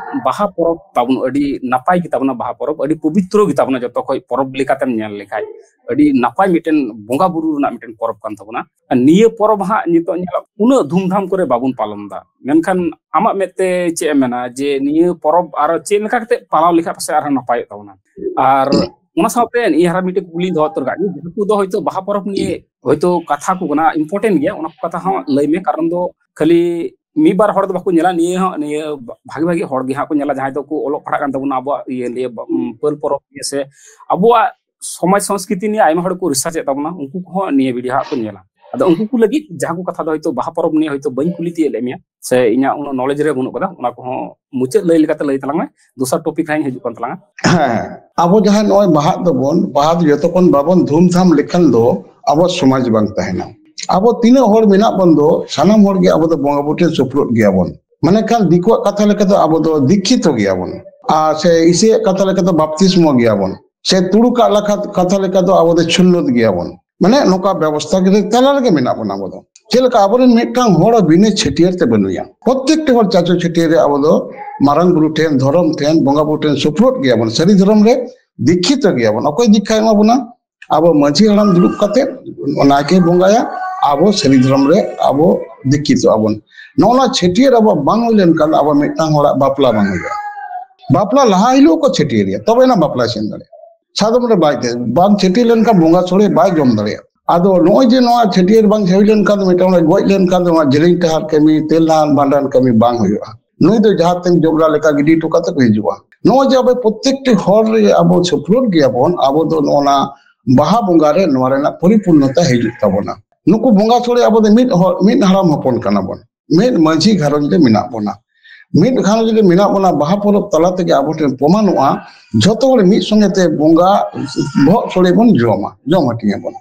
ᱵᱟᱦᱟ ᱯᱚᱨᱚᱵᱽ ᱛᱟᱵᱚᱱ ᱟᱹᱰᱤ ᱱᱟᱯᱟᱭ ᱜᱮ ᱛᱟᱵᱚᱱᱟ, ᱵᱟᱦᱟ ᱯᱚᱨᱚᱵᱽ ᱟᱹᱰᱤ ᱯᱚᱵᱤᱛᱨᱚ ᱜᱮ ᱛᱟᱵᱚᱱᱟ, ᱡᱚᱛᱚ ᱠᱷᱚᱡ ᱯᱚᱨᱚᱵᱽ ᱞᱮᱠᱟᱛᱮᱢ ᱧᱮᱞ ᱞᱮᱠᱷᱟᱡ ᱟᱹᱰᱤ ᱱᱟᱯᱟᱭ ᱢᱤᱫᱴᱮᱱ ᱵᱚᱸᱜᱟ ᱵᱩᱨᱩ ᱨᱮᱱᱟᱜ ᱢᱤᱫᱴᱮᱱ ᱯᱚᱨᱚᱵᱽ ᱠᱟᱱ ᱛᱟᱵᱚᱱᱟ᱾ ᱟᱨ ᱱᱤᱭᱟᱹ ᱯᱚᱨᱚᱵᱽ ᱦᱟᱸᱜ ᱱᱤᱛᱚᱜ ᱧᱮᱞᱚᱜ ᱩᱱᱟᱹᱜ ᱫᱷᱩᱢᱫᱷᱟᱢ ᱠᱚᱨᱮ ᱵᱟᱵᱚᱱ ᱯᱟᱞᱚᱱ ᱮᱫᱟ, ᱢᱮᱱᱠᱷᱟᱱ ᱟᱢᱟᱜ ᱢᱮᱫ ᱛᱮ ᱪᱮᱫ ᱮᱢ ᱢᱮᱱᱟ ᱡᱮ ᱱᱤᱭᱟᱹ ᱯᱚᱨᱚᱵᱽ ᱟᱨ ᱪᱮᱫ ᱞᱮᱠᱟ ᱠᱟᱛᱮ ᱯᱟᱞᱟᱣ ᱞᱮᱠᱷᱟᱡ ᱯᱟᱥᱮᱡ ᱟᱨᱦᱚᱸ ᱱᱟᱯᱟᱭᱚᱜ ᱛᱟᱵᱚᱱᱟ? ᱟᱨ ᱚᱱᱟ ᱥᱟᱶᱛᱮ ᱱᱤᱭᱟᱹ ᱦᱟᱨᱟ ᱢᱤᱫᱴᱮᱡ ᱠᱩᱠᱞᱤᱧ ᱫᱚᱦᱚ ᱩᱛᱟᱹᱨ ᱠᱟᱜ ᱜᱮ, ᱡᱮᱦᱮᱛᱩ ᱫᱚ ᱦᱚᱭᱛᱳ ᱵᱟᱦᱟ ᱯᱚᱨᱚᱵᱽ ᱱᱤᱭᱮ ᱦᱚᱭᱛᱳ ᱠᱟᱛᱷᱟ ᱠᱚ ᱠᱟᱱᱟ, important ᱜᱮᱭᱟ, ᱚᱱᱟ ᱠᱚ ᱠᱟᱛᱷᱟ ᱦᱚᱸ ᱞᱟᱹᱭ ᱢᱮ, ᱠᱟᱨᱚᱱ ᱫᱚ ᱠᱷᱟᱹᱞᱤ ᱢᱤᱫ ᱵᱟᱨ ᱦᱚᱲ ᱫᱚ ᱵᱟᱠᱚ ᱧᱮᱞᱟ, ᱱᱤᱭᱟᱹ ᱦᱚᱸ, ᱱᱤᱭᱟᱹ ᱵᱷᱟᱜᱤ ᱵᱷᱟᱜᱤ ᱦᱚᱲ ᱜᱮ ᱦᱟᱸᱜ ᱠᱚ ᱧᱮᱞᱟ, ᱡᱟᱦᱟᱸᱭ ᱫᱚᱠᱚ ᱚᱞᱚᱜ ᱯᱟᱲᱦᱟᱜ ᱠᱟᱱ ᱛᱟᱵᱚᱱᱟ, ᱟᱵᱚᱣᱟᱜ ᱤᱭᱟᱹ ᱱᱤᱭᱟᱹ ᱵᱟ-, ᱩᱢ, ᱯᱟᱹᱞ ᱯᱚᱨᱚᱵᱽ ᱱᱤᱭᱮ ᱥᱮ ᱟᱵᱚᱣᱟᱜ ᱥᱚᱢᱟᱡᱽ ᱥᱚᱝᱥᱠᱨᱤᱛᱤ ᱱᱤᱭᱮ ᱟᱭᱢᱟ ᱦᱚᱲ ᱠᱚ research ᱮᱫ ᱛᱟᱵᱚᱱᱟ, ᱩᱱᱠᱩ ᱠᱚᱦᱚᱸ ᱱᱤᱭᱟᱹ video ᱦᱟᱸᱜ ᱠᱚ ᱧᱮᱞᱟ᱾ ᱟᱫᱚ ᱩᱱᱠᱩ ᱠᱚ ᱞᱟᱹᱜᱤᱫ ᱡᱟᱦᱟᱸ ᱠᱚ ᱠᱟᱛᱷᱟ ᱫᱚ ᱦᱚᱭᱛᱳ ᱵᱟᱦᱟ ᱯᱚᱨᱚᱵᱽ ᱱᱤᱭᱮ ᱦᱚᱭᱛᱳ ᱵᱟᱹᱧ ᱠᱩᱞᱤ ᱛᱤᱭᱳᱜ ᱞᱮᱫ ᱢᱮᱭᱟ ᱥᱮ ᱤᱧᱟᱹᱜ ᱩᱱᱟᱹᱜ knowledge ᱨᱮ ᱵᱟᱹᱱᱩᱜ ᱠᱟᱫᱟ, ᱚᱱᱟ ᱠᱚᱦᱚᱸ ᱢᱩᱪᱟᱹᱫ ᱞᱟᱹᱭ ᱞᱮᱠᱟᱛᱮ ᱞᱟᱹᱭ ᱛᱟᱞᱟᱝ ᱢᱮ, ᱫᱚᱥᱟᱨ topic ᱨᱮ ᱦᱟᱸᱜ ᱤᱧ ᱦᱤᱡᱩᱜ ᱠᱟᱱ ᱛᱟᱞᱟᱝᱟ᱾ ᱦᱮᱸ, ᱟᱵᱚ ᱡᱟᱦᱟᱸ ᱱᱚᱜᱼᱚᱭ ᱵᱟᱦᱟᱜ ᱫᱚᱵᱚᱱ, ᱵᱟᱦᱟ ᱫᱚ ᱡᱚᱛᱚ ᱠᱷᱚᱱ ᱵᱟᱵᱚᱱ ᱫᱷᱩᱢᱫᱷᱟᱢ ᱞᱮᱠᱷᱟᱱ ᱫᱚ ᱟᱵᱚ ᱥᱚᱢᱟᱡᱽ ᱵᱟᱝ ᱛᱟᱦᱮᱱᱟ᱾ ᱟᱵᱚ ᱛᱤᱱᱟᱹᱜ ᱦᱚᱲ ᱢᱮᱱᱟᱜ ᱵᱚᱱ ᱫᱚ, ᱥᱟᱱᱟᱢ ᱦᱚᱲ ᱜᱮ ᱟᱵᱚ ᱫᱚ ᱵᱚᱸᱜᱟ ᱵᱩᱨᱩ ᱴᱷᱮᱱ ᱥᱩᱯᱨᱩᱫ ᱜᱮᱭᱟᱵᱚᱱ᱾ ᱢᱟᱱᱮ ᱠᱷᱟᱱ ᱫᱤᱠᱩᱣᱟᱜ ᱠᱟᱛᱷᱟ ᱞᱮᱠᱟ ᱫᱚ ᱟᱵᱚ ᱫᱚ ᱫᱤᱠᱠᱷᱤᱛᱚ ᱜᱮᱭᱟᱵᱚᱱ, ᱟᱨ ᱥᱮ ᱤᱥᱟᱹᱭᱟᱜ ᱠᱟᱛᱷᱟ ᱞᱮᱠᱟ ᱫᱚ ᱵᱟᱯᱛᱤᱥᱢᱚ ᱜᱮᱭᱟᱵᱚᱱ, ᱥᱮ ᱛᱩᱲᱩᱠᱟᱜ ᱞᱮᱠᱟ, ᱠᱟᱛᱷᱟ ᱞᱮᱠᱟ ᱫᱚ ᱟᱵᱚ ᱫᱚ ᱪᱷᱩᱱᱱᱚᱛ ᱜᱮᱭᱟᱵᱚᱱ᱾ ᱢᱟᱱᱮ ᱱᱚᱝᱠᱟ ᱵᱮᱵᱚᱥᱛᱷᱟ ᱜᱮ ᱛᱟᱞᱟ ᱨᱮᱜᱮ ᱢᱮᱱᱟᱜ ᱵᱚᱱᱟ ᱟᱵᱚ ᱫᱚ᱾ ᱪᱮᱫ ᱞᱮᱠᱟ ᱟᱵᱚᱨᱮᱱ ᱢᱤᱫᱴᱟᱝ ᱦᱚᱲ ᱵᱤᱱᱟᱹ ᱪᱷᱟᱹᱴᱭᱟᱹᱨ ᱛᱮ ᱵᱟᱹᱱᱩᱭᱟ᱾ ᱯᱨᱚᱛᱛᱮᱠᱴᱤ ᱦᱚᱲ ᱪᱟᱪᱚ ᱪᱷᱟᱹᱴᱭᱟᱹᱨ ᱨᱮ ᱟᱵᱚ ᱫᱚ ᱢᱟᱨᱟᱝ ᱵᱩᱨᱩ ᱴᱷᱮᱱ, ᱫᱷᱚᱨᱚᱢ ᱴᱷᱮᱱ, ᱵᱚᱸᱜᱟ ᱵᱩᱨᱩ ᱴᱷᱮᱱ ᱥᱩᱯᱨᱩᱫ ᱜᱮᱭᱟᱵᱚᱱ, ᱥᱟᱹᱨᱤ ᱫᱷᱚᱨᱚᱢ ᱨᱮ ᱫᱤᱠᱠᱷᱤᱛᱚ ᱜᱮᱭᱟᱵᱚᱱ᱾ ᱚᱠᱚᱭ ᱫᱤᱠᱠᱷᱟ ᱮᱢᱟ ᱵᱚᱱᱟ? ᱟᱵᱚ ᱢᱟᱹᱡᱷᱤ ᱦᱟᱲᱟᱢ ᱫᱩᱲᱩᱵ ᱠᱟᱛᱮ ᱱᱟᱭᱠᱮ ᱵᱚᱸᱜᱟᱭᱟ, ᱟᱵᱚ ᱥᱟᱹᱨᱤ ᱫᱷᱚᱨᱚᱢ ᱨᱮ ᱟᱵᱚ ᱫᱤᱠᱠᱷᱤᱛᱚᱜ ᱟᱵᱚᱱ᱾ ᱱᱚᱜᱼᱚ ᱱᱚᱣᱟ ᱪᱷᱟᱹᱴᱭᱟᱹᱨ ᱟᱵᱚ ᱵᱟᱝ ᱦᱩᱭ ᱞᱮᱱᱠᱷᱟᱱ ᱟᱵᱚ ᱢᱤᱫᱴᱟᱝ ᱦᱚᱲᱟᱜ ᱵᱟᱯᱞᱟ ᱵᱟᱝ ᱦᱩᱭᱩᱜᱼᱟ᱾ ᱵᱟᱯᱞᱟ ᱞᱟᱦᱟ ᱦᱤᱞᱳᱜ ᱠᱚ ᱪᱷᱟᱹᱴᱭᱟᱹᱨᱮᱭᱟ, ᱛᱚᱵᱮ ᱮᱱᱟ ᱵᱟᱯᱞᱟᱭ ᱥᱮᱱ ᱫᱟᱲᱮᱭᱟᱜᱼᱟ᱾ ᱥᱟᱫᱚᱢ ᱨᱮ ᱵᱟᱭ ᱫᱮᱡ, ᱵᱟᱝ ᱪᱷᱟᱹᱴᱭᱟᱹᱨ ᱞᱮᱱᱠᱷᱟᱱ ᱵᱚᱸᱜᱟ ᱥᱚᱲᱮ ᱵᱟᱭ ᱡᱚᱢ ᱫᱟᱲᱮᱭᱟᱜᱼᱟ᱾ ᱟᱫᱚ ᱱᱚᱜᱼᱚᱭ ᱡᱮ ᱱᱚᱣᱟ ᱪᱷᱟᱹᱴᱭᱟᱹᱨ ᱵᱟᱝ ᱦᱩᱭ ᱞᱮᱱᱠᱷᱟᱱ ᱫᱚ ᱢᱤᱫᱴᱟᱝ ᱦᱚᱲᱮ ᱜᱚᱡ ᱞᱮᱱᱠᱷᱟᱱ ᱫᱚ ᱱᱚᱣᱟ ᱡᱮᱞᱮᱧ ᱰᱟᱦᱟᱨ ᱠᱟᱹᱢᱤ, ᱛᱮᱞ ᱱᱟᱦᱟᱱ ᱵᱷᱟᱸᱰᱟᱱ ᱠᱟᱹᱢᱤ ᱵᱟᱝ ᱦᱩᱭᱩᱜᱼᱟ᱾ ᱱᱩᱭ ᱫᱚ ᱡᱟᱦᱟᱸ ᱛᱮᱢ ᱡᱚᱵᱽᱨᱟ ᱞᱮᱠᱟ ᱜᱤᱰᱤ ᱦᱚᱴᱚ ᱠᱟᱛᱮ ᱠᱚ ᱦᱤᱡᱩᱜᱼᱟ᱾ ᱱᱚᱜᱼᱚᱭ ᱡᱮ ᱟᱵᱚ ᱯᱨᱚᱛᱛᱮᱠᱴᱤ ᱦᱚᱲ ᱨᱮ ᱟᱵᱚ ᱥᱩᱯᱨᱩᱫ ᱜᱮᱭᱟᱵᱚᱱ, ᱟᱵᱚ ᱫᱚ ᱱᱚᱜᱼᱚ ᱱᱟ ᱵᱟᱦᱟ ᱵᱚᱸᱜᱟ ᱨᱮ ᱱᱚᱣᱟ ᱨᱮᱱᱟᱜ ᱯᱚᱨᱤᱯᱩᱨᱱᱚᱛᱟ ᱦᱤᱡᱩᱜ ᱛᱟᱵᱚᱱᱟ᱾ ᱱᱩᱠᱩ ᱵᱚᱸᱜᱟ ᱥᱚᱲᱮ ᱟᱵᱚ ᱫᱚ ᱢᱤᱫ ᱦᱚᱲ, ᱢᱤᱫ ᱦᱟᱲᱟᱢ ᱦᱚᱯᱚᱱ ᱠᱟᱱᱟ ᱵᱚᱱ, ᱢᱤᱫ ᱢᱟᱹᱡᱷᱤ ᱜᱷᱟᱨᱚᱸᱡᱽ ᱨᱮ ᱢᱮᱱᱟᱜ ᱵᱚᱱᱟ᱾ ᱢᱤᱫ ᱜᱷᱟᱨᱚᱸᱡᱽ ᱨᱮ ᱢᱮᱱᱟᱜ ᱵᱚᱱᱟ, ᱵᱟᱦᱟ ᱯᱚᱨᱚᱵᱽ ᱛᱟᱞᱟ ᱛᱮᱜᱮ ᱟᱵᱚ ᱴᱷᱮᱱ ᱯᱨᱚᱢᱟᱱᱚᱜᱼᱟ, ᱡᱷᱚᱛᱚ ᱦᱚᱲ ᱢᱤᱫ ᱥᱚᱸᱜᱮ ᱛᱮ ᱵᱚᱸᱜᱟ ᱵᱚᱦᱚᱜ ᱥᱚᱲᱮ ᱵᱚᱱ ᱡᱚᱢᱟ, ᱡᱚᱢ ᱦᱟᱹᱴᱤᱧ ᱟᱵᱚᱱ᱾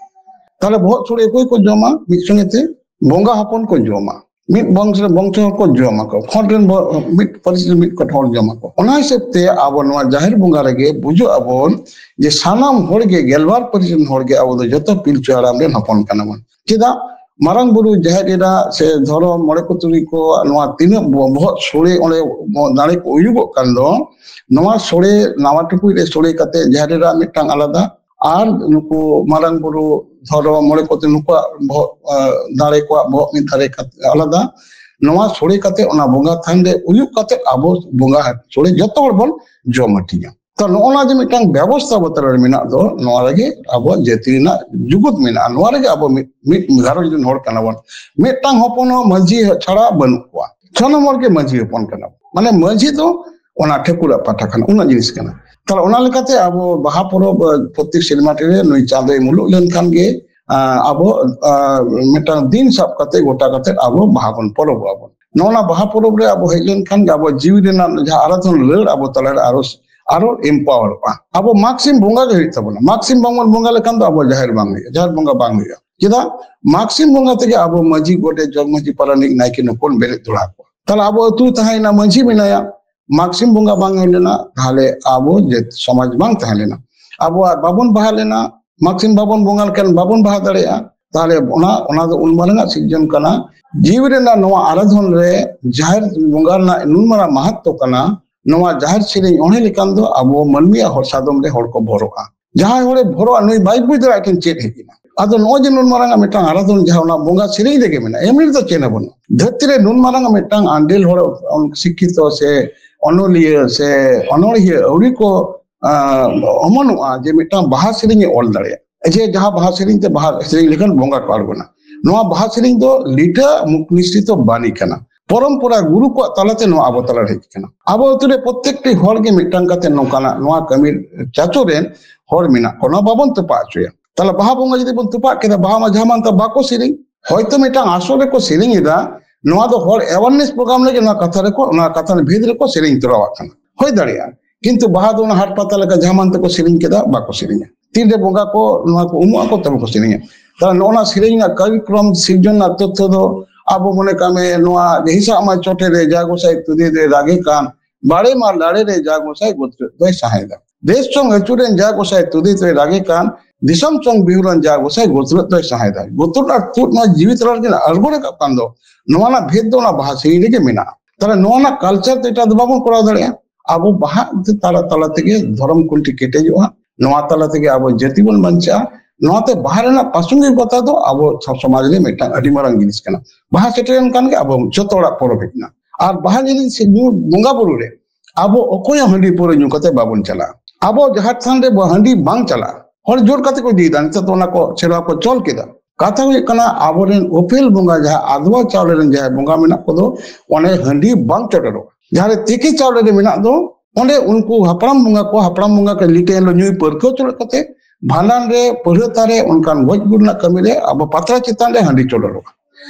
ᱛᱟᱦᱞᱮ ᱵᱚᱦᱚᱜ ᱥᱚᱲᱮ ᱚᱠᱚᱭ ᱠᱚ ᱡᱚᱢᱟ? ᱢᱤᱫ ᱥᱚᱸᱜᱮ ᱛᱮ ᱵᱚᱸᱜᱟ ᱦᱚᱯᱚᱱ ᱠᱚ ᱡᱚᱢᱟ, ᱢᱤᱫ ᱵᱚᱝᱥ ᱨᱮ ᱵᱚᱝᱥᱚ ᱦᱚᱲ ᱠᱚ ᱡᱚᱢᱟ ᱠᱚ, ᱠᱷᱚᱸᱰ ᱨᱮᱱ ᱵᱚ-, ᱢᱤᱫ ᱯᱟᱹᱨᱤᱥ ᱨᱮ ᱢᱤᱫ ᱠᱚᱴᱷᱟ ᱦᱚᱲ ᱡᱚᱢᱟ ᱠᱚ᱾ ᱚᱱᱟ ᱦᱤᱥᱟᱹᱵ ᱛᱮ ᱟᱵᱚ ᱱᱚᱣᱟ ᱡᱟᱦᱮᱨ ᱵᱚᱸᱜᱟ ᱨᱮᱜᱮ ᱵᱩᱡᱷᱟᱹᱜ ᱟᱵᱚᱱ ᱡᱮ ᱥᱟᱱᱟᱢ ᱦᱚᱲ ᱜᱮ, ᱜᱮᱞᱵᱟᱨ ᱯᱟᱹᱨᱤᱥ ᱨᱮᱱ ᱦᱚᱲ ᱜᱮ ᱟᱵᱚ ᱫᱚ ᱡᱚᱛᱚ ᱯᱤᱞᱪᱩ ᱦᱟᱲᱟᱢ ᱨᱮᱱ ᱦᱚᱯᱚᱱ ᱠᱟᱱᱟ ᱵᱚᱱ᱾ ᱪᱮᱫᱟᱜ? ᱢᱟᱨᱟᱝ ᱵᱩᱨᱩ, ᱡᱟᱦᱮᱨ ᱮᱨᱟ ᱥᱮ ᱫᱷᱚᱨᱚᱢ ᱢᱚᱬᱮ ᱠᱚ ᱛᱩᱨᱩᱭ ᱠᱚ ᱱᱚᱣᱟ ᱛᱤᱱᱟᱹᱜ ᱵᱚ-, ᱵᱚᱦᱚᱜ ᱥᱚᱲᱮ ᱚᱸᱰᱮ ᱵᱚ-, ᱫᱟᱲᱮ ᱠᱚ ᱩᱭᱩᱜᱚᱜ ᱠᱟᱱ ᱫᱚ, ᱱᱚᱣᱟ ᱥᱚᱲᱮ ᱱᱟᱣᱟ ᱴᱩᱠᱩᱡ ᱨᱮ ᱥᱚᱲᱮ ᱠᱟᱛᱮ ᱡᱟᱦᱮᱨ ᱮᱨᱟ ᱢᱤᱫᱴᱟᱝ ᱟᱞᱟᱫᱟ, ᱟᱨ ᱱᱩᱠᱩ ᱢᱟᱨᱟᱝ ᱵᱩᱨᱩ, ᱫᱷᱚᱨᱚᱢ ᱢᱚᱬᱮ ᱠᱚ ᱛᱩᱨᱩᱭ ᱱᱩᱠᱩᱣᱟᱜ ᱵᱚᱦᱚᱜ, ᱟ, ᱫᱟᱲᱮ ᱠᱚᱣᱟᱜ ᱵᱚᱦᱚᱜ ᱢᱤᱫ ᱫᱷᱟᱨᱮ ᱠᱟᱛᱮ ᱟᱞᱟᱫᱟ, ᱱᱚᱣᱟ ᱥᱚᱲᱮ ᱠᱟᱛᱮ ᱚᱱᱟ ᱵᱚᱸᱜᱟ ᱛᱷᱟᱱ ᱨᱮ ᱩᱭᱩᱜ ᱠᱟᱛᱮ ᱟᱵᱚ ᱵᱚᱸᱜᱟ ᱥᱚᱲᱮ ᱡᱚᱛᱚ ᱦᱚᱲ ᱵᱚᱱ ᱡᱚᱢ ᱦᱟᱹᱴᱤᱧᱟ᱾ ᱛᱚ, ᱱᱚᱜᱼᱚ ᱱᱚᱣᱟ ᱡᱮ ᱢᱤᱫᱴᱟᱝ ᱵᱮᱵᱚᱥᱛᱷᱟ ᱟᱵᱚ ᱛᱟᱞᱟᱨᱮ ᱢᱮᱱᱟᱜ ᱫᱚ, ᱱᱚᱣᱟ ᱨᱮᱜᱮ ᱟᱵᱚᱣᱟᱜ ᱡᱟᱹᱛᱤ ᱨᱮᱱᱟᱜ ᱡᱩᱜᱩᱫ ᱢᱮᱱᱟᱜᱼᱟ᱾ ᱱᱚᱣᱟ ᱨᱮᱜᱮ ᱟᱵᱚ ᱢᱤᱫ, ᱢᱤᱫ ᱜᱷᱟᱨᱚᱸᱡᱽ ᱨᱮᱱ ᱦᱚᱲ ᱠᱟᱱᱟ ᱵᱚᱱ᱾ ᱢᱤᱫᱴᱟᱝ ᱦᱚᱯᱚᱱ ᱦᱚᱸ ᱢᱟᱹᱡᱷᱤ ᱪᱷᱟᱲᱟ ᱵᱟᱹᱱᱩᱜ ᱠᱚᱣᱟ᱾ ᱥᱟᱱᱟᱢ ᱦᱚᱲ ᱜᱮ ᱢᱟᱹᱡᱷᱤ ᱦᱚᱯᱚᱱ ᱠᱟᱱᱟ ᱵᱚᱱ᱾ ᱢᱟᱱᱮ, ᱢᱟᱹᱡᱷᱤ ᱫᱚ ᱚᱱᱟ ᱴᱷᱟᱹᱠᱩᱨᱟᱜ ᱯᱟᱦᱴᱟ ᱠᱷᱚᱱ ᱚᱱᱟ ᱡᱤᱱᱤᱥ ᱠᱟᱱᱟ᱾ ᱛᱟᱦᱞᱮ ᱚᱱᱟ ᱞᱮᱠᱟᱛᱮ ᱟᱵᱚ ᱵᱟᱦᱟ ᱯᱚᱨᱚᱵᱽ, ᱟ, ᱯᱨᱚᱛᱮᱠ ᱥᱮᱨᱢᱟ ᱨᱮ ᱱᱩᱭ ᱪᱟᱸᱫᱚᱭ ᱢᱩᱞᱩᱜ ᱞᱮᱱᱠᱷᱟᱱ ᱜᱮ, ᱟ, ᱟᱵᱚ, ᱟ, ᱢᱤᱫᱴᱟᱝ ᱫᱤᱱ ᱥᱟᱵ ᱠᱟᱛᱮ ᱜᱚᱴᱟ ᱠᱟᱛᱮ ᱟᱵᱚ ᱵᱟᱦᱟ ᱵᱚᱱ ᱯᱚᱨᱚᱵᱚᱜᱼᱟ ᱵᱚᱱ᱾ ᱱᱚᱜᱼᱚ ᱱᱟ ᱵᱟᱦᱟ ᱯᱚᱨᱚᱵᱽ ᱨᱮ ᱟᱵᱚ ᱦᱮᱡ ᱞᱮᱱᱠᱷᱟᱱ ᱜᱮ ᱟᱵᱚ ᱡᱤᱣᱤ ᱨᱮᱱᱟᱜ ᱡᱟᱦᱟᱸ ᱟᱨᱟᱫᱷᱚᱱ ᱞᱟᱹᱲ ᱟᱵᱚ ᱛᱟᱞᱟᱨᱮ ᱟᱨᱚ, ᱟᱨᱚ empowerᱚᱜᱼᱟ᱾ ᱟᱵᱚ ᱢᱟᱜᱽ ᱥᱤᱢ ᱵᱚᱸᱜᱟ ᱜᱮ ᱦᱩᱭᱩᱜ ᱛᱟᱵᱚᱱᱟ᱾ ᱢᱟᱜᱽ ᱥᱤᱢ ᱵᱟᱝᱵᱚᱱ ᱵᱚᱸᱜᱟ ᱞᱮᱠᱷᱟᱱ ᱫᱚ ᱟᱵᱚ ᱡᱟᱦᱮᱨ ᱵᱟᱝ ᱦᱩᱭᱩᱜᱼᱟ, ᱡᱟᱦᱮᱨ ᱵᱚᱸᱜᱟ ᱵᱟᱝ ᱦᱩᱭᱩᱜᱼᱟ᱾ ᱪᱮᱫᱟᱜ? ᱢᱟᱜᱽ ᱥᱤᱢ ᱵᱚᱸᱜᱟ ᱛᱮᱜᱮ ᱟᱵᱚ ᱢᱟᱹᱡᱷᱤ, ᱜᱚᱰᱮᱛ, ᱡᱚᱜᱽ ᱢᱟᱹᱡᱷᱤ, ᱯᱟᱨᱟᱱᱤᱠ, ᱱᱟᱭᱠᱮ ᱱᱩᱠᱩ ᱵᱚᱱ ᱵᱮᱨᱮᱫ ᱫᱚᱦᱲᱟ ᱠᱚᱣᱟ᱾ ᱛᱟᱦᱞᱮ ᱟᱵᱚ ᱟᱹᱛᱩ ᱛᱟᱦᱮᱸᱭᱮᱱᱟ, ᱢᱟᱹᱡᱷᱤ ᱢᱮᱱᱟᱭᱟ, ᱢᱟᱜᱽ ᱥᱤᱢ ᱵᱚᱸᱜᱟ ᱵᱟᱝ ᱦᱩᱭ ᱞᱮᱱᱟ, ᱛᱟᱦᱞᱮ ᱟᱵᱚ ᱡᱟᱹᱛ ᱥᱚᱢᱟᱡᱽ ᱵᱟᱝ ᱛᱟᱦᱮᱸ ᱞᱮᱱᱟ᱾ ᱟᱵᱚᱣᱟᱜ ᱵᱟᱵᱚᱱ ᱵᱟᱦᱟ ᱞᱮᱱᱟ, ᱢᱟᱜᱽ ᱥᱤᱢ ᱵᱟᱵᱚᱱ ᱵᱚᱸᱜᱟ ᱞᱮᱠᱷᱟᱱ ᱵᱟᱵᱚᱱ ᱵᱟᱦᱟ ᱫᱟᱲᱮᱭᱟᱜᱼᱟ᱾ ᱛᱟᱦᱞᱮ ᱚᱱᱟ, ᱚᱱᱟ ᱫᱚ ᱩᱱ ᱢᱟᱨᱟᱝ ᱟᱜ ᱥᱤᱨᱡᱚᱱ ᱠᱟᱱᱟ᱾ ᱡᱤᱣᱤ ᱨᱮᱱᱟᱜ ᱱᱚᱣᱟ ᱟᱨᱟᱫᱷᱚᱱ ᱨᱮ ᱡᱟᱦᱮᱨ ᱵᱚᱸᱜᱟ ᱨᱮᱱᱟᱜ ᱱᱩᱱ ᱢᱟᱨᱟᱝ ᱢᱟᱦᱟᱛᱛᱚ ᱠᱟᱱᱟ᱾ ᱱᱚᱣᱟ ᱡᱟᱦᱮᱨ ᱥᱮᱨᱮᱧ ᱚᱬᱦᱮ ᱞᱮᱠᱷᱟᱱ ᱫᱚ ᱟᱵᱚ ᱢᱟᱹᱱᱢᱤᱭᱟᱜ ᱦᱚᱲ ᱥᱟᱫᱚᱢ ᱨᱮ ᱦᱚᱲ ᱠᱚ ᱵᱷᱚᱨᱚᱜᱼᱟ᱾ ᱡᱟᱦᱟᱸᱭ ᱦᱚᱲᱮ ᱵᱷᱚᱨᱚᱜᱼᱟ, ᱱᱩᱭ ᱵᱟᱭ ᱵᱩᱡᱽ ᱫᱟᱲᱮᱭᱟᱜᱼᱟ ᱴᱷᱮᱱ ᱪᱮᱫ ᱦᱮᱡ ᱮᱱᱟ᱾ ᱟᱫᱚ ᱱᱚᱜᱼᱚᱭ ᱡᱮ ᱱᱩᱱ ᱢᱟᱨᱟᱝ ᱟᱜ ᱢᱤᱫᱴᱟᱝ ᱟᱨᱟᱫᱷᱚᱱ, ᱡᱟᱦᱟᱸ ᱚᱱᱟ ᱵᱚᱸᱜᱟ ᱥᱮᱨᱮᱧ ᱨᱮᱜᱮ ᱢᱮᱱᱟᱜᱼᱟ, ᱮᱢᱱᱤ ᱨᱮᱫᱚ ᱪᱮᱫ ᱦᱚᱸ ᱵᱟᱹᱱᱩᱜᱼᱟ᱾ ᱫᱷᱟᱹᱨᱛᱤ ᱨᱮ ᱱᱩᱱ ᱢᱟᱨᱟᱝ ᱟᱜ ᱢᱤᱫᱴᱟᱝ ᱟᱸᱰᱮᱞ ᱦᱚᱲ, ᱚᱱ-, ᱥᱤᱠᱠᱷᱤᱛᱚ ᱥᱮ ᱚᱱᱚᱞᱤᱭᱟᱹ ᱥᱮ ᱚᱱᱚᱬᱦᱤᱭᱟᱹ ᱟᱹᱣᱨᱤ ᱠᱚ, ᱟᱸ, ᱚᱢᱚᱱᱚᱜᱼᱟ ᱡᱮ ᱢᱤᱫᱴᱟᱝ ᱵᱟᱦᱟ ᱥᱮᱨᱮᱧ ᱮ ᱚᱞ ᱫᱟᱲᱮᱭᱟᱜᱼᱟ, ᱡᱮ ᱡᱟᱦᱟᱸ ᱵᱟᱦᱟ ᱥᱮᱨᱮᱧ ᱛᱮ ᱵᱟᱦᱟ ᱥᱮᱨᱮᱧ ᱞᱮᱠᱷᱟᱱ ᱵᱚᱸᱜᱟ ᱠᱚ ᱟᱬᱜᱚᱱᱟ᱾ ᱱᱚᱣᱟ ᱵᱟᱦᱟ ᱥᱮᱨᱮᱧ ᱫᱚ ᱞᱤᱴᱟᱹ ᱢᱩᱠ ᱱᱤᱥᱨᱤᱛᱚ ᱵᱟᱱᱤ ᱠᱟᱱᱟ᱾ ᱯᱚᱨᱚᱢᱯᱚᱨᱟ ᱜᱩᱨᱩ ᱠᱚᱣᱟᱜ ᱛᱟᱞᱟᱛᱮ ᱱᱚᱣᱟ ᱟᱵᱚ ᱛᱟᱞᱟᱨᱮ ᱦᱮᱡ ᱟᱠᱟᱱᱟ᱾ ᱟᱵᱚ ᱟᱹᱛᱩ ᱨᱮ ᱯᱨᱚᱛᱮᱠᱴᱤ ᱦᱚᱲ ᱜᱮ ᱢᱤᱫᱴᱟᱝ ᱠᱟᱛᱮ ᱱᱚᱝᱠᱟᱱᱟᱜ ᱱᱚᱣᱟ ᱠᱟᱹᱢᱤ ᱪᱟᱪᱳ ᱨᱮᱱ ᱦᱚᱲ ᱢᱮᱱᱟᱜ ᱠᱚᱣᱟ, ᱱᱚᱣᱟ ᱵᱟᱵᱚᱱ ᱛᱚᱯᱟᱜ ᱦᱚᱪᱚᱭᱟ᱾ ᱛᱟᱦᱞᱮ ᱵᱟᱦᱟ ᱵᱚᱸᱜᱟ ᱡᱩᱫᱤ ᱵᱚᱱ ᱛᱚᱯᱟᱜ ᱠᱮᱫᱟ, ᱵᱟᱦᱟ ᱢᱟ ᱡᱟᱦᱟᱸ ᱢᱟᱱ ᱛᱟᱦᱟᱸ ᱵᱟᱠᱚ ᱥᱮᱨᱮᱧ, ᱦᱚᱭᱛᱳ ᱢᱤᱫᱴᱟᱝ ᱟᱥᱚᱞ ᱨᱮᱠᱚ ᱥᱮᱨᱮᱧ ᱮᱫᱟ, ᱱᱚᱣᱟ ᱫᱚ ᱦᱚᱲ awareness program ᱞᱟᱹᱜᱤᱫ ᱱᱚᱣᱟ ᱠᱟᱛᱷᱟ ᱨᱮᱠᱚ, ᱱᱚᱣᱟ ᱠᱟᱛᱷᱟ ᱵᱷᱮᱫ ᱨᱮᱠᱚ ᱥᱮᱨᱮᱧ ᱛᱚᱨᱟᱣᱟᱜ ᱠᱟᱱᱟ, ᱦᱩᱭ ᱫᱟᱲᱮᱭᱟᱜᱼᱟ᱾ ᱠᱤᱱᱛᱩ ᱵᱟᱦᱟ ᱫᱚ ᱚᱱᱟ ᱦᱟᱴ ᱯᱟᱛᱟ ᱞᱮᱠᱟ ᱡᱟᱦᱟᱸ ᱢᱟᱱ ᱛᱮᱠᱚ ᱥᱮᱨᱮᱧ ᱠᱮᱫᱟ, ᱵᱟᱠᱚ ᱥᱮᱨᱮᱧᱟ᱾ ᱛᱤᱱᱨᱮ ᱵᱚᱸᱜᱟ ᱠᱚ ᱱᱚᱣᱟ ᱠᱚ ᱩᱢᱩᱜ ᱟᱠᱚ, ᱛᱚᱵᱮ ᱠᱚ ᱥᱮᱨᱮᱧᱟ᱾ ᱛᱟᱦᱞᱮ ᱱᱚᱜᱼᱚ ᱱᱟ ᱥᱮᱨᱮᱧ ᱨᱮᱱᱟᱜ ᱠᱟᱨᱭᱚᱠᱨᱚᱢ ᱥᱤᱨᱡᱚᱱ ᱨᱮᱱᱟᱜ ᱛᱚᱛᱛᱷᱚ ᱫᱚ ᱟᱵᱚ ᱢᱚᱱᱮ ᱠᱟᱜ ᱢᱮ ᱱᱚᱣᱟ ᱡᱮ ᱦᱤᱥᱟᱹᱜ ᱢᱟ ᱪᱚᱴᱮ ᱨᱮ ᱡᱟ ᱜᱚᱸᱥᱟᱭ ᱛᱩᱫᱤ ᱫᱚᱭ ᱨᱟᱜᱮ ᱠᱟᱱ, ᱵᱟᱲᱮ ᱢᱟ ᱞᱟᱲᱮ ᱨᱮ ᱡᱟ ᱜᱚᱸᱥᱟᱭ ᱜᱚᱛᱨᱮ ᱫᱚᱭ ᱥᱟᱦᱮᱫᱟ᱾ ᱫᱮᱥ ᱪᱚᱝ ᱟᱹᱪᱩᱨᱮᱱ ᱡᱟ ᱜᱚᱸᱥᱟᱭ ᱛᱩᱫᱤ ᱫᱚᱭ ᱨᱟᱜᱮ ᱠᱟᱱ, ᱫᱤᱥᱚᱢ ᱪᱚᱝ ᱵᱤᱦᱩᱨᱟᱱ ᱡᱟ ᱜᱚᱸᱥᱟᱭ ᱜᱚᱛᱨᱮ ᱫᱚᱭ ᱥᱟᱦᱮᱫᱟ᱾ ᱜᱚᱛᱨᱮ ᱟᱨ ᱛᱩᱫ ᱱᱚᱣᱟ ᱡᱤᱣᱤ ᱛᱟᱞᱟ ᱨᱮ ᱟᱬᱜᱚ ᱨᱟᱠᱟᱵ ᱠᱟᱱ ᱫᱚ, ᱱᱚᱣᱟ ᱨᱮᱱᱟᱜ ᱵᱷᱮᱫ ᱫᱚ ᱚᱱᱟ ᱵᱟᱦᱟ ᱥᱮᱨᱮᱧ ᱨᱮᱜᱮ ᱢᱮᱱᱟᱜᱼᱟ᱾ ᱛᱟᱦᱞᱮ ᱱᱚᱣᱟ ᱨᱮᱱᱟᱜ culture ᱫᱚ ᱮᱴᱟᱜ ᱫᱚ ᱵᱟᱵᱚᱱ ᱠᱚᱨᱟᱣ ᱫᱟᱲᱮᱭᱟᱜᱼᱟ᱾ ᱟᱵᱚ ᱵᱟᱦᱟ ᱛᱟᱞᱟ ᱛᱟᱞᱟ ᱛᱮᱜᱮ ᱫᱷᱚᱨᱚᱢ ᱠᱷᱩᱱᱴᱤ ᱠᱮᱴᱮᱡᱚᱜᱼᱟ, ᱱᱚᱣᱟ ᱛᱟᱞᱟ ᱛᱮᱜᱮ ᱟᱵᱚ ᱡᱟᱹᱛᱤ ᱵᱚᱱ ᱵᱟᱧᱪᱟᱜᱼᱟ᱾ ᱱᱚᱣᱟᱛᱮ ᱵᱟᱦᱟ ᱨᱮᱱᱟᱜ ᱯᱨᱟᱥᱚᱝᱜᱤᱠᱚᱛᱟ ᱫᱚ ᱟᱵᱚ ᱥᱚ-, ᱥᱚᱢᱟᱡᱽ ᱨᱮ ᱢᱤᱫᱴᱟᱝ ᱟᱹᱰᱤ ᱢᱟᱨᱟᱝ ᱡᱤᱱᱤᱥ ᱠᱟᱱᱟ᱾ ᱵᱟᱦᱟ ᱥᱮᱴᱮᱨᱮᱱ ᱠᱷᱟᱱ ᱜᱮ ᱟᱵᱚ ᱡᱚᱛᱚ ᱦᱚᱲᱟᱜ ᱯᱚᱨᱚᱵᱽ ᱦᱮᱡ ᱮᱱᱟ᱾ ᱟᱨ ᱵᱟᱦᱟ ᱡᱤᱱᱤᱥ ᱧᱩ ᱵᱚᱸᱜᱟ ᱵᱩᱨᱩ ᱨᱮ ᱟᱵᱚ ᱚᱠᱚᱭ ᱦᱚᱸ ᱦᱟᱺᱰᱤ ᱯᱟᱹᱣᱨᱟᱹ ᱧᱩ ᱠᱟᱛᱮ ᱵᱟᱵᱚᱱ ᱪᱟᱞᱟᱜᱼᱟ᱾ ᱟᱵᱚ ᱡᱟᱦᱮᱨ ᱛᱷᱟᱱ ᱨᱮ ᱵᱚ-, ᱦᱟᱺᱰᱤ ᱵᱟᱝ ᱪᱟᱞᱟᱜᱼᱟ᱾ ᱦᱚᱲ ᱡᱳᱨ ᱠᱟᱛᱮ ᱠᱚ ᱤᱫᱤᱭᱮᱫᱟ, ᱱᱤᱛᱚᱜ ᱫᱚ ᱚᱱᱟ ᱠᱚ ᱥᱮᱨᱣᱟ ᱠᱚ ᱪᱚᱞ ᱠᱮᱫᱟ᱾ ᱠᱟᱛᱷᱟ ᱦᱩᱭᱩᱜ ᱠᱟᱱᱟ, ᱟᱵᱚᱨᱮᱱ ᱩᱯᱮᱞ ᱵᱚᱸᱜᱟ ᱡᱟᱦᱟᱸ ᱟᱫᱣᱟ ᱪᱟᱣᱞᱮ ᱨᱮᱱ ᱡᱟᱦᱟᱸᱭ ᱵᱚᱸᱜᱟ ᱢᱮᱱᱟᱜ ᱠᱚᱫᱚ, ᱚᱸᱰᱮ ᱦᱟᱺᱰᱤ ᱵᱟᱝ ᱪᱚᱰᱚᱨᱚᱜᱼᱟ᱾ ᱡᱟᱦᱟᱸ ᱨᱮ ᱛᱤᱠᱤ ᱪᱟᱣᱞᱮ ᱨᱮ ᱢᱮᱱᱟᱜ ᱫᱚ, ᱚᱸᱰᱮ ᱩᱱᱠᱩ ᱦᱟᱯᱲᱟᱢ ᱵᱚᱸᱜᱟ ᱠᱚ, ᱦᱟᱯᱲᱟᱢ ᱵᱚᱸᱜᱟ ᱠᱚ ᱞᱤᱴᱟᱹ ᱮᱱ ᱦᱤᱞᱳᱜ ᱧᱩᱭ ᱯᱟᱹᱨᱠᱟᱹᱣ ᱪᱚᱰᱚᱨ ᱠᱟᱛᱮ, ᱵᱷᱟᱸᱰᱟᱱ ᱨᱮ, ᱯᱟᱹᱲᱦᱟᱹᱛᱟ ᱨᱮ, ᱚᱱᱠᱟᱱ ᱜᱚᱡ ᱜᱩᱨ ᱨᱮᱱᱟᱜ ᱠᱟᱹᱢᱤ ᱨᱮ ᱟᱵᱚ ᱯᱟᱛᱲᱟ ᱪᱮᱛᱟᱱ ᱨᱮ ᱦᱟᱺᱰᱤ ᱪᱚᱰᱚᱨᱚᱜᱼᱟ᱾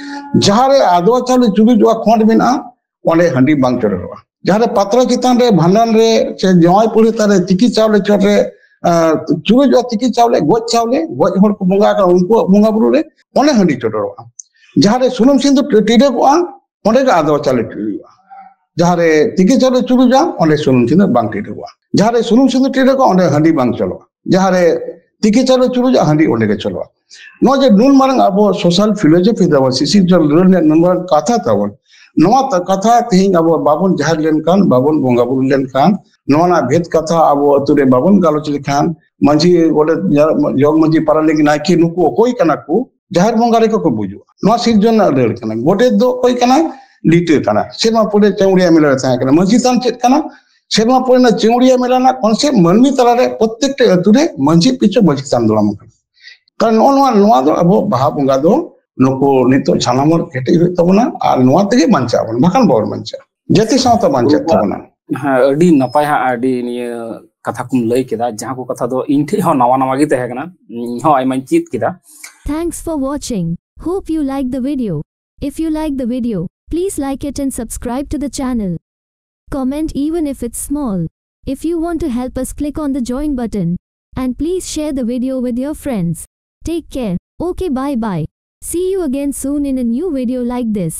ᱡᱟᱦᱟᱸ ᱨᱮ ᱟᱫᱣᱟ ᱪᱟᱣᱞᱮ ᱪᱩᱨᱩᱡᱚᱜᱼᱟ, ᱠᱷᱚᱸᱰ ᱢᱮᱱᱟᱜᱼᱟ, ᱚᱸᱰᱮ ᱦᱟᱺᱰᱤ ᱵᱟᱝ ᱪᱚᱰᱚᱨᱚᱜᱼᱟ᱾ ᱡᱟᱦᱟᱸ ᱨᱮ ᱯᱟᱛᱲᱟ ᱪᱮᱛᱟᱱ ᱨᱮ, ᱵᱷᱟᱸᱰᱟᱱ ᱨᱮ, ᱥᱮ ᱡᱟᱶᱟᱭ ᱯᱟᱹᱲᱦᱟᱹᱛᱟ ᱨᱮ ᱛᱤᱠᱤ ᱪᱟᱣᱞᱮ ᱪᱚᱴ ᱨᱮ, ᱟᱸ, ᱪᱩᱨᱩᱡᱚᱜᱼᱟ ᱛᱤᱠᱤ ᱪᱟᱣᱞᱮ, ᱜᱚᱡ ᱪᱟᱣᱞᱮ, ᱜᱚᱡ ᱦᱚᱲ ᱠᱚ ᱵᱚᱸᱜᱟ ᱟᱠᱟᱱᱟ, ᱩᱱᱠᱩᱣᱟᱜ ᱵᱚᱸᱜᱟ ᱵᱩᱨᱩ ᱨᱮ, ᱚᱸᱰᱮ ᱦᱟᱺᱰᱤ ᱪᱚᱰᱚᱨᱚᱜᱼᱟ᱾ ᱡᱟᱦᱟᱸ ᱨᱮ ᱥᱩᱱᱩᱢ ᱥᱤᱸᱫᱩᱨ ᱴᱤ-, ᱴᱤᱰᱟᱹᱜᱚᱜᱼᱟ, ᱚᱸᱰᱮ ᱜᱮ ᱟᱫᱣᱟ ᱪᱟᱣᱞᱮ ᱪᱩᱨᱩᱡᱚᱜᱼᱟ᱾ ᱡᱟᱦᱟᱸ ᱨᱮ ᱛᱤᱠᱤ ᱪᱟᱣᱞᱮ ᱪᱩᱨᱩᱡᱟ, ᱚᱸᱰᱮ ᱥᱩᱱᱩᱢ ᱥᱤᱸᱫᱩᱨ ᱵᱟᱝ ᱴᱤᱰᱟᱹᱜᱚᱜᱼᱟ᱾ ᱡᱟᱦᱟᱸ ᱨᱮ ᱥᱩᱱᱩᱢ ᱥᱤᱸᱫᱩᱨ ᱴᱤᱰᱟᱹᱜᱚᱜᱼᱟ, ᱚᱸᱰᱮ ᱦᱟᱺᱰᱤ ᱵᱟᱝ ᱪᱚᱞᱚᱜᱼᱟ᱾ ᱡᱟᱦᱟᱸ ᱨᱮ ᱛᱤᱠᱤ ᱪᱟᱣᱞᱮ ᱪᱩᱨᱩᱡᱟ, ᱦᱟᱺᱰᱤ ᱚᱸᱰᱮ ᱜᱮ ᱪᱚᱞᱚᱜᱼᱟ᱾ ᱱᱚᱣᱟ ᱡᱮ ᱱᱩᱱ ᱢᱟᱨᱟᱝ ᱟᱵᱚ social philosophy ᱛᱟᱵᱚᱱ, ᱥᱤᱥᱤᱨ ᱡᱚᱱ ᱨᱟᱹᱲ ᱨᱮᱱᱟᱜ ᱱᱩᱱ ᱢᱟᱨᱟᱝ ᱠᱟᱛᱷᱟ ᱛᱟᱵᱚᱱ, ᱱᱚᱣᱟ ᱛᱟ-, ᱠᱟᱛᱷᱟ ᱛᱮᱦᱮᱧ ᱟᱵᱚ ᱵᱟᱵᱚᱱ ᱡᱟᱦᱮᱨ ᱞᱮᱱᱠᱷᱟᱱ, ᱵᱟᱵᱚᱱ ᱵᱚᱸᱜᱟ ᱵᱩᱨᱩ ᱞᱮᱱᱠᱷᱟᱱ, ᱱᱚᱣᱟ ᱨᱮᱱᱟᱜ ᱵᱷᱮᱫ ᱠᱟᱛᱷᱟ ᱟᱵᱚ ᱟᱹᱛᱩ ᱨᱮ ᱵᱟᱵᱚᱱ ᱜᱟᱞᱚᱪ ᱞᱮᱠᱷᱟᱱ, ᱢᱟᱹᱡᱷᱤ, ᱜᱚᱰᱮᱛ, ᱡᱚᱜᱽ ᱢᱟᱹᱡᱷᱤ, ᱯᱟᱨᱟᱱᱤᱠ, ᱱᱟᱭᱠᱮ, ᱱᱩᱠᱩ ᱚᱠᱚᱭ ᱠᱟᱱᱟ ᱠᱚ? ᱡᱟᱦᱮᱨ ᱵᱚᱸᱜᱟ ᱞᱮᱠᱟ ᱠᱚ ᱵᱩᱡᱩᱜᱼᱟ᱾ ᱱᱚᱣᱟ ᱥᱤᱨᱡᱚᱱ ᱨᱮᱱᱟᱜ ᱨᱟᱹᱲ ᱠᱟᱱᱟ᱾ ᱜᱚᱰᱮᱛ ᱫᱚ ᱚᱠᱚᱭ ᱠᱟᱱᱟ? ᱞᱤᱴᱟᱹ ᱠᱟᱱᱟ᱾ ᱥᱮᱨᱢᱟ ᱯᱩᱨᱤ ᱪᱟᱹᱣᱲᱤᱭᱟ ᱢᱮᱞᱟ ᱨᱮ ᱛᱟᱦᱮᱸ ᱠᱟᱱᱟ᱾ ᱢᱟᱹᱡᱷᱤ ᱛᱷᱟᱱ ᱪᱮᱫ ᱠᱟᱱᱟ? ᱥᱮᱨᱢᱟ ᱯᱩᱨᱤ ᱨᱮᱱᱟᱜ ᱪᱟᱹᱣᱲᱤᱭᱟ ᱢᱮᱞᱟ ᱨᱮᱱᱟᱜ concept ᱢᱟᱹᱱᱢᱤ ᱛᱟᱞᱟᱨᱮ ᱯᱨᱚᱛᱛᱮᱠᱴᱟ ᱟᱹᱛᱩ ᱨᱮ ᱢᱟᱹᱡᱷᱤ ᱯᱤᱪᱷᱩ ᱢᱟᱹᱡᱷᱤ ᱛᱷᱟᱱ ᱫᱚ ᱵᱟᱝ ᱠᱟᱱᱟ᱾ ᱠᱟᱨᱚᱱ ᱱᱚᱜᱼᱚ ᱱᱚᱣᱟ, ᱱᱚᱣᱟ ᱫᱚ ᱟᱵᱚ ᱵᱟᱦᱟ ᱵᱚᱸᱜᱟ ᱫᱚ ᱱᱩᱠᱩ ᱱᱤᱛᱚᱜ ᱥᱟᱱᱟᱢ ᱦᱚᱲ ᱠᱮᱴᱮᱡ ᱦᱩᱭᱩᱜ ᱛᱟᱵᱚᱱᱟ, ᱟᱨ ᱱᱚᱣᱟ ᱛᱮᱜᱮ ᱵᱟᱧᱪᱟᱜ ᱟᱵᱚᱱ, ᱵᱟᱠᱷᱟᱱ ᱵᱟᱵᱚᱱ ᱵᱟᱧᱪᱟᱜᱼᱟ᱾ ᱡᱟᱹᱛᱤ ᱥᱟᱶᱛᱟ ᱵᱟᱧᱪᱟᱜ ᱛᱟᱵᱚᱱᱟ᱾ ᱦᱮᱸ, ᱟᱹᱰᱤ ᱱᱟᱯᱟᱭ ᱦᱟᱸᱜ, ᱟᱹᱰᱤ ᱱᱤᱭᱟᱹ ᱠᱟᱛᱷᱟ ᱠᱚᱢ ᱞᱟᱹᱭ ᱠᱮᱫᱟ, ᱡᱟᱦᱟᱸ ᱠᱚ ᱠᱟᱛᱷᱟ ᱫᱚ ᱤᱧ ᱴᱷᱮᱡ ᱦᱚᱸ ᱱᱟᱣᱟ ᱱᱟᱣᱟ ᱜᱮ ᱛᱟᱦᱮᱸ ᱠᱟᱱᱟ, ᱤᱧ ᱦᱚᱸ ᱟᱭᱢᱟᱧ ᱪᱮᱫ ᱠᱮᱫᱟ᱾ Thanks for watching. Hope you like the video. If you like the video, please like it and subscribe to the channel. Comment even if it's small. If you want to help us, click on the join button. And please share the video with your friends. Take care. Okay, bye bye. See you again soon in a new video like this.